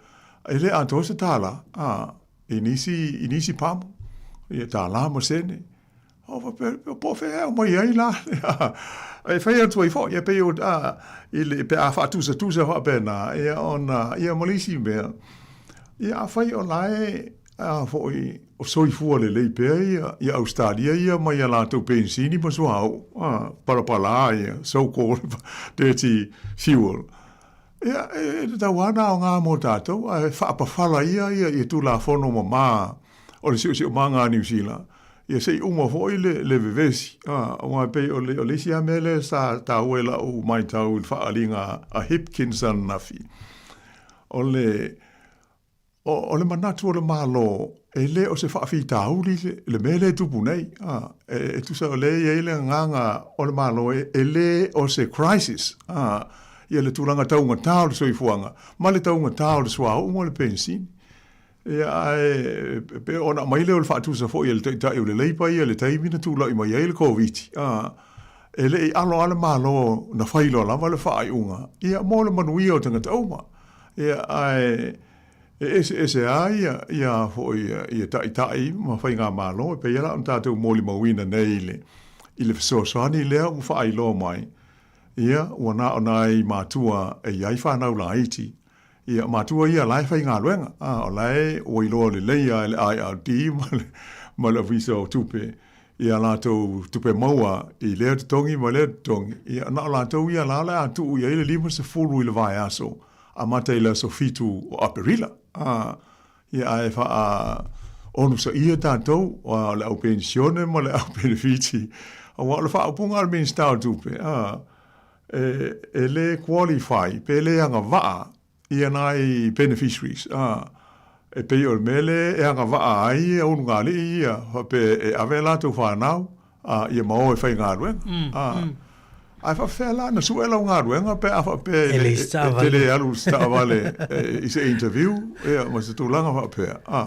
e le atoa se tala a i nisi i nisi pamu ia tala ma sene. O faapea, po o fea e aumai ai la. E fai atu ai foi, e pei o, a, i le, pe a faatusatusa faapena, ia ona, ia ma le isi mea, ia afai o la e, a foi, o soifua lelei pea ia, ia Ausetalia ia mai a latou penisini ma suauu, a, palapala ia, so called dirty fuel. Ia, e tatau lava ona aoga mo tatou, ae faapafala ia ia Tulafono mama o le siosiomaga a Niu Sila, ia se i uma foi le, le vevesi. A, aua e pei o le, o le isi lava mea lea sa taua i lau matau i le faaaliga a Hipkins ananafi, o le, o, o le manatu o le Malo E le o se faafitauli le, le mea lea e tupu nei. A, e, e tusa o lea e i ai le agaga o le Malo e, e le o se crisis, a, ia le tulaga taugatā o le soifuaga ma le taugatā o le suauu ma le penisini. Ia, ae pe ona aumai lea o le faatusa foi e le Taitai o le Leipa ia i le taimi na tulai mai ai le Koviti, a, e le i alo lava le Malo na fai loa lava le faaiuga, ia, mo le manuia o tagata uma. Ia, ae e eseese lava ia, ia foi ia Taitai ma Faigamalo, e pei lava la ona tatou molimauina nei i le, i le fesoasoani lea ua faailoa mai, ia, ua na o nai matua e i ai fanau laiti, Ia, matua ia la e faigaluega, a, o la e ua iloa lelei lava e le IRD ma le, ma le Ofisa o Tupe ia latou tupe maua i lea totogi ma lea totogi. Ia, na o latou ia la o le a tuu i ai le 50 i le vaiaso, amata i le aso 7 o Aperila. A, ia, ae faa onosaia tatou, a, le au penisione ma le au penefiti, aua o le faaupuga a le Minisita o Tupe, a, e le qualify pe le agavaa ia nai beneficiaries a e pei o le mea lea e agavaa ai ia ulugalii ia faapea e ave a latou fanau a ia ma o e faigaluega a ae faapefea la ona sue lau galuega pe a faapea e te le alu i se taavale i se interview ia ma se tulaga faapea a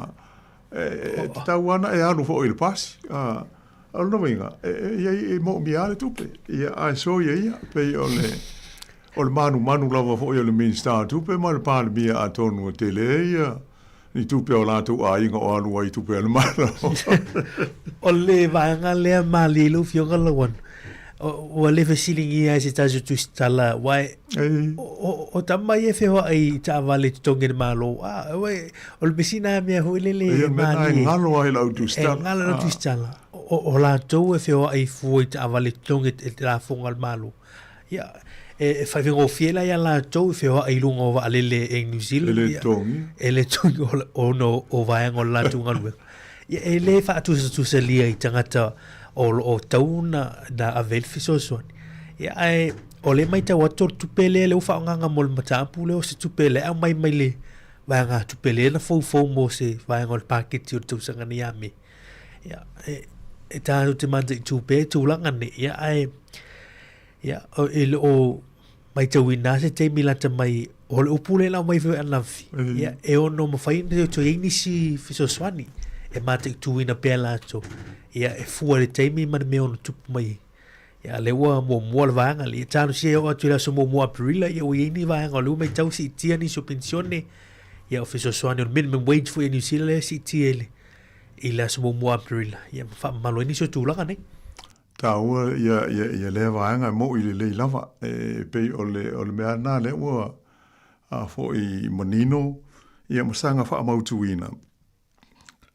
e tatau lava ona e alu foi i le pasi a O lona uiga, e, e, e, e moomia lava le tupe, ia, ae soia ia, pei o le, o le manumanu lava foi o le Minisita o Tupe ma le Palemia atonu e tele ia ni tupe a o latou aiga o alu ai i tupe a le Malo. O le vaega lea malie i lau Afioga Lauano, ua le fesiligia e se tasi o tusitala, aua e, o tama ia e feoai i taavale i totogi e le Malo, a, o le measina mea foi lele e malie. E galo ai lau tusitala. E galo lau tusitala. O latou e feoai fua i taavale totogi e te lafoga a le Malo. Ia, e faigofie la ia latou e feoai i luga o vaalele e New Zealand. E le totogi. E le totogi ona o vaega o le latou galuega. Ia, e le faatusatusalia i tagata o lo o tatau ona ave ai le fesoasoani. Ia, ae o lea e matau atu o le tupe lea lea ua faaaogaina mo le mataupu lea, o se tupe lea e aumai mai le vaegatupe lea na foufou mo se vaega o le paketi o le tausaga nei ia Me. Ia, e tatou te mataitu pea i tulaga nei, ia, ae, ia, e le o matauina lava se taimi lata mai, o le upu lea na aumai foi ananafi, ia, e ono mafai ona toe i ai nisi fesoasoani e mataituina pea latou, ia, e fua i le taimi ma le mea e ono tupu mai ai. Ia, a lea ua muamua le vaega lea. Ia talosia e oo atu i le aso muamua o Aperila, ia ua i ai ni vaega o lea ua matau siitia nisi o penisione, ia o fesoasoani o le minimum wage foi a New Zealand lea e siitia i le, i le aso muamua o Aperila, ia ma faamamalu ai nisi o tulaga nei. Taua ia, ia, ia lea vaega e mo'i lelei lava. E pei o le, o le mea lena lea ua a foi manino ia ma saga faamautuina.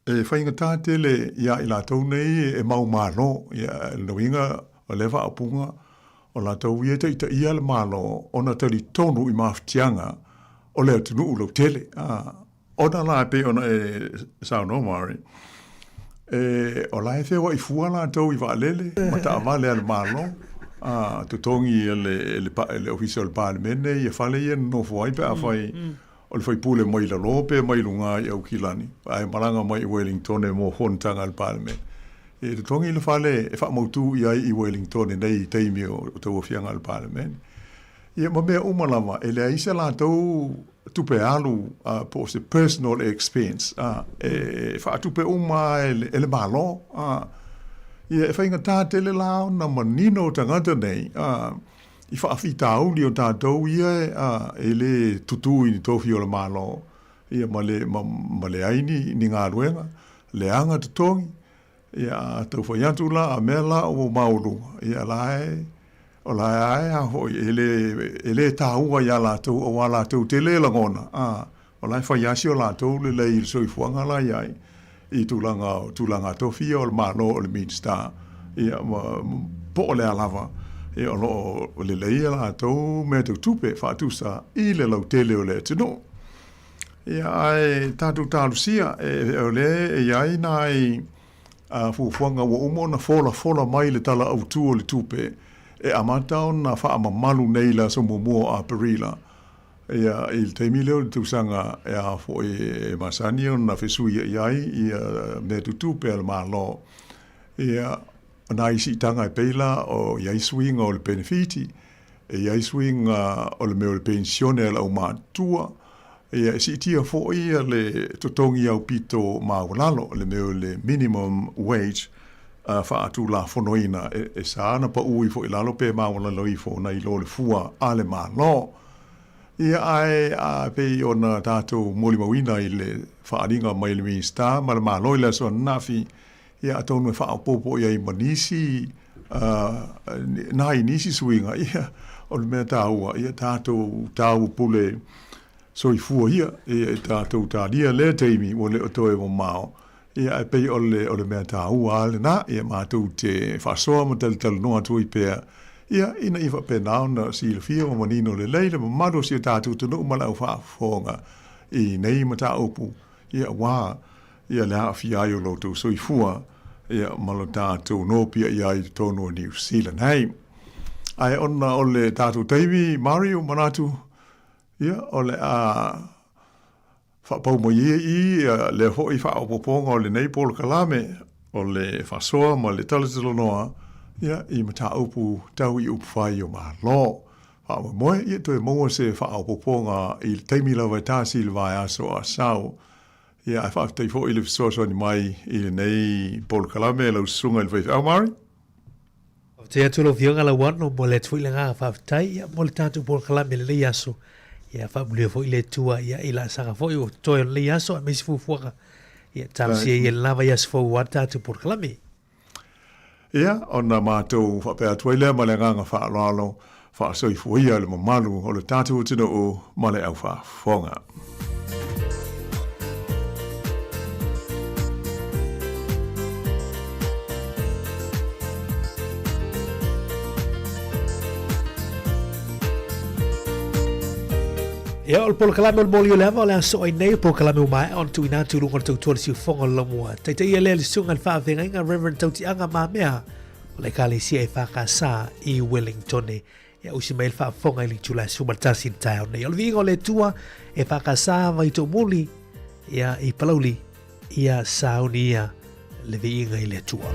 E faigata tele iā i latou nei e mau malo, ia, lona uiga o lea faaupuga, o latou ia e taitaia le Malo ona talitonu i mafatiaga o le atunuu lautele. A, ona la e pei ona e saunoa Mari, e, o la e feoai fua latou i vaalele ma taavale a le Malo, a, totogi e le, e le, e le Ofisa o le Palemene ia fale ia e nonofo ai pe afai O le faipule mai lalo pe mai luga i Aukilani, ae malaga mai i Wellingtone mo fonotaga a le Palemene. E totogi le fale e faamautu i ai i Wellingtone nei i taimi o tauaofiaga a le Palemene. Ia ma mea uma lava, e leai se latou tupe alu po o se personal expense, e faatupe uma e le Malo. Ia e faigata tele la ona manino tagata nei, I faafitauli o tatou ia e le tutū i ni tofi o le Malo, ia ma le, ma, ma leai ni, ni galuega, leaga totogi, ia a tau fai atu la, a mea la ua maualuga, ia la e, o la e a foi, e le, e le tāua iā latou auā latou te le lagona, a, O la e fai lava si o latou lelei i le soifuaga la i ai i tulaga o tulaga tofia o le Malo o le Minista, ia, ma, po o le a lava, ia, o lo o lelei a latou mea tau tupe faatusa i le lautele o le atunuu. Ia, ae tatou talosia, e, o lea e i ai nai fuafuaga ua uma ona folafola mai le Tala Autu o le Tupe e amata ona faamamalu nei i le aso muamua o Aperila. Ia, i le taimi lea o le tausaga e a foi e masani ona fesuiai ai ia mea tutupe a le Malo. Ia, o nai siitaga e pei la o i ai suiga o le penefiti, e i ai suiga o le mea o le penisione a le aumatutua, ia e siitia foi le totogi aupito maualalo, le mea o le minimum wage, faatulafonoina e sa ona pau ifo i lalo pe maualalo ifo nai lo le fua a le Malo. Ia ae a pei ona tatou molimauina i le faaaliga mai le Minisita ma le Malo i le aso ananafi, ia atonu e faaopoopo i ai ma nisi nai nisi suiga, ia o le mea taua, ia tatou taupule soifua ia, ia tatou talia lea taimi ua le o toe mamao. Ia, ae pei o le, o le mea taua lava lena, ia matou te faasoa ma talatalanoa atu ai pea, ia, ina ia faapena ona silafia ma manino lelei le mamalu o si o tatou atunuu ma le au faafofoga i nei mataupu, ia, aua, ia, le aafia ai o lo outou soifua, ia, ma lo tatou nopiai ai i totonu o Niu Sila nei. Ae ona o le tatou taimi, Mario, manatu, ia, o le a Faapau mai ia i lea foi faaopoopoga o lenei polokalame o le faasoa ma le talatalanoa ia i mataupu tau i upufai o Malo. Faamoemoe ia toe maua se faaopoopoga i le taimi lava e tasi i le vaiaso a sau. Ia ae faafetai foi i le fesoasoani mai i lenei polokalame lau Susuga i le Faifeau Mari. Faafetai atu lau Afioga Lauano, momoli atu foi le agaga faafetai ia mo le tatou polokalame i lenei aso. Ia faamanuia foi le Atua ia i laasaga foi o totoe o lenei aso aemaise fuafuaga ia talosia ia i lena vaiaso fou aua le tatou polokalame. Ia, ona matou faapea atu ai lea ma le agaga faaaloalo, faasoifua ia le mamalu o le tatou atunuu ma le aufaafofoga. Ia, o le polokalame o le moli o le ava o le a soo ai nei, polokalame ua maea ona tuuina atu i luga o le tautua le siufofoga o le laumua. Taitaia lea le susuga i le faafeagaiga Reverend Tautiaga Mamea o le Ekalesia EFKS i Wellingtone. Ia usi mai le faafofoga i le itula e 11 i le taeao nei. O le viiga o le Atua e whakasā vai tō muli ia i Palauli ia sauni ia le viiga i le Atua.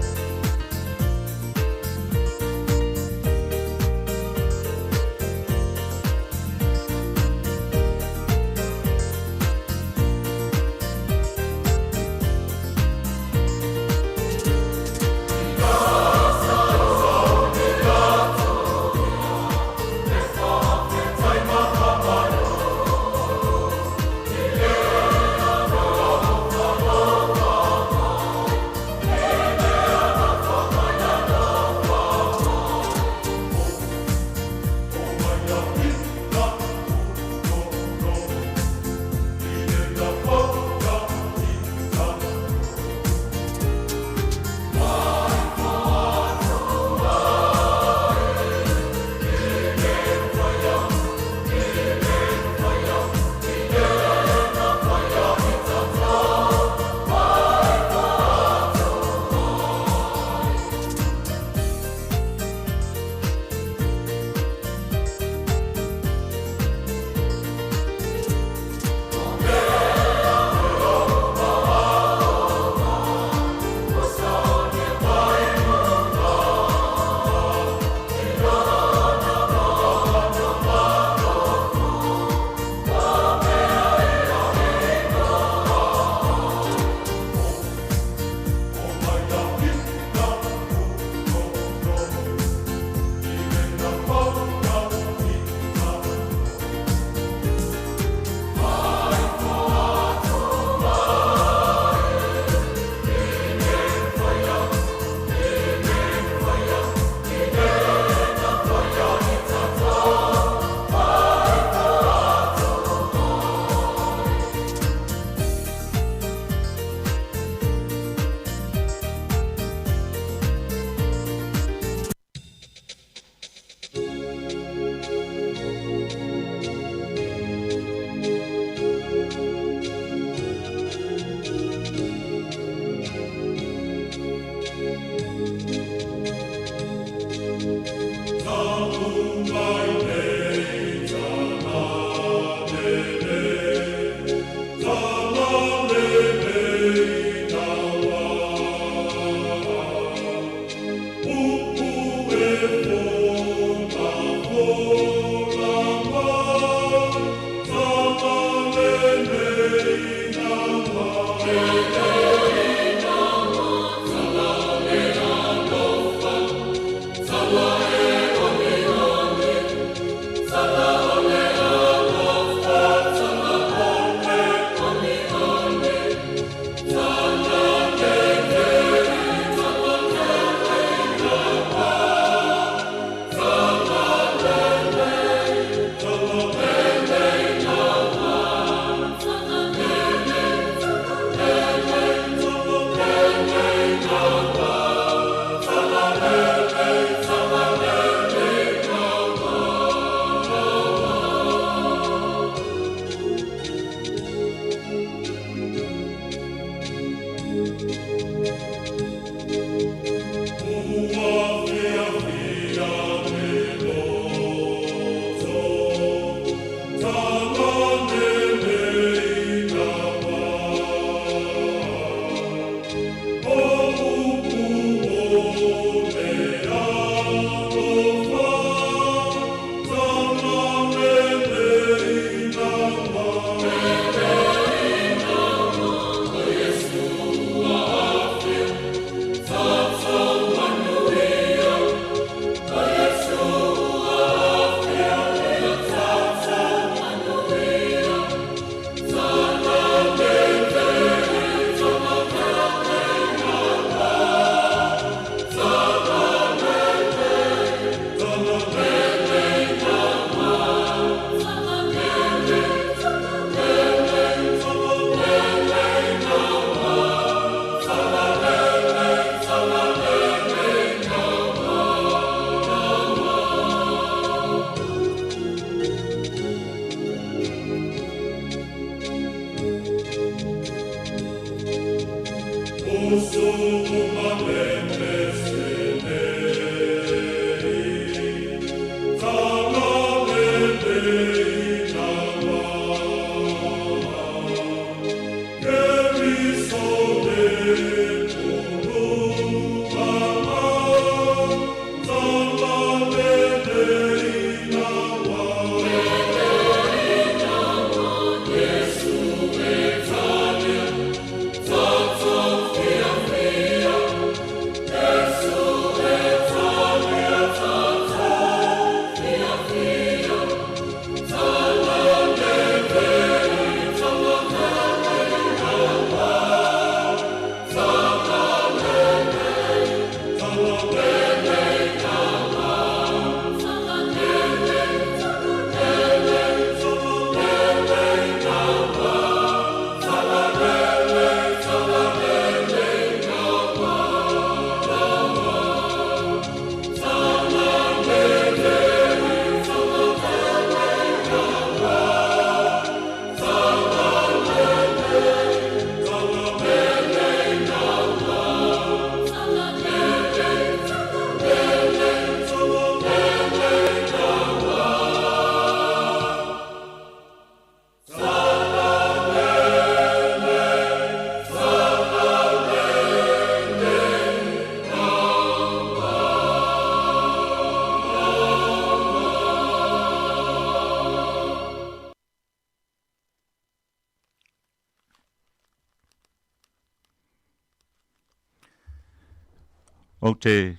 Ou te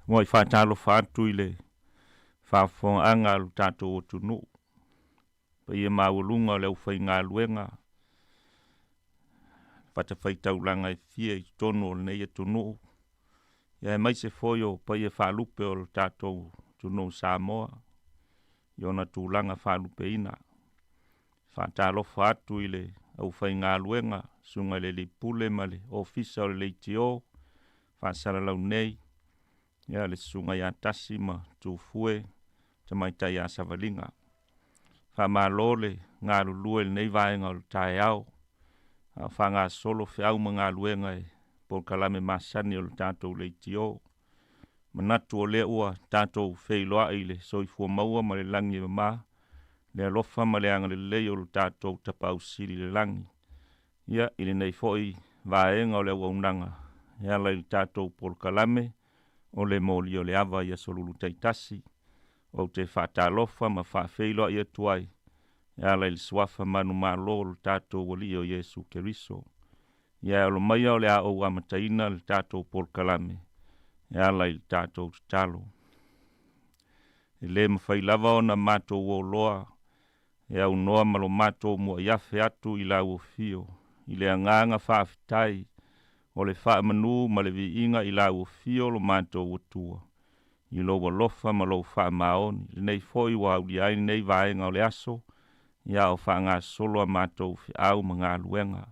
muai faatalofa atu i le faafofogaaga a lo tatou atunuu, paia maualuga o le aufaigaluega fatafaitaulaga e fia i totonu o lenei atunuu, aemaise foi o paia faalupe o lo tatou atunuu Samoa i ona tulaga faalupeina. Faatalofa atu i le aufaigaluega, susuga i le Alii Pule ma le Ofisa o le Leitio faasalalau nei, ia le susuga ia Tasi ma Tufue, tamaitai ia Savaliga. Faamalo le galulue i lenei vaega o le taeao, a o faagasolo feau ma galuega e polokalame masani o le tatou leitio. Manatu o lea ua tatou feiloai i le soifua maua ma le lagi e mama, le alofa ma le agalelei o lo tatou Tapaau Sili i le lagi. Ia, i lenei foi vaega o le auaunaga e ala i le tatou polokalame o le Moli o le Ava i aso Lulu taitasi, ou te faatalofa ma faafeiloai atu ai e ala i le suafa manumalo o lo tatou Alii o Iesu Keriso. Ia e alo maia o le a ou amataina le tatou polokalame e ala i le tatou tatalo. E le mafai lava ona matou oloa e aunoa ma lo matou muai afe atu i lau afio, i le agaga faafetai o le faamanu ma le viiga i lau afio lo matou Atua, i lou alofa ma lou faamaoni, lenei foi ua aulia ai lenei vaega o le aso, ia o faagasolo a matou feau ma galuega.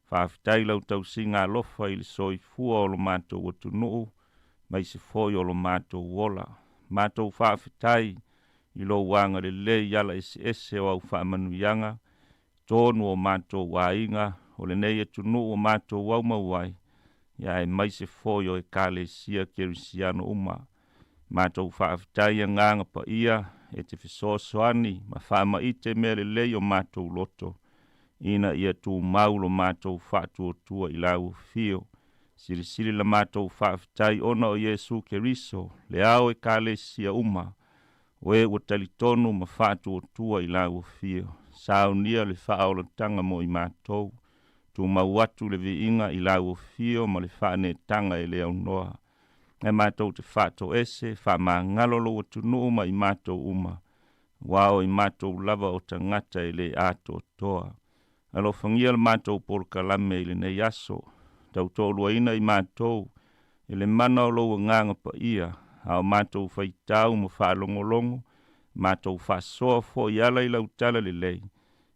Faafetai i lau tausiga alofa i le soifua o lo matou atunuu, aemaise foi o lo matou ola. Matou faafetai i lou agalelei i ala eseese o au faamanuiaga, tonu o matou aiga, o lenei atunuu o matou aumau ai, ia aemaise foi o Ekalesia Kerisiano uma. Matou faafetai i agaga paia e te fesoasoani ma faamaite mea lelei o matou loto, ina ia tumau lo matou faatuatua i lau afio. Silisili la matou faafetai ona o Iesu Keriso, le ao Ekalesia uma, o e ua talitonu ma faatuatua i lau afio. Saunia le faaolataga mo i matou, tumau atu le viiga i lau afio ma le faaneetaga e le aunoa. Ae matou te faatoese, faamagalo lou atunuu ma i matou uma, aua o i matou lava o tagata e le atoatoa. Alofagia le matou polokalame i lenei aso, tautoaluaina i matou e le mana o lou agaga paia, a o matou faitau ma faalogologo, matou faasoa foi e ala i lau talalelei,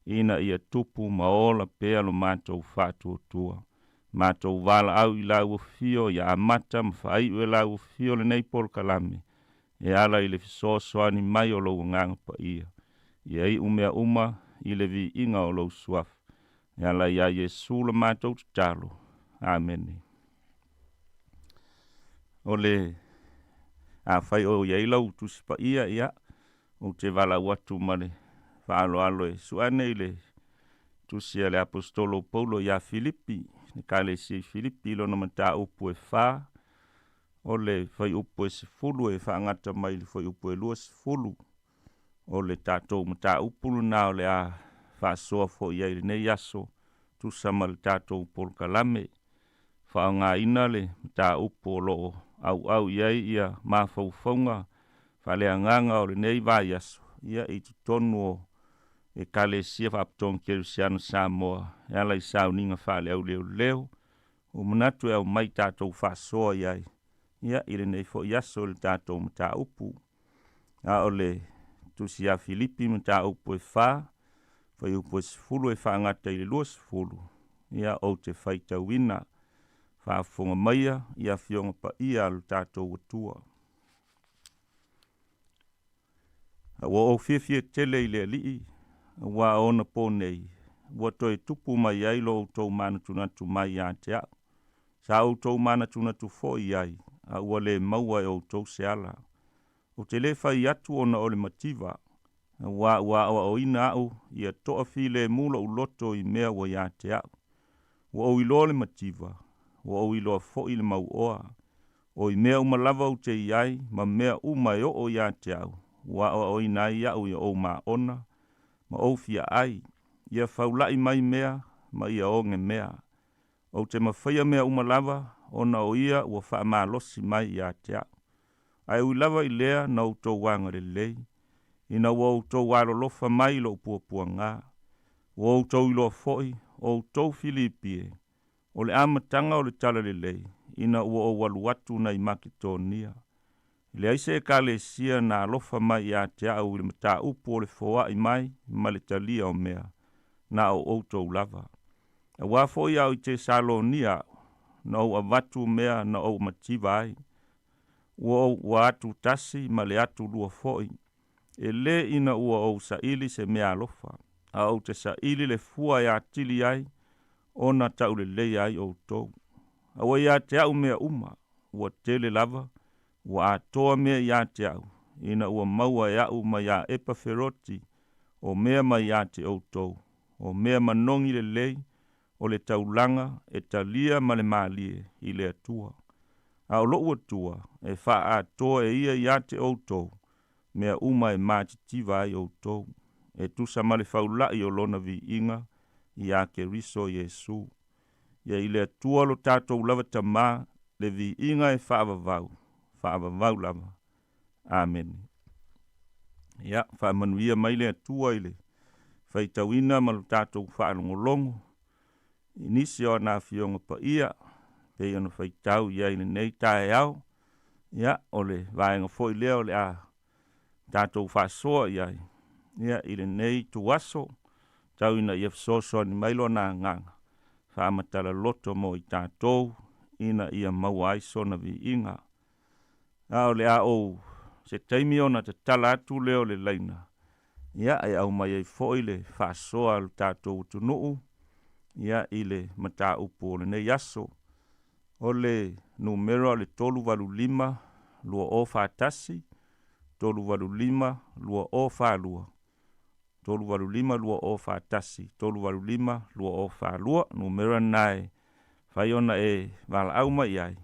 ina ia tupu ma ola pea lo matou faatuatua. Matou valaau i lau afio ia amata ma faaiu e lau afio lenei polokalame, e ala i le fesoasoani mai o lou agaga paia. Ia iu mea uma i le viiga o lou suafa. E ala iā Iesu la matou tatalo. Amene. O le afai o i ai lau Tusi Paia, ia, ou te valaau atu ma le faaaloalo e suane i le Tusi a le Aposetolo o Paulo ia Filipi, le Ekalesia i Filipi, lona mataupu e 4, o le fuaiupu e 10 e faagata mai i le fuaiupu e 20. O le tatou mataupu lena o le a faasoa foi ai i lenei aso, tusa ma le tatou polokalame. Faaaogaina le mataupu o lo o auau i ai ia mafaufauga faaleagaga o lenei vaiaso ia i totonu o Ekalesia Faaputona Kerisiano Samoa e ala i sauniga faaleauleoleo. Ua manatu e aumai tatou faasoa i ai ia i lenei foi aso i le tatou mataupu. A o le Tusi ia Filipi mataupu e 4, fuaiupu e 10 e faagata i le 20, ia ou te faitauina. Faafofoga maia i afioga paia a lo tatou Atua. A ua ou fiafia tele i le Alii, aua o ona po nei, ua toe tupu mai ai lo outou manatunatu mai ia te au. Sa outou manatunatu foi i ai, a ua le maua e outou se ala. Ou te le fai atu ona o le mativa, aua ua aoaoina au ia toafilemu lou loto i mea ua ia te au. Ua ou iloa le mativa, ua ou iloa foi le mauoa. O i mea uma lava ou te i ai, ma mea uma e oo ia te au, ua aoaoina ai au ia ou maona, ma ou fiaai, ia faula'i mai mea, ma ia oge mea. Ou te mafaia mea uma lava, ona o ia ua faamalosi mai ia te a'u. Ae ui lava i lea na outou agalelei, ina ua outou alolofa mai i lo'u puapuagā. Ua outou iloa fo'i, o outou Filipi e, o le amataga o le Talalelei, ina ua ou alu atu nai Maketonia. E leai se Ekalesia na alofa mai ia te a'u i le mataupu o le foa'i mai ma le talia o mea, na o outou lava. Auā fo'i a o i Tesalonia a'u, na ou avatu mea na ou mativa ai, ua ou ua atu tasi ma le atu lua fo'i, e lē ina ua ou sa'ili se meaalofa, a ou te sa'ili le fua e atili ai ona ta'uleleia ai outou. A ua iā te a'u mea uma, ua tele lava, ua atoa mea iā te a'u, ina ua maua e a'u mai iā Epaferoti o mea mai iā te outou, o mea manogi lelei o le taulaga e talia ma le mālie i le Atua. A o lo'u Atua e faaatoa e ia iā te outou mea uma e matitiva ai outou, e tusa ma le faula'i o lona viiga iā Keriso Iesu. Ia i le Atua lo tatou lava Tamā le viiga e faavavau, faavavau lava. Amene. Ia, faamanuia mai le Atua i le faitauina ma lo tatou faalogologo i nisi o ana Afioga Paia pei ona faitau i ai i lenei taeao. Ia, o le vaega foi lea o le a tatou faasoa i ai, ia, i lenei ituaso, tau ina ia fesoasoani mai Lona Agaga faamatala loto mo i tatou ina ia maua ai sona viiga. A o le a ou se taimi ona tatala atu lea o le laina, ia, e aumai ai foi le faasoa a lo tatou atunuu, ia, i le mataupu o lenei aso. O le numera o le 385 2041, 385 2042, 385 2041, 385 2042, numera na e fai ona e valaau mai ai,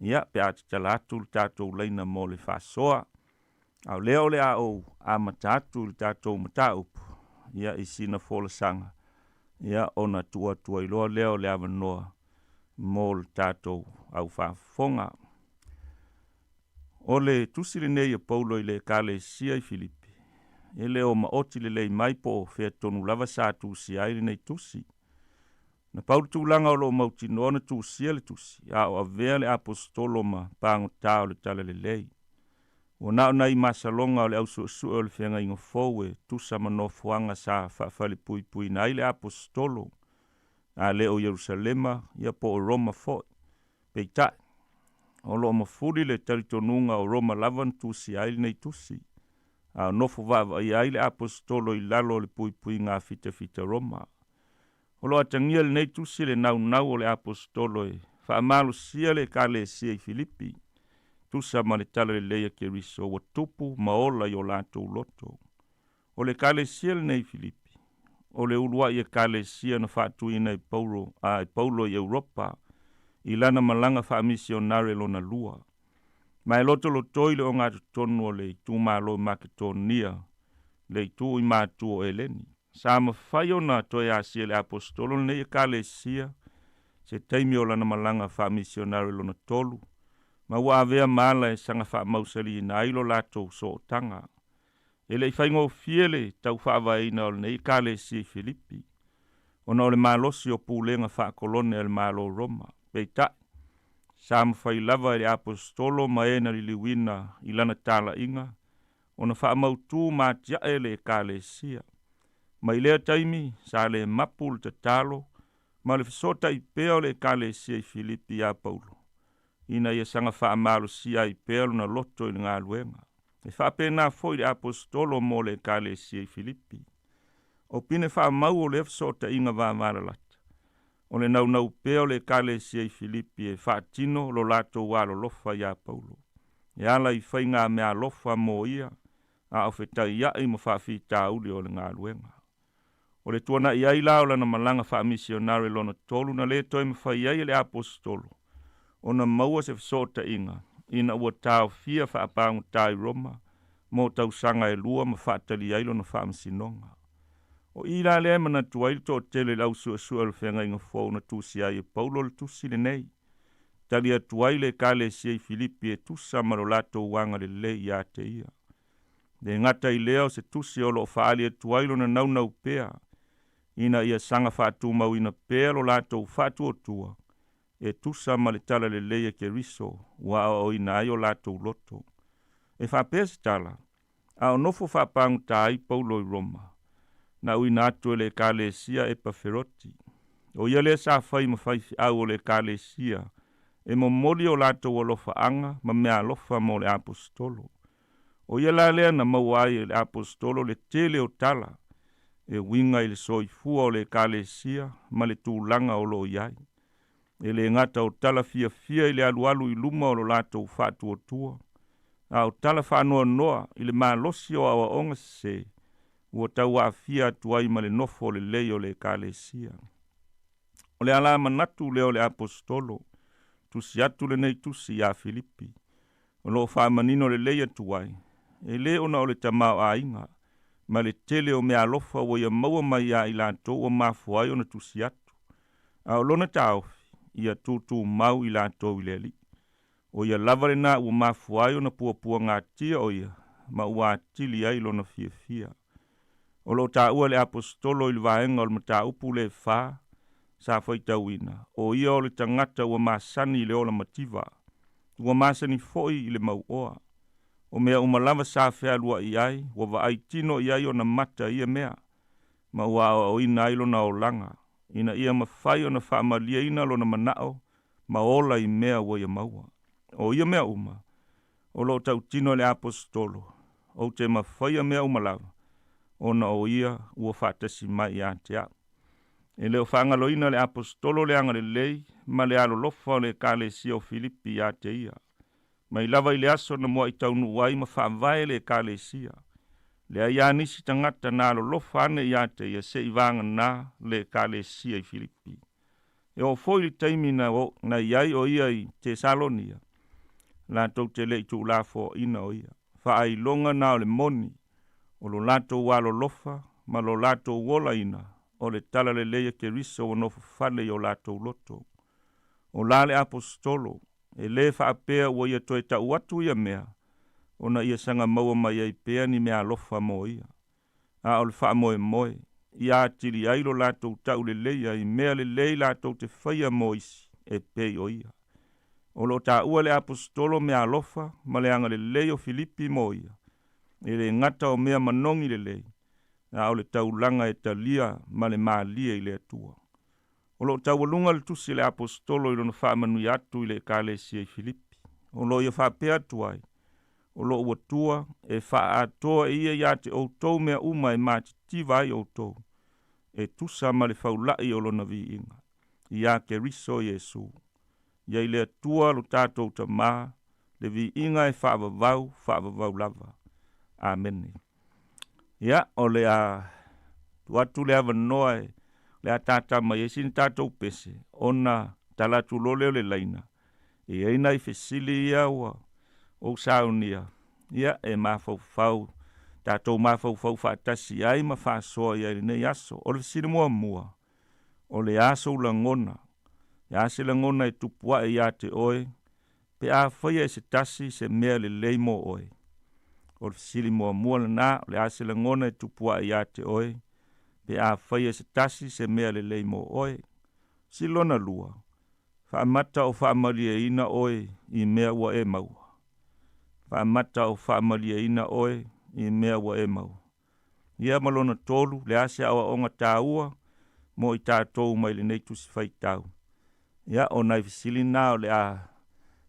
ia, pe a tatala atu le tatou laina mo le faasoa. A o lea o le a ou amata atu i le tatou mataupu, ia, i sina folasaga, ia, ona tuu atu ai loa lea o le avanoa mo le tatou aufaafofoga. O le tusi lenei a Paulo i le Ekalesia i Filipi, e le o maoti lelei mai po o fea tonu lava sa tusia ai lenei tusi. Na pau le tulaga o lo o mautinoa na tusia le tusi, a o avea le aposetolo ma pagota o le Talalelei. Ua na o nai masaloga o le au suesue o le feagaiga fou e tusa ma nofoaga sa faafalepuipuiina ai le aposetolo, a le o Ierusalema, ia po o Roma foi. Peitai, o lo o mafuli le talitonuga o Roma lava na tusia ai lenei tusi, a o nofo vaavaaia ai le aposetolo i lalo o le puipuiga a fitafita Roma. O lo o atagia i lenei tusi le naunau o le aposetolo e faamalosia le Ekalesia i Filipi, tusa ma le Talalelei a Keriso ua tupu ma ola i o latou loto. O le Ekalesia lenei i Filipi, o le uluai Ekalesia na faatuina e Paulo, a e Paulo i Europa i lana malaga faamisionare lona lua. Ma e lotolotoi le ogatotonu o le itumalo i Maketonia, le itu i matu o Eleni. Sa mafai ona toe asia e le aposetolo lenei Ekalesia se taimi o lana malaga faamisionare lona tolu, ma ua avea ma ala e saga faamausaliina ai lo latou sootaga. E le i faigofie le tau faavaeina o lenei Ekalesia i Filipi, ona o le malosi o pulega faakolone a le Malo o Roma. Peitai, sa mafai lava e le aposetolo ma e na liliuina i lana talaiga ona faamautū ma atiae le Ekalesia. Mai lea taimi, sa le mapu le tatalo ma le fesootai pea o le Ekalesia i Filipi iā Paulo, ina ia saga faamalosia ai pea lona loto i le galuega. E faapena foi le aposetolo mo le Ekalesia i Filipi. O pine faamau o lea fesootaiga vavalalata, o le naunau pea o le Ekalesia i Filipi e faatino lo latou alolofa iā Paulo, e ala i faiga meaalofa mo ia a o fetaia'i ma faafitauli o le galuega. O le tuana'i ai la o lana malaga faamisionare lona tolu na lē toe mafai ai e le aposetolo ona maua se fesootaiga ina ua taofia faapagotā i Roma mo tausaga e lua ma faatali ai lona faamasinoga. O i la lea e manatu ai le toatele i le au suesue o le feagaiga fou na tusia ai e Paulo le tusi lenei. Tali atu ai le Ekalesia i Filipi e tusa ma lo latou agalelei ia te ia. Le gata i lea o se tusi o lo o faaali atu ai lona naunau pea, ina ia saga faatumauina pea lo latou faatuatua e tusa ma le talalelei a Keriso ua aoaoina ai o latou loto. E faapea se tala, a o nofo faapagota ai Paulo i Roma, na auina atu e le Ekalesia Epaferoti. O ia lea sa fai ma faifeau o le Ekalesia e momoli o latou alofaaga ma meaalofa mo le Aposetolo. O ia la lea na maua ai e le Aposetolo le tele o tala e uiga i le soifua o le Ekalesia ma le tulaga o lo o i ai. E le gata o tala fiafia i le alualu i luma o lo latou faatuatua, a o tala faanoanoa i le malosi o aoaoga sesē ua tau aafia atu ai ma le nofo lelei o le Ekalesia. O le ala manatu lea o le Aposetolo, tusi atu lenei tusi iā Filipi, o lo o faamanino lelei atu ai, e lē ona o le tamaoaiga ma le tele o meaalofa ua ia maua mai iā i latou ua mafua ai ona tusi atu, a o lona taofi, ia tūtūmau i latou i le Alii. O ia lava lenā ua mafua ai ona puapuagatia o ia ma ua atili ai lona fiafia. O lo o taua e le Aposetolo i le vaega o le mataupu le fa sa faitauina, o ia o le tagata ua masani i le ola mativa, ua masani foi i le mauoa. O mea uma lava sa fealuai ai, ua vaai tino i ai ona mata i ia mea, ma ua aoaoina ai lona olaga, ina ia mafai ona faamalieina lona manao ma ola i mea ua ia maua. O ia mea uma, o lo o tautino e le Aposetolo, ou te mafaia mea uma lava, ona o ia ua faatasi mai ia te au. E le o faagaloina le Aposetolo le agalelei ma le alolofa o le Ekalesia o Filipi ia te ia. Mai lava i le aso na mua'i taunuu ai ma faavae le Ekalesia. Leai lava nisi tagata na alolofa ane ia te ia se'i vagana le Ekalesia i Filipi. E oo foi i le taimi na, na i ai o ia i Tesalonia, latou te le i tuulafoaina o ia. Faailoga na o le moni o lo latou alolofa ma lo latou olaina o le talalelei a Keriso ua nofofale i o latou loto. O la le Aposetolo, e lē faapea ua ia toe ta'u atu ia mea, ona ia saga maua mai ai pea ni meaalofa mo ia. A o le faamoemoe, ia atili ai lo latou tauleleia i mea lelei latou te faia mo isi e pei o ia. O lo o taua e le Aposetolo meaalofa ma le agalelei o Filipi mo ia, e lē gata o mea manogi lelei, a o le taulaga e talia ma le malie i le Atua. O lo o taualuga le tusi a le Aposetolo i lona faamanuia atu i le Ekalesia i Filipi. O lo o ia faapea atu ai, O lou Atua e faaatoa e ia ia te outou mea uma e matitiva ai outou, e tusa ma le faula'i o lona viiga, iā Keriso Iesu. Ia i le Atua lo tatou Tamā le viiga e faavavau faavavau lava. Amene. Ia, o le a tuu atu le avanoa e le a tātā mai ai sina tatou pese ona tala atu loa lea o le laina. E i ai nai fesili ia ua ou saunia, ia e mafaufau, tatou mafaufau faatasi ai ma faasoa i ai i lenei aso. O le fesili muamua, o le a sou lagona? E a se lagona e tupu ae ia te oe pe a faia e se tasi se mea lelei mo oe? O le fesili muamua lenā, o le a se lagona e tupu ae ia te oe pe a faia e se tasi se mea lelei mo oe? Fesili lona lua, Faamata o faamalieina oe i mea ua e maua? Faamata o faamalieina oe i mea ua e maua? Ia ma lona tolu, le a se aoaoga taua mo i tatou mai lenei tusi faitau? Ia, o nai fesili na o le a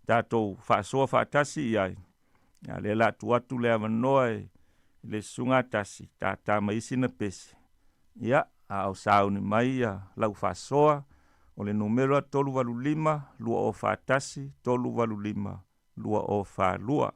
tatou faasoa faatasi i ai. Ia, lea la tuu atu le avanoa i le susuga tasi, tātā mai ai sina pese. Ia, a o sauni mai ia lau faasoa, o le numera 385 241 385 242.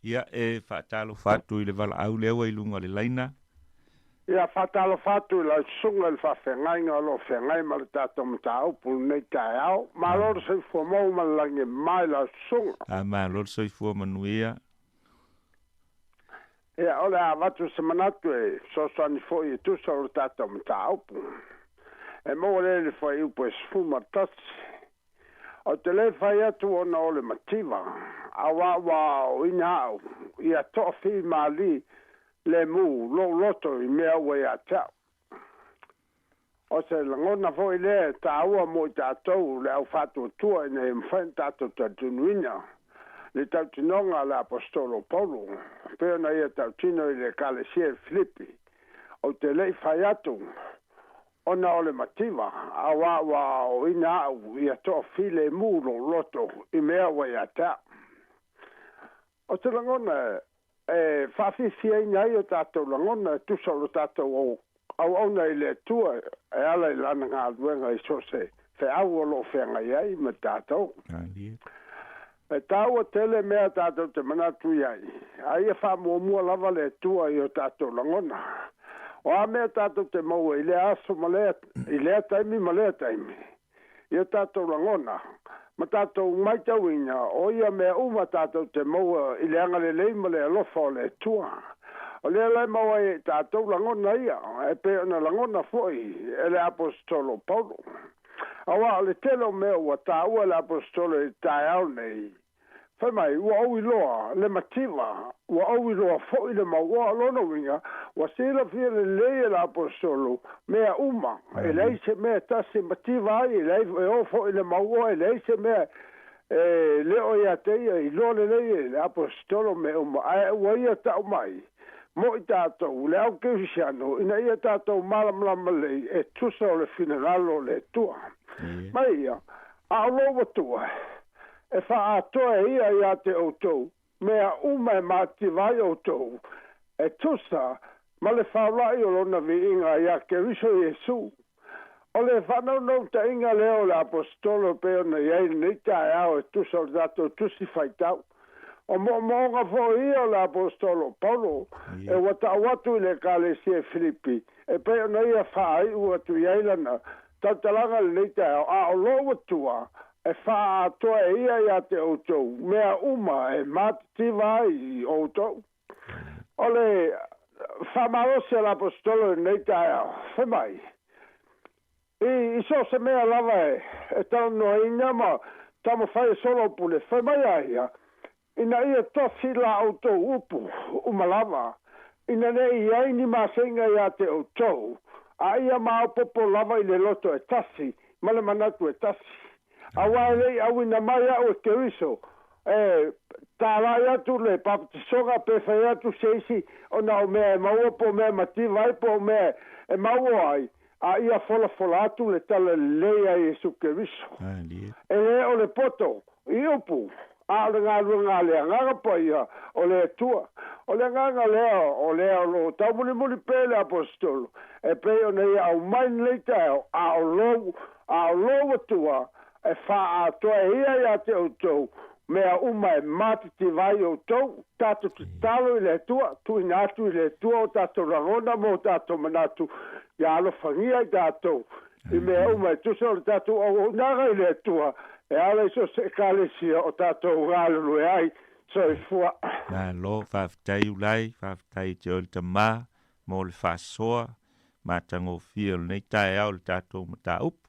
Ia, e faatalofa atu i le valaau lea ua i luga o le laina. Ia, faatalofa atu i lau susuga i le faafeagaiga o lo o feagai ma le tatou mataupu i lenei taeao. Malo le soifua maua ma le lagi e mama i lau susuga. A, malo le soifua manuia. Ia, o le a avatu se manatu e fesoasoani foi e tusa o le tatou mataupu. E maua lea i le fuaiupu e 11. Ou te le fai atu ona o le mativa, auā ua aoaoina au ia toafimalie lemu lou loto i mea ua ia te au. O se lagona foi lea e tāua mo i tātou le au faatuatua ina ia mafai ona tātou talitonuina le tautinoga a le Aposetolo o Paulo, pei ona ia tautino i le Ekalesia i Filipi, Ou te le i fai atu, ona o le mativa, auā ua aoaoina au ia toafilemu lou loto i mea ua ia te au. O se lagona e faafiafiaina ai o tātou lagona e tusa o lo tātou auauna i le Atua e ala i Lana galuega i so o se feau o lo o feagai ai ma tātou. E tāua tele mea tātou te manatu i ai, a ia faamuamua lava le Atua i o tātou lagona. O a mea tātou te maua i lea aso ma lea, i lea taimi ma lea taimi, i o tātou lagona, ma tātou maitauina, o ia mea uma tātou te maua i le agalelei ma le alofa o le Atua. O lea la e maua ai e tātou lagona ia, e pei ona lagona foi e le Aposetolo o Paulo. Auā o le tele o mea ua tāua e le Aposetolo i le taeao nei, fai mai, ua ou iloa le mativa, ua ou iloa foi le mauoa. O lona uiga, ua silafia lelei e le Aposetolo mea uma, e leai se mea e tasi e mativa ai, e leai e oo foi i le mauoa, e leai se mea e le o ia te ia, iloa lelei e le Aposetolo mea uma, ae ua ia tau mai mo i tātou, le au kerisiano, ina ia tātou malamalama lelei e tusa o le finagalo o le Atua. Mai ia, a o lou Atua, e faaatoa e ia iā te outou mea uma e mativa ai outou, e tusa ma le faolaʻi o lona viiga iā Keriso Iesu. O le faanaunautaiga lea o le Aposetolo e pei ona i ai lenei taeao e tusa o le tatou Tusi Faitau. O moomooga foi ia o le Aposetolo o Paulo e ua tau atu i le Ekalesia i Filipi e pei ona ia faaiu atu i ai lana tautalaga i lenei taeao, a o lou Atua e faaatoa e ia ia te outou mea uma e matitiva ai i outou. O le faamalosi a le Aposetolo i lenei taeao, fai mai, I, i so o se mea lava e, e talanoaina ma taumafai e soloupule, fai mai a ia, ina ia tofi la outou upu uma lava, ina ne i ai ni maseiga iā te outou, a ia maopoopo lava i le loto e tasi ma le manatu e tasi. Auā e le i auina mai au e Keriso, e tālai atu le papatisoga pe fai atu se isi ona o mea e maua po o mea e mativa ai po o mea e maua ai, a ia folafola atu le tala lelei a Iesu Keriso. E lē o le poto i upu, a o le galuega a le Agaga Paia o le Atua. O le agaga lea o lea o lo o taumulimuli pea le Aposetolo, e pei ona ia aumai lenei taeao, a o lou, a o lou Atua e faaatoa e ia ia te outou mea uma e matitiva ai outou. Tatou tatalo i le Atua, tuuina atu i le Atua o tatou lagona ma o tatou manatu, ia alofagia i tatou i mea uma e tusa o le tatou auaunaga i le Atua, e ala i so o se Ekalesia o tatou galulue ai. Soifua. Malo, faafetai Ulai, faafetai te oe le tama mo le faasoa matagofie o lenei taeao i le tatou mataupu.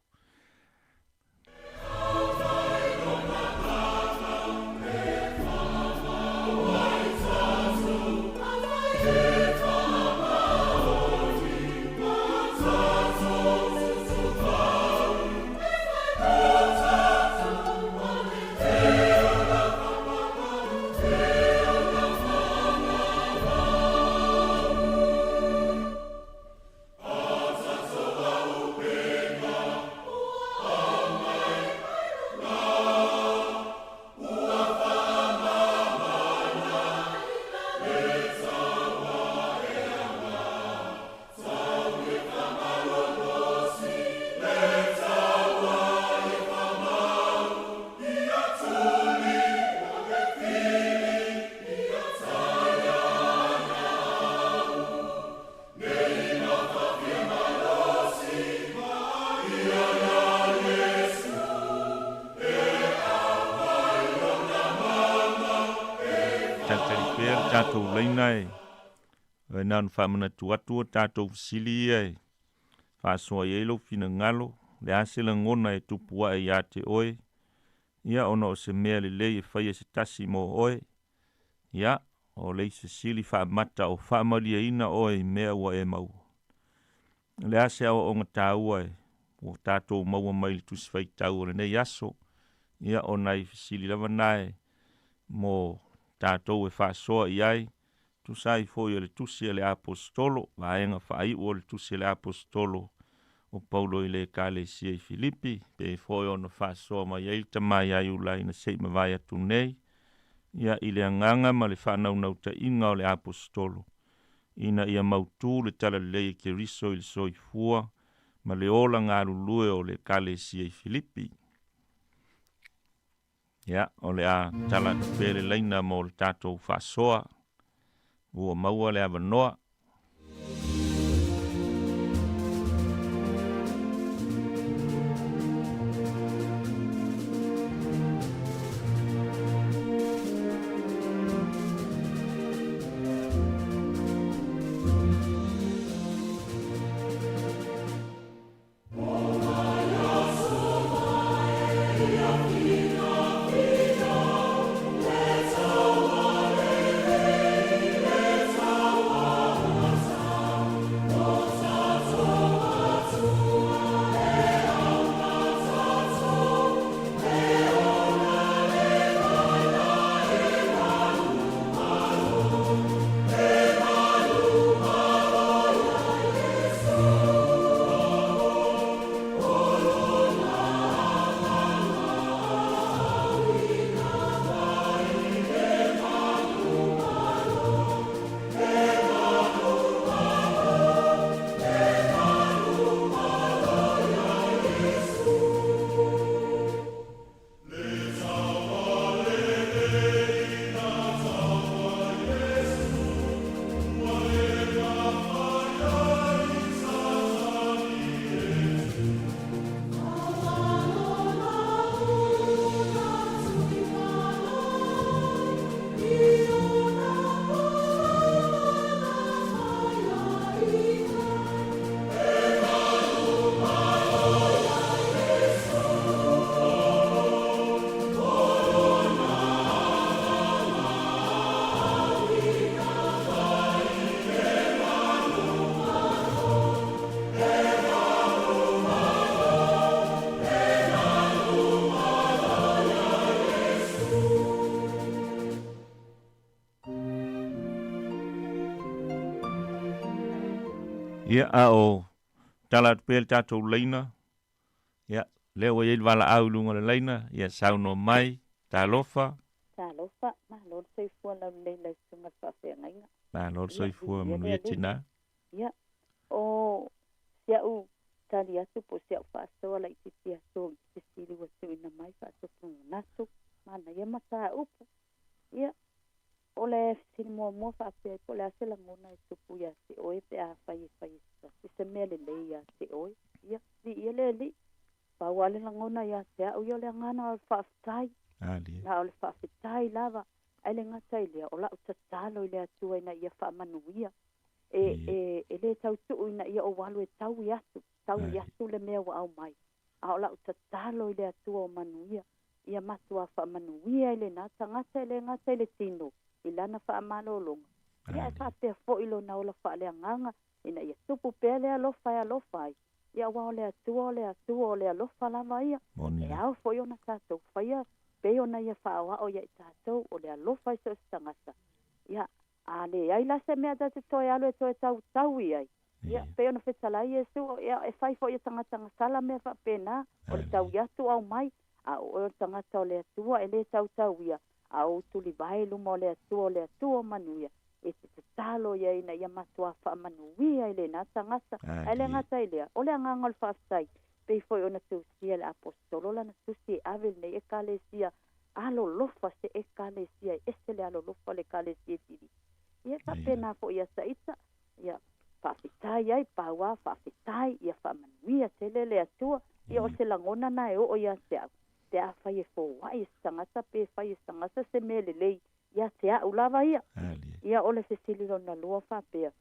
talitali pea le tatou laina e e na ona faamanatu atu o tatou fesili ia e faasoa i ai lou finagalo, le a se lagona e tupu ae iā te oe, ia ona o se mea lelei e faia se tasi mo oe, ia o le isi fesili faamata o faamalieina oe i mea ua e maua. O le a se aoaoga taua e ua tatou maua mai i le Tusi Faitau o lenei aso, ia o nai fesili lava na e mo tatou e faasoa i ai, tusa ai foi o le Tusi a le Aposetolo, vaega faaiu o le Tusi a le Aposetolo o Paulo i le Ekalesia i Filipi, pei foi ona faasoa mai ai le tama ia Iulai na se i mavae atu nei, ia i le agaga ma le faanaunautaiga o le Aposetolo, ina ia mautu le talalelei e Keriso i le soifua ma le ola galulue o le Ekalesia i Filipi. Ia, o le a tala atu pea le laina mo le tatou faasoa, ua maua le avanoa. Ia, a o tala atu pea le tatou laina, ia, lea ua i ai le valaau i luga o le laina, ia saunoa mai, talofa. Talofa, malo le soifua laulelei lau susuga i le faafeagaiga. Malo le soifua, manuia tina. Ia, o si au tali atu po o si au faasoa laitiiti atu i fesili ua tuuina mai faatupu manatu, manaia mataupu. Ia, o le fesili muamua faapea ai po o le a se lagona e tupu ia te oe pe afai e fai e se tasi se mea lelei ia te oe. Ia, viia le Alii. Pau lava le lagona ia te au ia o le agaga o le faafetai. Na o le faafetai lava, ae le gata i lea, o lau tatalo i le Atua ina ia faamanuia. E, e, e le tau tuu ina ia ou alu e taui atu, taui atu le mea ua aumai. A o lau tatalo i le Atua o manuia, ia matuā faamanuia i lena tagata e le gata i le tino, i lana faamalologa, ia ae faapea foi lona ola faaleagaga, ina ia tupu pea le alofa e alofa ai, ia aua o le Atua o le Atua o le alofa lava ia. E ao foi ona tatou faia pei ona Ia faaoao ia i tatou, o le alofa i so o se tagata. Ia, a leai la se mea ta te toe alu e toe tautaui ai, ia, pei ona fetalai Iesu, ia, e fai foi e tagata gasala mea faapena, o le taui atu aumai, a o oe o le tagata o le Atua e lē tautauia, a ou tulivae i luma o le Atua o le Atua o manuia, e te tatalo ia ina ia matuā faamanuia i lena tagata. Ae le gata i lea, o le agaga o le faafetai, pei foi ona tusia e le Aposetolo lana tusi e ave i lenei Ekalesia alolofa, se Ekalesia e ese le alolofa o le Ekalesia i Filipi. Ia e faapena foi ia Taita, ia faafetai ai, pau lava faafetai, ia faamanuia tele le Atua. Ia o se lagona na e oo ia te au, pe afai e foai e se tagata pe fai e se tagata se mea lelei Ia te a'u lava ia. Ia o le fesili lona lua faapea,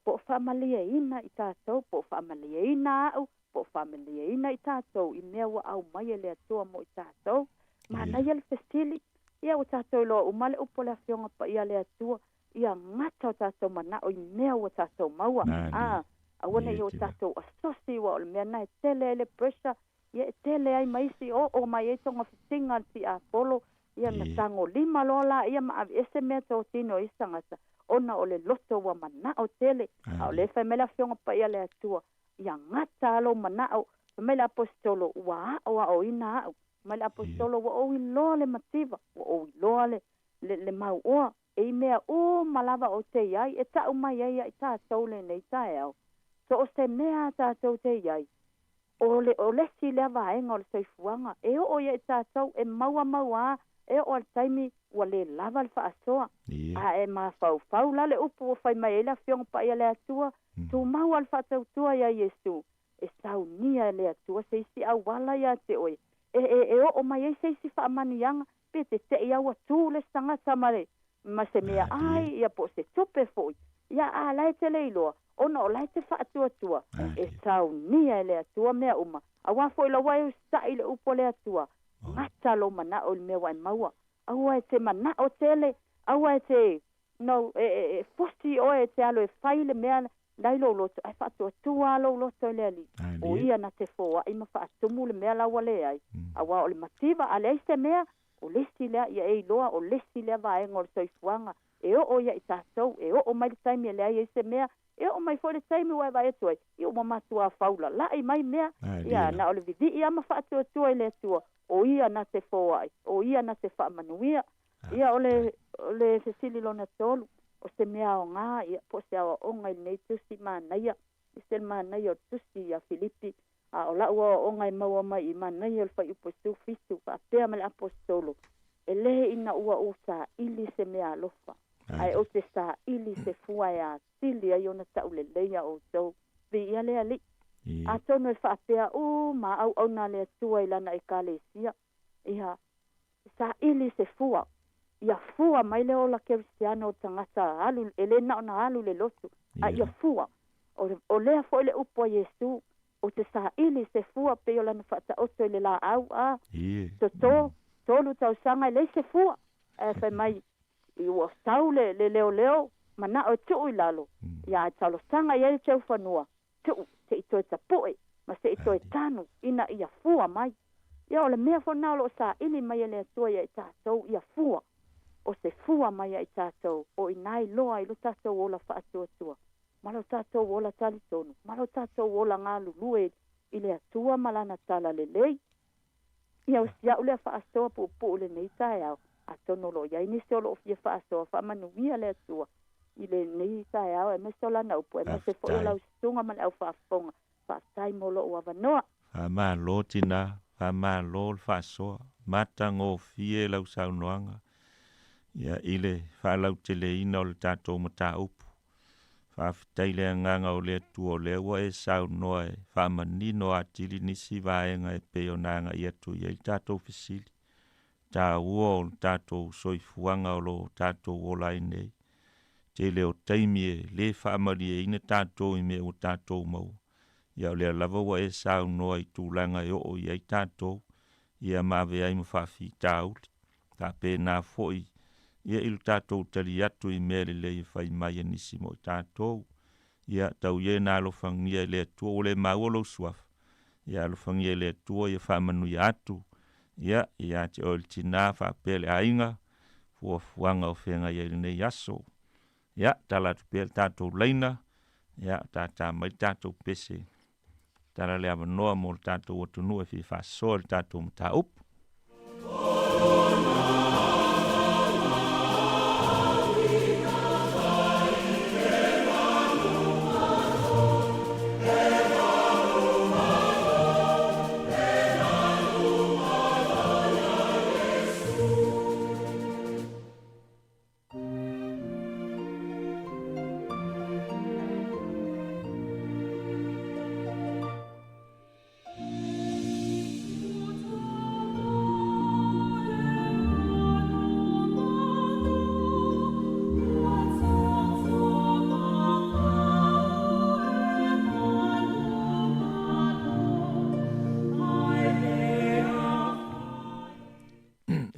po o faamalieina i tatou, po o faamalieina a'u, po o faamalieina i tatou i mea ua aumai e le Atua mo i tatou? Manaia le fesili. Ia ua tatou iloa uma le upu a le Afioga Paia a le Atua, ia gata o tatou manao i mea ua tatou maua. A, aua ne i o tatou asosi, aua o le mea lena e tele ai le pressure, ia e tele ai ma isi oo mai ai togafitiga a le tiapolo, ia na tagolima loa laia ma aveese mea totino o isi tagata, ona o le loto ua manao tele. A o lea e fai mai le Afioga Paia a le Atua, ia gata lou manao. Fai mai le Aposetolo, ua aoaoina a'u. Fai mai le Aposetolo, ua ou iloa le mativa, ua ou iloa le, le, le mauoa, e i mea uma lava ou te i ai, e ta'u mai ai ia i tatou lenei taeao. So o se mea a tatou te i ai, o le, o le isi lea vaega o le soifuaga, e oo ia i tatou, e maua maua a, e oo a le taimi ua le lava le faasoa. A e mafaufau la le upu ua fai mai ai le Afioga Paia a le Atua, tumau a le faatautua iā Iesu, e saunia e le Atua se isi auala iā te oe, e, e, e oo mai ai se isi faamanuiaga, pe te te'i a ua tu le isi tagata ma le, ma se meaai, ia po o se tupe foi. Ia, a la e te le iloa, ona o la e te faatuatua, e saunia e le Atua mea uma. Auā foi lau e usitai i le upu a le Atua, gata lou manao i le mea ua e maua. Aua e te manao tele, aua e te, no, e, e, e fusi oe e te alo e fai le mea la i lou loto, ae faatuatua lava lou loto i le Alii, o Ia na te foai ma faatumu le mea la ua leai. Auā o le mativa, a leai se mea, o le isi lea, ia e iloa, o le isi lea vaega o le soifuaga, e oo ia i tatou, e oo mai le taimi e leai ai se mea, e oo mai foi le taimi ua e vaai atu ai, ia ua matuā faulala'i mai mea, ia na o le vivii lava ma faatuatua i le Atua, o Ia na te foai, o Ia na te faamanuia. Ia o le, o le fesili lona tolu, o se mea aoga, ia, po o se aoaoga i lenei tusi manaia, e ese le manaia o le tusi ia Filipi, a o la'u aoaoga e maua mai i manaia o le fuaiupu e 17, faapea ma le Aposetolo, E lē ina ua ou saili se mea alofa, ae ou te saili se fua e atili ai ona taulelei a outou. Viia le Alii. Atonu e faapea uma auauna a le Atua i Lana Ekalesia, ia, saili se fua, ia fua mai le ola kerisiano o tagata alu, e lē na ona alu i le lotu, a ia fua. O, o lea foi le upu a Iesu, ou te saili se fua pei o lana faataoto i le laau, a, toto, tolu tausaga e leai se fua, ae fai mai, i ua sau le, le leoleo, manao e tuu i lalo, ia ae talosaga i ai le teufanua, tuu, se i toe tapu'e, ma se i toe tanu, ina ia fua mai. Ia, o le mea foi lena o lo o saili mai e le Atua ia i tatou, ia fua. O se fua mai ia i tatou, o inā iloa ai lo tatou ola faatuatua, ma lo tatou ola talitonu, ma lo tatou ola galulue i le Atua ma Lana talalelei. Ia, o si a'u lea faasoa puupuu i lenei taeao, atonu o lo o i ai nisi o lo o fia faasoa, faamanuia le Atua i lenei taeao, aemaise o Lana upu, aemaise foi o lau susuga ma le au faafofoga. Faafetai mo lou avanoa. Faamalo tina, faamalo le faasoa, matagofie lau saunoaga ia i le faalauteleina o le tatou mataupu. Faafetai i le Agaga o le Atua o lea ua e saunoa e faamanino atili nisi vaega e pei ona agai atu i ai le tatou fesili taua o le tatou soifuaga o lo o tatou ola ai nei. Tele o taimi e le faamalieina tatou i mea ua tatou maua, ia o lea lava ua e saunoa i tulaga e oo i ai tatou, ia ma ave ai ma faafitauli. Faapena foi ia i lo tatou tali atu i mea lelei e fai mai e nisi mo i tatou. Ia tau ia ina alofagia e le Atua, ua le maua lou suafa, ia alofagia e le Atua ia faamanuia atu, ia ia te oe le tina faapea le aiga, fuafuaga o feagai ai i lenei aso. Ia, tala atu pea le tatou laina, ia, tātā mai le tatou pese. Tala le avanoa mo le tatou atunuu e fia faasoa i le tatou mataupu.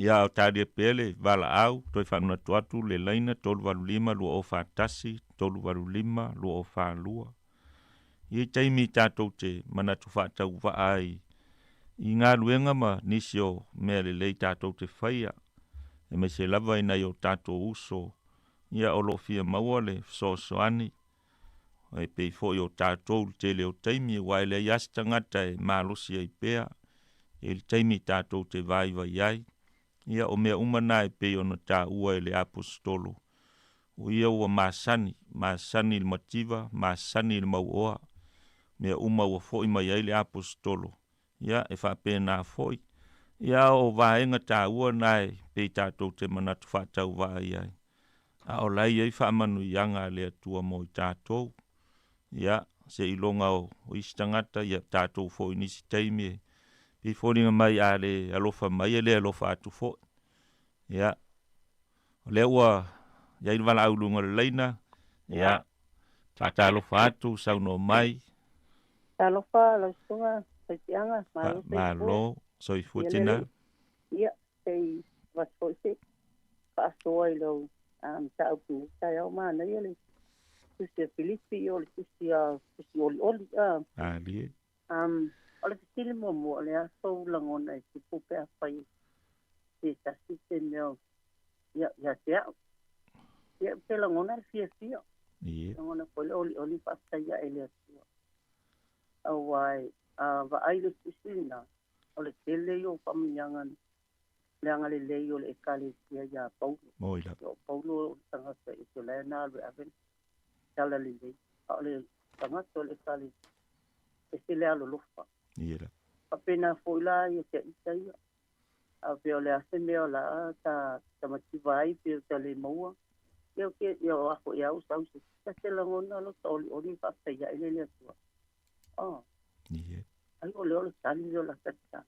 Ia o talia pea le valaau, toe faamanatu atu le laina 385 2041, 385 2042. I taimi tatou te manatu faatauvaa ai i galuega ma nisi o mea lelei tatou te faia, e maise lava i nai o tatou uso, ia o loo fia maua le fesoasoani, e pei foi o tatou le tele o taimi, aua e leai lava se tagata e malosi ai pea, e le taimi tatou te vaivai ai. Ia o mea uma na e pei ona taua e le aposetolo, o ia ua masani, masani i le mativa, masani i le mauoa, mea uma ua foi mai ai le aposetolo, ia e faapena foi. Ia o vaega taua na e pei tatou te manatu faatauvaa i ai, a o la e i ai faamanuiaga a le Atua mo i tatou. Ia, seiloga o isi tagata, ia tatou foi i nisi taimi e pei foliga mai a le alofa mai e le alofa atu foi. Ia, o lea ua i ai le valaau i luga o le laina, ia, faatalofa atu, saunoa mai. Talofa lau susuga Faitiaga, malo soifua. Malo soifua tina. Ia, se i avatu foi se faasoa i lau mataupu nei taeao manaia le tusi a Filipi, o le tusi a tusi olioli. Alie. O le fesili muamua, o le a sou lagona e tupu pe afai se tasi se mea ia ia te au. Ia ou te lagona le fiafia. Ie. Lagona foi le olioli faafetai ae i le Atua. Aua a vaai i le tusi lena, o le tele ia o faamanuiaga le agalelei o le Ekalesia iā Paulo. Moi lava. O Paulo o le tagata e te lae na alu e ave le talalelei, a o le tagata o le Ekalesia, ese le alolofa. Ie lava. Faapena foi la ia te ita ia. A pea o le a se mea o la a ta tamativa ai pe o ta le maua. Ia o ke ia o a foi au sau se ta te lagona lo ta olioli faafetai ae le le Atua. Oh. Ie. Ai o le o le tali le o la ta.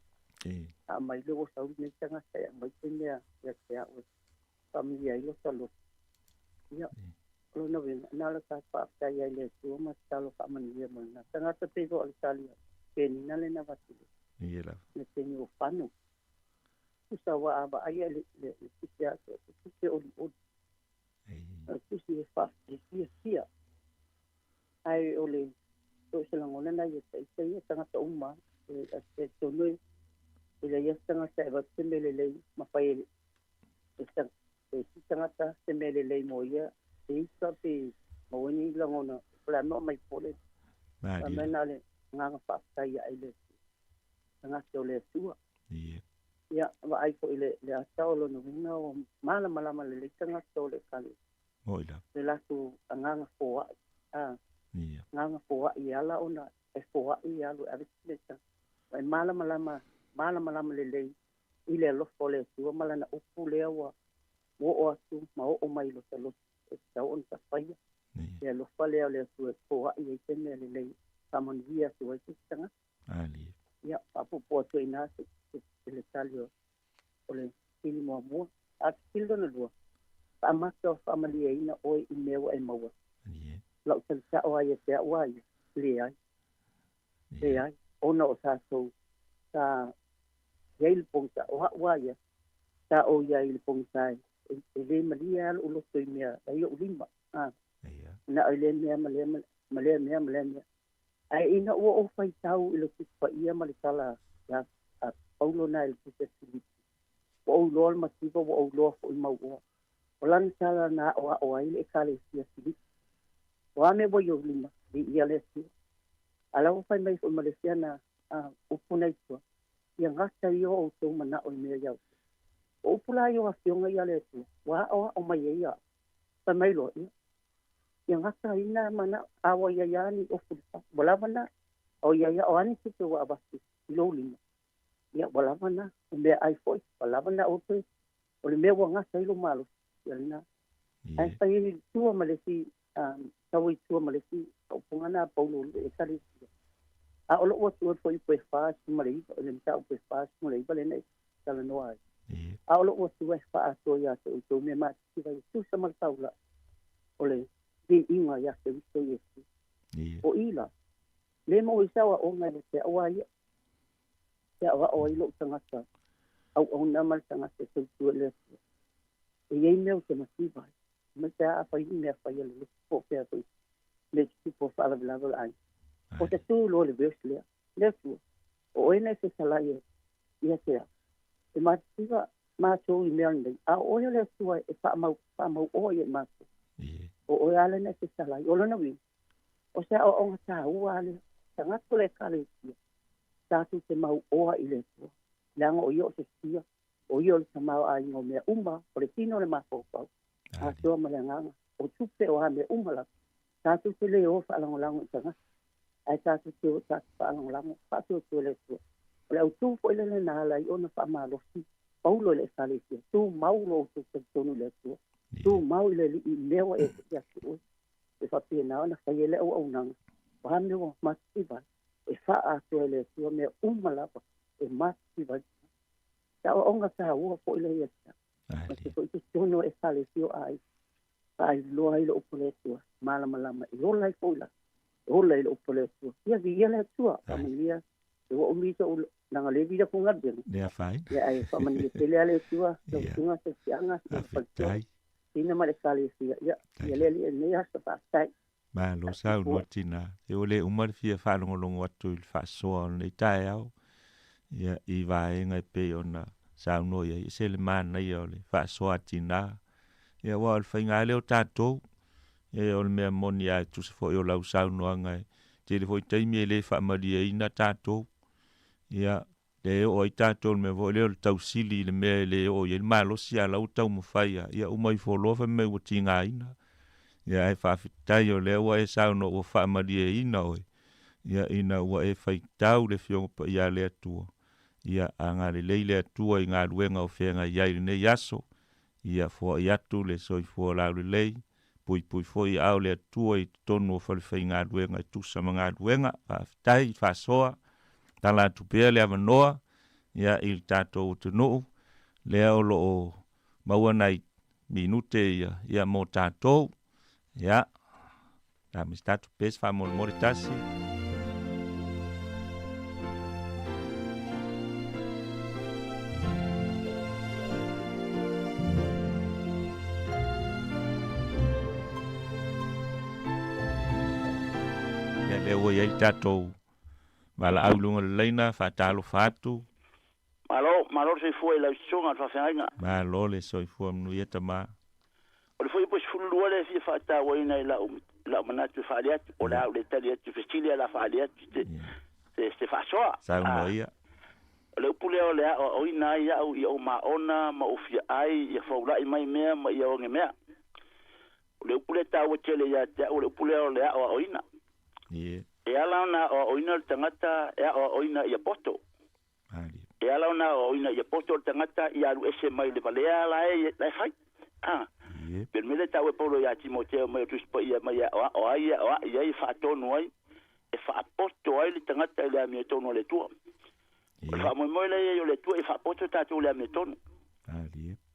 E. A mai le o sau nei tagata e aumai se mea ia te au e faamanuia ai lo ta loto. Ia. O lona uiga, na o le ta faafetai ai i le Atua ma tatalo faamanuia mo lena tagata pei foi o le tali a Penina lena avatu le Ie lava. Le taimi o fano. Tusa ua a vaaia le le le tusi a te tusi e olioli. O le tusi e fa e fiafia. Ae o le so se lagona na ia te ita ia tagata uma e e tonu e e leai lava se tagata e avatu se mea lelei ma fai e e e si tagata se mea lelei mo ia e ita pe maua ai ni lagona o le a mea o mai pole. Malie. Na o le agaga faafetai ae i le tagata o le Atua. Ie. Ia, vaai foi i le, le ata o lona uiga ua malamalama lelei tagata o le Ekalesia. Moi lava. Le latou agaga foai, a. Ia. Agaga foai e ala ona e foai e alu e ave se leta. E malamalama, malamalama lelei i le alofa o le Atua ma Lana upu lea ua oo atu ma oo mai i lota loto e tatau ona tafaia. Le alofa lea o le Atua e foai ai se mea lelei, faamanuia atu ai se isi tagata. Alie. Ia, faapuupuu atu ai i ina se, se, le tali o, o le fesili muamua. A o le fesili lona lua, faamata o faamalieina oe i mea ua e maua. Ie. Lau tali sao lava ia te au a ia, leai. Leai, ona o tatou sa i ai le pogisa, o a'u a ia, sa ou i ai i le pogisa e, e le malie lava lo'u loto i mea ai o'u lima, a, na o i lea mea ma lea ma lea mea ma lea mea. Ae ina ua ou faitau i le Tusi Paia ma le tala ia a Paulo na i le Tusi a Filipi, ua ou iloa le mativa, ua ou iloa foi mauoa. O lana tala na aʻoaʻo ai le ʻEkalesia Filipi. O a mea ua i ou lima, viia le Atua. A la ua fai mai foi ma le isi ana upu na i tua, Ia gata ia o outou manaʻo i mea ia outou. O upu la ia o Afioga ia le Atua, ua aʻoaʻo mai ai iaʻu. Fai mai loa, ia, ia gata ai nā manaʻo, a ua i ai lava ni ofu i le fale, ua lava nā. A ua i ai lava, o a ni tupe ua avatu i lou lima, ia, ua lava nā. O meaai foi, ua lava nā outou. O le mea ua gata ai lou malosi, ia lena. Ae fai ai i tua ma le isi, tau ai i tua ma le isi faaupuga na a Paulo i le Ekalesia. A o lou atu foi i 49, o le mataupu e 49 lea na e talanoa ai. A o lou atu e faaatoa ia te outou mea matitiva e tusa ma le taulaʻi o le viiga ia Keriso Iesu. O i la, le maua ai se aoaoga e le te aʻo a ia, te aʻoaʻo ai lou tagata. Auauna ma le tagata e tautua i le Atua. E i ai mea ou te mativa ai, mai pe a afai ni mea fai a le lotu po o fea foi mea e tutupu o faalavelave o le aiga. O te tu loa le verse lea, Le Atua, o oe na e fetalai e ia te au. E mativa matou i mea lenei, a o oe o le Atua e faamau, faamauoa ia i matou. O oe lava lea na e fetalai. O lona uiga, o se aoaoga taua lava lea, tagata o le Ekalesia, tatou te mauoa i le Atua, leaga o ia o se sia, o ia o le tamaoaiga o mea uma, o le tino o le mafaufau, atoa ma le agaga, o tupe, o a mea uma lava. Tatou te le o faalagolago i tagata, ae tatou te o tatou faalagolago faatuatua i le Atua. O le autu foi lea na ala ai ona faamalosi Paulo i le Ekalesia, tumau lo outou talitonu i le Atua, tumau i le Alii i mea ua e ia te oe. E faapena ona fai ai le auaunaga, o a mea ua matitiva ai, e faaatoa e le Atua mea uma lava e matitiva ai. Se aoaoga taua foi lea ia te au. Ma se foi totonu o Ekalesia o aiga, faailoa ai le upu a le Atua, malamalama e ola ai foi la, e ola ai le upu a le Atua. Ia viia le Atua, faamanuia e ua umi so'u laga o lea vila ku galuega. Le afaina. Ia ae faamanuia tele lava le Atua, lau susuga Tausiaga, lau faletua, Tina ma le Ekalesia. Ia, ia le Alii i lenei aso, faafetai. Malo saunoa tina. E ua le uma le fia faalogologo atu i le faasoa o lenei taeao, ia, i vaega e pei ona saunoa i ai, ese le manaia o le faasoa a tina. Ia, aua o le faiga lava lea o tatou, ia, o le mea moni lava e tusa foi o lau saunoaga, e tele foi taimi e le faamalieina tatou. Ia, lea e oo ai tatou i le mea foi lea o le tausili i le mea e le oo i ai le malosi, a o la ua taumafai lava, ia uma ifo loa fai mai ua tigaina. Ia ae faafetai o lea ua e saunoa ua faamalieina oe, ia ina ua e faitau le Afioga Paia a le Atua, ia agalelei le Atua i galuega o feagai ai i lenei aso, ia foai atu le soifua laulelei, puipui foi aao le Atua i totonu o falefaigaluega e tusa ma galuega. Faafetai faasoa, tala atu pea le avanoa ia i le tatou atunuu lea o lo o maua nai minute ia ia mo tatou. Ia, la ma se tatou pese faamolemole tasi. Ia lea ua i ai le tatou valaau i luga o le laina, faatalofa atu. Malo, malo le soifua i lau susuga le faafeagaiga. Malo le soifua manuia tama. O le fuaiupu e 12 lea e fia faatauaina i lau, lau manatu e faaali atu, o le a ou le tali atu i fesili ae o le a faaali atu se, se, se faasoa. Saunoa ia. O le upu lea o le aoaoina ai au ia ou maona ma ou fia ai, ia faula'i mai mea ma ia oge mea. O le upu lea e taua tele ia te au, o le upu lea o le aoaoina. E ala ona aoaoina le tagata e aoaoina ia poto. E ala ona aoaoina ia poto le tagata ia alu ese mai le valea la e, la e fai. A. Pe le mea lea e taua e Paulo ia Timoteo mai o Tusi Paia mai e aoao ai, e aoai ai, e faatonu ai, e faapoto ai le tagata i le amiotonu a le Atua. O le faamoemoe la i ai o le Atua ia faapoto tatou i le amiotonu.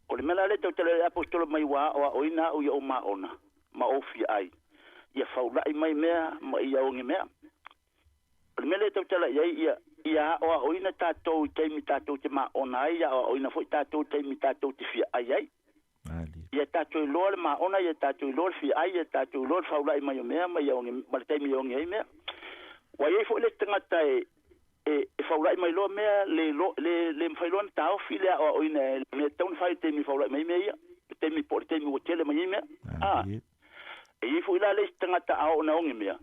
O le mea la lea e tautala ai le Aposetolo mai ua aoaoina au ia ou maona ma ou fia ai, ia faula'i mai mea ma ia oge mea. O le mea lea e tautala i ai, ia, ia aoaoina tatou i taimi tatou te maona ai, ia aoaoina foi tatou i taimi tatou te fia ai ai. Ia tatou iloa le maona, ia tatou iloa le fia ai, ia tatou iloa le faula'i mai o mea ma, ia oge, ma le taimi e oge ai mea. Ua i ai foi le isi tagata e, e, e faula'i mai loa mea, le, le, le, le mafai loa ona taofi le aoaoina e le mea e tatau ona fai i le taimi e faula'i mai ai mea ia, le taimi po o le taimi ua tele mai ai mea. A. E i ai foi la le isi tagata a oo ina oge mea,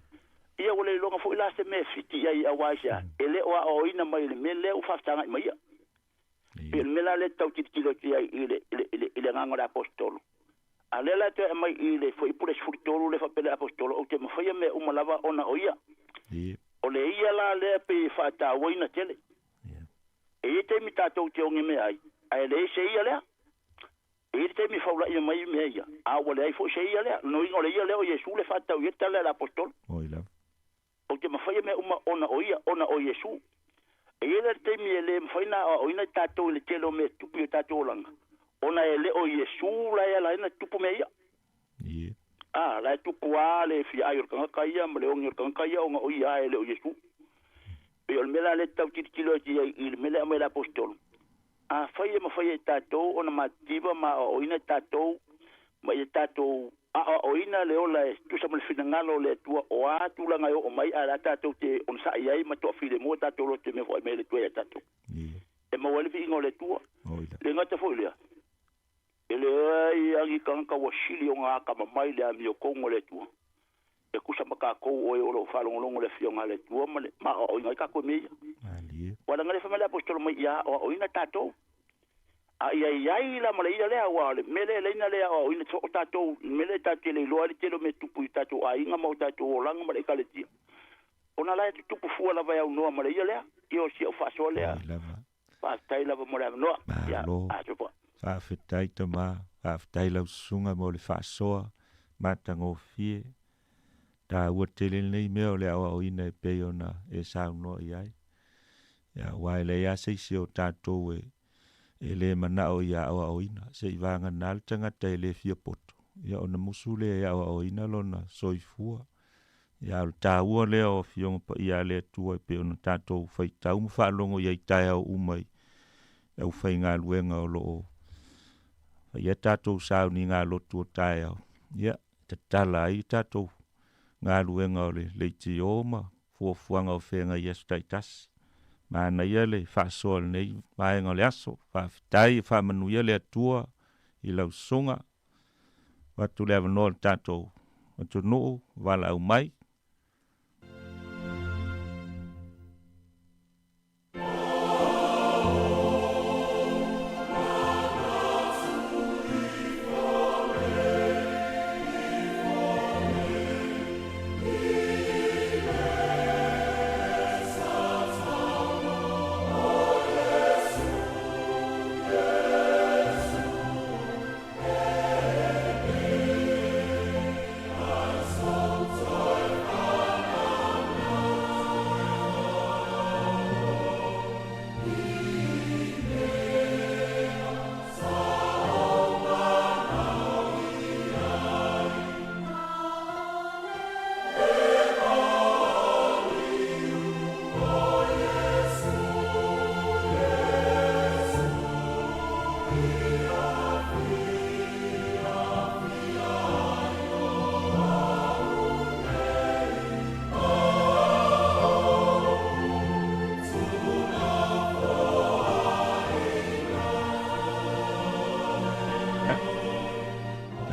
ia ua le iloga foi la se mea e fiti i ai auā i se a, e le o aoaoina mai i le mea lea ua faafetagai mai ia. Pei o le mea la lea e tau tilotilo atu i ai i le, i le, i le, i le agaga o le Aposetolo. A o lea la e toe aumai i le Fuaiupu le 13 lea faapea le Aposetolo, Ou te mafaia mea uma lava ona o ia. O le ia la lea pei e faatauaina tele. E i ai taimi tatou te oge mea ai, ae leai se ia lea. E i ai le taimi e faulaia mai ai mea ia, a ua leai foi se ia lea. Lona uiga o le ia lea o Iesu le faatatau i ai le tala a le Aposetolo. Oi lava. Ou te mafaia mea uma ona o ia, ona o Iesu. E i ai la le taimi e le mafai ona aoaoina i tatou i le tele o mea e tupu i o tatou olaga, ona e le o Iesu la e ala ai ona tupu mea ia. A, la e tupu lava le fia ai o le tagata ia ma le ogi o le tagata ia ona o ia lava e le o Iesu. Pei o le mea la lea e tau tilotilo atu i ai i le mea lea e aumai e le Aposetolo. Afai e mafai e tatou ona mativa ma aoaoina tatou ma ia tatou aoaoina le ola e tusa ma le finagalo o le Atua o a tulaga e oo mai ae o le a tatou te onosai ai ma toafilemu o tatou loto i mea foi mai le Atua ia tatou. E maua ai le viiga o le Atua. Le gata foi lea, e leai lava ni tagata ua sili ona atamamai i le amiotonu a le Atua e tusa ma tatou o e o lo o faalogologo i le Afioga a le Atua ma le ma aoaoina ai tatou i mea ia. Ua leaga lea fai mai le Aposetolo mai ia aoaoina tatou. A ia i ai la ma le ia lea, aua o le mea lea e laina le aoaoina soo tatou, le mea lea tatou te le iloa ai le tele o mea tupu i tatou aiga ma o tatou olaga ma le ekalesia. Ona la e tutupu fua lava e aunoa ma le ia lea, ia o si au faasoa lea. Faafetai lava mo le avanoa. Ia, Malo. aso Faafetai tama, faafetai lau susuga mo le faasoa matagofie. Taua tele lenei mea o le aoaoina e pei ona e saunoa i ai. Ia, aua e leai lava se isi o tatou e e le manao ia aoaoina. Seiavagana le tagata e le fia poto, ia ona musu lea e aoaoina lona soifua. Ia, a o le taua lea o Afioga Paia a le Atua e pei ona tatou faitau ma faalogo i ai i taeao uma i le aufaigaluega o lo o faia tatou sauniga lotu o taeao, ia, e tatala ai tatou galuega o le leitio ma fuafuaga o feagai i aso taitasi. Manaia le faasoa o lenei vaega o le aso. Faafetai e faamanuia le Atua i lau susuga. Avatu le avanoa i le tatou atunuu, valaau mai.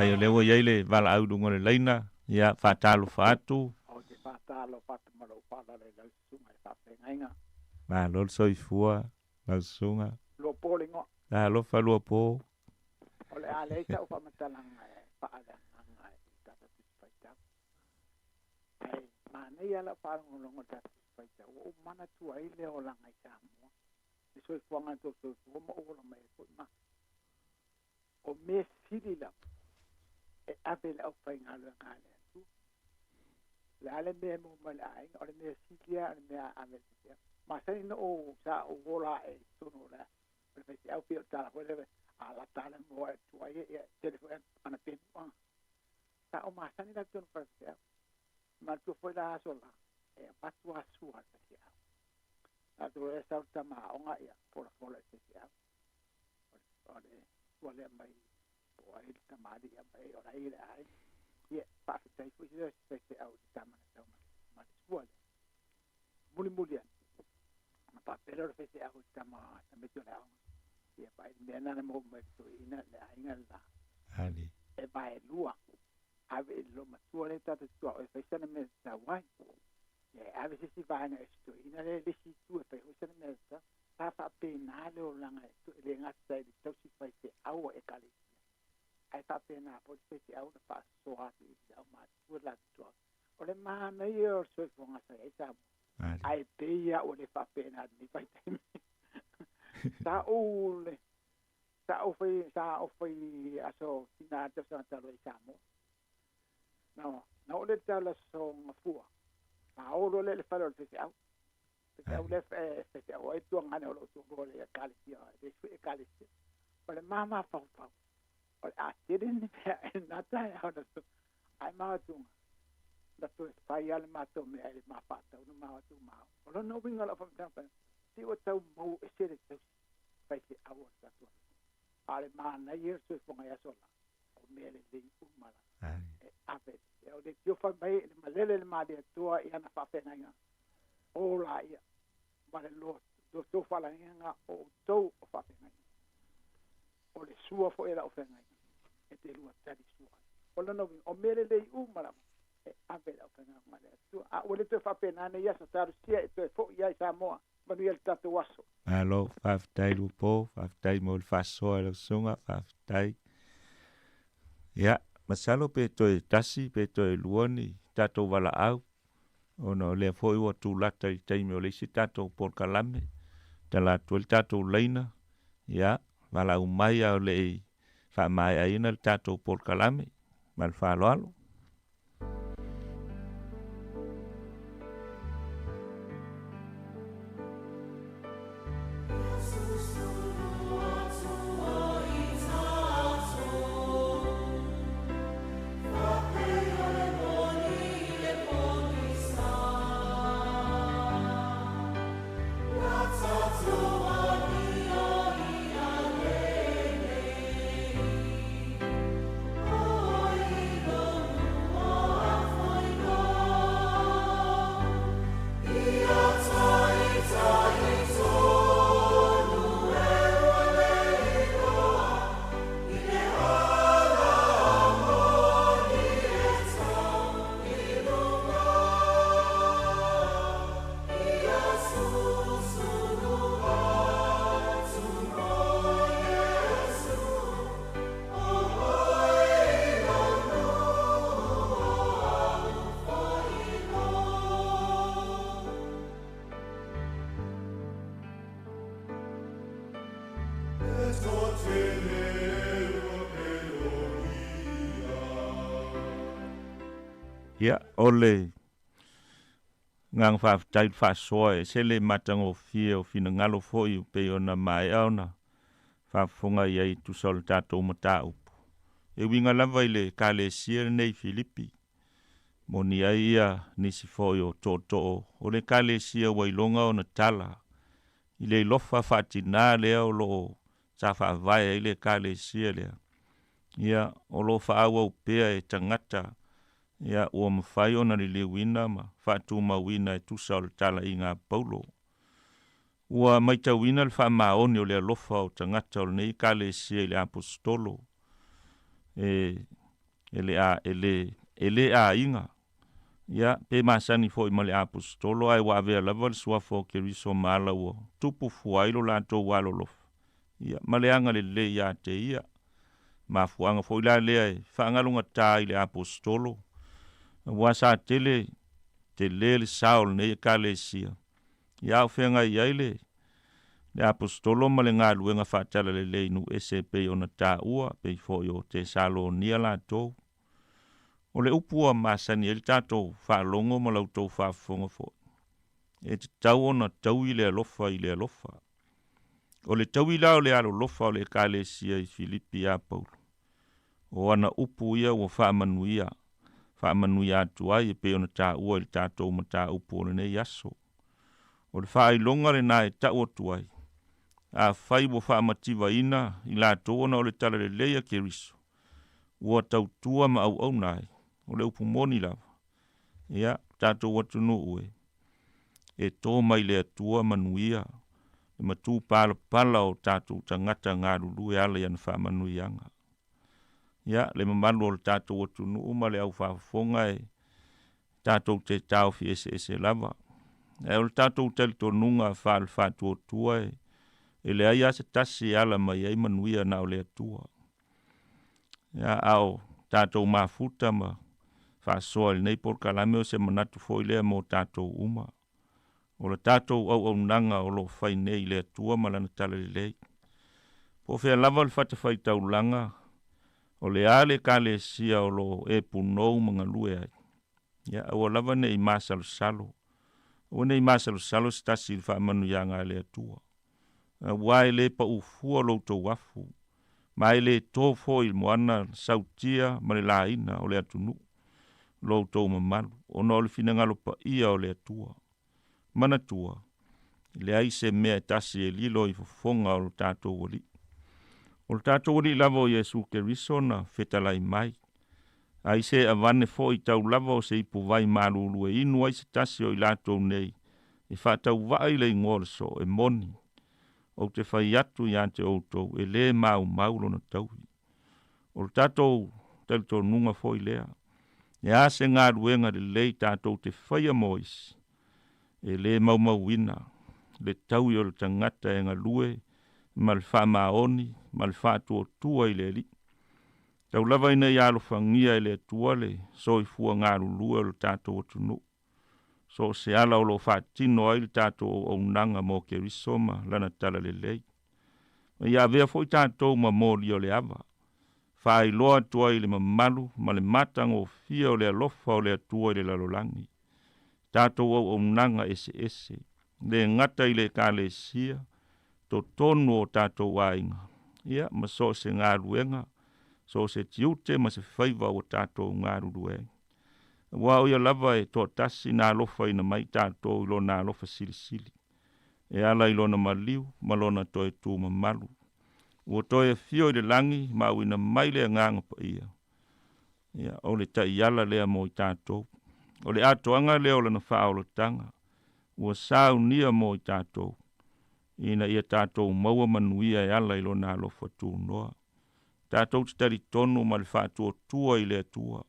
Ai o lea ua i ai le valaau i luga o le laina, ia faatalofa atu. Ou te faatalofa atu ma lou faaaloalo i lau susuga i faafeagaiga. Malo le soifua lau susuga. Luapo le igoa. Talofa Luapo. O le a leai sau faamatalaga e faaleagaga i le tatou Tusi Faitau. Ae manaia lau faalogologo i le tatou Tusi Faitau, ua ou manatua ai le olaga i Samoa, le soifuaga na tou soifua ma ou ola mai ai foi ma. O mea sili lava e ave i le aufaigaluega a le Atua. O le a le mea e maua mai le aiga, o le mea sili lava o le mea a ave i le faifeau. Masani na ou, sa ou ola ae i totonu o le o le faifeau pei o le tala foi lea, a lata lava le moa e tuai ia, e tele foi ana penuaga. Sa ou masani la i totonu o le faifeau. Manatua foi la aso la, e avatu lava sua a le faifeau. Tatou e sau le tama aoga ia folafola i le faifeau. O le sua lea mai po o ai le tamalii a mai o la e i le aiga. Ia, faafetai foi se faifeau i le tama na sau ma le sua lea. Mulimuli ane, ona faapea lea o le faifeau i le tama tamaiti o le aoga. Ia, vaai le mea lena na maua mai le toeaina le aiga le la. E vaelua, ave i le loomatua lea tatou te tuaoi e fai sana mea tatau ai. Ia, e ave se isi vaega i si toeaina lea i le isi itu e fai foi sana mea tatau. Sa faapena le olaga e le gata i le tausi faifeau a Ekalesia, ae faapena foi le faifeau na faasoa atu i le aumatutua le latou tuaoi. O le manaia o le soifuaga sa i ai Samoa, ae pei lava ua le faapena i lenei vaitaimi. Sa ou le sa ou fai sa ou fai aso tina le tausaga talu ai i Samoa. Na na oo lea i le tala aso Gafua, paolo lea i le fale o le faifeau. Faifeau lea e faifeau ai tuagane o lou toalua le ekalesia, le sui ekalesia. O le mamafaufau, o le a tele ni mea e na taeao na so, ae maotuga, na toe fai lava le matou mea i le ma faatau na maotu ma. O lona uiga o lau faamatalaga, se ua tau mau ese le tausi faifeau o le tatou atunuu. A o le manaia o le soifuaga i aso la, o mea lelei uma lava e ave. O le tiofa mai le malele le Malietoa i ana faafeagaiga, o laia ma le tou faalagiga o outou o faafeagaiga. O le sua foi e lau feagaiga, e te lua tali sua ai. O lona uiga, o mea lelei uma lava e ave i le aufaigaluega a le Atua. A ua le toe faapena nei aso, talosia e toe foi ai Samoa, manuia le tatou aso. Malo, faafetai Lupo, faafetai mo le faasoa i lau susuga, faafetai. Ia, masalo pe toe tasi pe toe lua ni tatou valaau, ona o lea foi ua tulata i le taimi o le isi tatou polokalame, tala atu ai le tatou laina, ia, valaau mai a o le i faamaeaina le tatou polokalame. Ma le faaaloalo. Ia, o le agaga faafetai i le faasoa e ese le matagofie o finagalo foi e pei ona maea ona faafofoga i ai e tusa o le tatou mataupu. E uiga lava i le Ekalesia lenei i Filipi, moni ai ia nisi foi o tootoo o le Ekalesia ua iloga ona tala i le alofa faatina lea o lo o sa faavae ai le Ekalesia lea, ia, o lo o faaauau pea e tagata ia, ua mafai ona liliuina ma faatumauina e tusa o le talaiga a Paulo. Ua matauina le faamaoni o le alofa o tagata o lenei Ekalesia i le Aposetolo, e, e le a, e le, e le aiga, ia, pe masani foi ma le Aposetolo, ae ua avea lava le suafa o Keriso ma ala ua tupu fua ai lo latou alolofa, ia, ma le agalelei ia te ia. Mafuaaga foi la lea e faagalogata ai le Aposetolo, aua sa tele, tele le sao o lenei Ekalesia, ia a o feagai ai le, le Aposetolo ma le galuega faatalalelei i nuu ese e pei ona taua, pei foi o Tesalonia latou. O le upu ua masani ai le tatou faalogo ma la outou faafofoga foi, e tatau ona taui le alofa i le alofa. O le taui la o le alolofa o le Ekalesia i Filipi ia Paulo, o ana upu ia ua faamanuia, faamanuia atu ai e pei ona taua i le tatou mataupu o lenei aso. O le faailoga lena e tau atu ai, afai ua faamativaina i latou ona o le talalelei a Keriso, ua tautua ma auauna ai, o le upu moni lava, ia, tatou atunuu e, e to mai le Atua manuia le matupalapala o tatou tagata galulue ala i ana faamanuiaga. Ia, le mamalu o le tatou atunuu ma le aufaafofoga e tatou te taofi eseese lava. Ae o le tatou talitonuga faale-faatuatua e, e leai lava se tasi e ala mai ai manuia na o le Atua. Ia, a o tatou mafuta ma faasoa i lenei polokalame o se manatu foi lea mo tatou uma. O le tatou auaunaga o lo o fai nei i le Atua ma Lana Talalelei. Po o fea lava le fatafaitaulaga, o le a le Ekalesia o lo o e punou ma galue ai, ia aua lava ne i masalosalo. Aua ne i masalosalo se tasi i le faamanuiaga a le Atua. Aua e le pau fua lo outou afu, ma e le to foi i le moana sautia ma le laina o le atunuu lo outou mamalu, ona o le finagalo paia o le Atua. Manatua, E leai se mea e tasi e lilo i fofoga o lo tatou Alii. O lo tatou Alii lava o Iesu Keriso na fetalai mai. Ai se avane foi tau lava o se ipuvai malulu e inu ai se tasi o i latou nei e faatauvaa i le igoa o le soo e moni. Ou te fai atu ia te outou e lē maumau lona taui. O le tatou talitonuga foi lea, e a se galuega lelei tatou te faia mo isi, e lē maumauina le taui o le tagata e galue ma le faamaoni ma le faatuatua i le Alii. Tau lava ina ia alofagia e le Atua le soifua galulue o le tatou atunuu. So o se ala o lo o faatino ai le tatou auaunaga mo Keriso ma Lana Talalelei. Ma ia avea foi tatou ma moli o le ava, faailoa atu ai i le mamalu ma le matagofie o le alofa o le Atua i le lalolagi, tatou auaunaga eseese, le gata i le Ekalesia, totonu o tatou aiga, ia, ma so o se galuega, so o se tiute ma se faiva ua tatou galulue ai. Aua o Ia lava e toatasi na alofaina mai tatou i Lona alofa silisili, e ala i Lona maliu ma Lona toe tu mamalu. Ua toe afio i le lagi ma auina mai le Agaga Paia. Ia, o le taiala lea mo i tatou. O le atoaga lea o Lana faaolataga, ua saunia mo i tatou, ina ia tatou maua manuia e ala i Lona alofa tunoa. Tatou te talitonu ma le faatuatua i le Atua.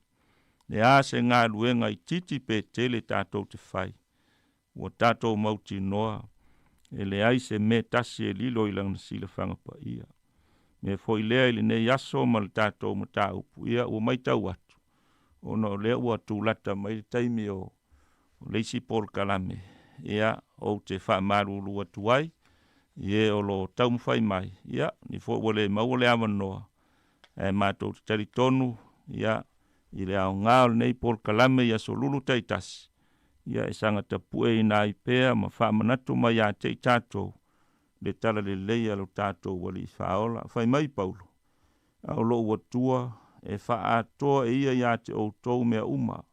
Le a se galuega itiiti pe tele tatou te fai, ua tatou mautinoa e leai se mea tasi e lilo i Lana silafaga paia. Mea foi lea i lenei aso ma le tatou mataupu, ia ua matau atu, ona o lea ua tulata mai le taimi o le isi polokalame, ia, ou te faamalulu atu ai i e o lo o taumafai mai, ia, ni foi ua le maua le avanoa, ae matou te talitonu, ia, i le aoga o lenei polokalame i aso lulu taitasi, ia, e saga tapueina ai pea ma faamanatu mai ia te i tatou le talalelei a lo tatou Alii Faaola. Fai mai Paulo, A o lou Atua e faaatoa e ia ia te outou mea uma,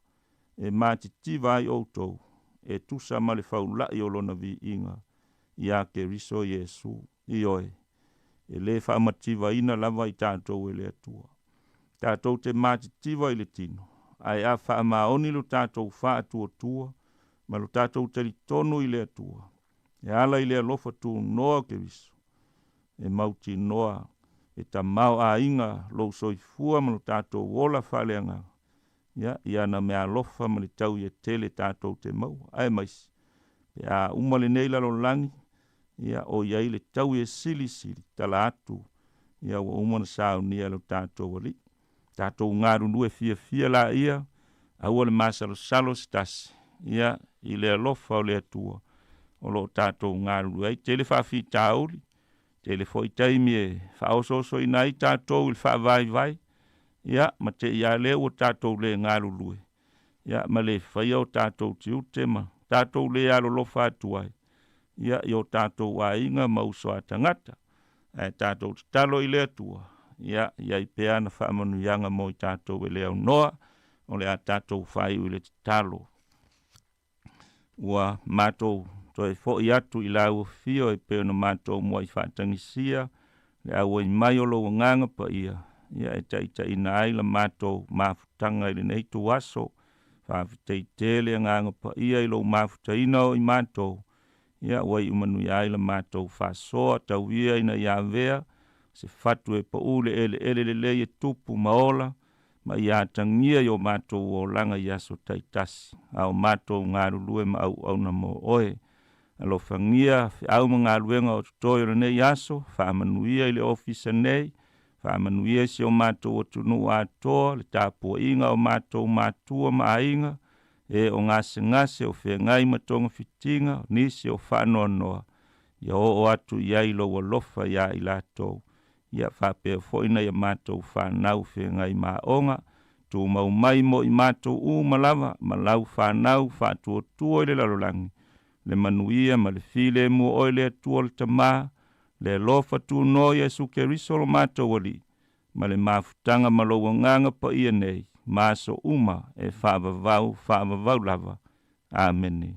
e matitiva ai outou, e tusa ma le faula'i o lona viiga iā Keriso Iesu. Ioe, e lē faamativaina lava i tatou e le Atua. Tatou te matitiva i le tino, ae a faamaoni lo tatou faatuatua ma lo tatou talitonu i le Atua, e ala i le alofa tunoa o Keriso, e mautinoa e tamaoaiga lou soifua ma lo tatou ola faaleagaga, ia, i ana meaalofa ma le tau ia tele tatou te maua. Aemaise, pe a uma lenei lalolagi, ia, o i ai le tau e silisili tala atu, ia, ua uma ona saunia e lo tatou Alii. Tatou galulue fiafia laia, aua le masalosalo se tasi, ia, i le alofa o le Atua o lo o tatou galulue ai. Tele faafitauli, tele foi taimi e faaosoosoina ai tatou i le faavaivai, ia, ma te i lava lea ua tatou le galulue, ia, ma le faia o tatou tiute ma tatou le alolofa atu ai, ia, i o tatou aiga ma uso a tagata. Ae tatou tatalo i le Atua, ia, i ai pea ana faamanuiaga mo i tatou e le aunoa, o le a tatou faaiu i le tatalo. Ua matou toe foi atu i lau afio e pei ona matou muai faatagisia le auai mai o lou Agaga Paia, ia e taitaiina ai la matou mafutaga i lenei ituaso. Faafetai tele Agaga Paia i lou mafutaina o i matou, ia ua iu manuia ai la matou faasoa, tau ia ina ia avea se fatu e pau le eleele lelei e tupu ma ola, ma ia atagia i o matou olaga i aso taitasi, a o matou galulue ma auauna mo oe. Alofagia feau ma galuega o totoe o lenei aso, faamanuia i le ofisa nei, faamanuia i si o matou atunuu atoa, le tapuaiga o matou matua ma aiga, e o gasegase, o feagai ma togafitiga, o nisi o faanoanoa, ia oo atu i ai lou alofa iā i latou. Ia faapea foi nai a matou fanau feagai ma aoga, tumau mai mo i matou uma lava ma lau fanau faatuatua i le lalolagi, le manuia ma le filemu o oe le Atua le Tama, le alofa tunoa Iesu Keriso lo matou Alii, ma le mafutaga ma lou Agaga Paia nei ma aso uma e faavavau faavavau lava. Amene.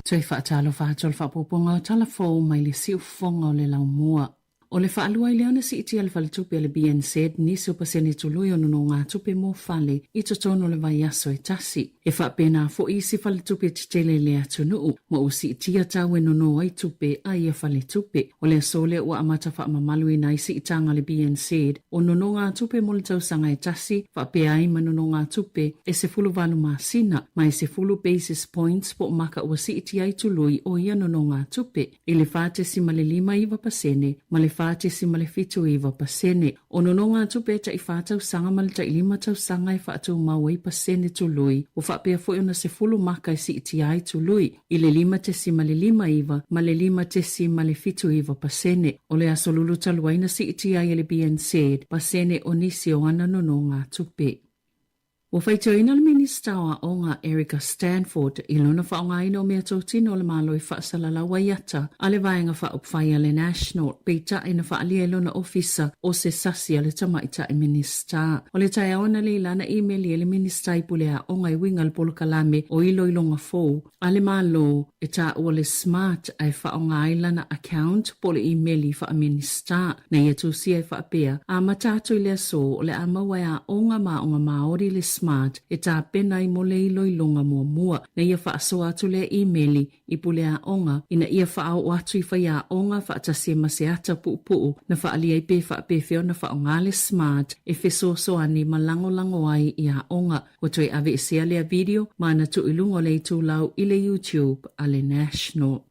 Toe faatalofa atu o le faaopoopoga o tala fou mai le siufofoga o le laumua. O le faalua i lea ona siitia le faletupe a le BNZ nisi o pasene tului o nonogatupe mo fale i totonu o le vaiaso e tasi. E faapena foi isi faletupe tetele i le atunuu, ma ua siitia tau e nono ai tupe a ia faletupe. O le aso lea ua amata faamamaluina ai siitaga a le BNZ o nonogatupe mo le tausaga e tasi, faapea ai ma nonogatupe e 18 masina, ma e 10 basis points po o maka ua siitia ai tului o ia nonogatupe i le 4.59% ma le 4.79%. O nonogatupe e tai fa tausaga ma le tai lima tausaga e faatumau ai pasene tului, ua faapea foi ona 10 maka e siitia ai tului i le 5.59 ma le 5.79%. O le aso lulu talu ai na siitia ai e le BNZ pasene o nisi o ana nonogatupe. Ua faitioina le Minista o Aoga Erica Stanford i lona faaaogaina o meatotino a le Malo e faasalalau ai ata a le Vaega Faaupufai a le National, peitai na faaalia e lona ofisa o se sasi a le Tamaitai Minista. O le taeao analeila na imeli ai le Minista i pule aoga e uiga i le polokalame o iloiloga fou a le Malo e taua le smart ae faaaoga ai lana account po o le imeli faa-Minista. Na ia tusia e faapea, amata atu i le aso o le a maua e aoga ma aoga Māori le smart e tapena ai mo le iloiloga muamua. Na ia faasoa atu lea imeli i pule aoga ina ia faaoo atu i faiaoga faatasi ai ma se ata puupuu na faaalia ai pe faapefea ona faaaoga le smart e fesoasoani ma lagolago ai i aoga. Ua toe aveesea lea video ma ana tuu i luga o le itulau i le YouTube a le National.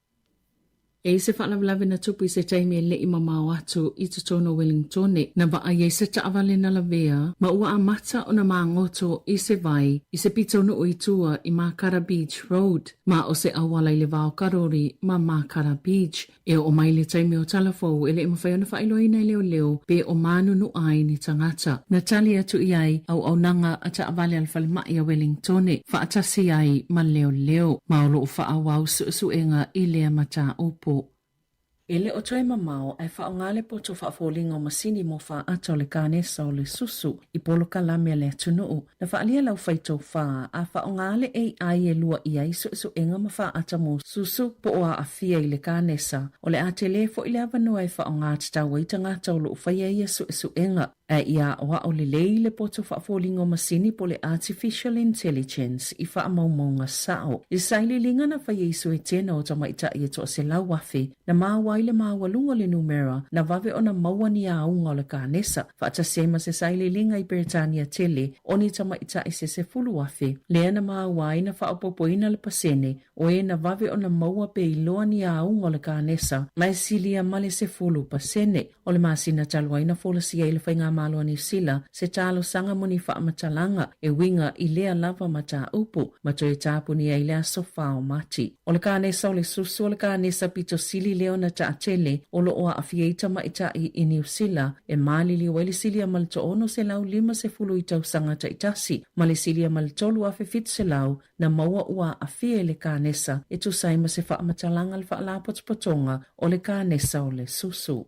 E i se faalavelave na tupu i se taimi e leʻi mamao atu i totonu o Wellingtone, na vaai ai se taavale na lavea ma ua amata ona magoto i se vai i se pitonuu i tua i Makara Beach Road, ma o se auala i le vao karori ma Makara Beach. E oo mai le taimi o tala fou e le i mafai ona faailoaina e leoleo pe o mānunuʻa ai ni tagata. Na tali atu i ai auaunaga a taavale a le falemai a Wellingtone faatasi ai ma leoleo, ma o lo o faaauau suesuega i lea mataupu. E le o toe mamao ae faaaoga le poto faafoliga o masini mo faata o le kanesa o le susu i polokalame a le atunuu. Na faaalia lau faitofa a faaaoga le AI e luaʻi ai suesuega ma faata mo susu po o aafia i le kanesa. O le a tele foi le avanoa e faaaoga tatau ai tagata o lo o faia ia suesuega. Ae ia aoao lelei le poto faafoliga o masini po o le artificial intelligence i faamaumauga sao. I sailiiliga na faia i Suetena o tamaitai e 100,000 na maua ai le maualuga o le numera na vave ona maua ni auga o le kanesa, faatasi ai ma se sailiiliga i Peretania tele o ni tamaitai se 10,000, lea na maua ai na faaopoopoina le pasene o e na vave ona maua pe iloa ni auga o le kanesa ma e silia ma le 10%. O le masina talu ai na folasia ai le Faigamalo a Niu Sila se talosaga mo ni faamatalaga e uiga i lea lava mataupu ma toe tapuni ai le aso 4 o Mati. O le kanesa o le susu o le kanesa pito sili lea ona taatele o lo o aafia ai tamaitai i Niu Sila e maliliu ai le silia ma le 650 i tausaga taitasi ma le silia ma le 3,700 na maua ua aafia i le kanesa e tusa ai ma se faamatalaga a le Faalapotopotoga o le Kanesa o le Susu.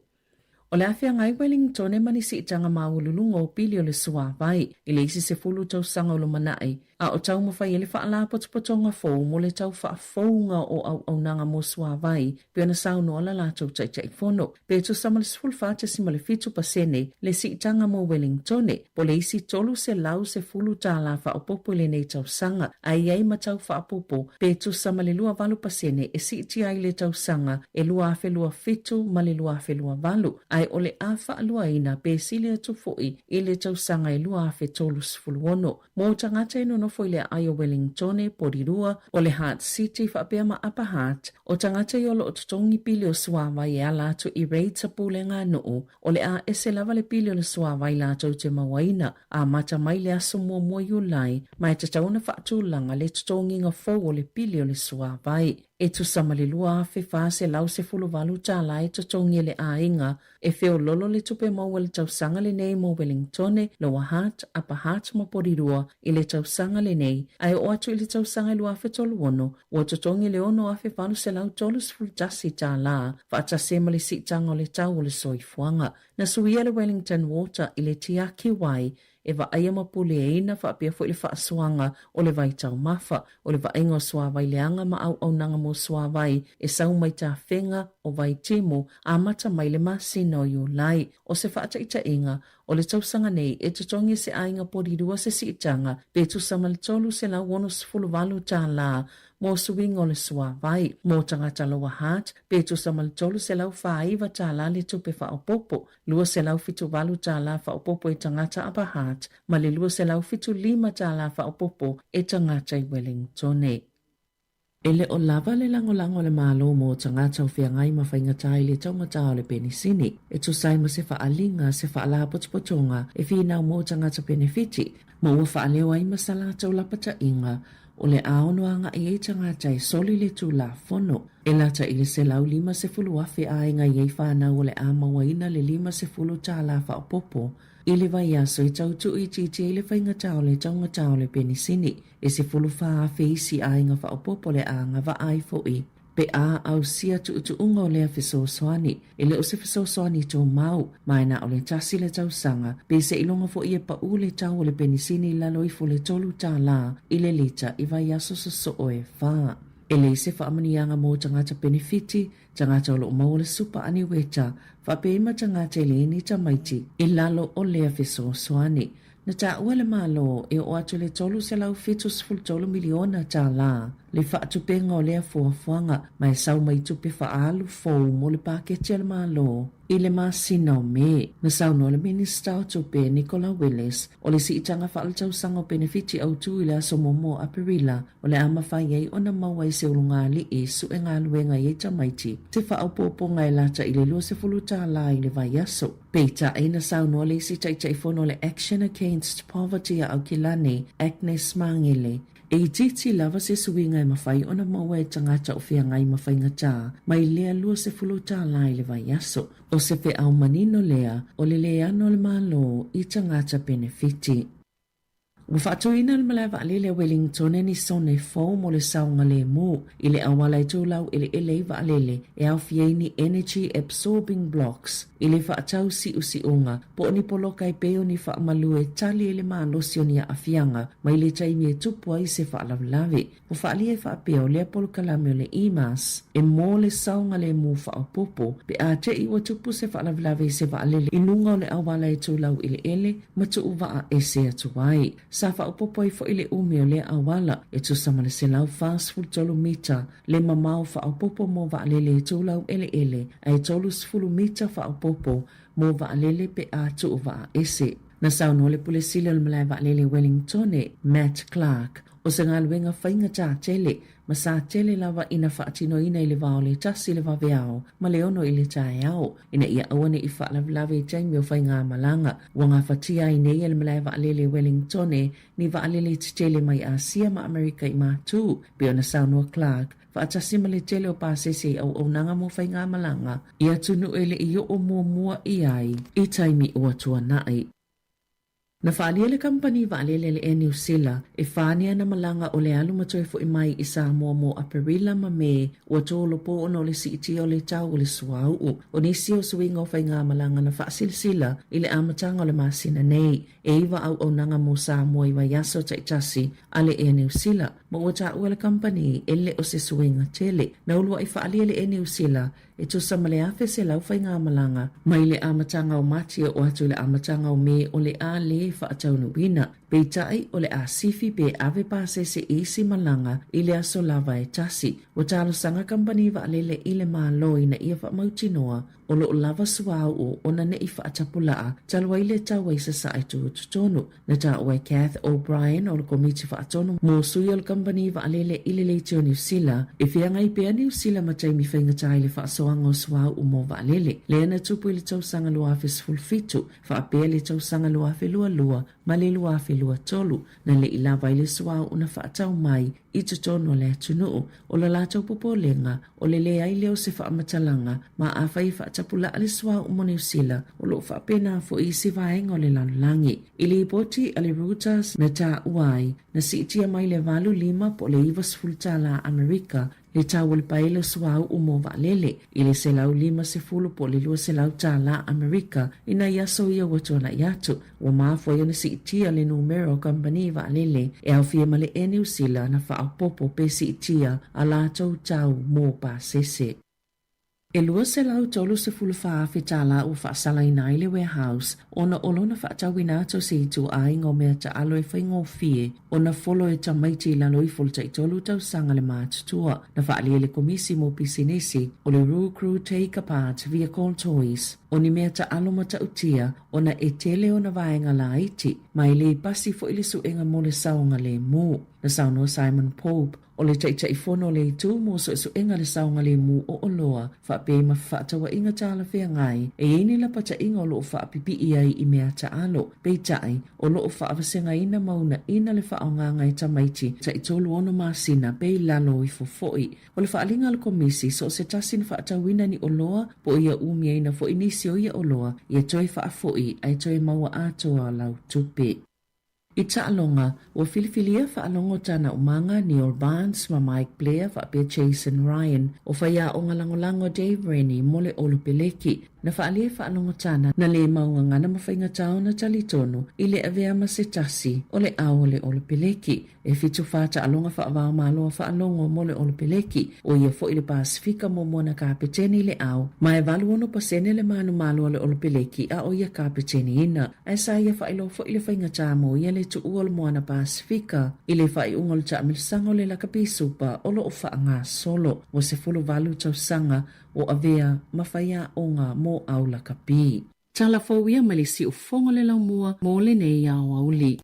O le a feagai Wellingtone ma ni siitaga maualuluga o pili o le suāwai i le isi 10 tausaga o lumanai, a o taumafai ai le Faalapotopotoga fou mo le tau faafouga o auaunaga mo suāwai pei ona saunoa la latou Taitaifono. Pe tusa ma le 14.7% le siitaga mo Wellingtone, po o le isi $310 tālā faaopoopo i lenei tausaga, a i ai ma tau faaopoopo pe tusa ma le 28% e siitia ai le tausaga e 2027 ma le 2028, ae o le a faaluaina pe sili atu foi i le tausaga e 2036. Mo tagata e nonofo i le aai o Wellingtone, Porirua, o le Hutt City faapea ma Upper Hutt, o tagata ia o lo o totogi pili o suāwai e ala atu i rates a pulega nuu, o le a ese lava le pili o le suāwai latou te mauaina, amata mai le aso muamua Iulai, ma e tatau ona faatulaga le totogiga fou o le pili o le suāwai. E tusa ma le $2,418 tālā e totogi e le aiga E feololo le tupe maua i le tausaga lenei mo Wellingtone, Lower Hutt, Upper Hutt ma Porirua i le tausaga lenei, ae oo atu i le tausaga e 2036, ua totogi le $6,831 faatasi ai ma le siitaga o le tau o le soifuaga. Na suia le Wellington Water i le TRQI. e vaaia ma puleaina faapea foi le faasoaga o le vai taumafa, o le vaaiga o suavai leaga ma auaunaga mo suavai e sau mai tafega o Vaitimu amata mai le masina o Iulai. O se faataitaiga, o le tausaga nei e totogi e se aiga polilua se siitaga pe tusa ma le $368 mo suiga o le suavai. Mo tagata Lower Hutt, pe tusa ma le $349 le tupe faaopoopo, $278 faaopoopo e tagata Upper Hutt ma le $275 faaopoopo e tagata i Wellingtone. E le o lava le lagolago a le Malo mo tagata o feagai ma faigata i le taugata o le penisini, e tusa ai ma se faaaliga, se faalapotopotoga e finau mo tagata penefiti, ma ua faaleo ai ma sa latou lapataiga o le a ono agai ai tagata e soli le Tulafono. E lata i le 150,000 aiga i ai fanau o le a mauaina le $50 faaopoopo i le vaiaso e tau tuuitiitia ai le faigata o le taugata o le penisini. E 14,000 isi aiga faaopoopo o le a agavaa ai foi pe a ausia tuutuuga o lea fesoasoani. E le o se fesoasoani tumau, ma e na o le tasi le tausaga, pe seiloga foi e pau le tau o le penisini i lalo ifo o le $3 i le lita i vaiaso sosoo e fa. E leai se faamanuiaga mo tagata penefiti, tagata o lo o maua le supa aniueta, faapea ai ma tagata e leai ni tamaiti i lalo o lea fesoasoani. Na taua le Malo e oo atu i le $373 miliona le faatupega o lea fuafuaga ma e sau mai tupe faaalu fou mo le paketi a le Malo i le masina o Me. Na saunoa le Minisita o Tupe Nicola Willis o le siitaga faaletausaga o penefiti autu i le aso muamua o Aperila o le a mafai ai ona maua i se ulugalii sue galuega i ai tamaiti se faaopoopoga e lata i le $20 i le vaiaso. Peitai, na saunoa le isi Taitaifono o le Action Against Poverty a Aukilani, Agnes Magele, e itiiti lava se suiga e mafai ona maua e tagata o feagai ma faigata mai lea $20 i le vaiaso. O se feau manino lea o le leano o le Malo i tagata penefiti. Ua faatuina le malae vaalele a Wellingtone ni sone fou mo le saogalemu i le auala e tulau eleele ai vaalele e aofia ai ni energy absorbing blocks i le faatau siusiuga po o ni poloka e pei o ni faamalu e tali ai le malosi o ni aafiaga mai le taimi e tupu ai se faalavelave. Ua faaalia e faapea o lea polokalame o le EMAS e mo le saogalemu faaopoopo pe a te i ua tupu se faalavelave i se vaalele i luga o le auala e tulau eleele ma tuu vaa ese atu ai. Sa faaopoopo ai foi le umi o lea auala e tusa ma le 143 mita le mamao faaopoopo mo vaalele e tulau eleele a e 30 mita faaopoopo mo vaalele pe a tuu vaa ese. Na saunoa le Pule Sili o le Malae Vaalele Wellingtone, Matt Clark, O se galuega faigata tele, ma sa tele lava ina faatinoina i le va o le tasi i le vaveao ma le ono i le taeao, ina ia aua ne i faalavelave i taimi o faigamalaga. Ua gafatia ai nei e le Malae Vaalele Wellingtone ni vaalele tetele mai Asia ma Amerika i Matu, pei ona saunoa Clark, faatasi ma le tele o pasese i auaunaga mo faigamalaga i atunuu e le i oo muamua i ai i taimi ua tuanai. Na faaalia le kamupani vaalele a le Air New Sila e fa ni ana malaga o le alu ma toe foi mai i Samoa mo Aperila ma Me ua tolopo ona o le siitia o le tau o le suauu. O nisi o suiga o faigamalaga na faasilasila i le amataga o le masina nei, e iva auaunaga mo Samoa i vaiaso taitasi a le Air New Sila, ma ua taua le kamupani e le o se suiga tele. Na uluai faaalia le Air New Sila E tusa ma le 1,100 faigamalaga mai le amataga o Mati e oo atu i le amataga o Me o le a lē faataunuuina. Peitai, o le a sifi pe ave pasese i isi malaga i le aso lava e tasi. Ua talosaga kamupani vaalele i le Malo ina ia faamautinoa o lo o lava suauu ona ne i faatapulaa talu ai le tau ai sasae tutotonu. Na taua e Kath O'Brien o le Komiti Faatonu mo Sui o le Kamupani Vaalele i le Leitio Niu Sila, e feagai pea Niu Sila ma taimi faigata i le faasoaga o suauu mo vaalele, lea na tupu i le tausaga 2017, faapea le tausaga 2022 ma le 2023, na le i lava ai le suauu na faatau mai i totonu o le atunuu. O lo latou popolega, o le leai lea o se faamatalaga, ma afai e faatapulaa le suauu mo Niu Sila, o lo o faapena foi isi vaega o le lalolagi. I lipoti a le Reuters na taua ai, na siitia mai le 85 po o le 90 tala Amerika le tau o le paele o suauu mo vaalele i le 150 po o le 200 tala Amerika i nai aso ia ua tuanai atu. Ua mafua ai ona siitia le numera o kamupani vaalele e aofia ma le Air New Sila na faaopoopo pe siitia a latou tau mo pasese. E 234 afe tālā ua faasalaina ai le warehouse ona o lona faatauina atu o se ituaiga o mea taalo e faigofie ona folo e tamaiti i lalo ifo o le taitolu tausaga le matutua. Na faaalia e le Komisi mo Pisinisi o le Roo Crew Take Apart Vehicle Toys o ni mea taalo matautia ona e tele ona vaega laiti ma e le pasi foi le suega mo le saogalemu. Na saunoa Simon Pope, O le Taitaifono o le Itu mo Suesuega le Saogalemu o Oloa, faapea i ma fefaatauaiga talafeagai, e i ai ni lapataiga o lo o faapipii ai i mea taalo. Peitai, o lo o faavasegaina ma uunaina le faaaogaga e tamaiti taitolu ono masina pe i lalo ifo foi. O le faaaliga a le Komisi, so o se tasi na faatauina ni oloa po o ia umiaina foi nisi o ia oloa, ia toe faafoi ae toe maua atoa lau tupe. I taaloga, ua filifilia faalogo Tana Umaga, Neil Barnes ma Mike Blair faapea Jason Ryan o faiaoga lagolago Dave Rennie mo le Olopeleki. Na faaalia i faalogo Tana na le mau gagana ma faigata ona talitonu i le avea ma se tasi o le ao o le Olopeleki. E 74 taaloga faava-o-Malo a faalogo mo le Olopeleki, ʻo ia foi le Pasefika muamua na kapeteni i le ao, ma e 86% le manumalo a le Olopeleki a ʻo ia kapeteniina. Ae sa ia faailoa foi le faigata mo ia le tuua o le Moana Pasefika i le faaiuga o le taamilosaga o le lakapi supa o lo o faagasolo. Ua 18 tausaga o avea ma faiaoga mo au lakapi. Tala fou ia mai le siufofoga o le laumua mo lenei aoauli.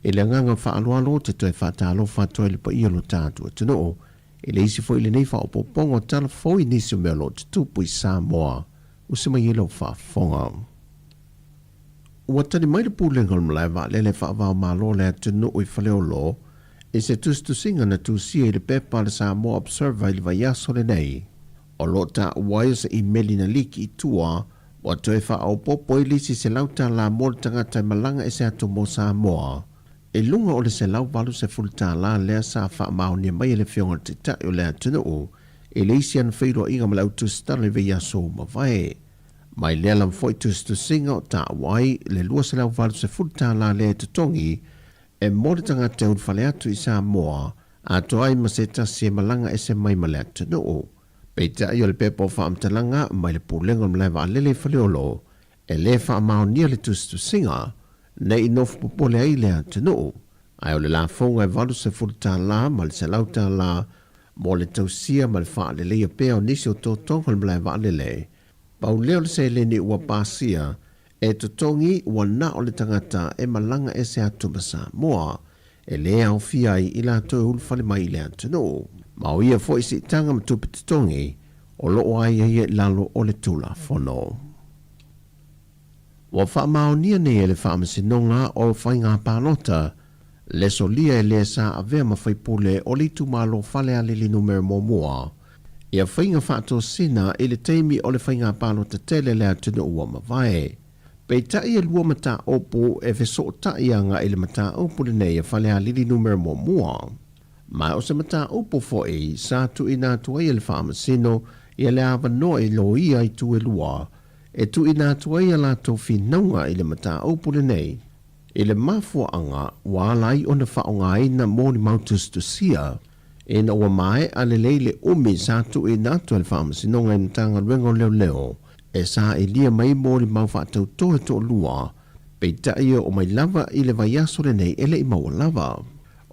I le agaga faaaloalo ou te toe faatalofa atu ai i le paia o lo tatou atunuu, i le isi foi lenei faaopoopoga o tala fou i nisi o mea o lo o tutupu i Samoa. Usi mai ai lau faafofoga. Ua tali mai le Pulega o le Malae Vaalele Faava-o-Malo o le atunuu i Faleolo i se tusitusiga na tusia i le pepa a le Samoa Observer i le vaiaso lenei. O lo o taua ai o se imeli na liki i tua Ua toe faaopoopo ai le isi $100 mo le tagata e malaga ese atu mo Samoa, i luga o le $180 lea sa faamaonia mai e le Afioga i le Taitai o le atunuu i le isi ana feiloaiga ma le au tusitala i vaiaso ua mavae. Mai lea lava foi tusitusiga o taua ai le $280 lea e totogi e mo le tagata e ulufale atu i Samoa atoa ai ma se tasi e malaga ese mai ma le atunuu. Peitai o le pepa o faamatalaga mai le Pulega o le Malae Vaalele i Faleolo e le faamaonia le tusitusiga ne i nofo popole ai le atunuu, ae o le lafoga e $80 ma le $100 mo le tausia ma le faaleleia pea o nisi o totoga o le malae vaalele. Pau lea o le seleni ua pasia e totogi ua na o le tagata e malaga ese atu ma Samoa e le aofia ai i latou e ulufale mai i le atunuu. Ma o ia foi siitaga ma tupe totogi o lo o aiaia i lalo o le Tulafono. Ua faamaonia nei e le Faamasinoga o Faiga Palota le solia e le sa avea ma faipule o le itumalo Falealili Numera Muamua ia faiga faatosina i le taimi o le faiga palota tele a le atunuu ua mavae. Peitai e lua mataupu e fesootai agai i le mataupu lenei a Falealili Numera Muamua. Ma o se mataupu foi sa tuuina atu ai e le Faamasino ia le avanoa i loia i tu e lua e tuuina atu ai a latou finauga i le mataupu lenei. I le mafuaaga ua ala ai ona faaaogaina molimau tusitusia ina ua maea lelei le umi sa tuuina atu e le Faamasinoga i Matagaluega o Leoleo e sailia mai molimau faatauto e toalua, peitai e oo mai lava i le vaiaso lenei e le i maua lava.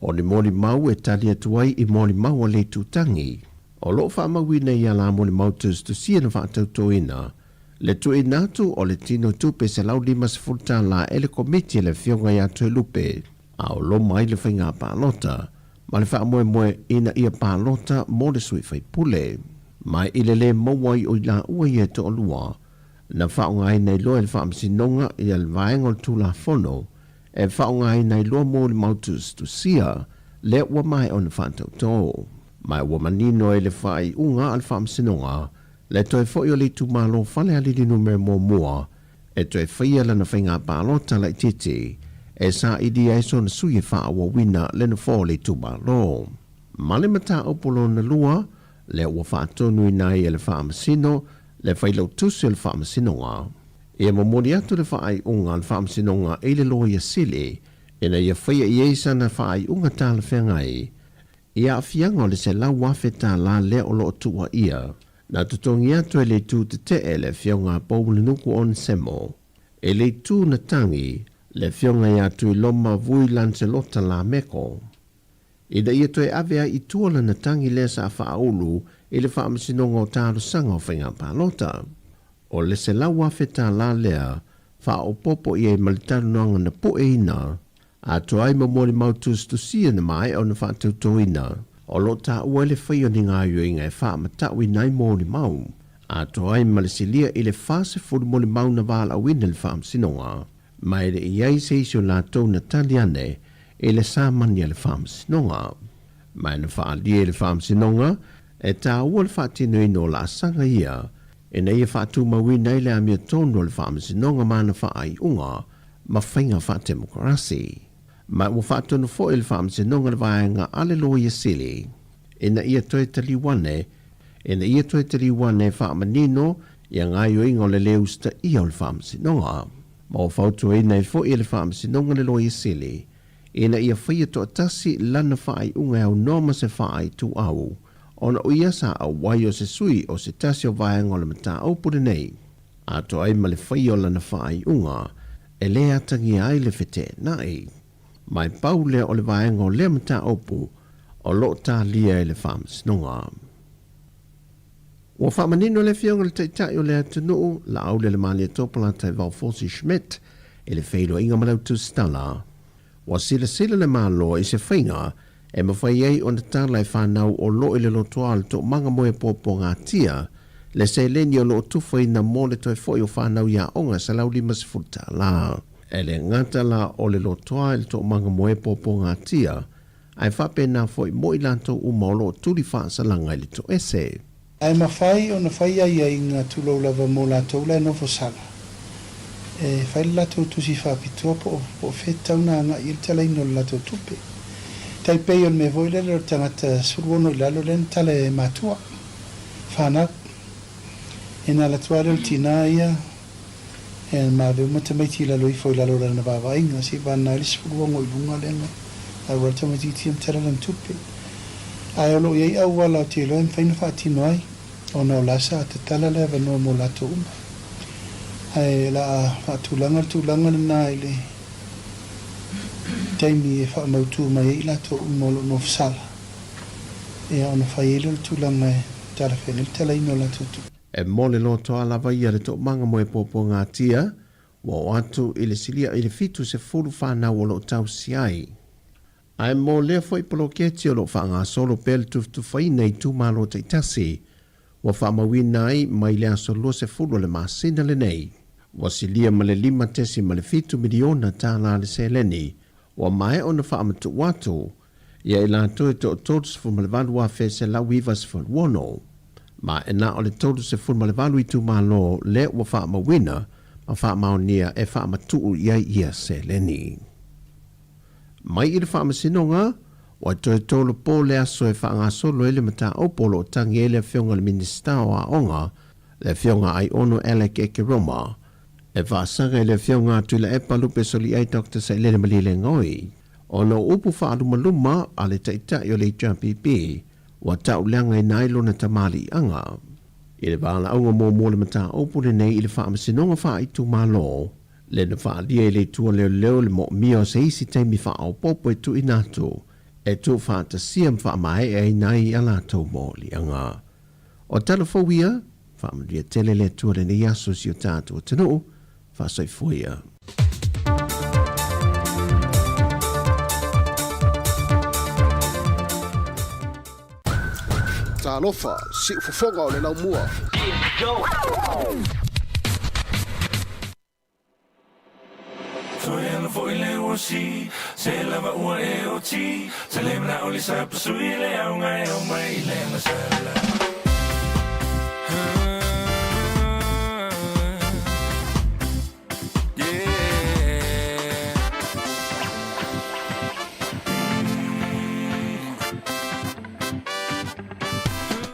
O ni molimau e tali atu ai i molimau a le itutagi. O lo o faamauina i ala molimau tusitusia na faatautoina. Le tuuina atu o le tino tupe $150 e le Komiti a le Afioga ia Toelupe a o loma ai le faiga palota ma le faamoemoe ina ia palota mo le sui faipule. Ma i le lē maua ai o i laua ia e toalua, na faaaogaina ai loa e le Faamasinoga ia le vaega o le Tulafono e faaaogaina ai loa mo le mau tusitusia lea ua maea ona faatautō. Ma ua manino ai le faaiuga a le Faamasinoga le toe foi o le itumalo Falealili Numera Muamua e toe faia lana faiga palota laitiiti e sailia ai sona sui e faaauauina le nofoa o le itumalo. Ma le mataupu lona lua, lea ua faatonuina ai e le Faamasino le Failautusi o le Faamasinoga. Ia momoli atu le faaiuga a le Faamasinoga i le Loia Sili ina ia faia i ai sana faaiuga talafeagai i aafiaga o le $100,000 lea o lo o tuuaia. Na totogi atu e le Itu Tetee le Afioga a Poumulinuku Onesemo, e le Itu na tagi le Afioga ia Tuiloma Vui Lancelota Lameko, ina ia toe ave ai i tua lana tagi lea sa faaulu i le Faamasinoga o Talosaga o Faiga Palota. O le $100,000 lea faaopoopo i ai ma le talanoaga na pueina Atoa ai ma molimau tusitusia na maea ona faatautoina, o lo o taua ai le fai o ni gaoioiga e faamatauina ai molimau. Atoa ai ma le silia i le 40 molimau na valaauina i le Faamasinoga, ma e le i ai se isi o latou na tali ane i le samani a le Faamasinoga. Ma e na faaalia i le Faamasinoga, e taua le faatinoina o laasaga ia ina ia faatumauina ai le amiotonu o le Faamasinoga ma ana faaiuga ma faiga faatemokarasi. Ma ua faatonu foi e le Faamasinoga le vaega a le Loia Sili ina ia toe taliu ane ina ia toe taliu ane e faamanino ia gaoioiga o le lē usitaia o le Faamasinoga. Ma ua fautuaina ai foi e le Faamasinoga le Loia Sili ina ia faia toatasi lana faaiuga e aunoa ma se faaituau ona o ia sa auai o se sui o se tasi o vaega o le mataupu lenei. Atoa ai ma le faia o lana faaiuga e lē atagia ai le feteenai. Ma e pau lea o le vaega o lea mataupu o lo o talia e le Faamasinoga. Ua faamanino le Afioga i le Taitai o le atunuu, Laaulialemalietoa Polataivao Fosi Schmidt, i le feiloaiga ma le autusitala. Ua silasila le Malo i se faiga e mafai ai ona tala e fanau o lo o i le lotoa o le toomaga moe puapuagatia le seleni o lo o tufaina mo le toe foi o fanau i aoga $150. E le gata la o le lotoa i le toomaga moe puapuagatia, ae faapena foi mo i latou uma o lo o tuli faasalaga i le toese. Ae mafai ona fai aiaiga tulou lava mo latou la e nofo sala. E fai le latou tusi faapitoa po o po o fea tatau ona agai i ai le talaina o le latou tupe. Tai pei o le mea foi lele o le tagata 16 i lalo lea na tala e matua, whanau. E na alu atu lava lea o le tina ia e mave uma tamaiti i lalo ifo i lalo o lana vaavaaiga seia vana ai le 16 i luga lea na alu ai le tamaitiiti ia ma tala lana tupe. Ae o lo o i ai auala ou te iloa e mafai ona faatino ai ona o la sa tatala le avanoa mo latou uma. Ae o le a faatulaga le tulaga lena i le taimi e faamautu mai ai i latou uma o lo o nofosala, ia ona fai ai lea o le tulaga e talafeagai le talaina o latou tupe. E mo le lotoa lava ia le toomaga mo e puapuagatia, ua oo atu i le silia i le 70 fanau o lo o tausi ai. Ae mo lea foi poloketi o lo o faagasolo pea le tufatufaina i itumalo taitasi, ua faamauina ai mai le aso 20 o le masina lenei, ua silia ma le $5.7 miliona tala le seleni ua maea ona faamatuu atu ia i latou e toa 38,196, ma e na o le 38 itumalo lea ua faamauina ma faamaonia e faamatuu i ai ia seleni. Mai i le Faamasinoga, ua toe tolopo le aso e faagasolo ai le mataupu o lo o tagi ai le Afioga i le Minisita o Aoga, le Afioga Aiono Alec Ekeroma, e faasaga i le Afioga a Tuilaepa Lupe Soliai Doctor Sailele Malielegaoi, ona o upu faalumaluma a le Taitai o le HRPP ua tauleagaina ai lona tamaliiaga. I le valaauga muamua o le mataupu lenei i le Faamasinoga Faaitumalo, lea na faaalia i le itu a leoleo le moomia o se isi taimi faaopoopo e tuuina atu e tuufaatasia ma faamaeaina ai a latou moliaga. O tala fou ia, Faamanuia tele le Atua i lenei aso i si o tatou atunuu. Faasoifua ia. Talofa, siufofoga o le laumua. Toe ala foi le uasi, se lava ua e oti, se le mana o le sa pasui le aoga e au mai le agasala.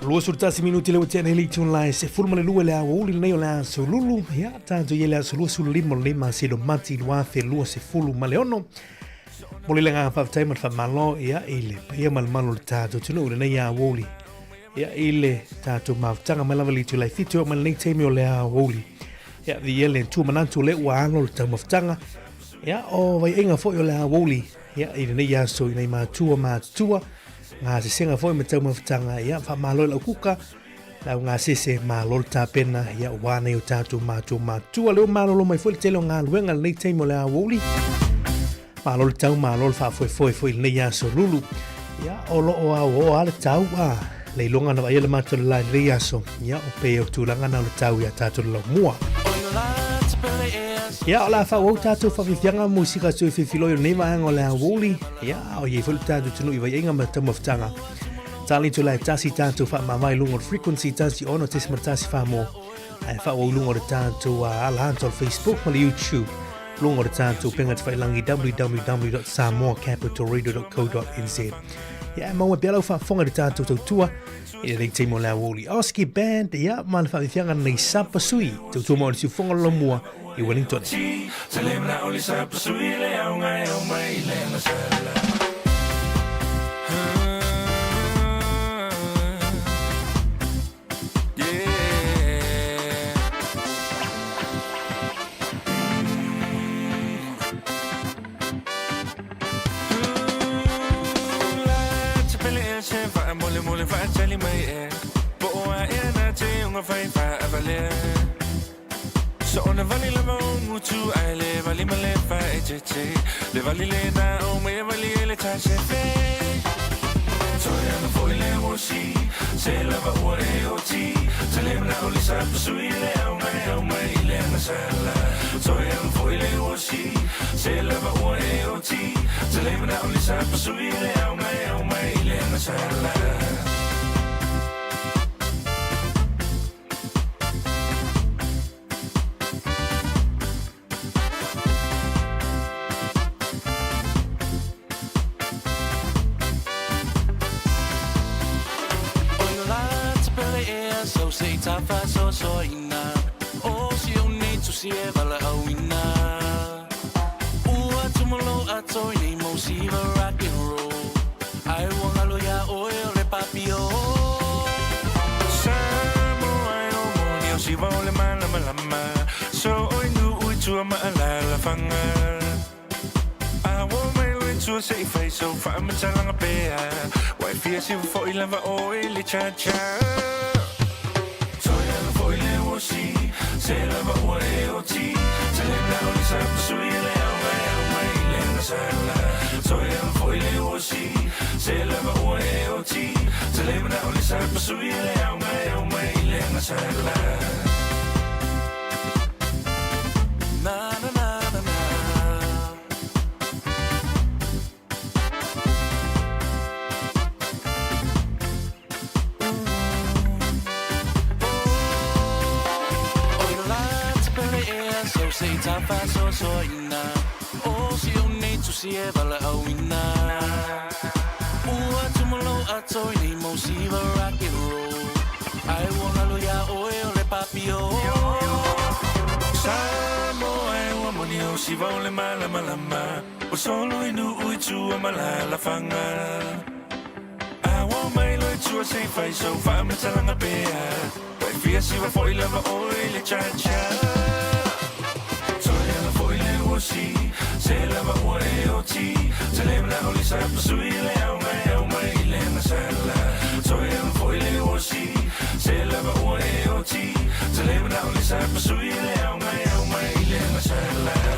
21 minuti le ua tea nei le itula e 12 le aoauli lenei o le aso Lulu. Ia, tatou i ai le aso 25 o lenei masina o Mati 2026. Momoli le agaga faafetai ma le faamalo ia i le paia ma le mamalu o le tatou atunuu i lenei aoauli. Ia i le tatou mafutaga mai lava i le itula e 7 e oo mai lenei taimi o le aoauli. Ia, viia le Atua manatu o lea ua alo le taumafataga. Ia, o vaiaiga foi o le aoauli ia i lenei aso i nai matua matutua, gasesega foi ma taumafataga. Ia, faamalo i lau kuka, lau gasese, malo le tapena, ia ua nei o tatou matua matutua. Lea ua malolo mai foi le tele o galuega i lenei taimi o le aoauli. Malo le tau, malo le faafoefoe foi i lenei aso Lulu. Ia, o lo o aoao lava le tau, a le iloga na vaaia le matou lala i lenei aso. Ia, o pei o tulaga na o le tau ia tatou le laumua. Ia, o le a faaauau tatou faafiafiaga ma musika sui filifiloi o lenei vaega o le aoauli. Ia, a o i ai foi le tatou atunuu i vaiaiga ma taumafataga. Tali atu la e tasi tatou faamavae i luga o le frequency 16.14 mo ae faaauau i luga o le tatou ala atu o le Facebook ma le YouTube luga o le tatou upega tafailagi www.samoacapitalradio.co.nz. Ia, e maua pea lau faafofoga i le tatou tautua i lenei taimi o le aoauli. Oski Band, ia, ma le faafiafiaga nei Sapa Sui, tautua mo le siufofoga o le Laumua i Wellington. Sa pasui le au ngai au mai le masala.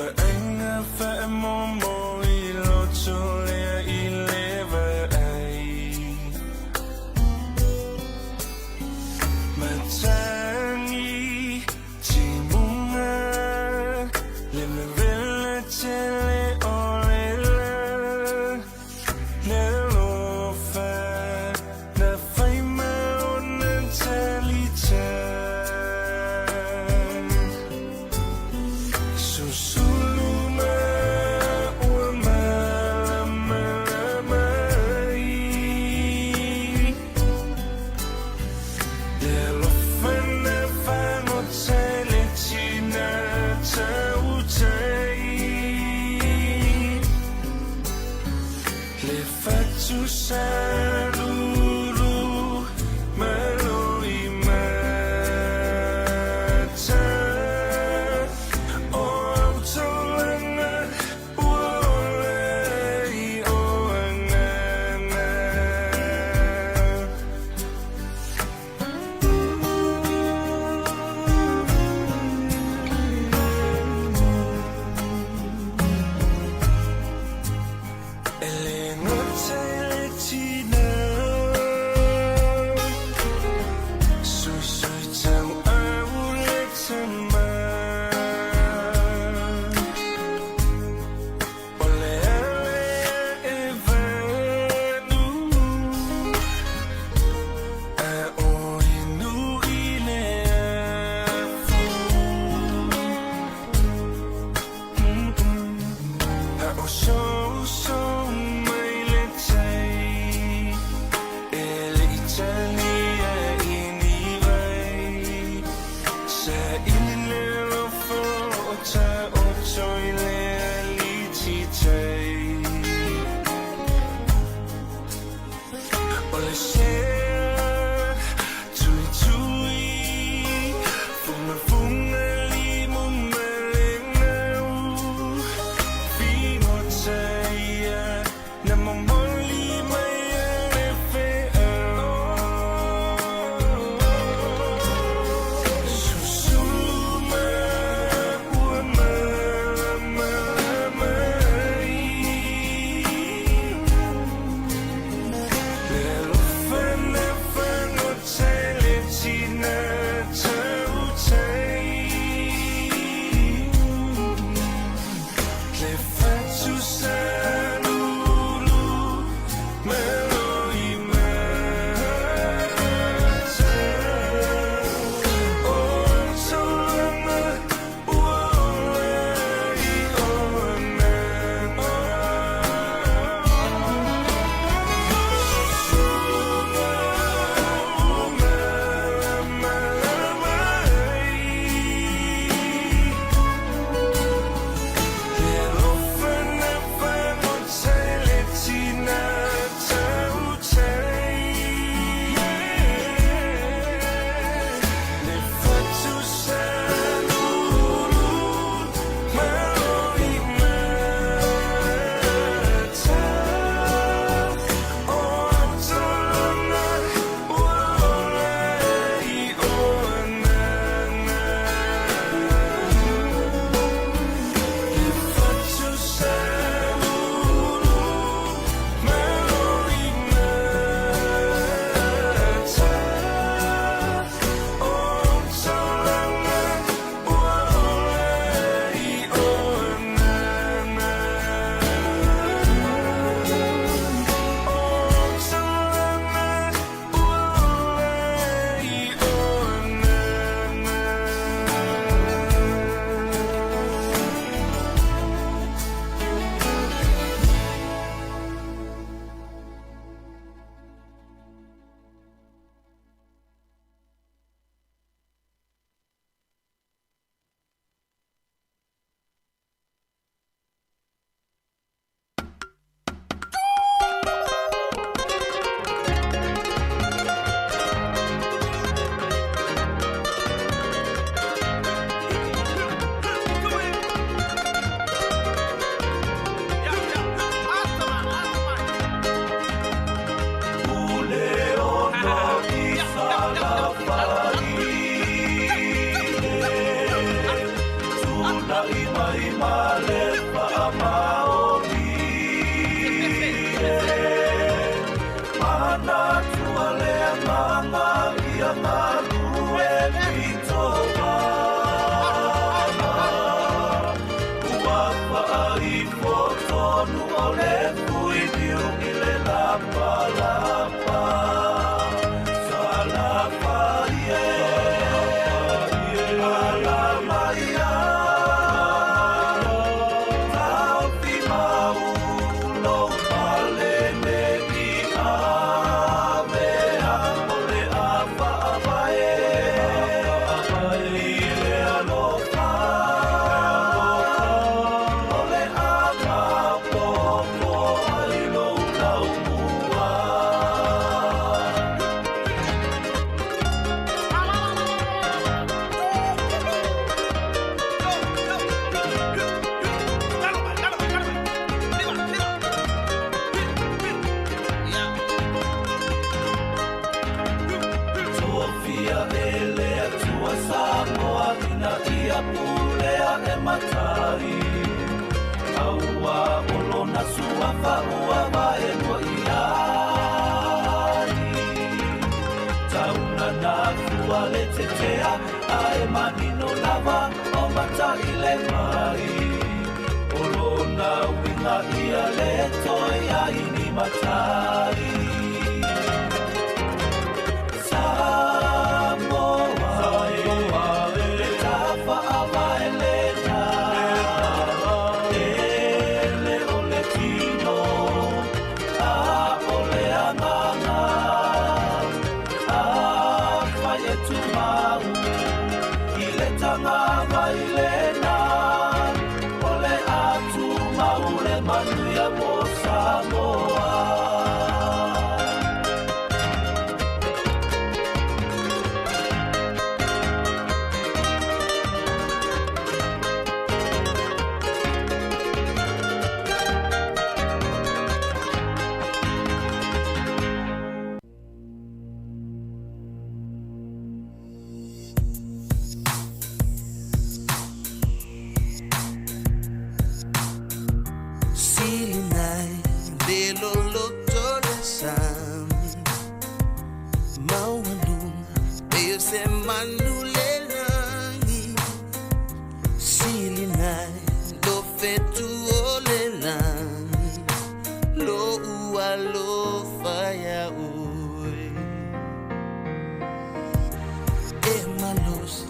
Vaaiga faamomo i loto lea i le vaai. Matagi timuga le vevela tele o le la. Le alofa na fai ma ona talita. Susulu ma ua malamalama ai. Le alofa na fagota i le tina tautai. Le fatu salulu ma loimata. O au taulaga ua ola ai o agaga. Filifilia e le Atua Samoa ina ia pulea e matai. Aua o lona suafa ua vaelua i ai. Tauna na fua le tetea ae manino lava o matai le mai. O lona uiga ia le toe ai ni matai. Samoa, le tafaavae lena, e le o le tino, a o le agaga, afai e tumau i le tagavai lena, o le atumau le manuia mo Samoa. Silinai le loloto le sami maualuga pei o se manu le lagi. Silinai lo fetu o le lagi lou alofa ia oe. E malosi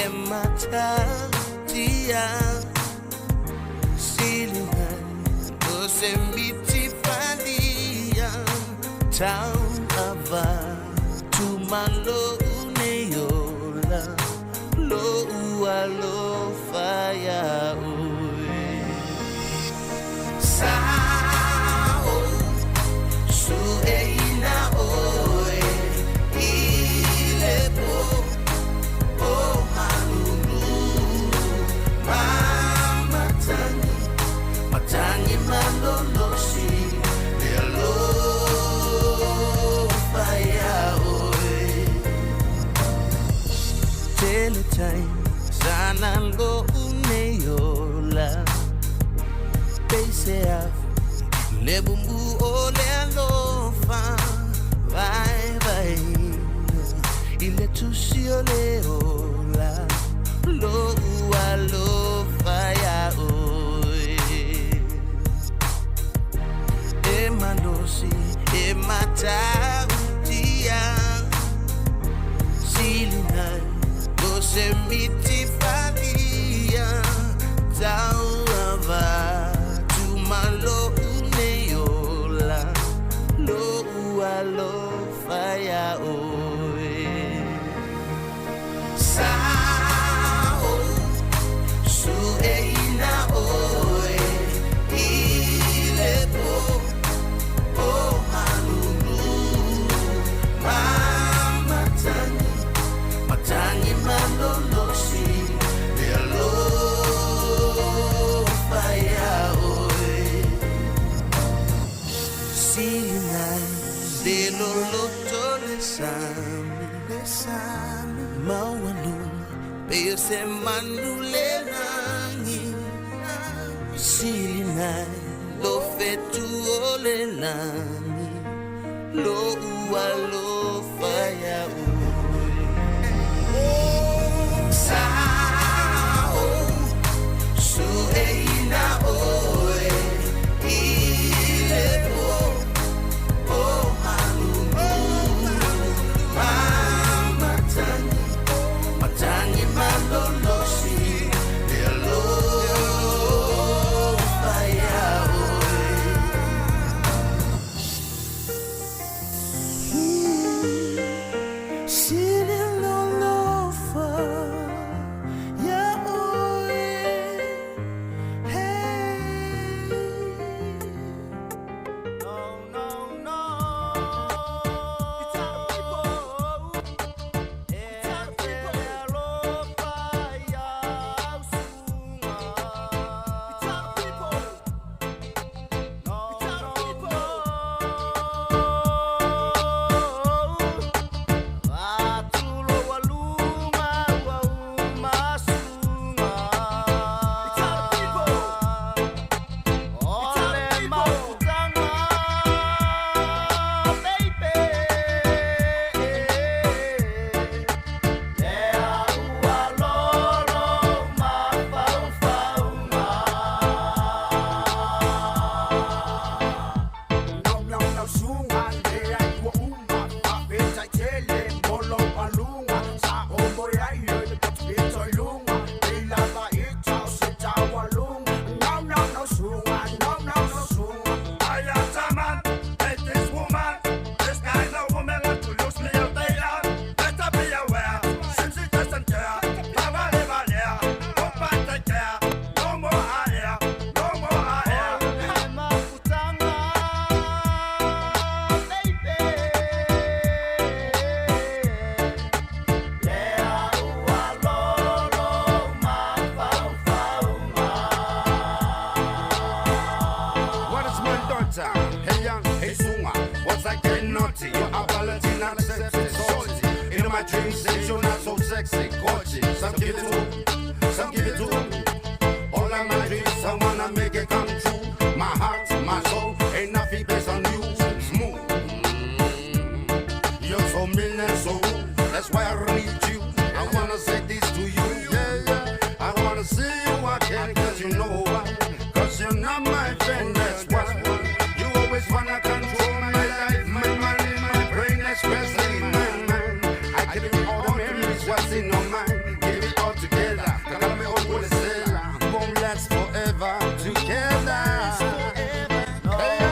e matatia silinai o se miti falia tau ava tumalo nei ola lou alofa ia oe. Sao su e ina oe i le po o malulu mamatagi matagi malolosi le alofa ia oe. Tele taimi sana lou nei ola peise afu le bubu o le alofa vaevaeina i le tusi o le ola lou alofa ia oe. E malosi e matautia silinai o se miti falia tau ava tumalo nei ola lou alofa ia oe. Sao su e ina oe i le po o malulu mamatagi matagi malolosi le alofa ia oe. Silinai le loloto le sami maualuga pei o se manu le lagi. Silinai lo fetu o le lagi lou alofa ia oe. Sao su e ina oe i le po o malulu mamatagi matagi malolosi le alofa ia oe. Sililolofa ia oe. Hey. No, no, no. It's our people. It's our people. Alofa ia usuga. It's our people. No, it's our people. my dreams since you're not so sexy, gorgeous. Some give it to, some give it to. All of my dreams, I wanna make it come true. My heart, my soul, ain't nothing based on you. Smooth. You're so mean and so rude. That's why I need you. I wanna say this to you. Yeah, yeah. I wanna see you again, cause you know why. Cause you're not my friend, that's what's wrong. You always wanna control my life, my money, my brain, especially my mind. I give you all the memories, what's in your mind. Give it all together. Kakame okulesela. Won't last forever together. Hey,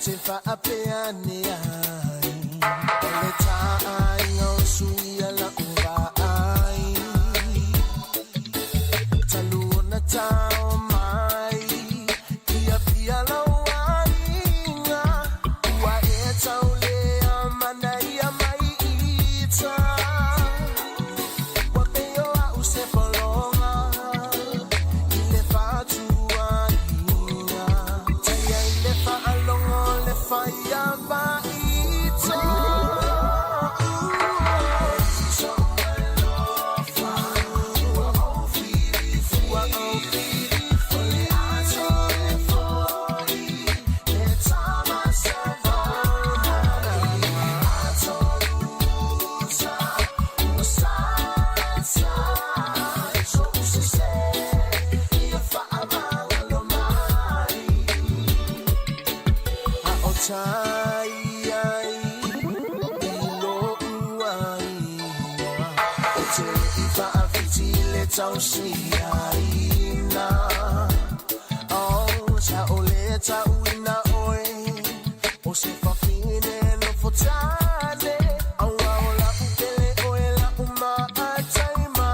te faapea ane ai, O le taaiga o suia la'u vaai, Talu ona tao mai i Apia lou aiga, Ua e taulea manaia mai ita, Ua pei o a'u se pologa i le faatuaiga, Taia i le faalogo le faia vaita. Tai ai i lo'u aiga, Ou te le i faafiti i le tausiaina. Oh, sa o le tauina oe, O se fafine nofo tane, Aua o la'u pele oe la'u maataimane.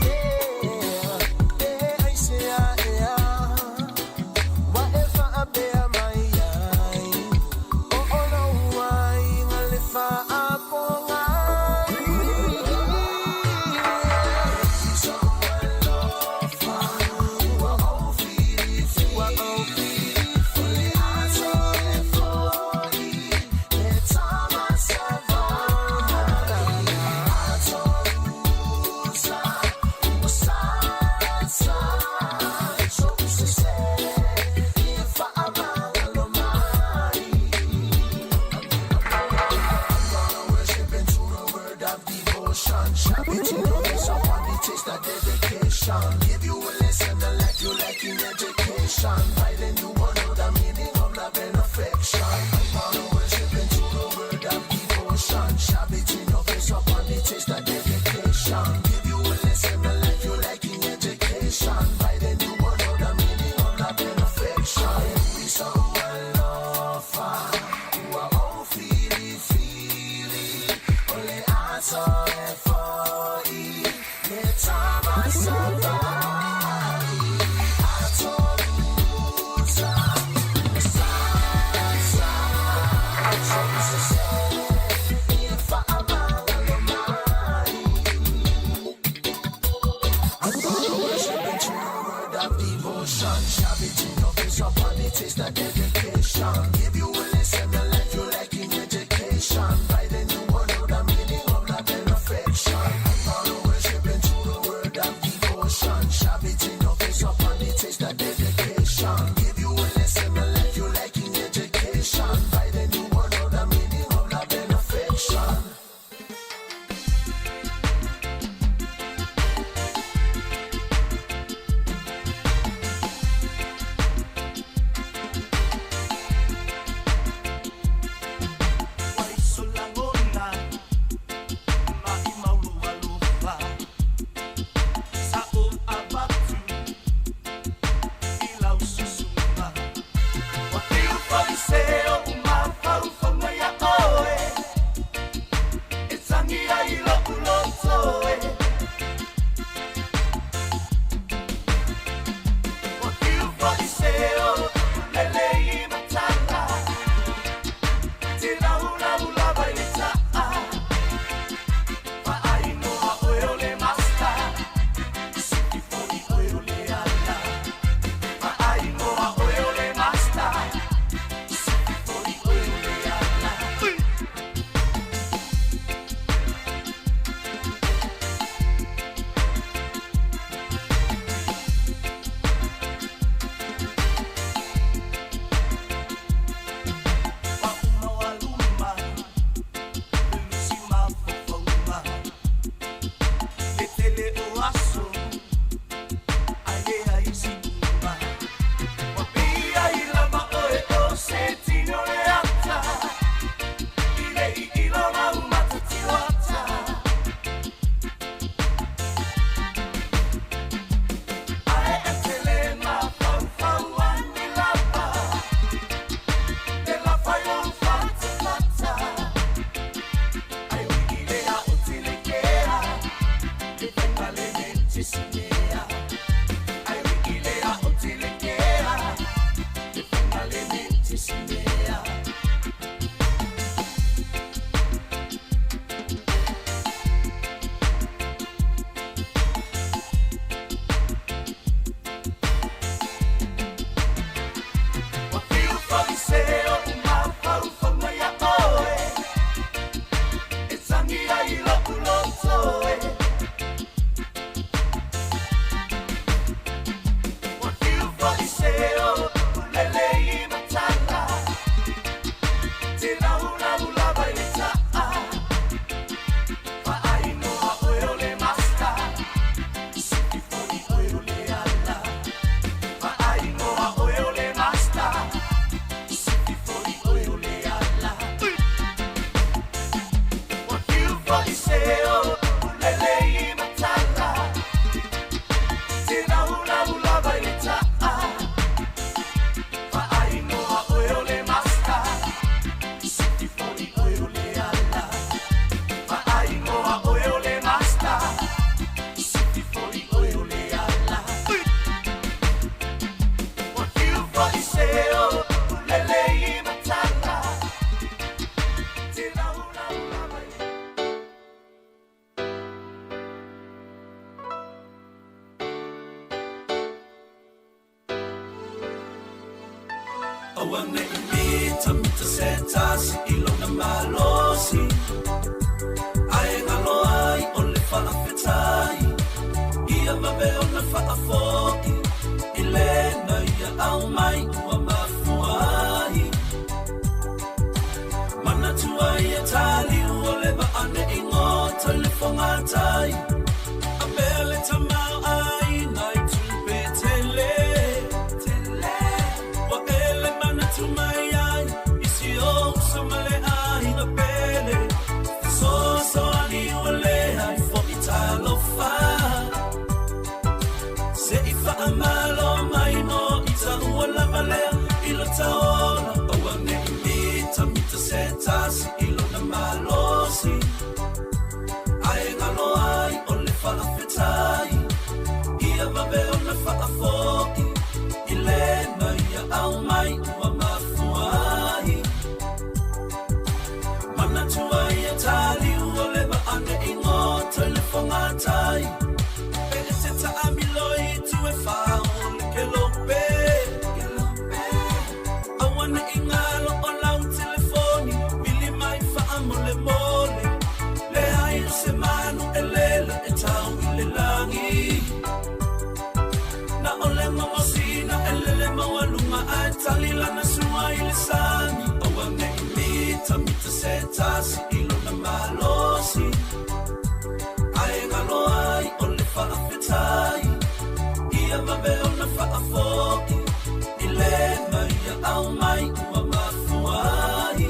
Yeah. E aisea ea, Ua e faapea mai ai, O o lou aiga le faapogai. Ua ou filifili, ua ou filifili, ato e fo'i, le tama savana, ato usa, ua sasa, so'u sese, ia faamagalo mai. Worship into the word of devotion. Shout it in your face upon the taste of dedication. Give you a lesson, a life you like in education. By then you will know the meaning of love and affection. Wanna worship into the word of devotion. Shout it in your face upon the taste of dedication. Give you a lesson, a life you like in education. By then you will know the meaning of love and affection. We so alofa, ua ou filifili, o le aso e fo'i, le tama savali, ato uta, sa, so'u sese, ia faamagalo mai. Worship into the word of devotion. Shout it in your face upon the taste of dedication. Give you a lesson, a life you like in education. By then you will know the meaning of love and affection. Wanna worship into the word of devotion. Shout it in your face upon the taste of dedication. Give you a lesson, a life you like in education. By then you will know the meaning of love and affection. Waisolagona maʻimau alofa sa o avatu i lau susuga ua tiu fariseo mafaufauga ia oe e tagi ai lo'u loto e ua tiu fariseo lelei matala Tilaulau lava i le ta'a Faainoa oe o le masta Siki fo'i oe o le ala Faainoa oe o le masta Siki fo'i se isi mea. Ua fiu foi se oʻu mafaufauga iā oe, e sagi ai loʻu loto e. Ua fiu foi se oʻu lele i matala, tilaulau lava i le taʻa. Faainoa oe o le Master, siki foi oe o le ala. Faainoa oe o le Master, siki foi oe o le ala. Ua fiu foi se oʻu lele i matala, tilaulau lava i le taʻa. Faainoa oe o le Master, siki foi oe o le ala. Faainoa oe o le Master, siki foi oe o le ala. Ua fiu foi se oʻu lele i matala, tilaulau lava i le. Aua nei mita mita se tasi i lona malosi, Ae galo ai o le faafetai, ia vave ona faafoi, i lena ia au mai ua mafua ai. Manatua ia taliu o le vaa nei gota i le fogatai, A pea le tamao aiga i tupe tele. Ua ele manatu mai ai, i si ou uso ma le aiga pele. Fesoasoani ua leai foi talofa, se i faamalo mai mo i taua lava lea i lo taola. Aua nei mita mita se tasi i lona malosi, Ae galo ai o le faafetai, ia vave ona faafoi, i lena ia au mai ua mafua ai. Manatua ia taliu o le vaa nei gota i le fogatai, Pe e te taamilo i tu e fao le kelope. Aua nei galo o lau telefoni, vili mai faamolemole. Leai o se manu e lele e tau i le lagi, Na o le gogosina e lele maualuga ae tali lana sua i le sami. Aua nei mita mita se tasi i lona malosi, Ae galo ai o le faafetai, ia vave ona faafoi, i lena ia au mai ua mafua ai.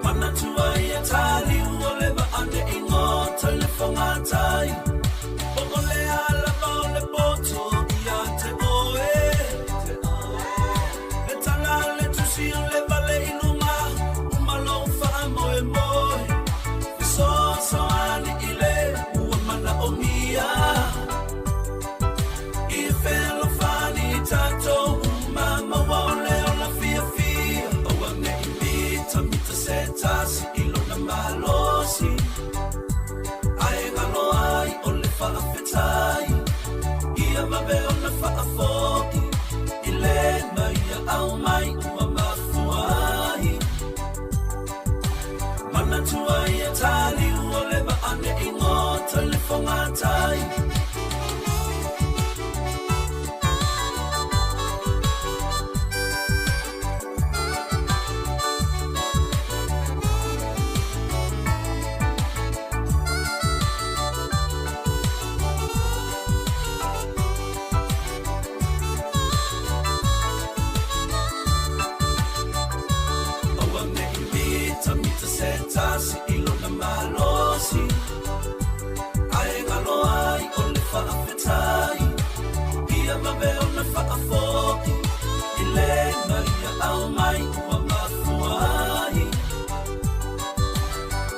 Manatua ia taliu o le vaa nei gota i le fogatai, Po o le a lava o le poto ia te oe. Le tala a le tusi o le vale i luga, uma lou faamoemoe. Fesoasoani i le ua manaomia, I fealofani i tatou uma maua o le ola fiafia. Aua nei mita mita se tasi i lona malosi, Ae galo ai o le faafetai, ia vave ona faafoi, i lena ia au mai ua mafua ai. Manatua ia taliu o le vaa nei gota i le fogatai. Aua nei mita mita se tasi i lona malosi, Ae galo ai o le faafetai, ia vave ona faafoi, i lena ia au mai ua mafua ai.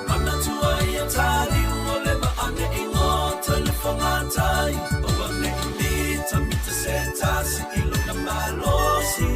Manatua ia taliu o le vaa nei gota i le fogatai, Aua nei mita mita se tasi i lona malosi,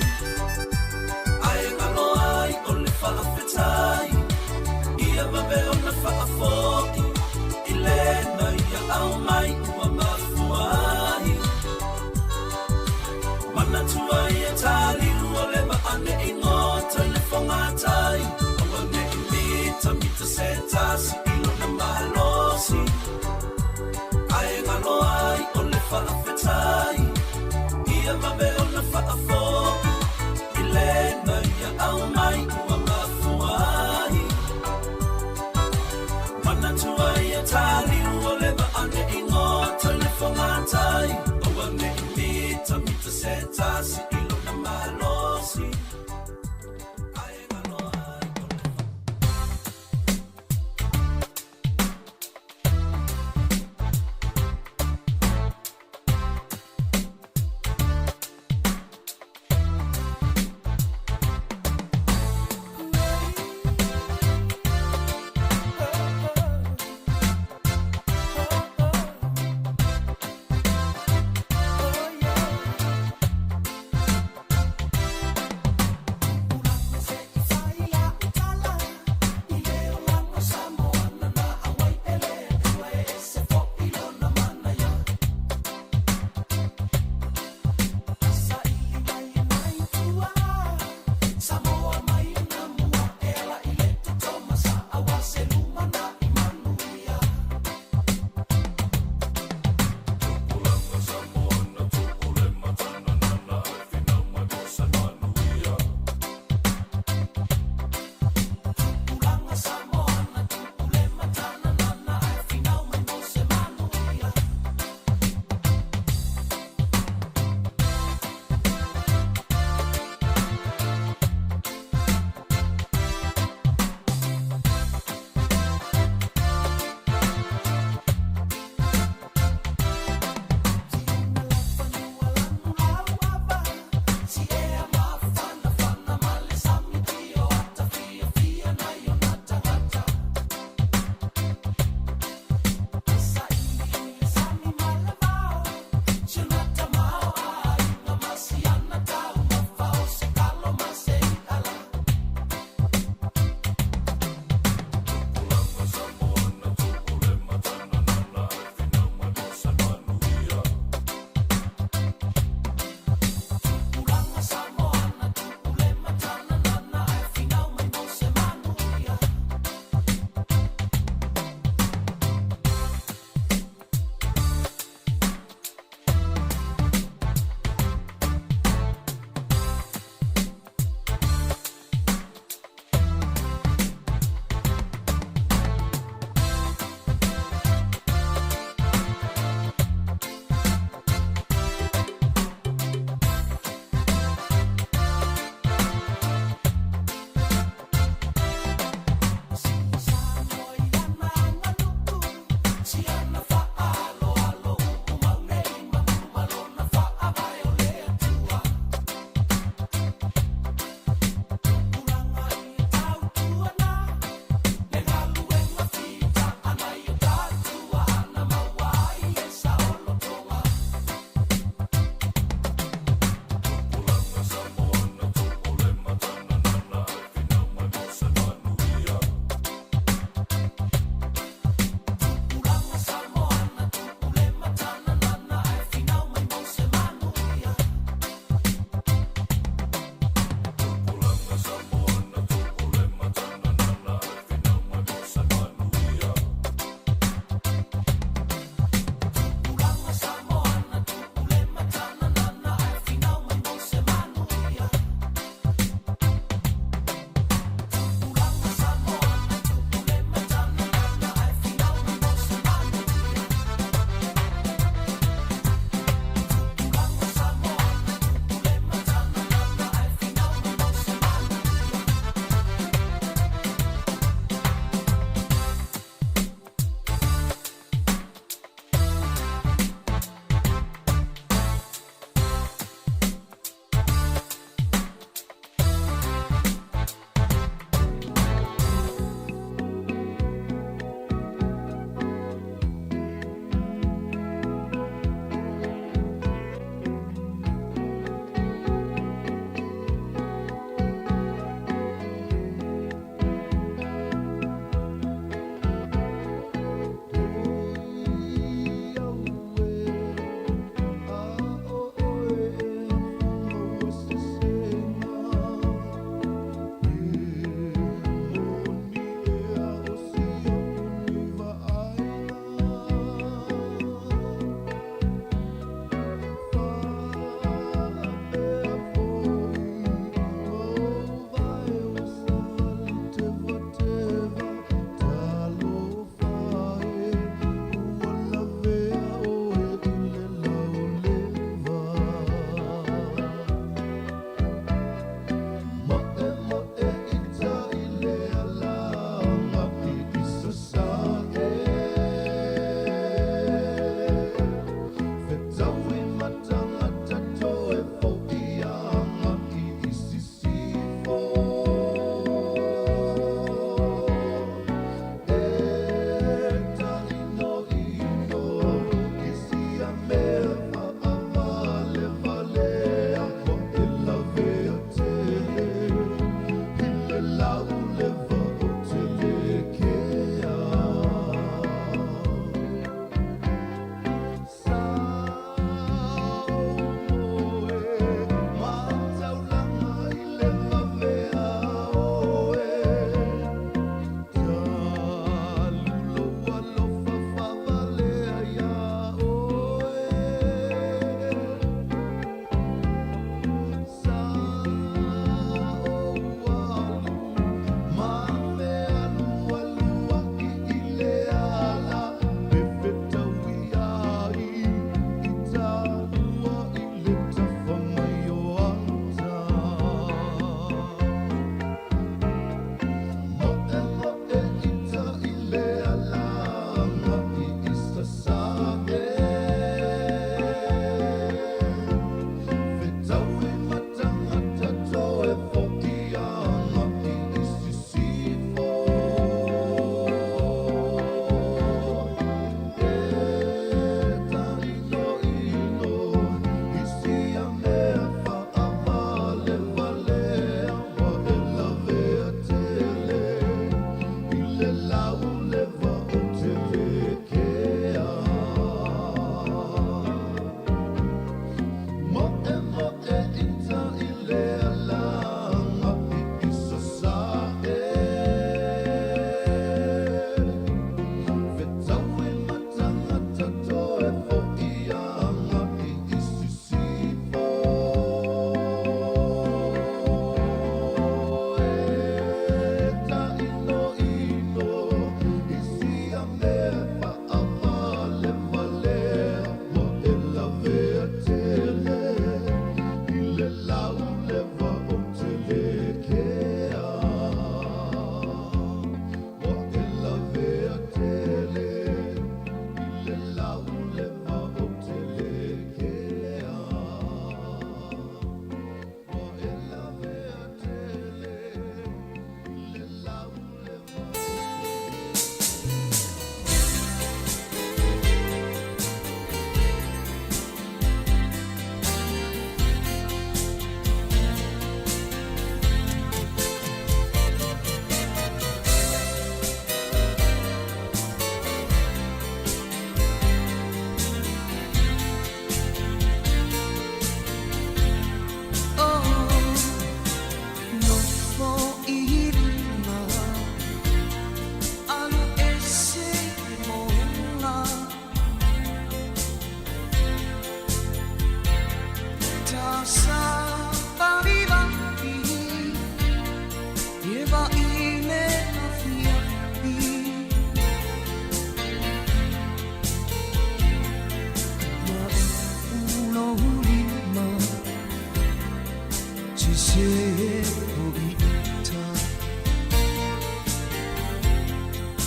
ho i uta.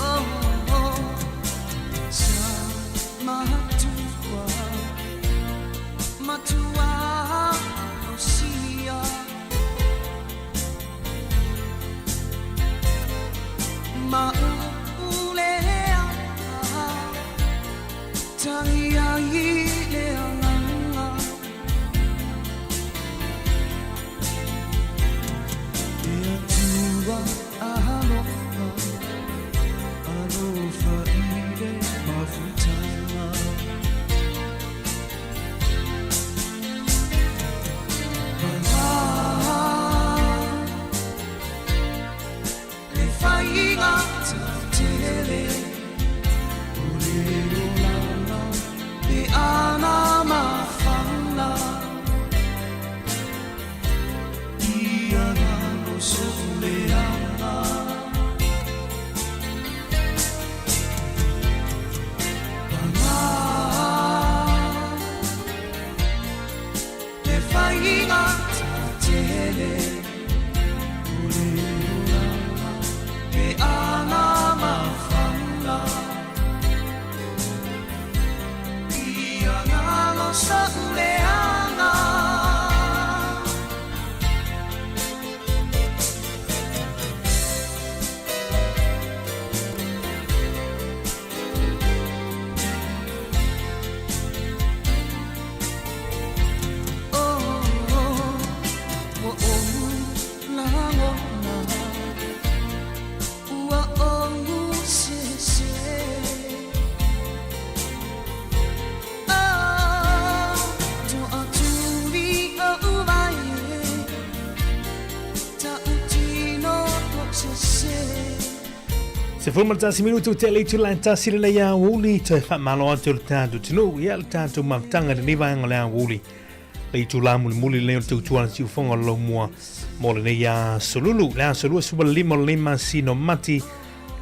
Oh, oh, sa matua, matua o sia. Maulea, tangi ai le anganga. E atua alofa, alofa i le mafutanga. Le faiga tele o le olanga e ana mafana ia nalo soleanga. Le faiga tele o le olanga e ana mafana ia nalo soleanga. Oh, oh, ua ou lagona, ua ou sese. Oh, toatuli ou mai e, tautino to sese. 11 minutu te le itula e tasi le lea uli toe whaamalo atu le tātou tino ia le tātou mafutanga le nei vaega o le aoauli le itula mulimuli lenei o le tautua le siufoga o le laumua mo lenei aso lulu le aso 25 o lenei masina o Mati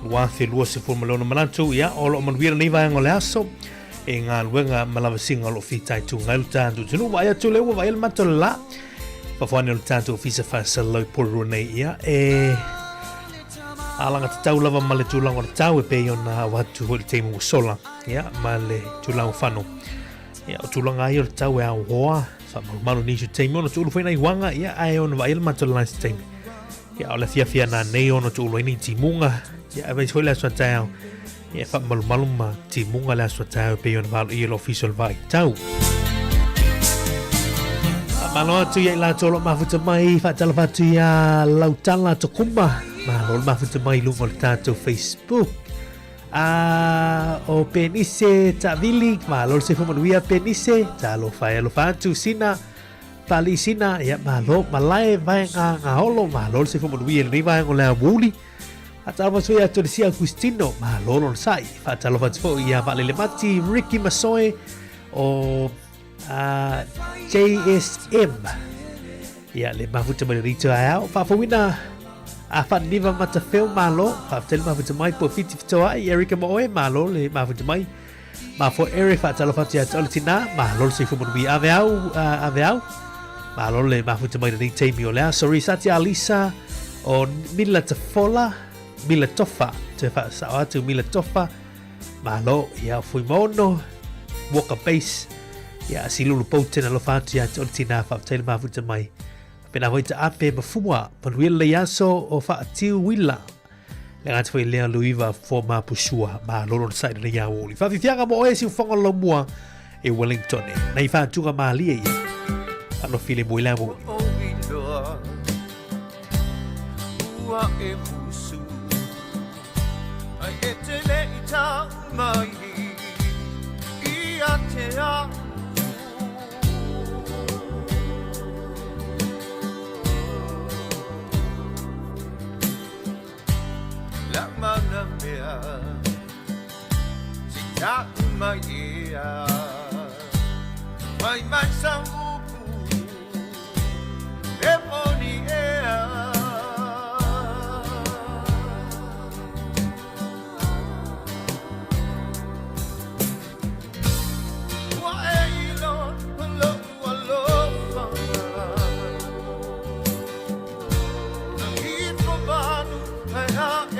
2026 manatu ia o loo manuia lenei vaega o le aso e galuega ma lavasiga o loo fitaituga ai le tatou atunuu vaai atu lea ua vaai le mato le la fafoane o le tatou ofisa faasalalau i Porirua nei ia e alagatatau lava ma le tulaga o le tau e pei ona avatu foi i le taimi ua sola ia ma le tulaga o fano ia o tulaga ai o le tau e aoa faamalumalu nisi o taimi ona tuulu foi nai uaga ia ae ona vaai le mato le la se taimi ia o le afiafi ana nei ona tuulu ai nei timuga ia aemaise foi le aso a taeao ia faamalumalu ma timuga le aso a taeao e pei ona valoia le ofisa o le vaitau. Faamalo atu ia i latou o lo o mafuta mai, faatalofa atu ia Lautala Tokuma, malo le mafuta mai i luga o le tatou Facebook. A o Penise Tavili, malo le soifua manuia Penise, talofa e alofa atu Sina, Pali Sina, ia malo, malae vaega gaolo, malo le soifua manuia i lenei vaega o le aoauli. Faatalofa atu foi ia Tonisia Agustino, malo lona sai. Faatalofa atu foi ia Vaalele Mati, Ricky Masoe, o JSM. Ia, le mafuta mai le rito ae ao. Faafouina a Faaniniva Matafeo, malo. Faafetai le mafuta mai, po whiti fitoa ai, Erika Moe, malo le mafuta mai. Mafo Ere, faatalofa atu ia te ole tina, malo le soifua manuia. Ave au, ave au. Malo le mafuta mai lenei taimi o le aso. Risati Alisa o Mila Tafola, Mila Tofa, te whaasao atu Mila Tofa. Malo, ia Fuimono, Walker Base, ia Silulu Poutena alofa atu ia te ole tina, faafetai le mafuta mai. Pena foi ta ape mafua, manuia le aso o whaatiu wila. Le gata foi lea Luiva fo mapusua, malo lona sai lenei aoauli. Faafiafiaga mo oe siufoga o le laumua e Wellington e. Nei faatuga malie ia. Whanofile mo i le aoauli. Ua e musu ai e te le i tau mai i a te au. La mana mea si taʻu mai ea mai mai sa upu e moni ea. Ua e iloa loʻu alofa.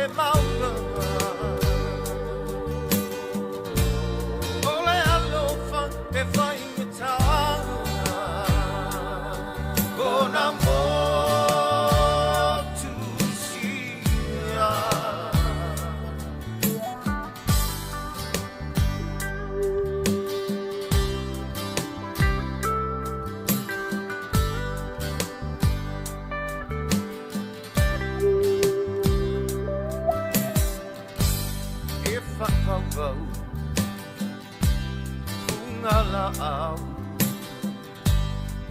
e mauga O le alofa e faigata Ona motu sia. E whakawau Funga la au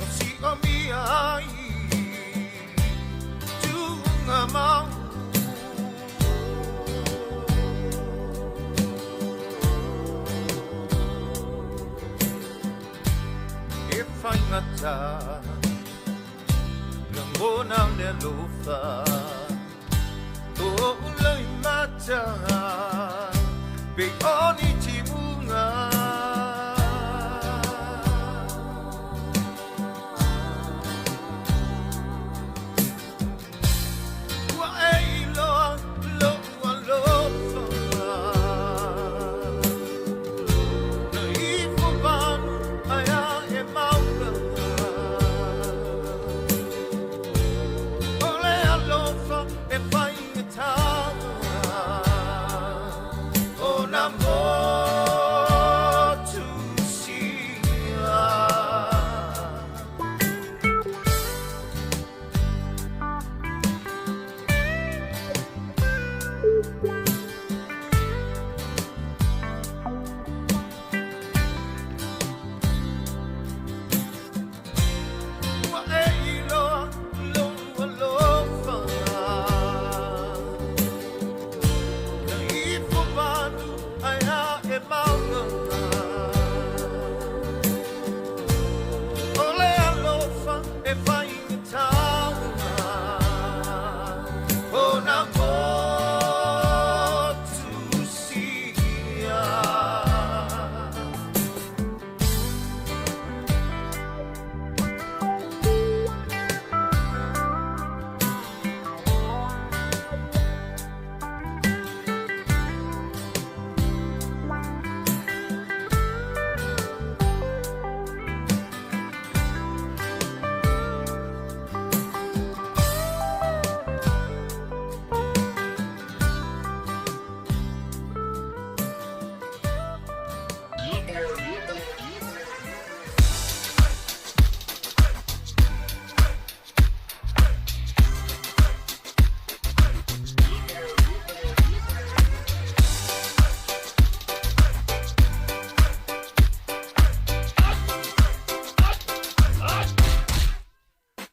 O si o mi ai Tunga mau E whaingata Langona le alofa O ulai mata Pe oni timunga Ua e iloa lo'u alofa Na ifo vanu ae a'e mauga O le alofa e faigata Ona motu sia. Ua e iloa lou alofa Na ifo vanu ae a'e mauga O le alofa e faigata Ona motu sia.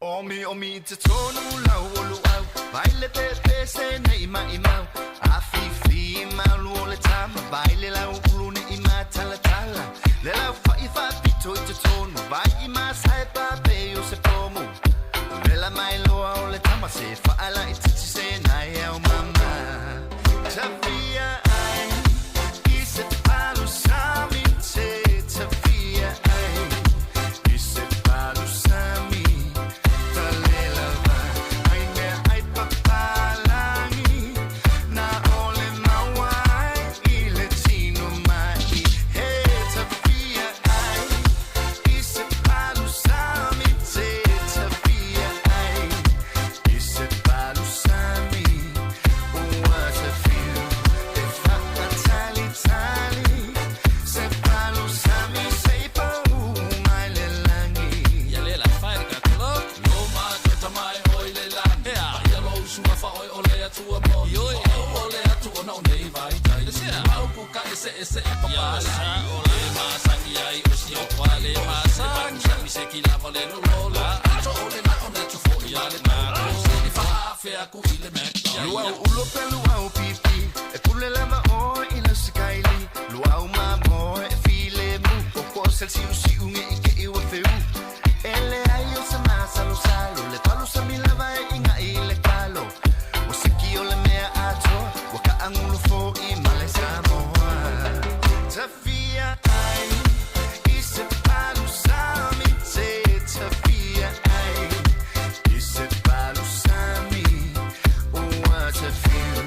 Omi omi i totonu lau o luau Vai le pepe se nei mai mau A fifi malu o le tama Vai le lau ulu ne i matala tala Le lau fai fa pito i totonu Vai i masai pa pe o se pomu Vela mai loa o le tama se Faala i titi se nai au mama Tafia ai I se palu sami te Tafia ai I se palu sami Talela vai Ai mea ai papalangi Na ole maua ai I le tino mai He tafia ai I se palu sami te Tafia ai I se palu sami Ua tafiu E whakatali tali Se palu sami se pau mai le langi Ia le la fai le katolo Lo ma tota mai oi le lani Ea Ia lo usua fa oi o le atua mo Ioi O o le atu ona o nei vai tai Mau ku ka ese ese e papa Ia sa o le ma sa i ai o si o kwa le ma sa Mi se ki lava le lo lo la Ato o le na o na tu fo i ale na E fa a ku i le me Luau ulo pe luau pipi E pule lava o i le sakaili Luau ma mo e file mu O ko sel siu siu nge i ke iwa feu Ele ai o se masa lo salo Le palu sa mi lava e inga i le kalo O siki o le mea atoa Wa ka angulu fo i male Samoa Tafia ai I se palu sami te Tafia ai I se palu sami Ua tafiu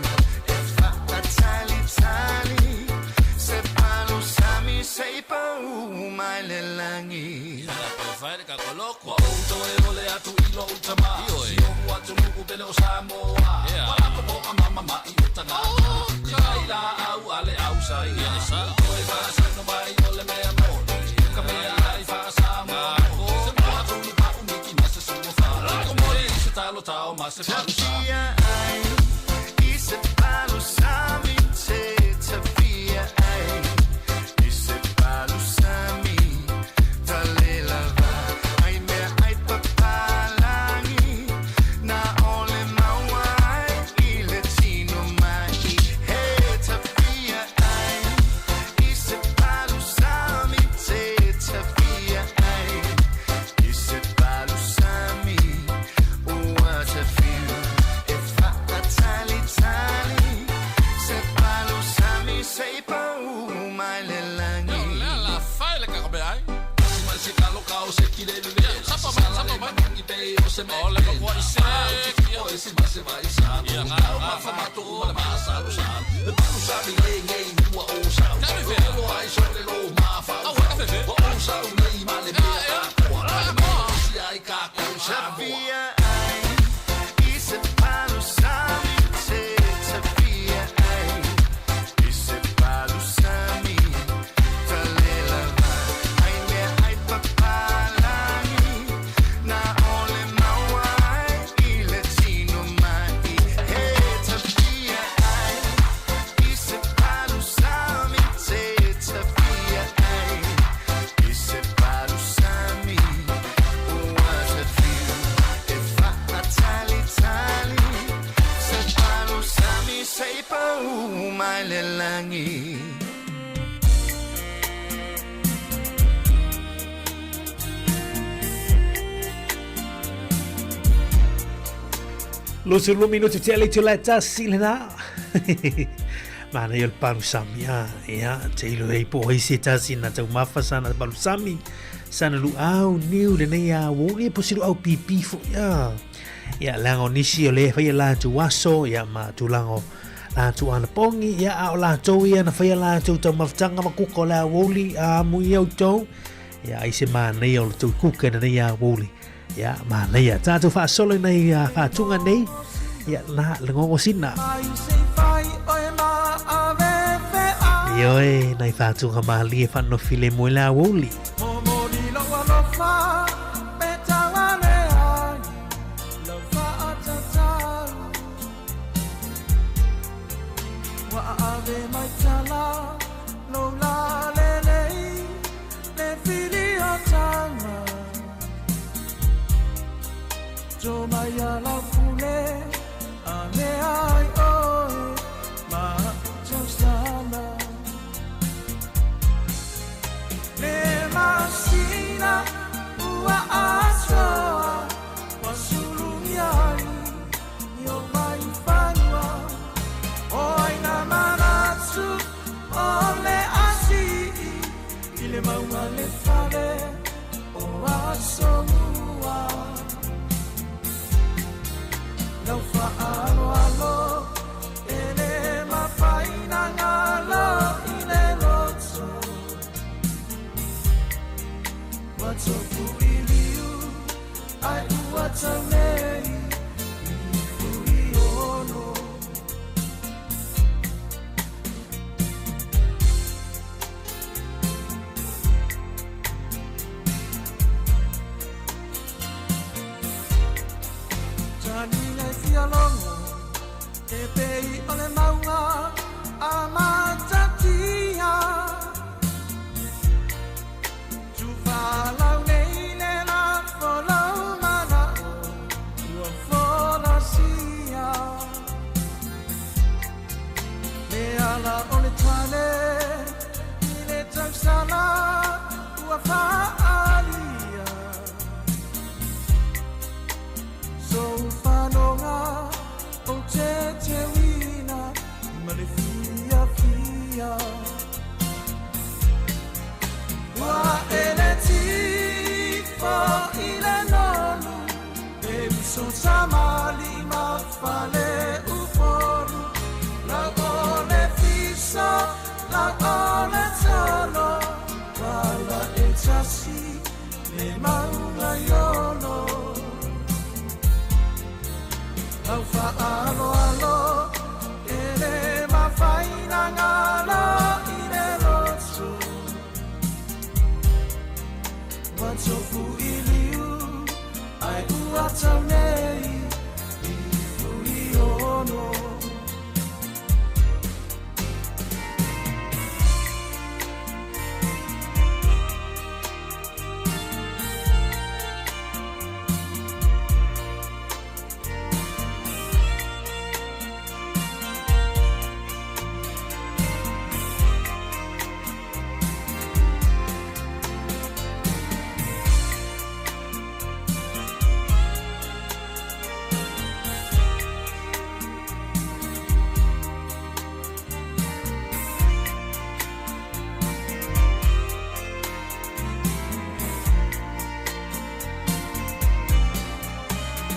lo'u tamā Si oʻu atunu'u pele o Samoa Ma lako po'a ma mama'i o tagata E mai lā'au a le ausaia Toe faasano mai o le mea moni Ka mea ai faa-Samoa Se mua tulu pa'u miki ma se suafa Momoli se talo tao ma se palusami Tafia ai i se palusami te tafia ai i se palusami talelava ai mea ai papalangi na ole maua ai i le tino mai he tafia ai i se palusami te tafia ai i se palusami ua tafiu e faatalitali se palusami se i pau mai le lagi. La fai le kakabe ai Si mai se kalo kao se kile lele Sapa mai sapa mai i pe o se me Le kwa i se O e se ma se vai sa Au ma fa ma tu ma le ma sa lo sa Le palu sa mi le ngei ua o sa Lo ai so le lo ma fa o O sa u nei ma le mea ka koa Le ma si ai ka ko Samoa Tafia ai i se palusami te tafia ai i se palusami talelava ai mea ai papalangi na ole maua ai i le tino mai he tafia ai i se palusami te tafia ai i se palusami ua tafiu e faatalitali se palusami se i pau mai le lagi. Lotu lua minuti tea le itula e tasi lena. Manaia o le palusami a. Ia, te ilo hei po hei se tasi na taumafa sana palusami. Sana luau niu lenei a wo ia po si luau pipi fo ia. Ia, leaga o nisi o le faia latou aso, ia ma tulaga o latou anapogi, ia a o latou ia na faia latou taumafataga ma kuka o le aoauli a amu ia outou. Ia, ai se manaia o le tou kuka i lenei aoauli. Ia, manaia. Tatou faasolo i nai faatuga nei. Ia, na, le gogosina. Ioe, nai faatuga malie faanofi le moe le aoauli. fa'aaloalo e lē mafai na galo i le lotu ua tofu'iliu ae ua taunei i fuiono.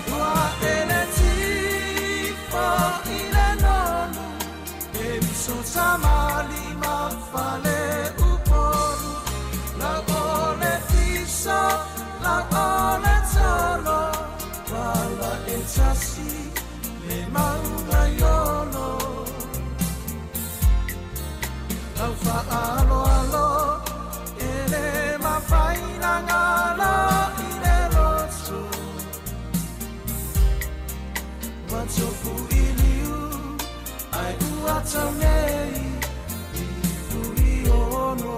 Ua ele tifo i le nonu e uso tamalima fale upolu lau o le fiso lau o le tolo pala e tasi le mauga iolo lau fa'aaloalo e lē mafai na galo i le lotu ua tofu'iliu ae ua taunei i fuiono.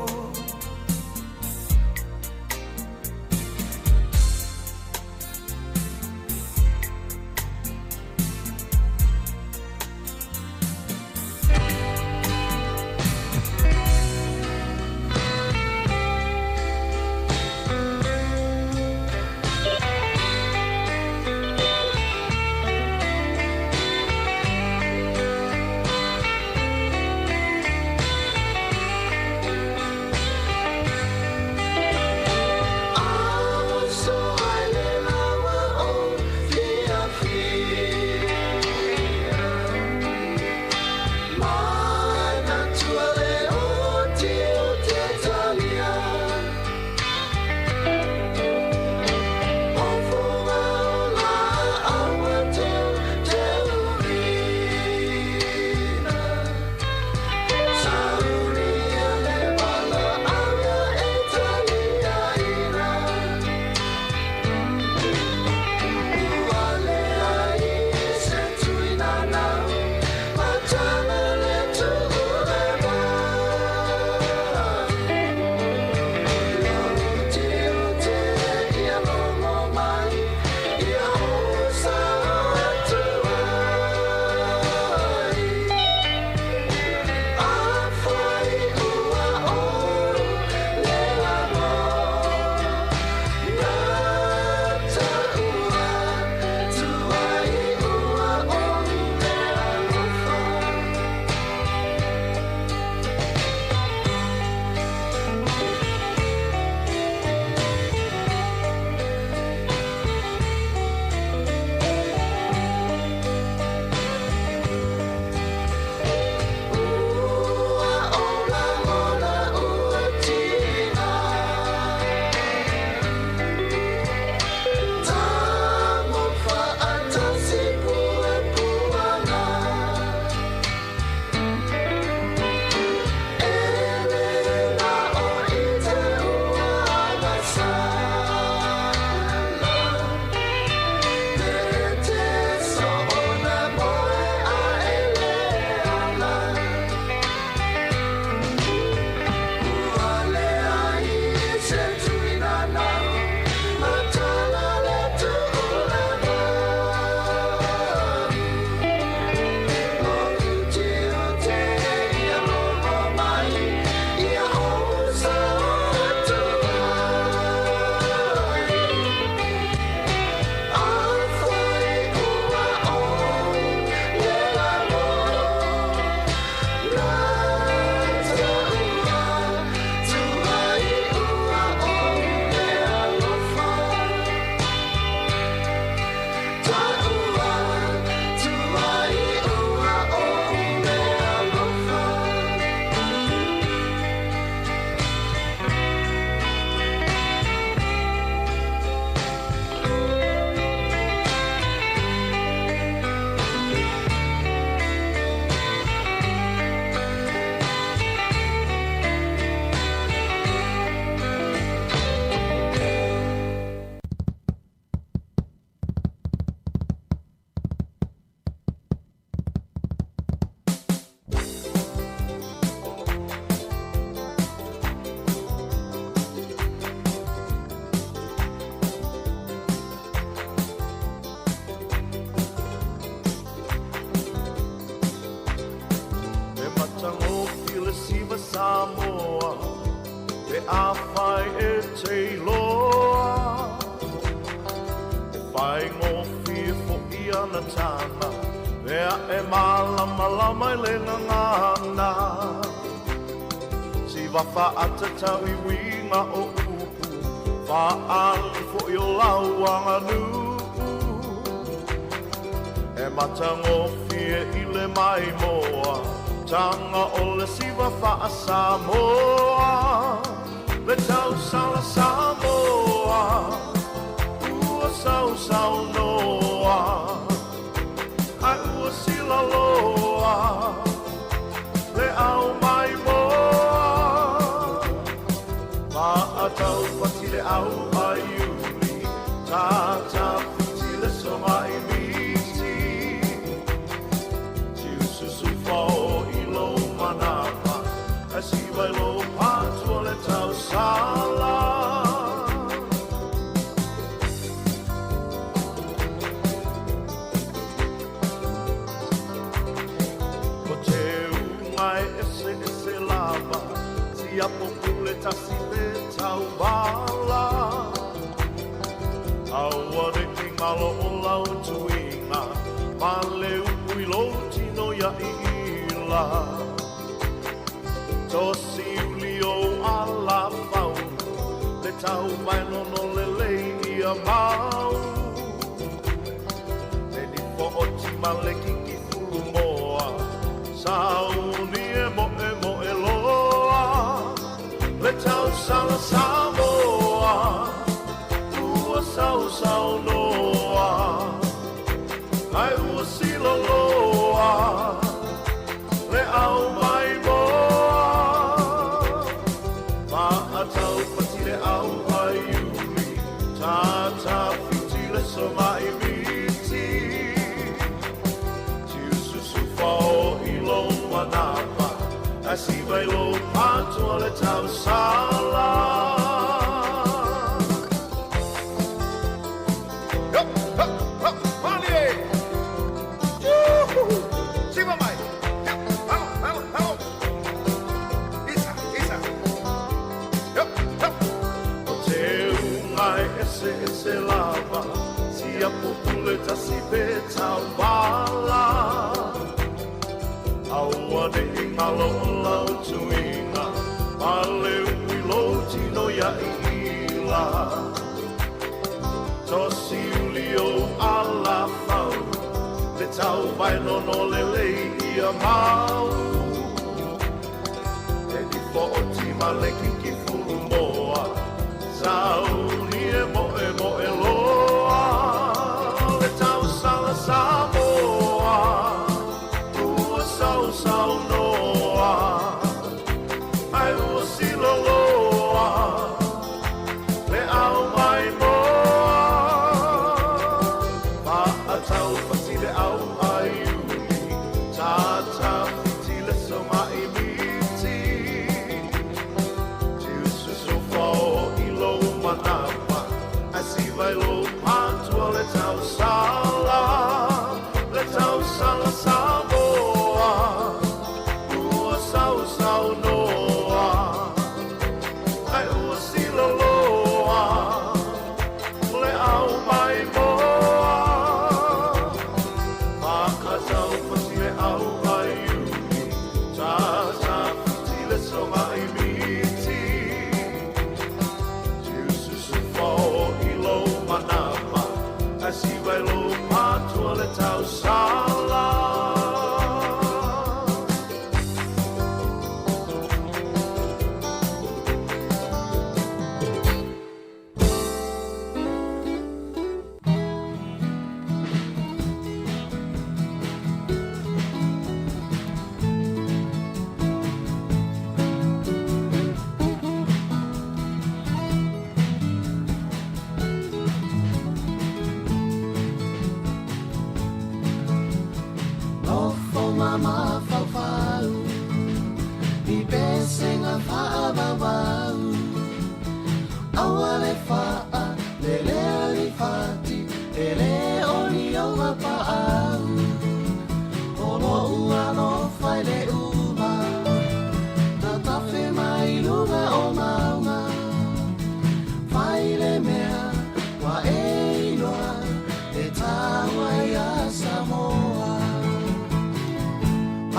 Afai e te iloa E faigofie foʻi ana taga Mea e malamalama i le gagana Siva faatatau i uiga o upu Faaali foʻi o lau aganuu E matagofie i le maimoa Taga o le siva faasamoa Le tausala Samoa Ua sausaunoa Ae ua silaloa Le au maimoa Maataupati le au aiuli Tatafiti le sogaimiti Tiususu fao i lou manava Ae siva i lou patu o le tausala Ko te uga e ese ese lava Siapo pule tasi le tauvala Aua ne i ngalo o lau tuiga Ma le upu i lou tino ia iila Tosi uli o ala fau Le tau mai nono lelei ia mau. Le nifo o tima le kiki fulu moa Sauni e moe moe loa. Le tausala Samoa Ua sausaunoa Ae ua siloloa Le au maimoa Maataupati le au aiuli Tatafiti le sogaimiti Tiususu fao i lou manava Ae siva i lou patoa le tausala Ese ese lava Siapo pule tasi pe tauvala Aua ne i ngalo o lau tuiga Ma le ui lou tino ia iila Tosi uli o ala fau Le tau vai nono lelei ia mau. E nifo o tima le kiki fulu moa Sauni e moe moe loa Le tausala Samoa Ua sausaunoa Ae ua siloloa Le au maimoa Maataupati le au aiuli Tatafiti le sogaimiti Tiususu fao i lou manava Ae siva i lou patua le tausala Le tausala Samoa Ua sausaunoa Ae ua siloloa Le au maimoa Maataupati le au aiuli Tatafiti le sogaimiti Tiususu fao i lou manava Ae siva i lou patua le tausala Nofo mama faufau I pesenga faavauvau Aua le faa le lea li fati E le oli o paau O lo'u alofa i le uma Tatafe mai luga o mauga.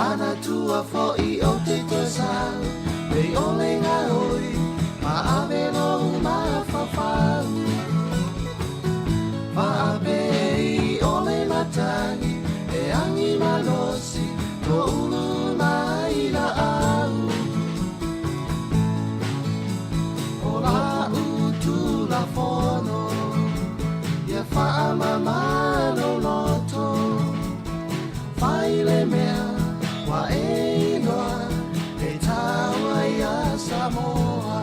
Manatua fo'i o te toe sau Nei o le gaoi Maave lou mafaufau Faapei o le matagi E agi malosi Toulu mai laau O lau tulafono Ia faamamā lou loto Fai le mea ua e iloa E taua iā Samoa.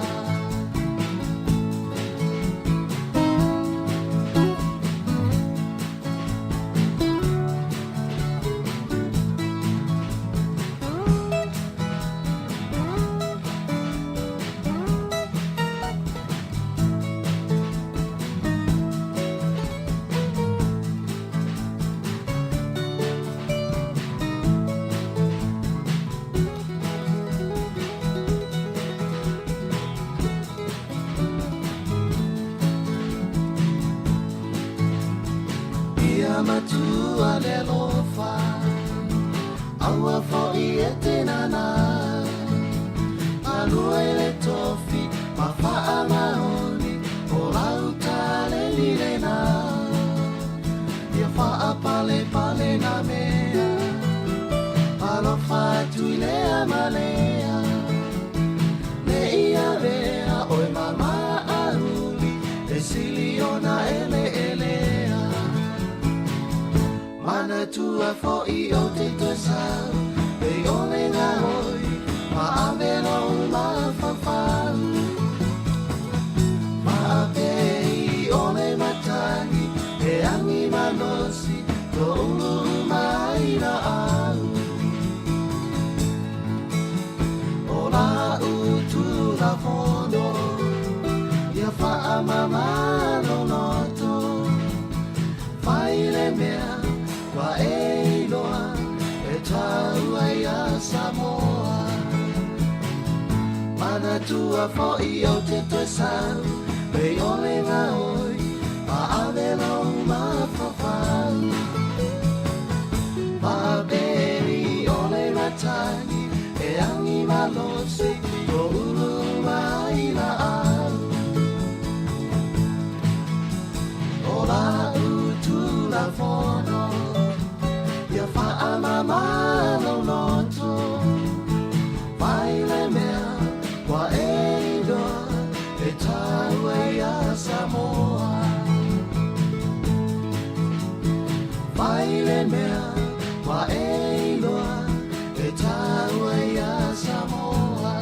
Ia matua le alofa Aua fo'i e te nānā Galue i le tofi ma faamaoni O lau taleni lenā Ia faapalepale nā mea Alofa atu i lea ma lea Ne i avea oe ma maʻauli E sili ona eleelea Manatua fo'i ou te toe sau E i o le gaoi Maave lou mafaufau Faapei o le matagi E agi malosi Toulu uma ai laau O lau tulafono Ia faamamā lou loto Fai le mea ua e iloa E taua iā Samoa Manatua fo'i ou te toe sau E i o le gaoi Maave lou mafaufau Faapei o le matagi E agi malosi Toulu uma ai laau O lau tulafono Ia faamamā lou loto Fai le mea ua e iloa E taua iā Samoa Fai le mea ua e iloa E taua iā Samoa.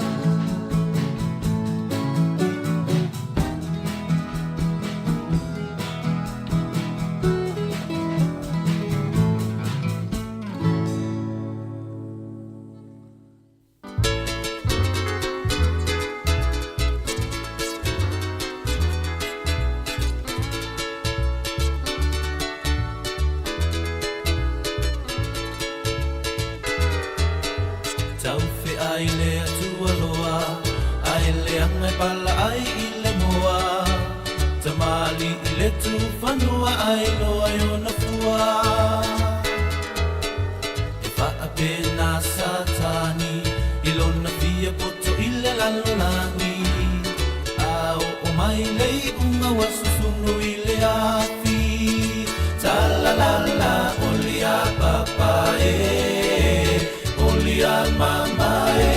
Taufeai le Atua loa, ae leaga e pala ai i le moa. Tamalii le tufanua ae iloa i ona fua. E faapena Satani i lona fia poto i le lalolagi. A oo mai le iuga ua susunu i le afi. Talalala oli a papa e, oli a mama e,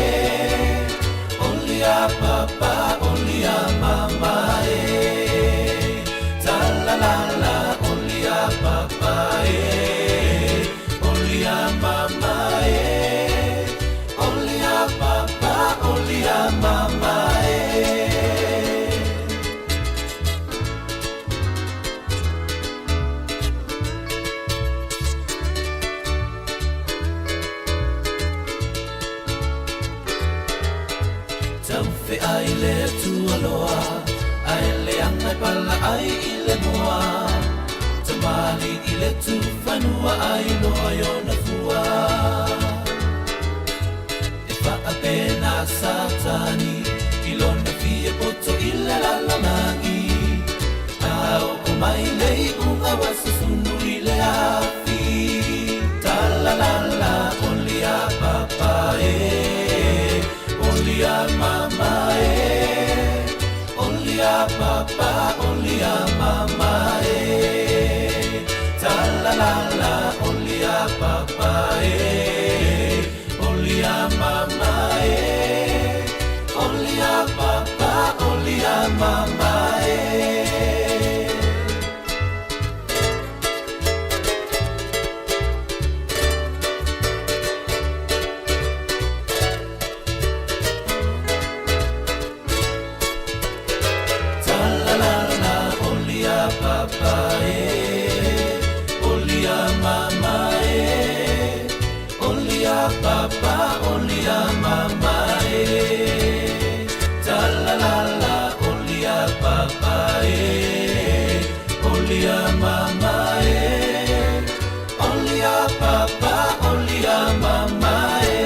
oli a papa, oli a mama e. Talalala oli a papa e, oli a mama e, oli a papa, oli a mama e. Taufeai le Atua loa, ae leaga e pala ai i le moa. Tamalii le tufanua ae iloa i ona fua. E faapena Satani i lona fia poto i le lalolagi. A oo mai le iuga ua susunu i le afi. Talalala oli a papa. e, oli a mama e, oli a papa, oli a mama e. Ta la la la, oli a papa e, oli a mama e, oli a papa, oli a mama e. Ta la la la, oli a papa e, oli a mama e, oli a papa, oli a mama e.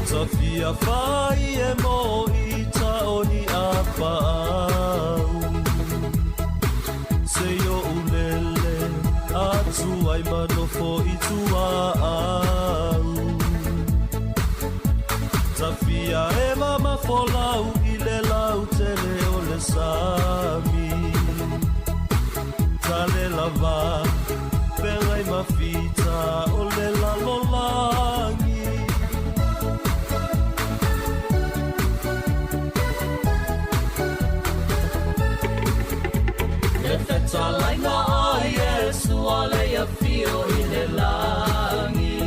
Tafia fai e mo i ta oni a paau. Se yo ulele atu ai manofo i tua au. Tafia e mama folau i le lau tele o le sami. Tale lava pengai mafita o le lalolagi. Le fetalainga a Iesu a le afio i le lagi.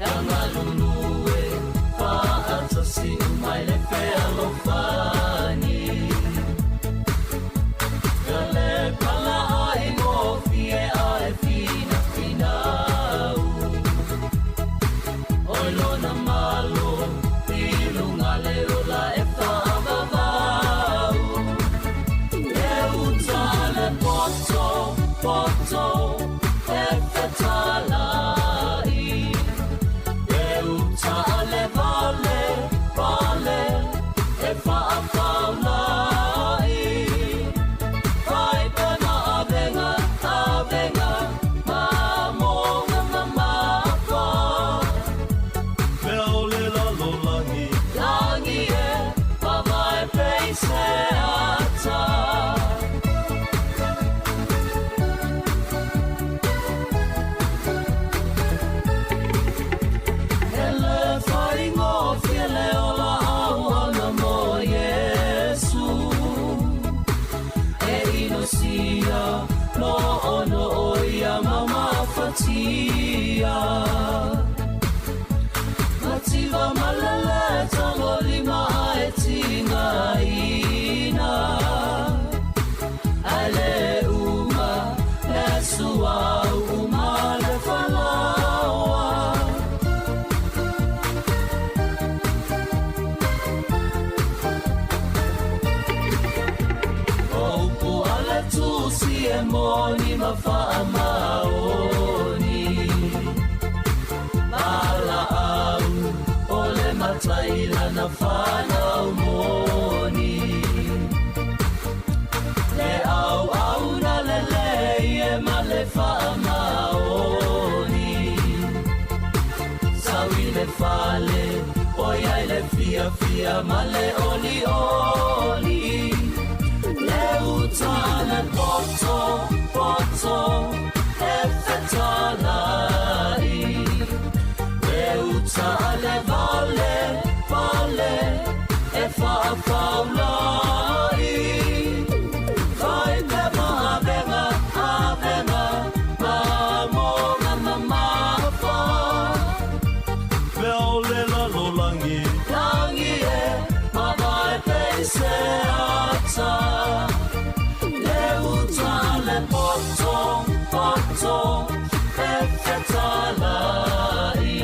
E galulue faatasi mai le fealofani. Ia le pala ai gofie ae finafinau. Oi lona malo i luga le ola e faavavau. Le uta le poto, poto, e fetalai. Le uta le vale, vale, e faafaulai. Fai pena avenga, avenga, mamonga mamafa. Mea o le lalolagi. Lagi e, mavae peise ata. Hele whaingo fiele o la au ana mo Iesu. E inosia lo ono o ia mama fatia. Mativa malele tango lima ae tinga ina. Ale uma le sua uma le falaoa. O upu ale tusi e moni ma faamaoni. Mala au o le mataila na whanau moni. Le au au na le lei e ma le faamaoni. Saui le fale, o iai le fia fia ma le oli oli. Le uta le poto, poto, e fetalai. Le uta le vale, vale, e faafaulai. Fai pe maavenga, avenga, mamonga mamafa. Mea o le lalolagi. Langi e, mavae peise ata. Le uta le poto, poto, e fetalai.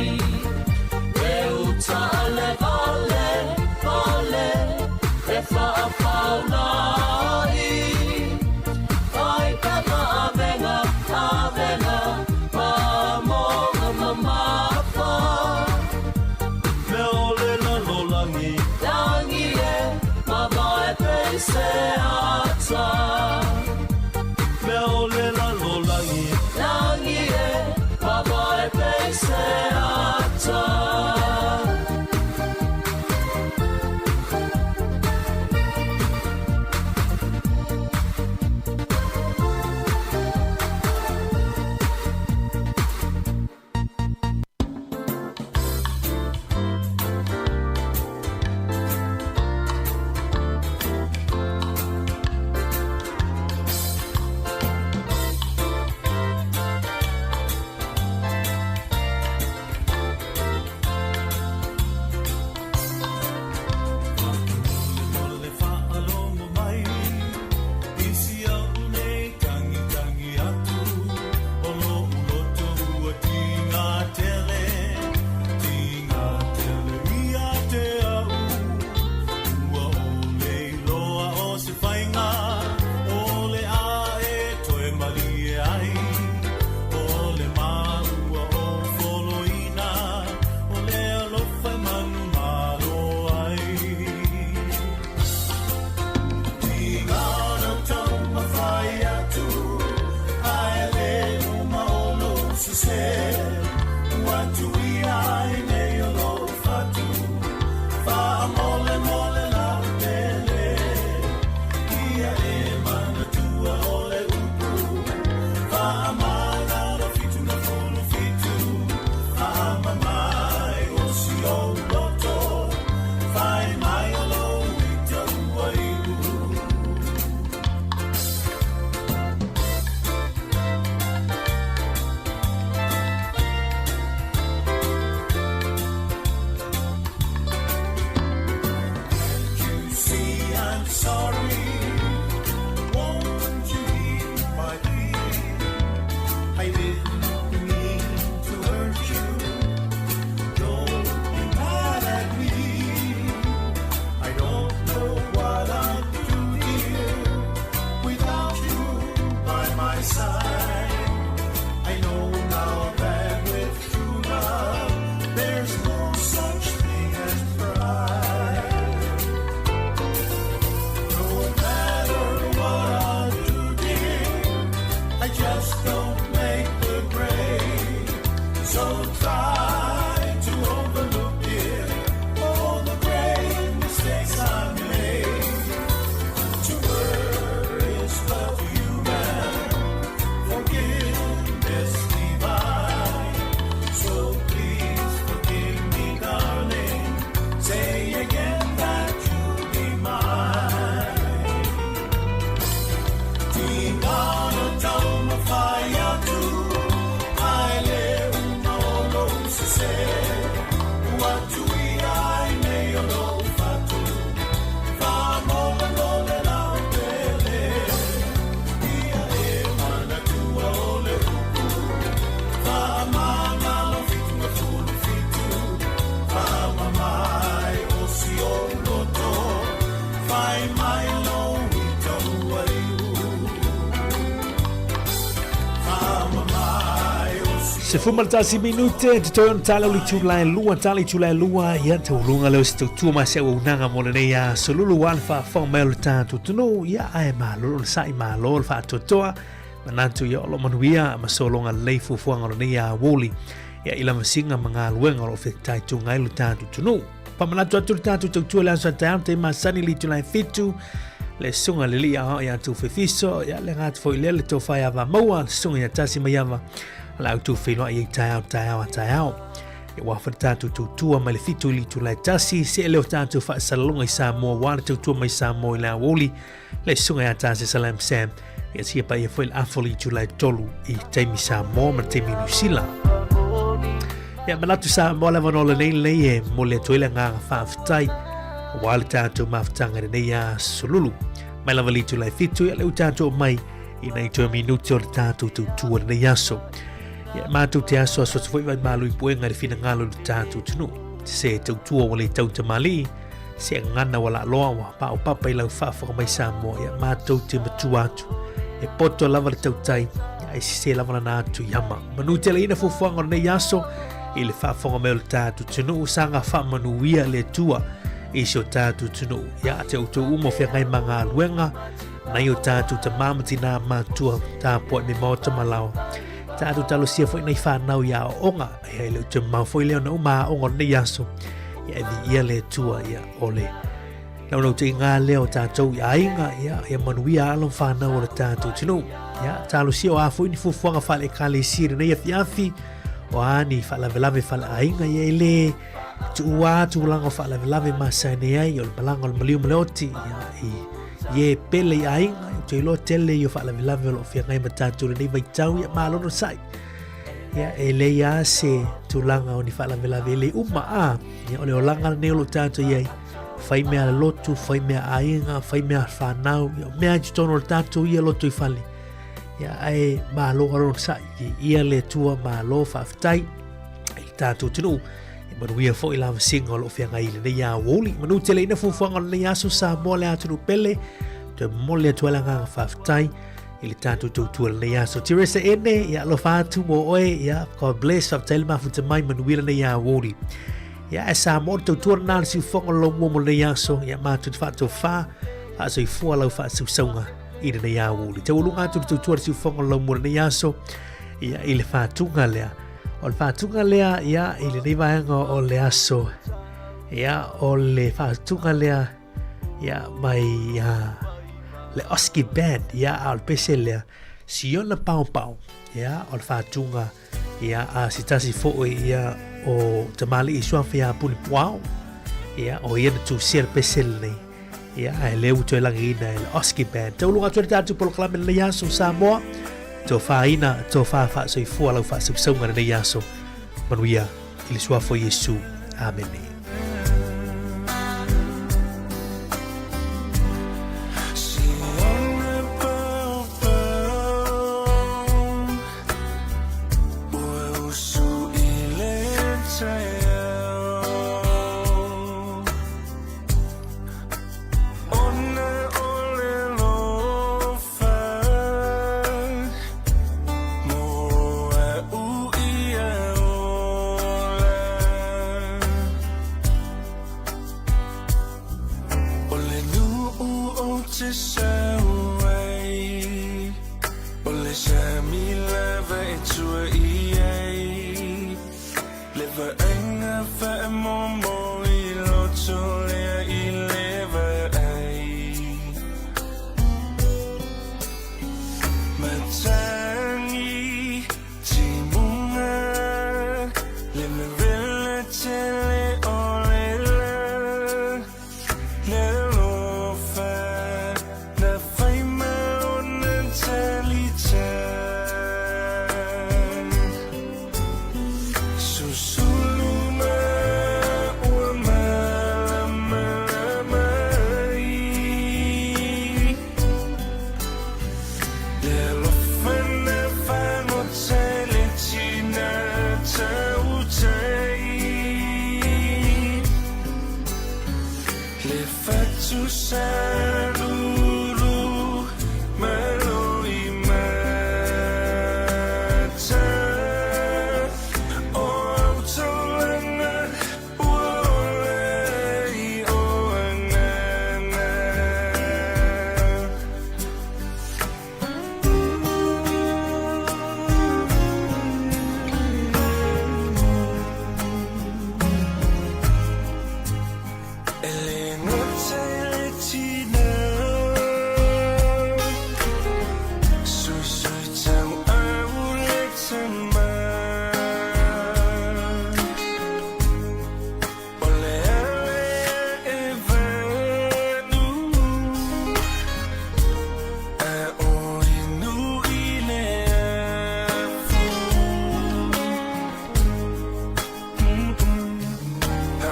Le uta le vale, vale, e faafaulai. Fai pe maavenga, avenga, mamonga mamafa. Mea o le lalolagi. Langi e, mavae peise ata. Mea o le lalolagi. Langi e, mavae peise ata. 11 minute te toe ona tala o le itula e lua, tala itula e lua, ia taualuga lea o se tautua ma se auaunaga mo lenei aso lulu ua le faafofoga mai o le tatou atunuu, ia ae malo le onosai, malo le faatoatoa, manatu ia o lo o manuia ma sologa lelei fuafuaga o lenei aoauli, ia i lavasiga ma galuega o lo o fitaituga ai le tatou atunuu. Faamanatu atu le tatou tautua i le aso a taeao, taimi masani i le itula e 7, le susuga i le alii aoao ia Tufifiso, ia le aga atu foi lea le tofa ia Vamaua, le susuga ia Tasi Maiava, o le a outou feiloai ai taeao taeao a taeao. Ia ua afa le tatou tautua mai le 7 i le itula e 1, see lea o tatou faasalalauga i Samoa, ua le tautua mai Samoa i le aoauli, le susuga ia Tasi Salam Sam, ia sia paia foi le afa o le itula e 3 i taimi Samoa ma le taimi Niu Sila. Ia manatu Samoa le avanoa lenei lenei e momoli atu ai le agaga faafetai aua le tatou mafutaga i lenei aso lulu. Mai lava le itula e 7 ia le u tatou mai i nai toe minuti o le tatou tautua i lenei aso. Ia matou te aso aso atu foi vai malu i puega i le finagalo i le tatou atunuu. Se tautua ua le tau tamalii, se gagana ua laaloa ua paopapa i lau faafofoga mai Samoa, ia matou te matua atu. E poto lava le tautai, ia e sese lava lana atu i ama. Manu tele ina fuafuaga o lenei aso i le faafofoga mai o le tatou atunuu, saga faamanuia le Atua i si o tatou atunuu. Ia te outou uma o feagai ma galuega, nai o tatou tamā ma tinā matua, tapuai me maota ma laoa. Tatou talosia foi nai whanau i aoaoga, ia e le o te mamao foi lea ona uma aoga o lenei aso, ia e viia le Atua, ia o le naunautaiga lea o tatou i aiga, ia, ia manuia alo ma whanau o le tatou atunuu. Ia, talosia o a foi ni fuafuaga faale-ekalesia i lenei afiafi, o a ni faalavelave faale-aiga, ia e le tuua tulaga o faalavelave masani ai, o le malaga o le maliu ma le oti, ia, i Ie pele i aiga, ou te iloa tele ia o faalavelave o lo o feagai ma tatou i lenei vaitau, ia malo le onosai. Ia, e leai lava se tulaga o ni faalavelave e le uma, a, ia, o le olaga lenei o lo o tatou i ai, fai mea lotu, fai mea aiga, fai mea whanau, ia, o mea i totonu o le tatou ia loto i fale. Ia, ae malo le onosai, ia le Atua, malo faafetai i le tatou atunuu. E manuia foi la vasinga o lo o feagai i lenei aoauli. Manu tele ina fuafuaga o lenei aso Samoa le atunuu pele. Toe momoli atu ai le agaga faafetai i le tatou tautua i lenei aso. Teresa Ene, ia alofa atu mo oe, ia God bless, faafetai le mafuta mai, manuia lenei aoauli. Ia e Samoa le tautua lena le siufofoga o le laumua mo lenei aso, ia matou te faatofa, faasoifua lau faasausauga i lenei aoauli. Taualuga atu le tautua le siufofoga o le laumua lenei aso, ia i le faatuga lea. O le faatuga lea ia i lenei vaega o le aso, ia o le faatuga lea ia mai ia le Oski Band, ia a o le pese lea Siona Pao Pao, ia o le faatuga ia a se tasi foi ia o tamalii suafa ia Puni Puao, ia o ia na tusia le pese lenei. Ia, ae lea ua toe lagiina e le Oski Band. Tauluga atu ai le tatou polokalame lenei aso Samoa. Tofaina, tofa faasoifua lau faasausauga lenei aso. Manuia i le suafa o Iesu. Amene.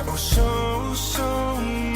O sousou.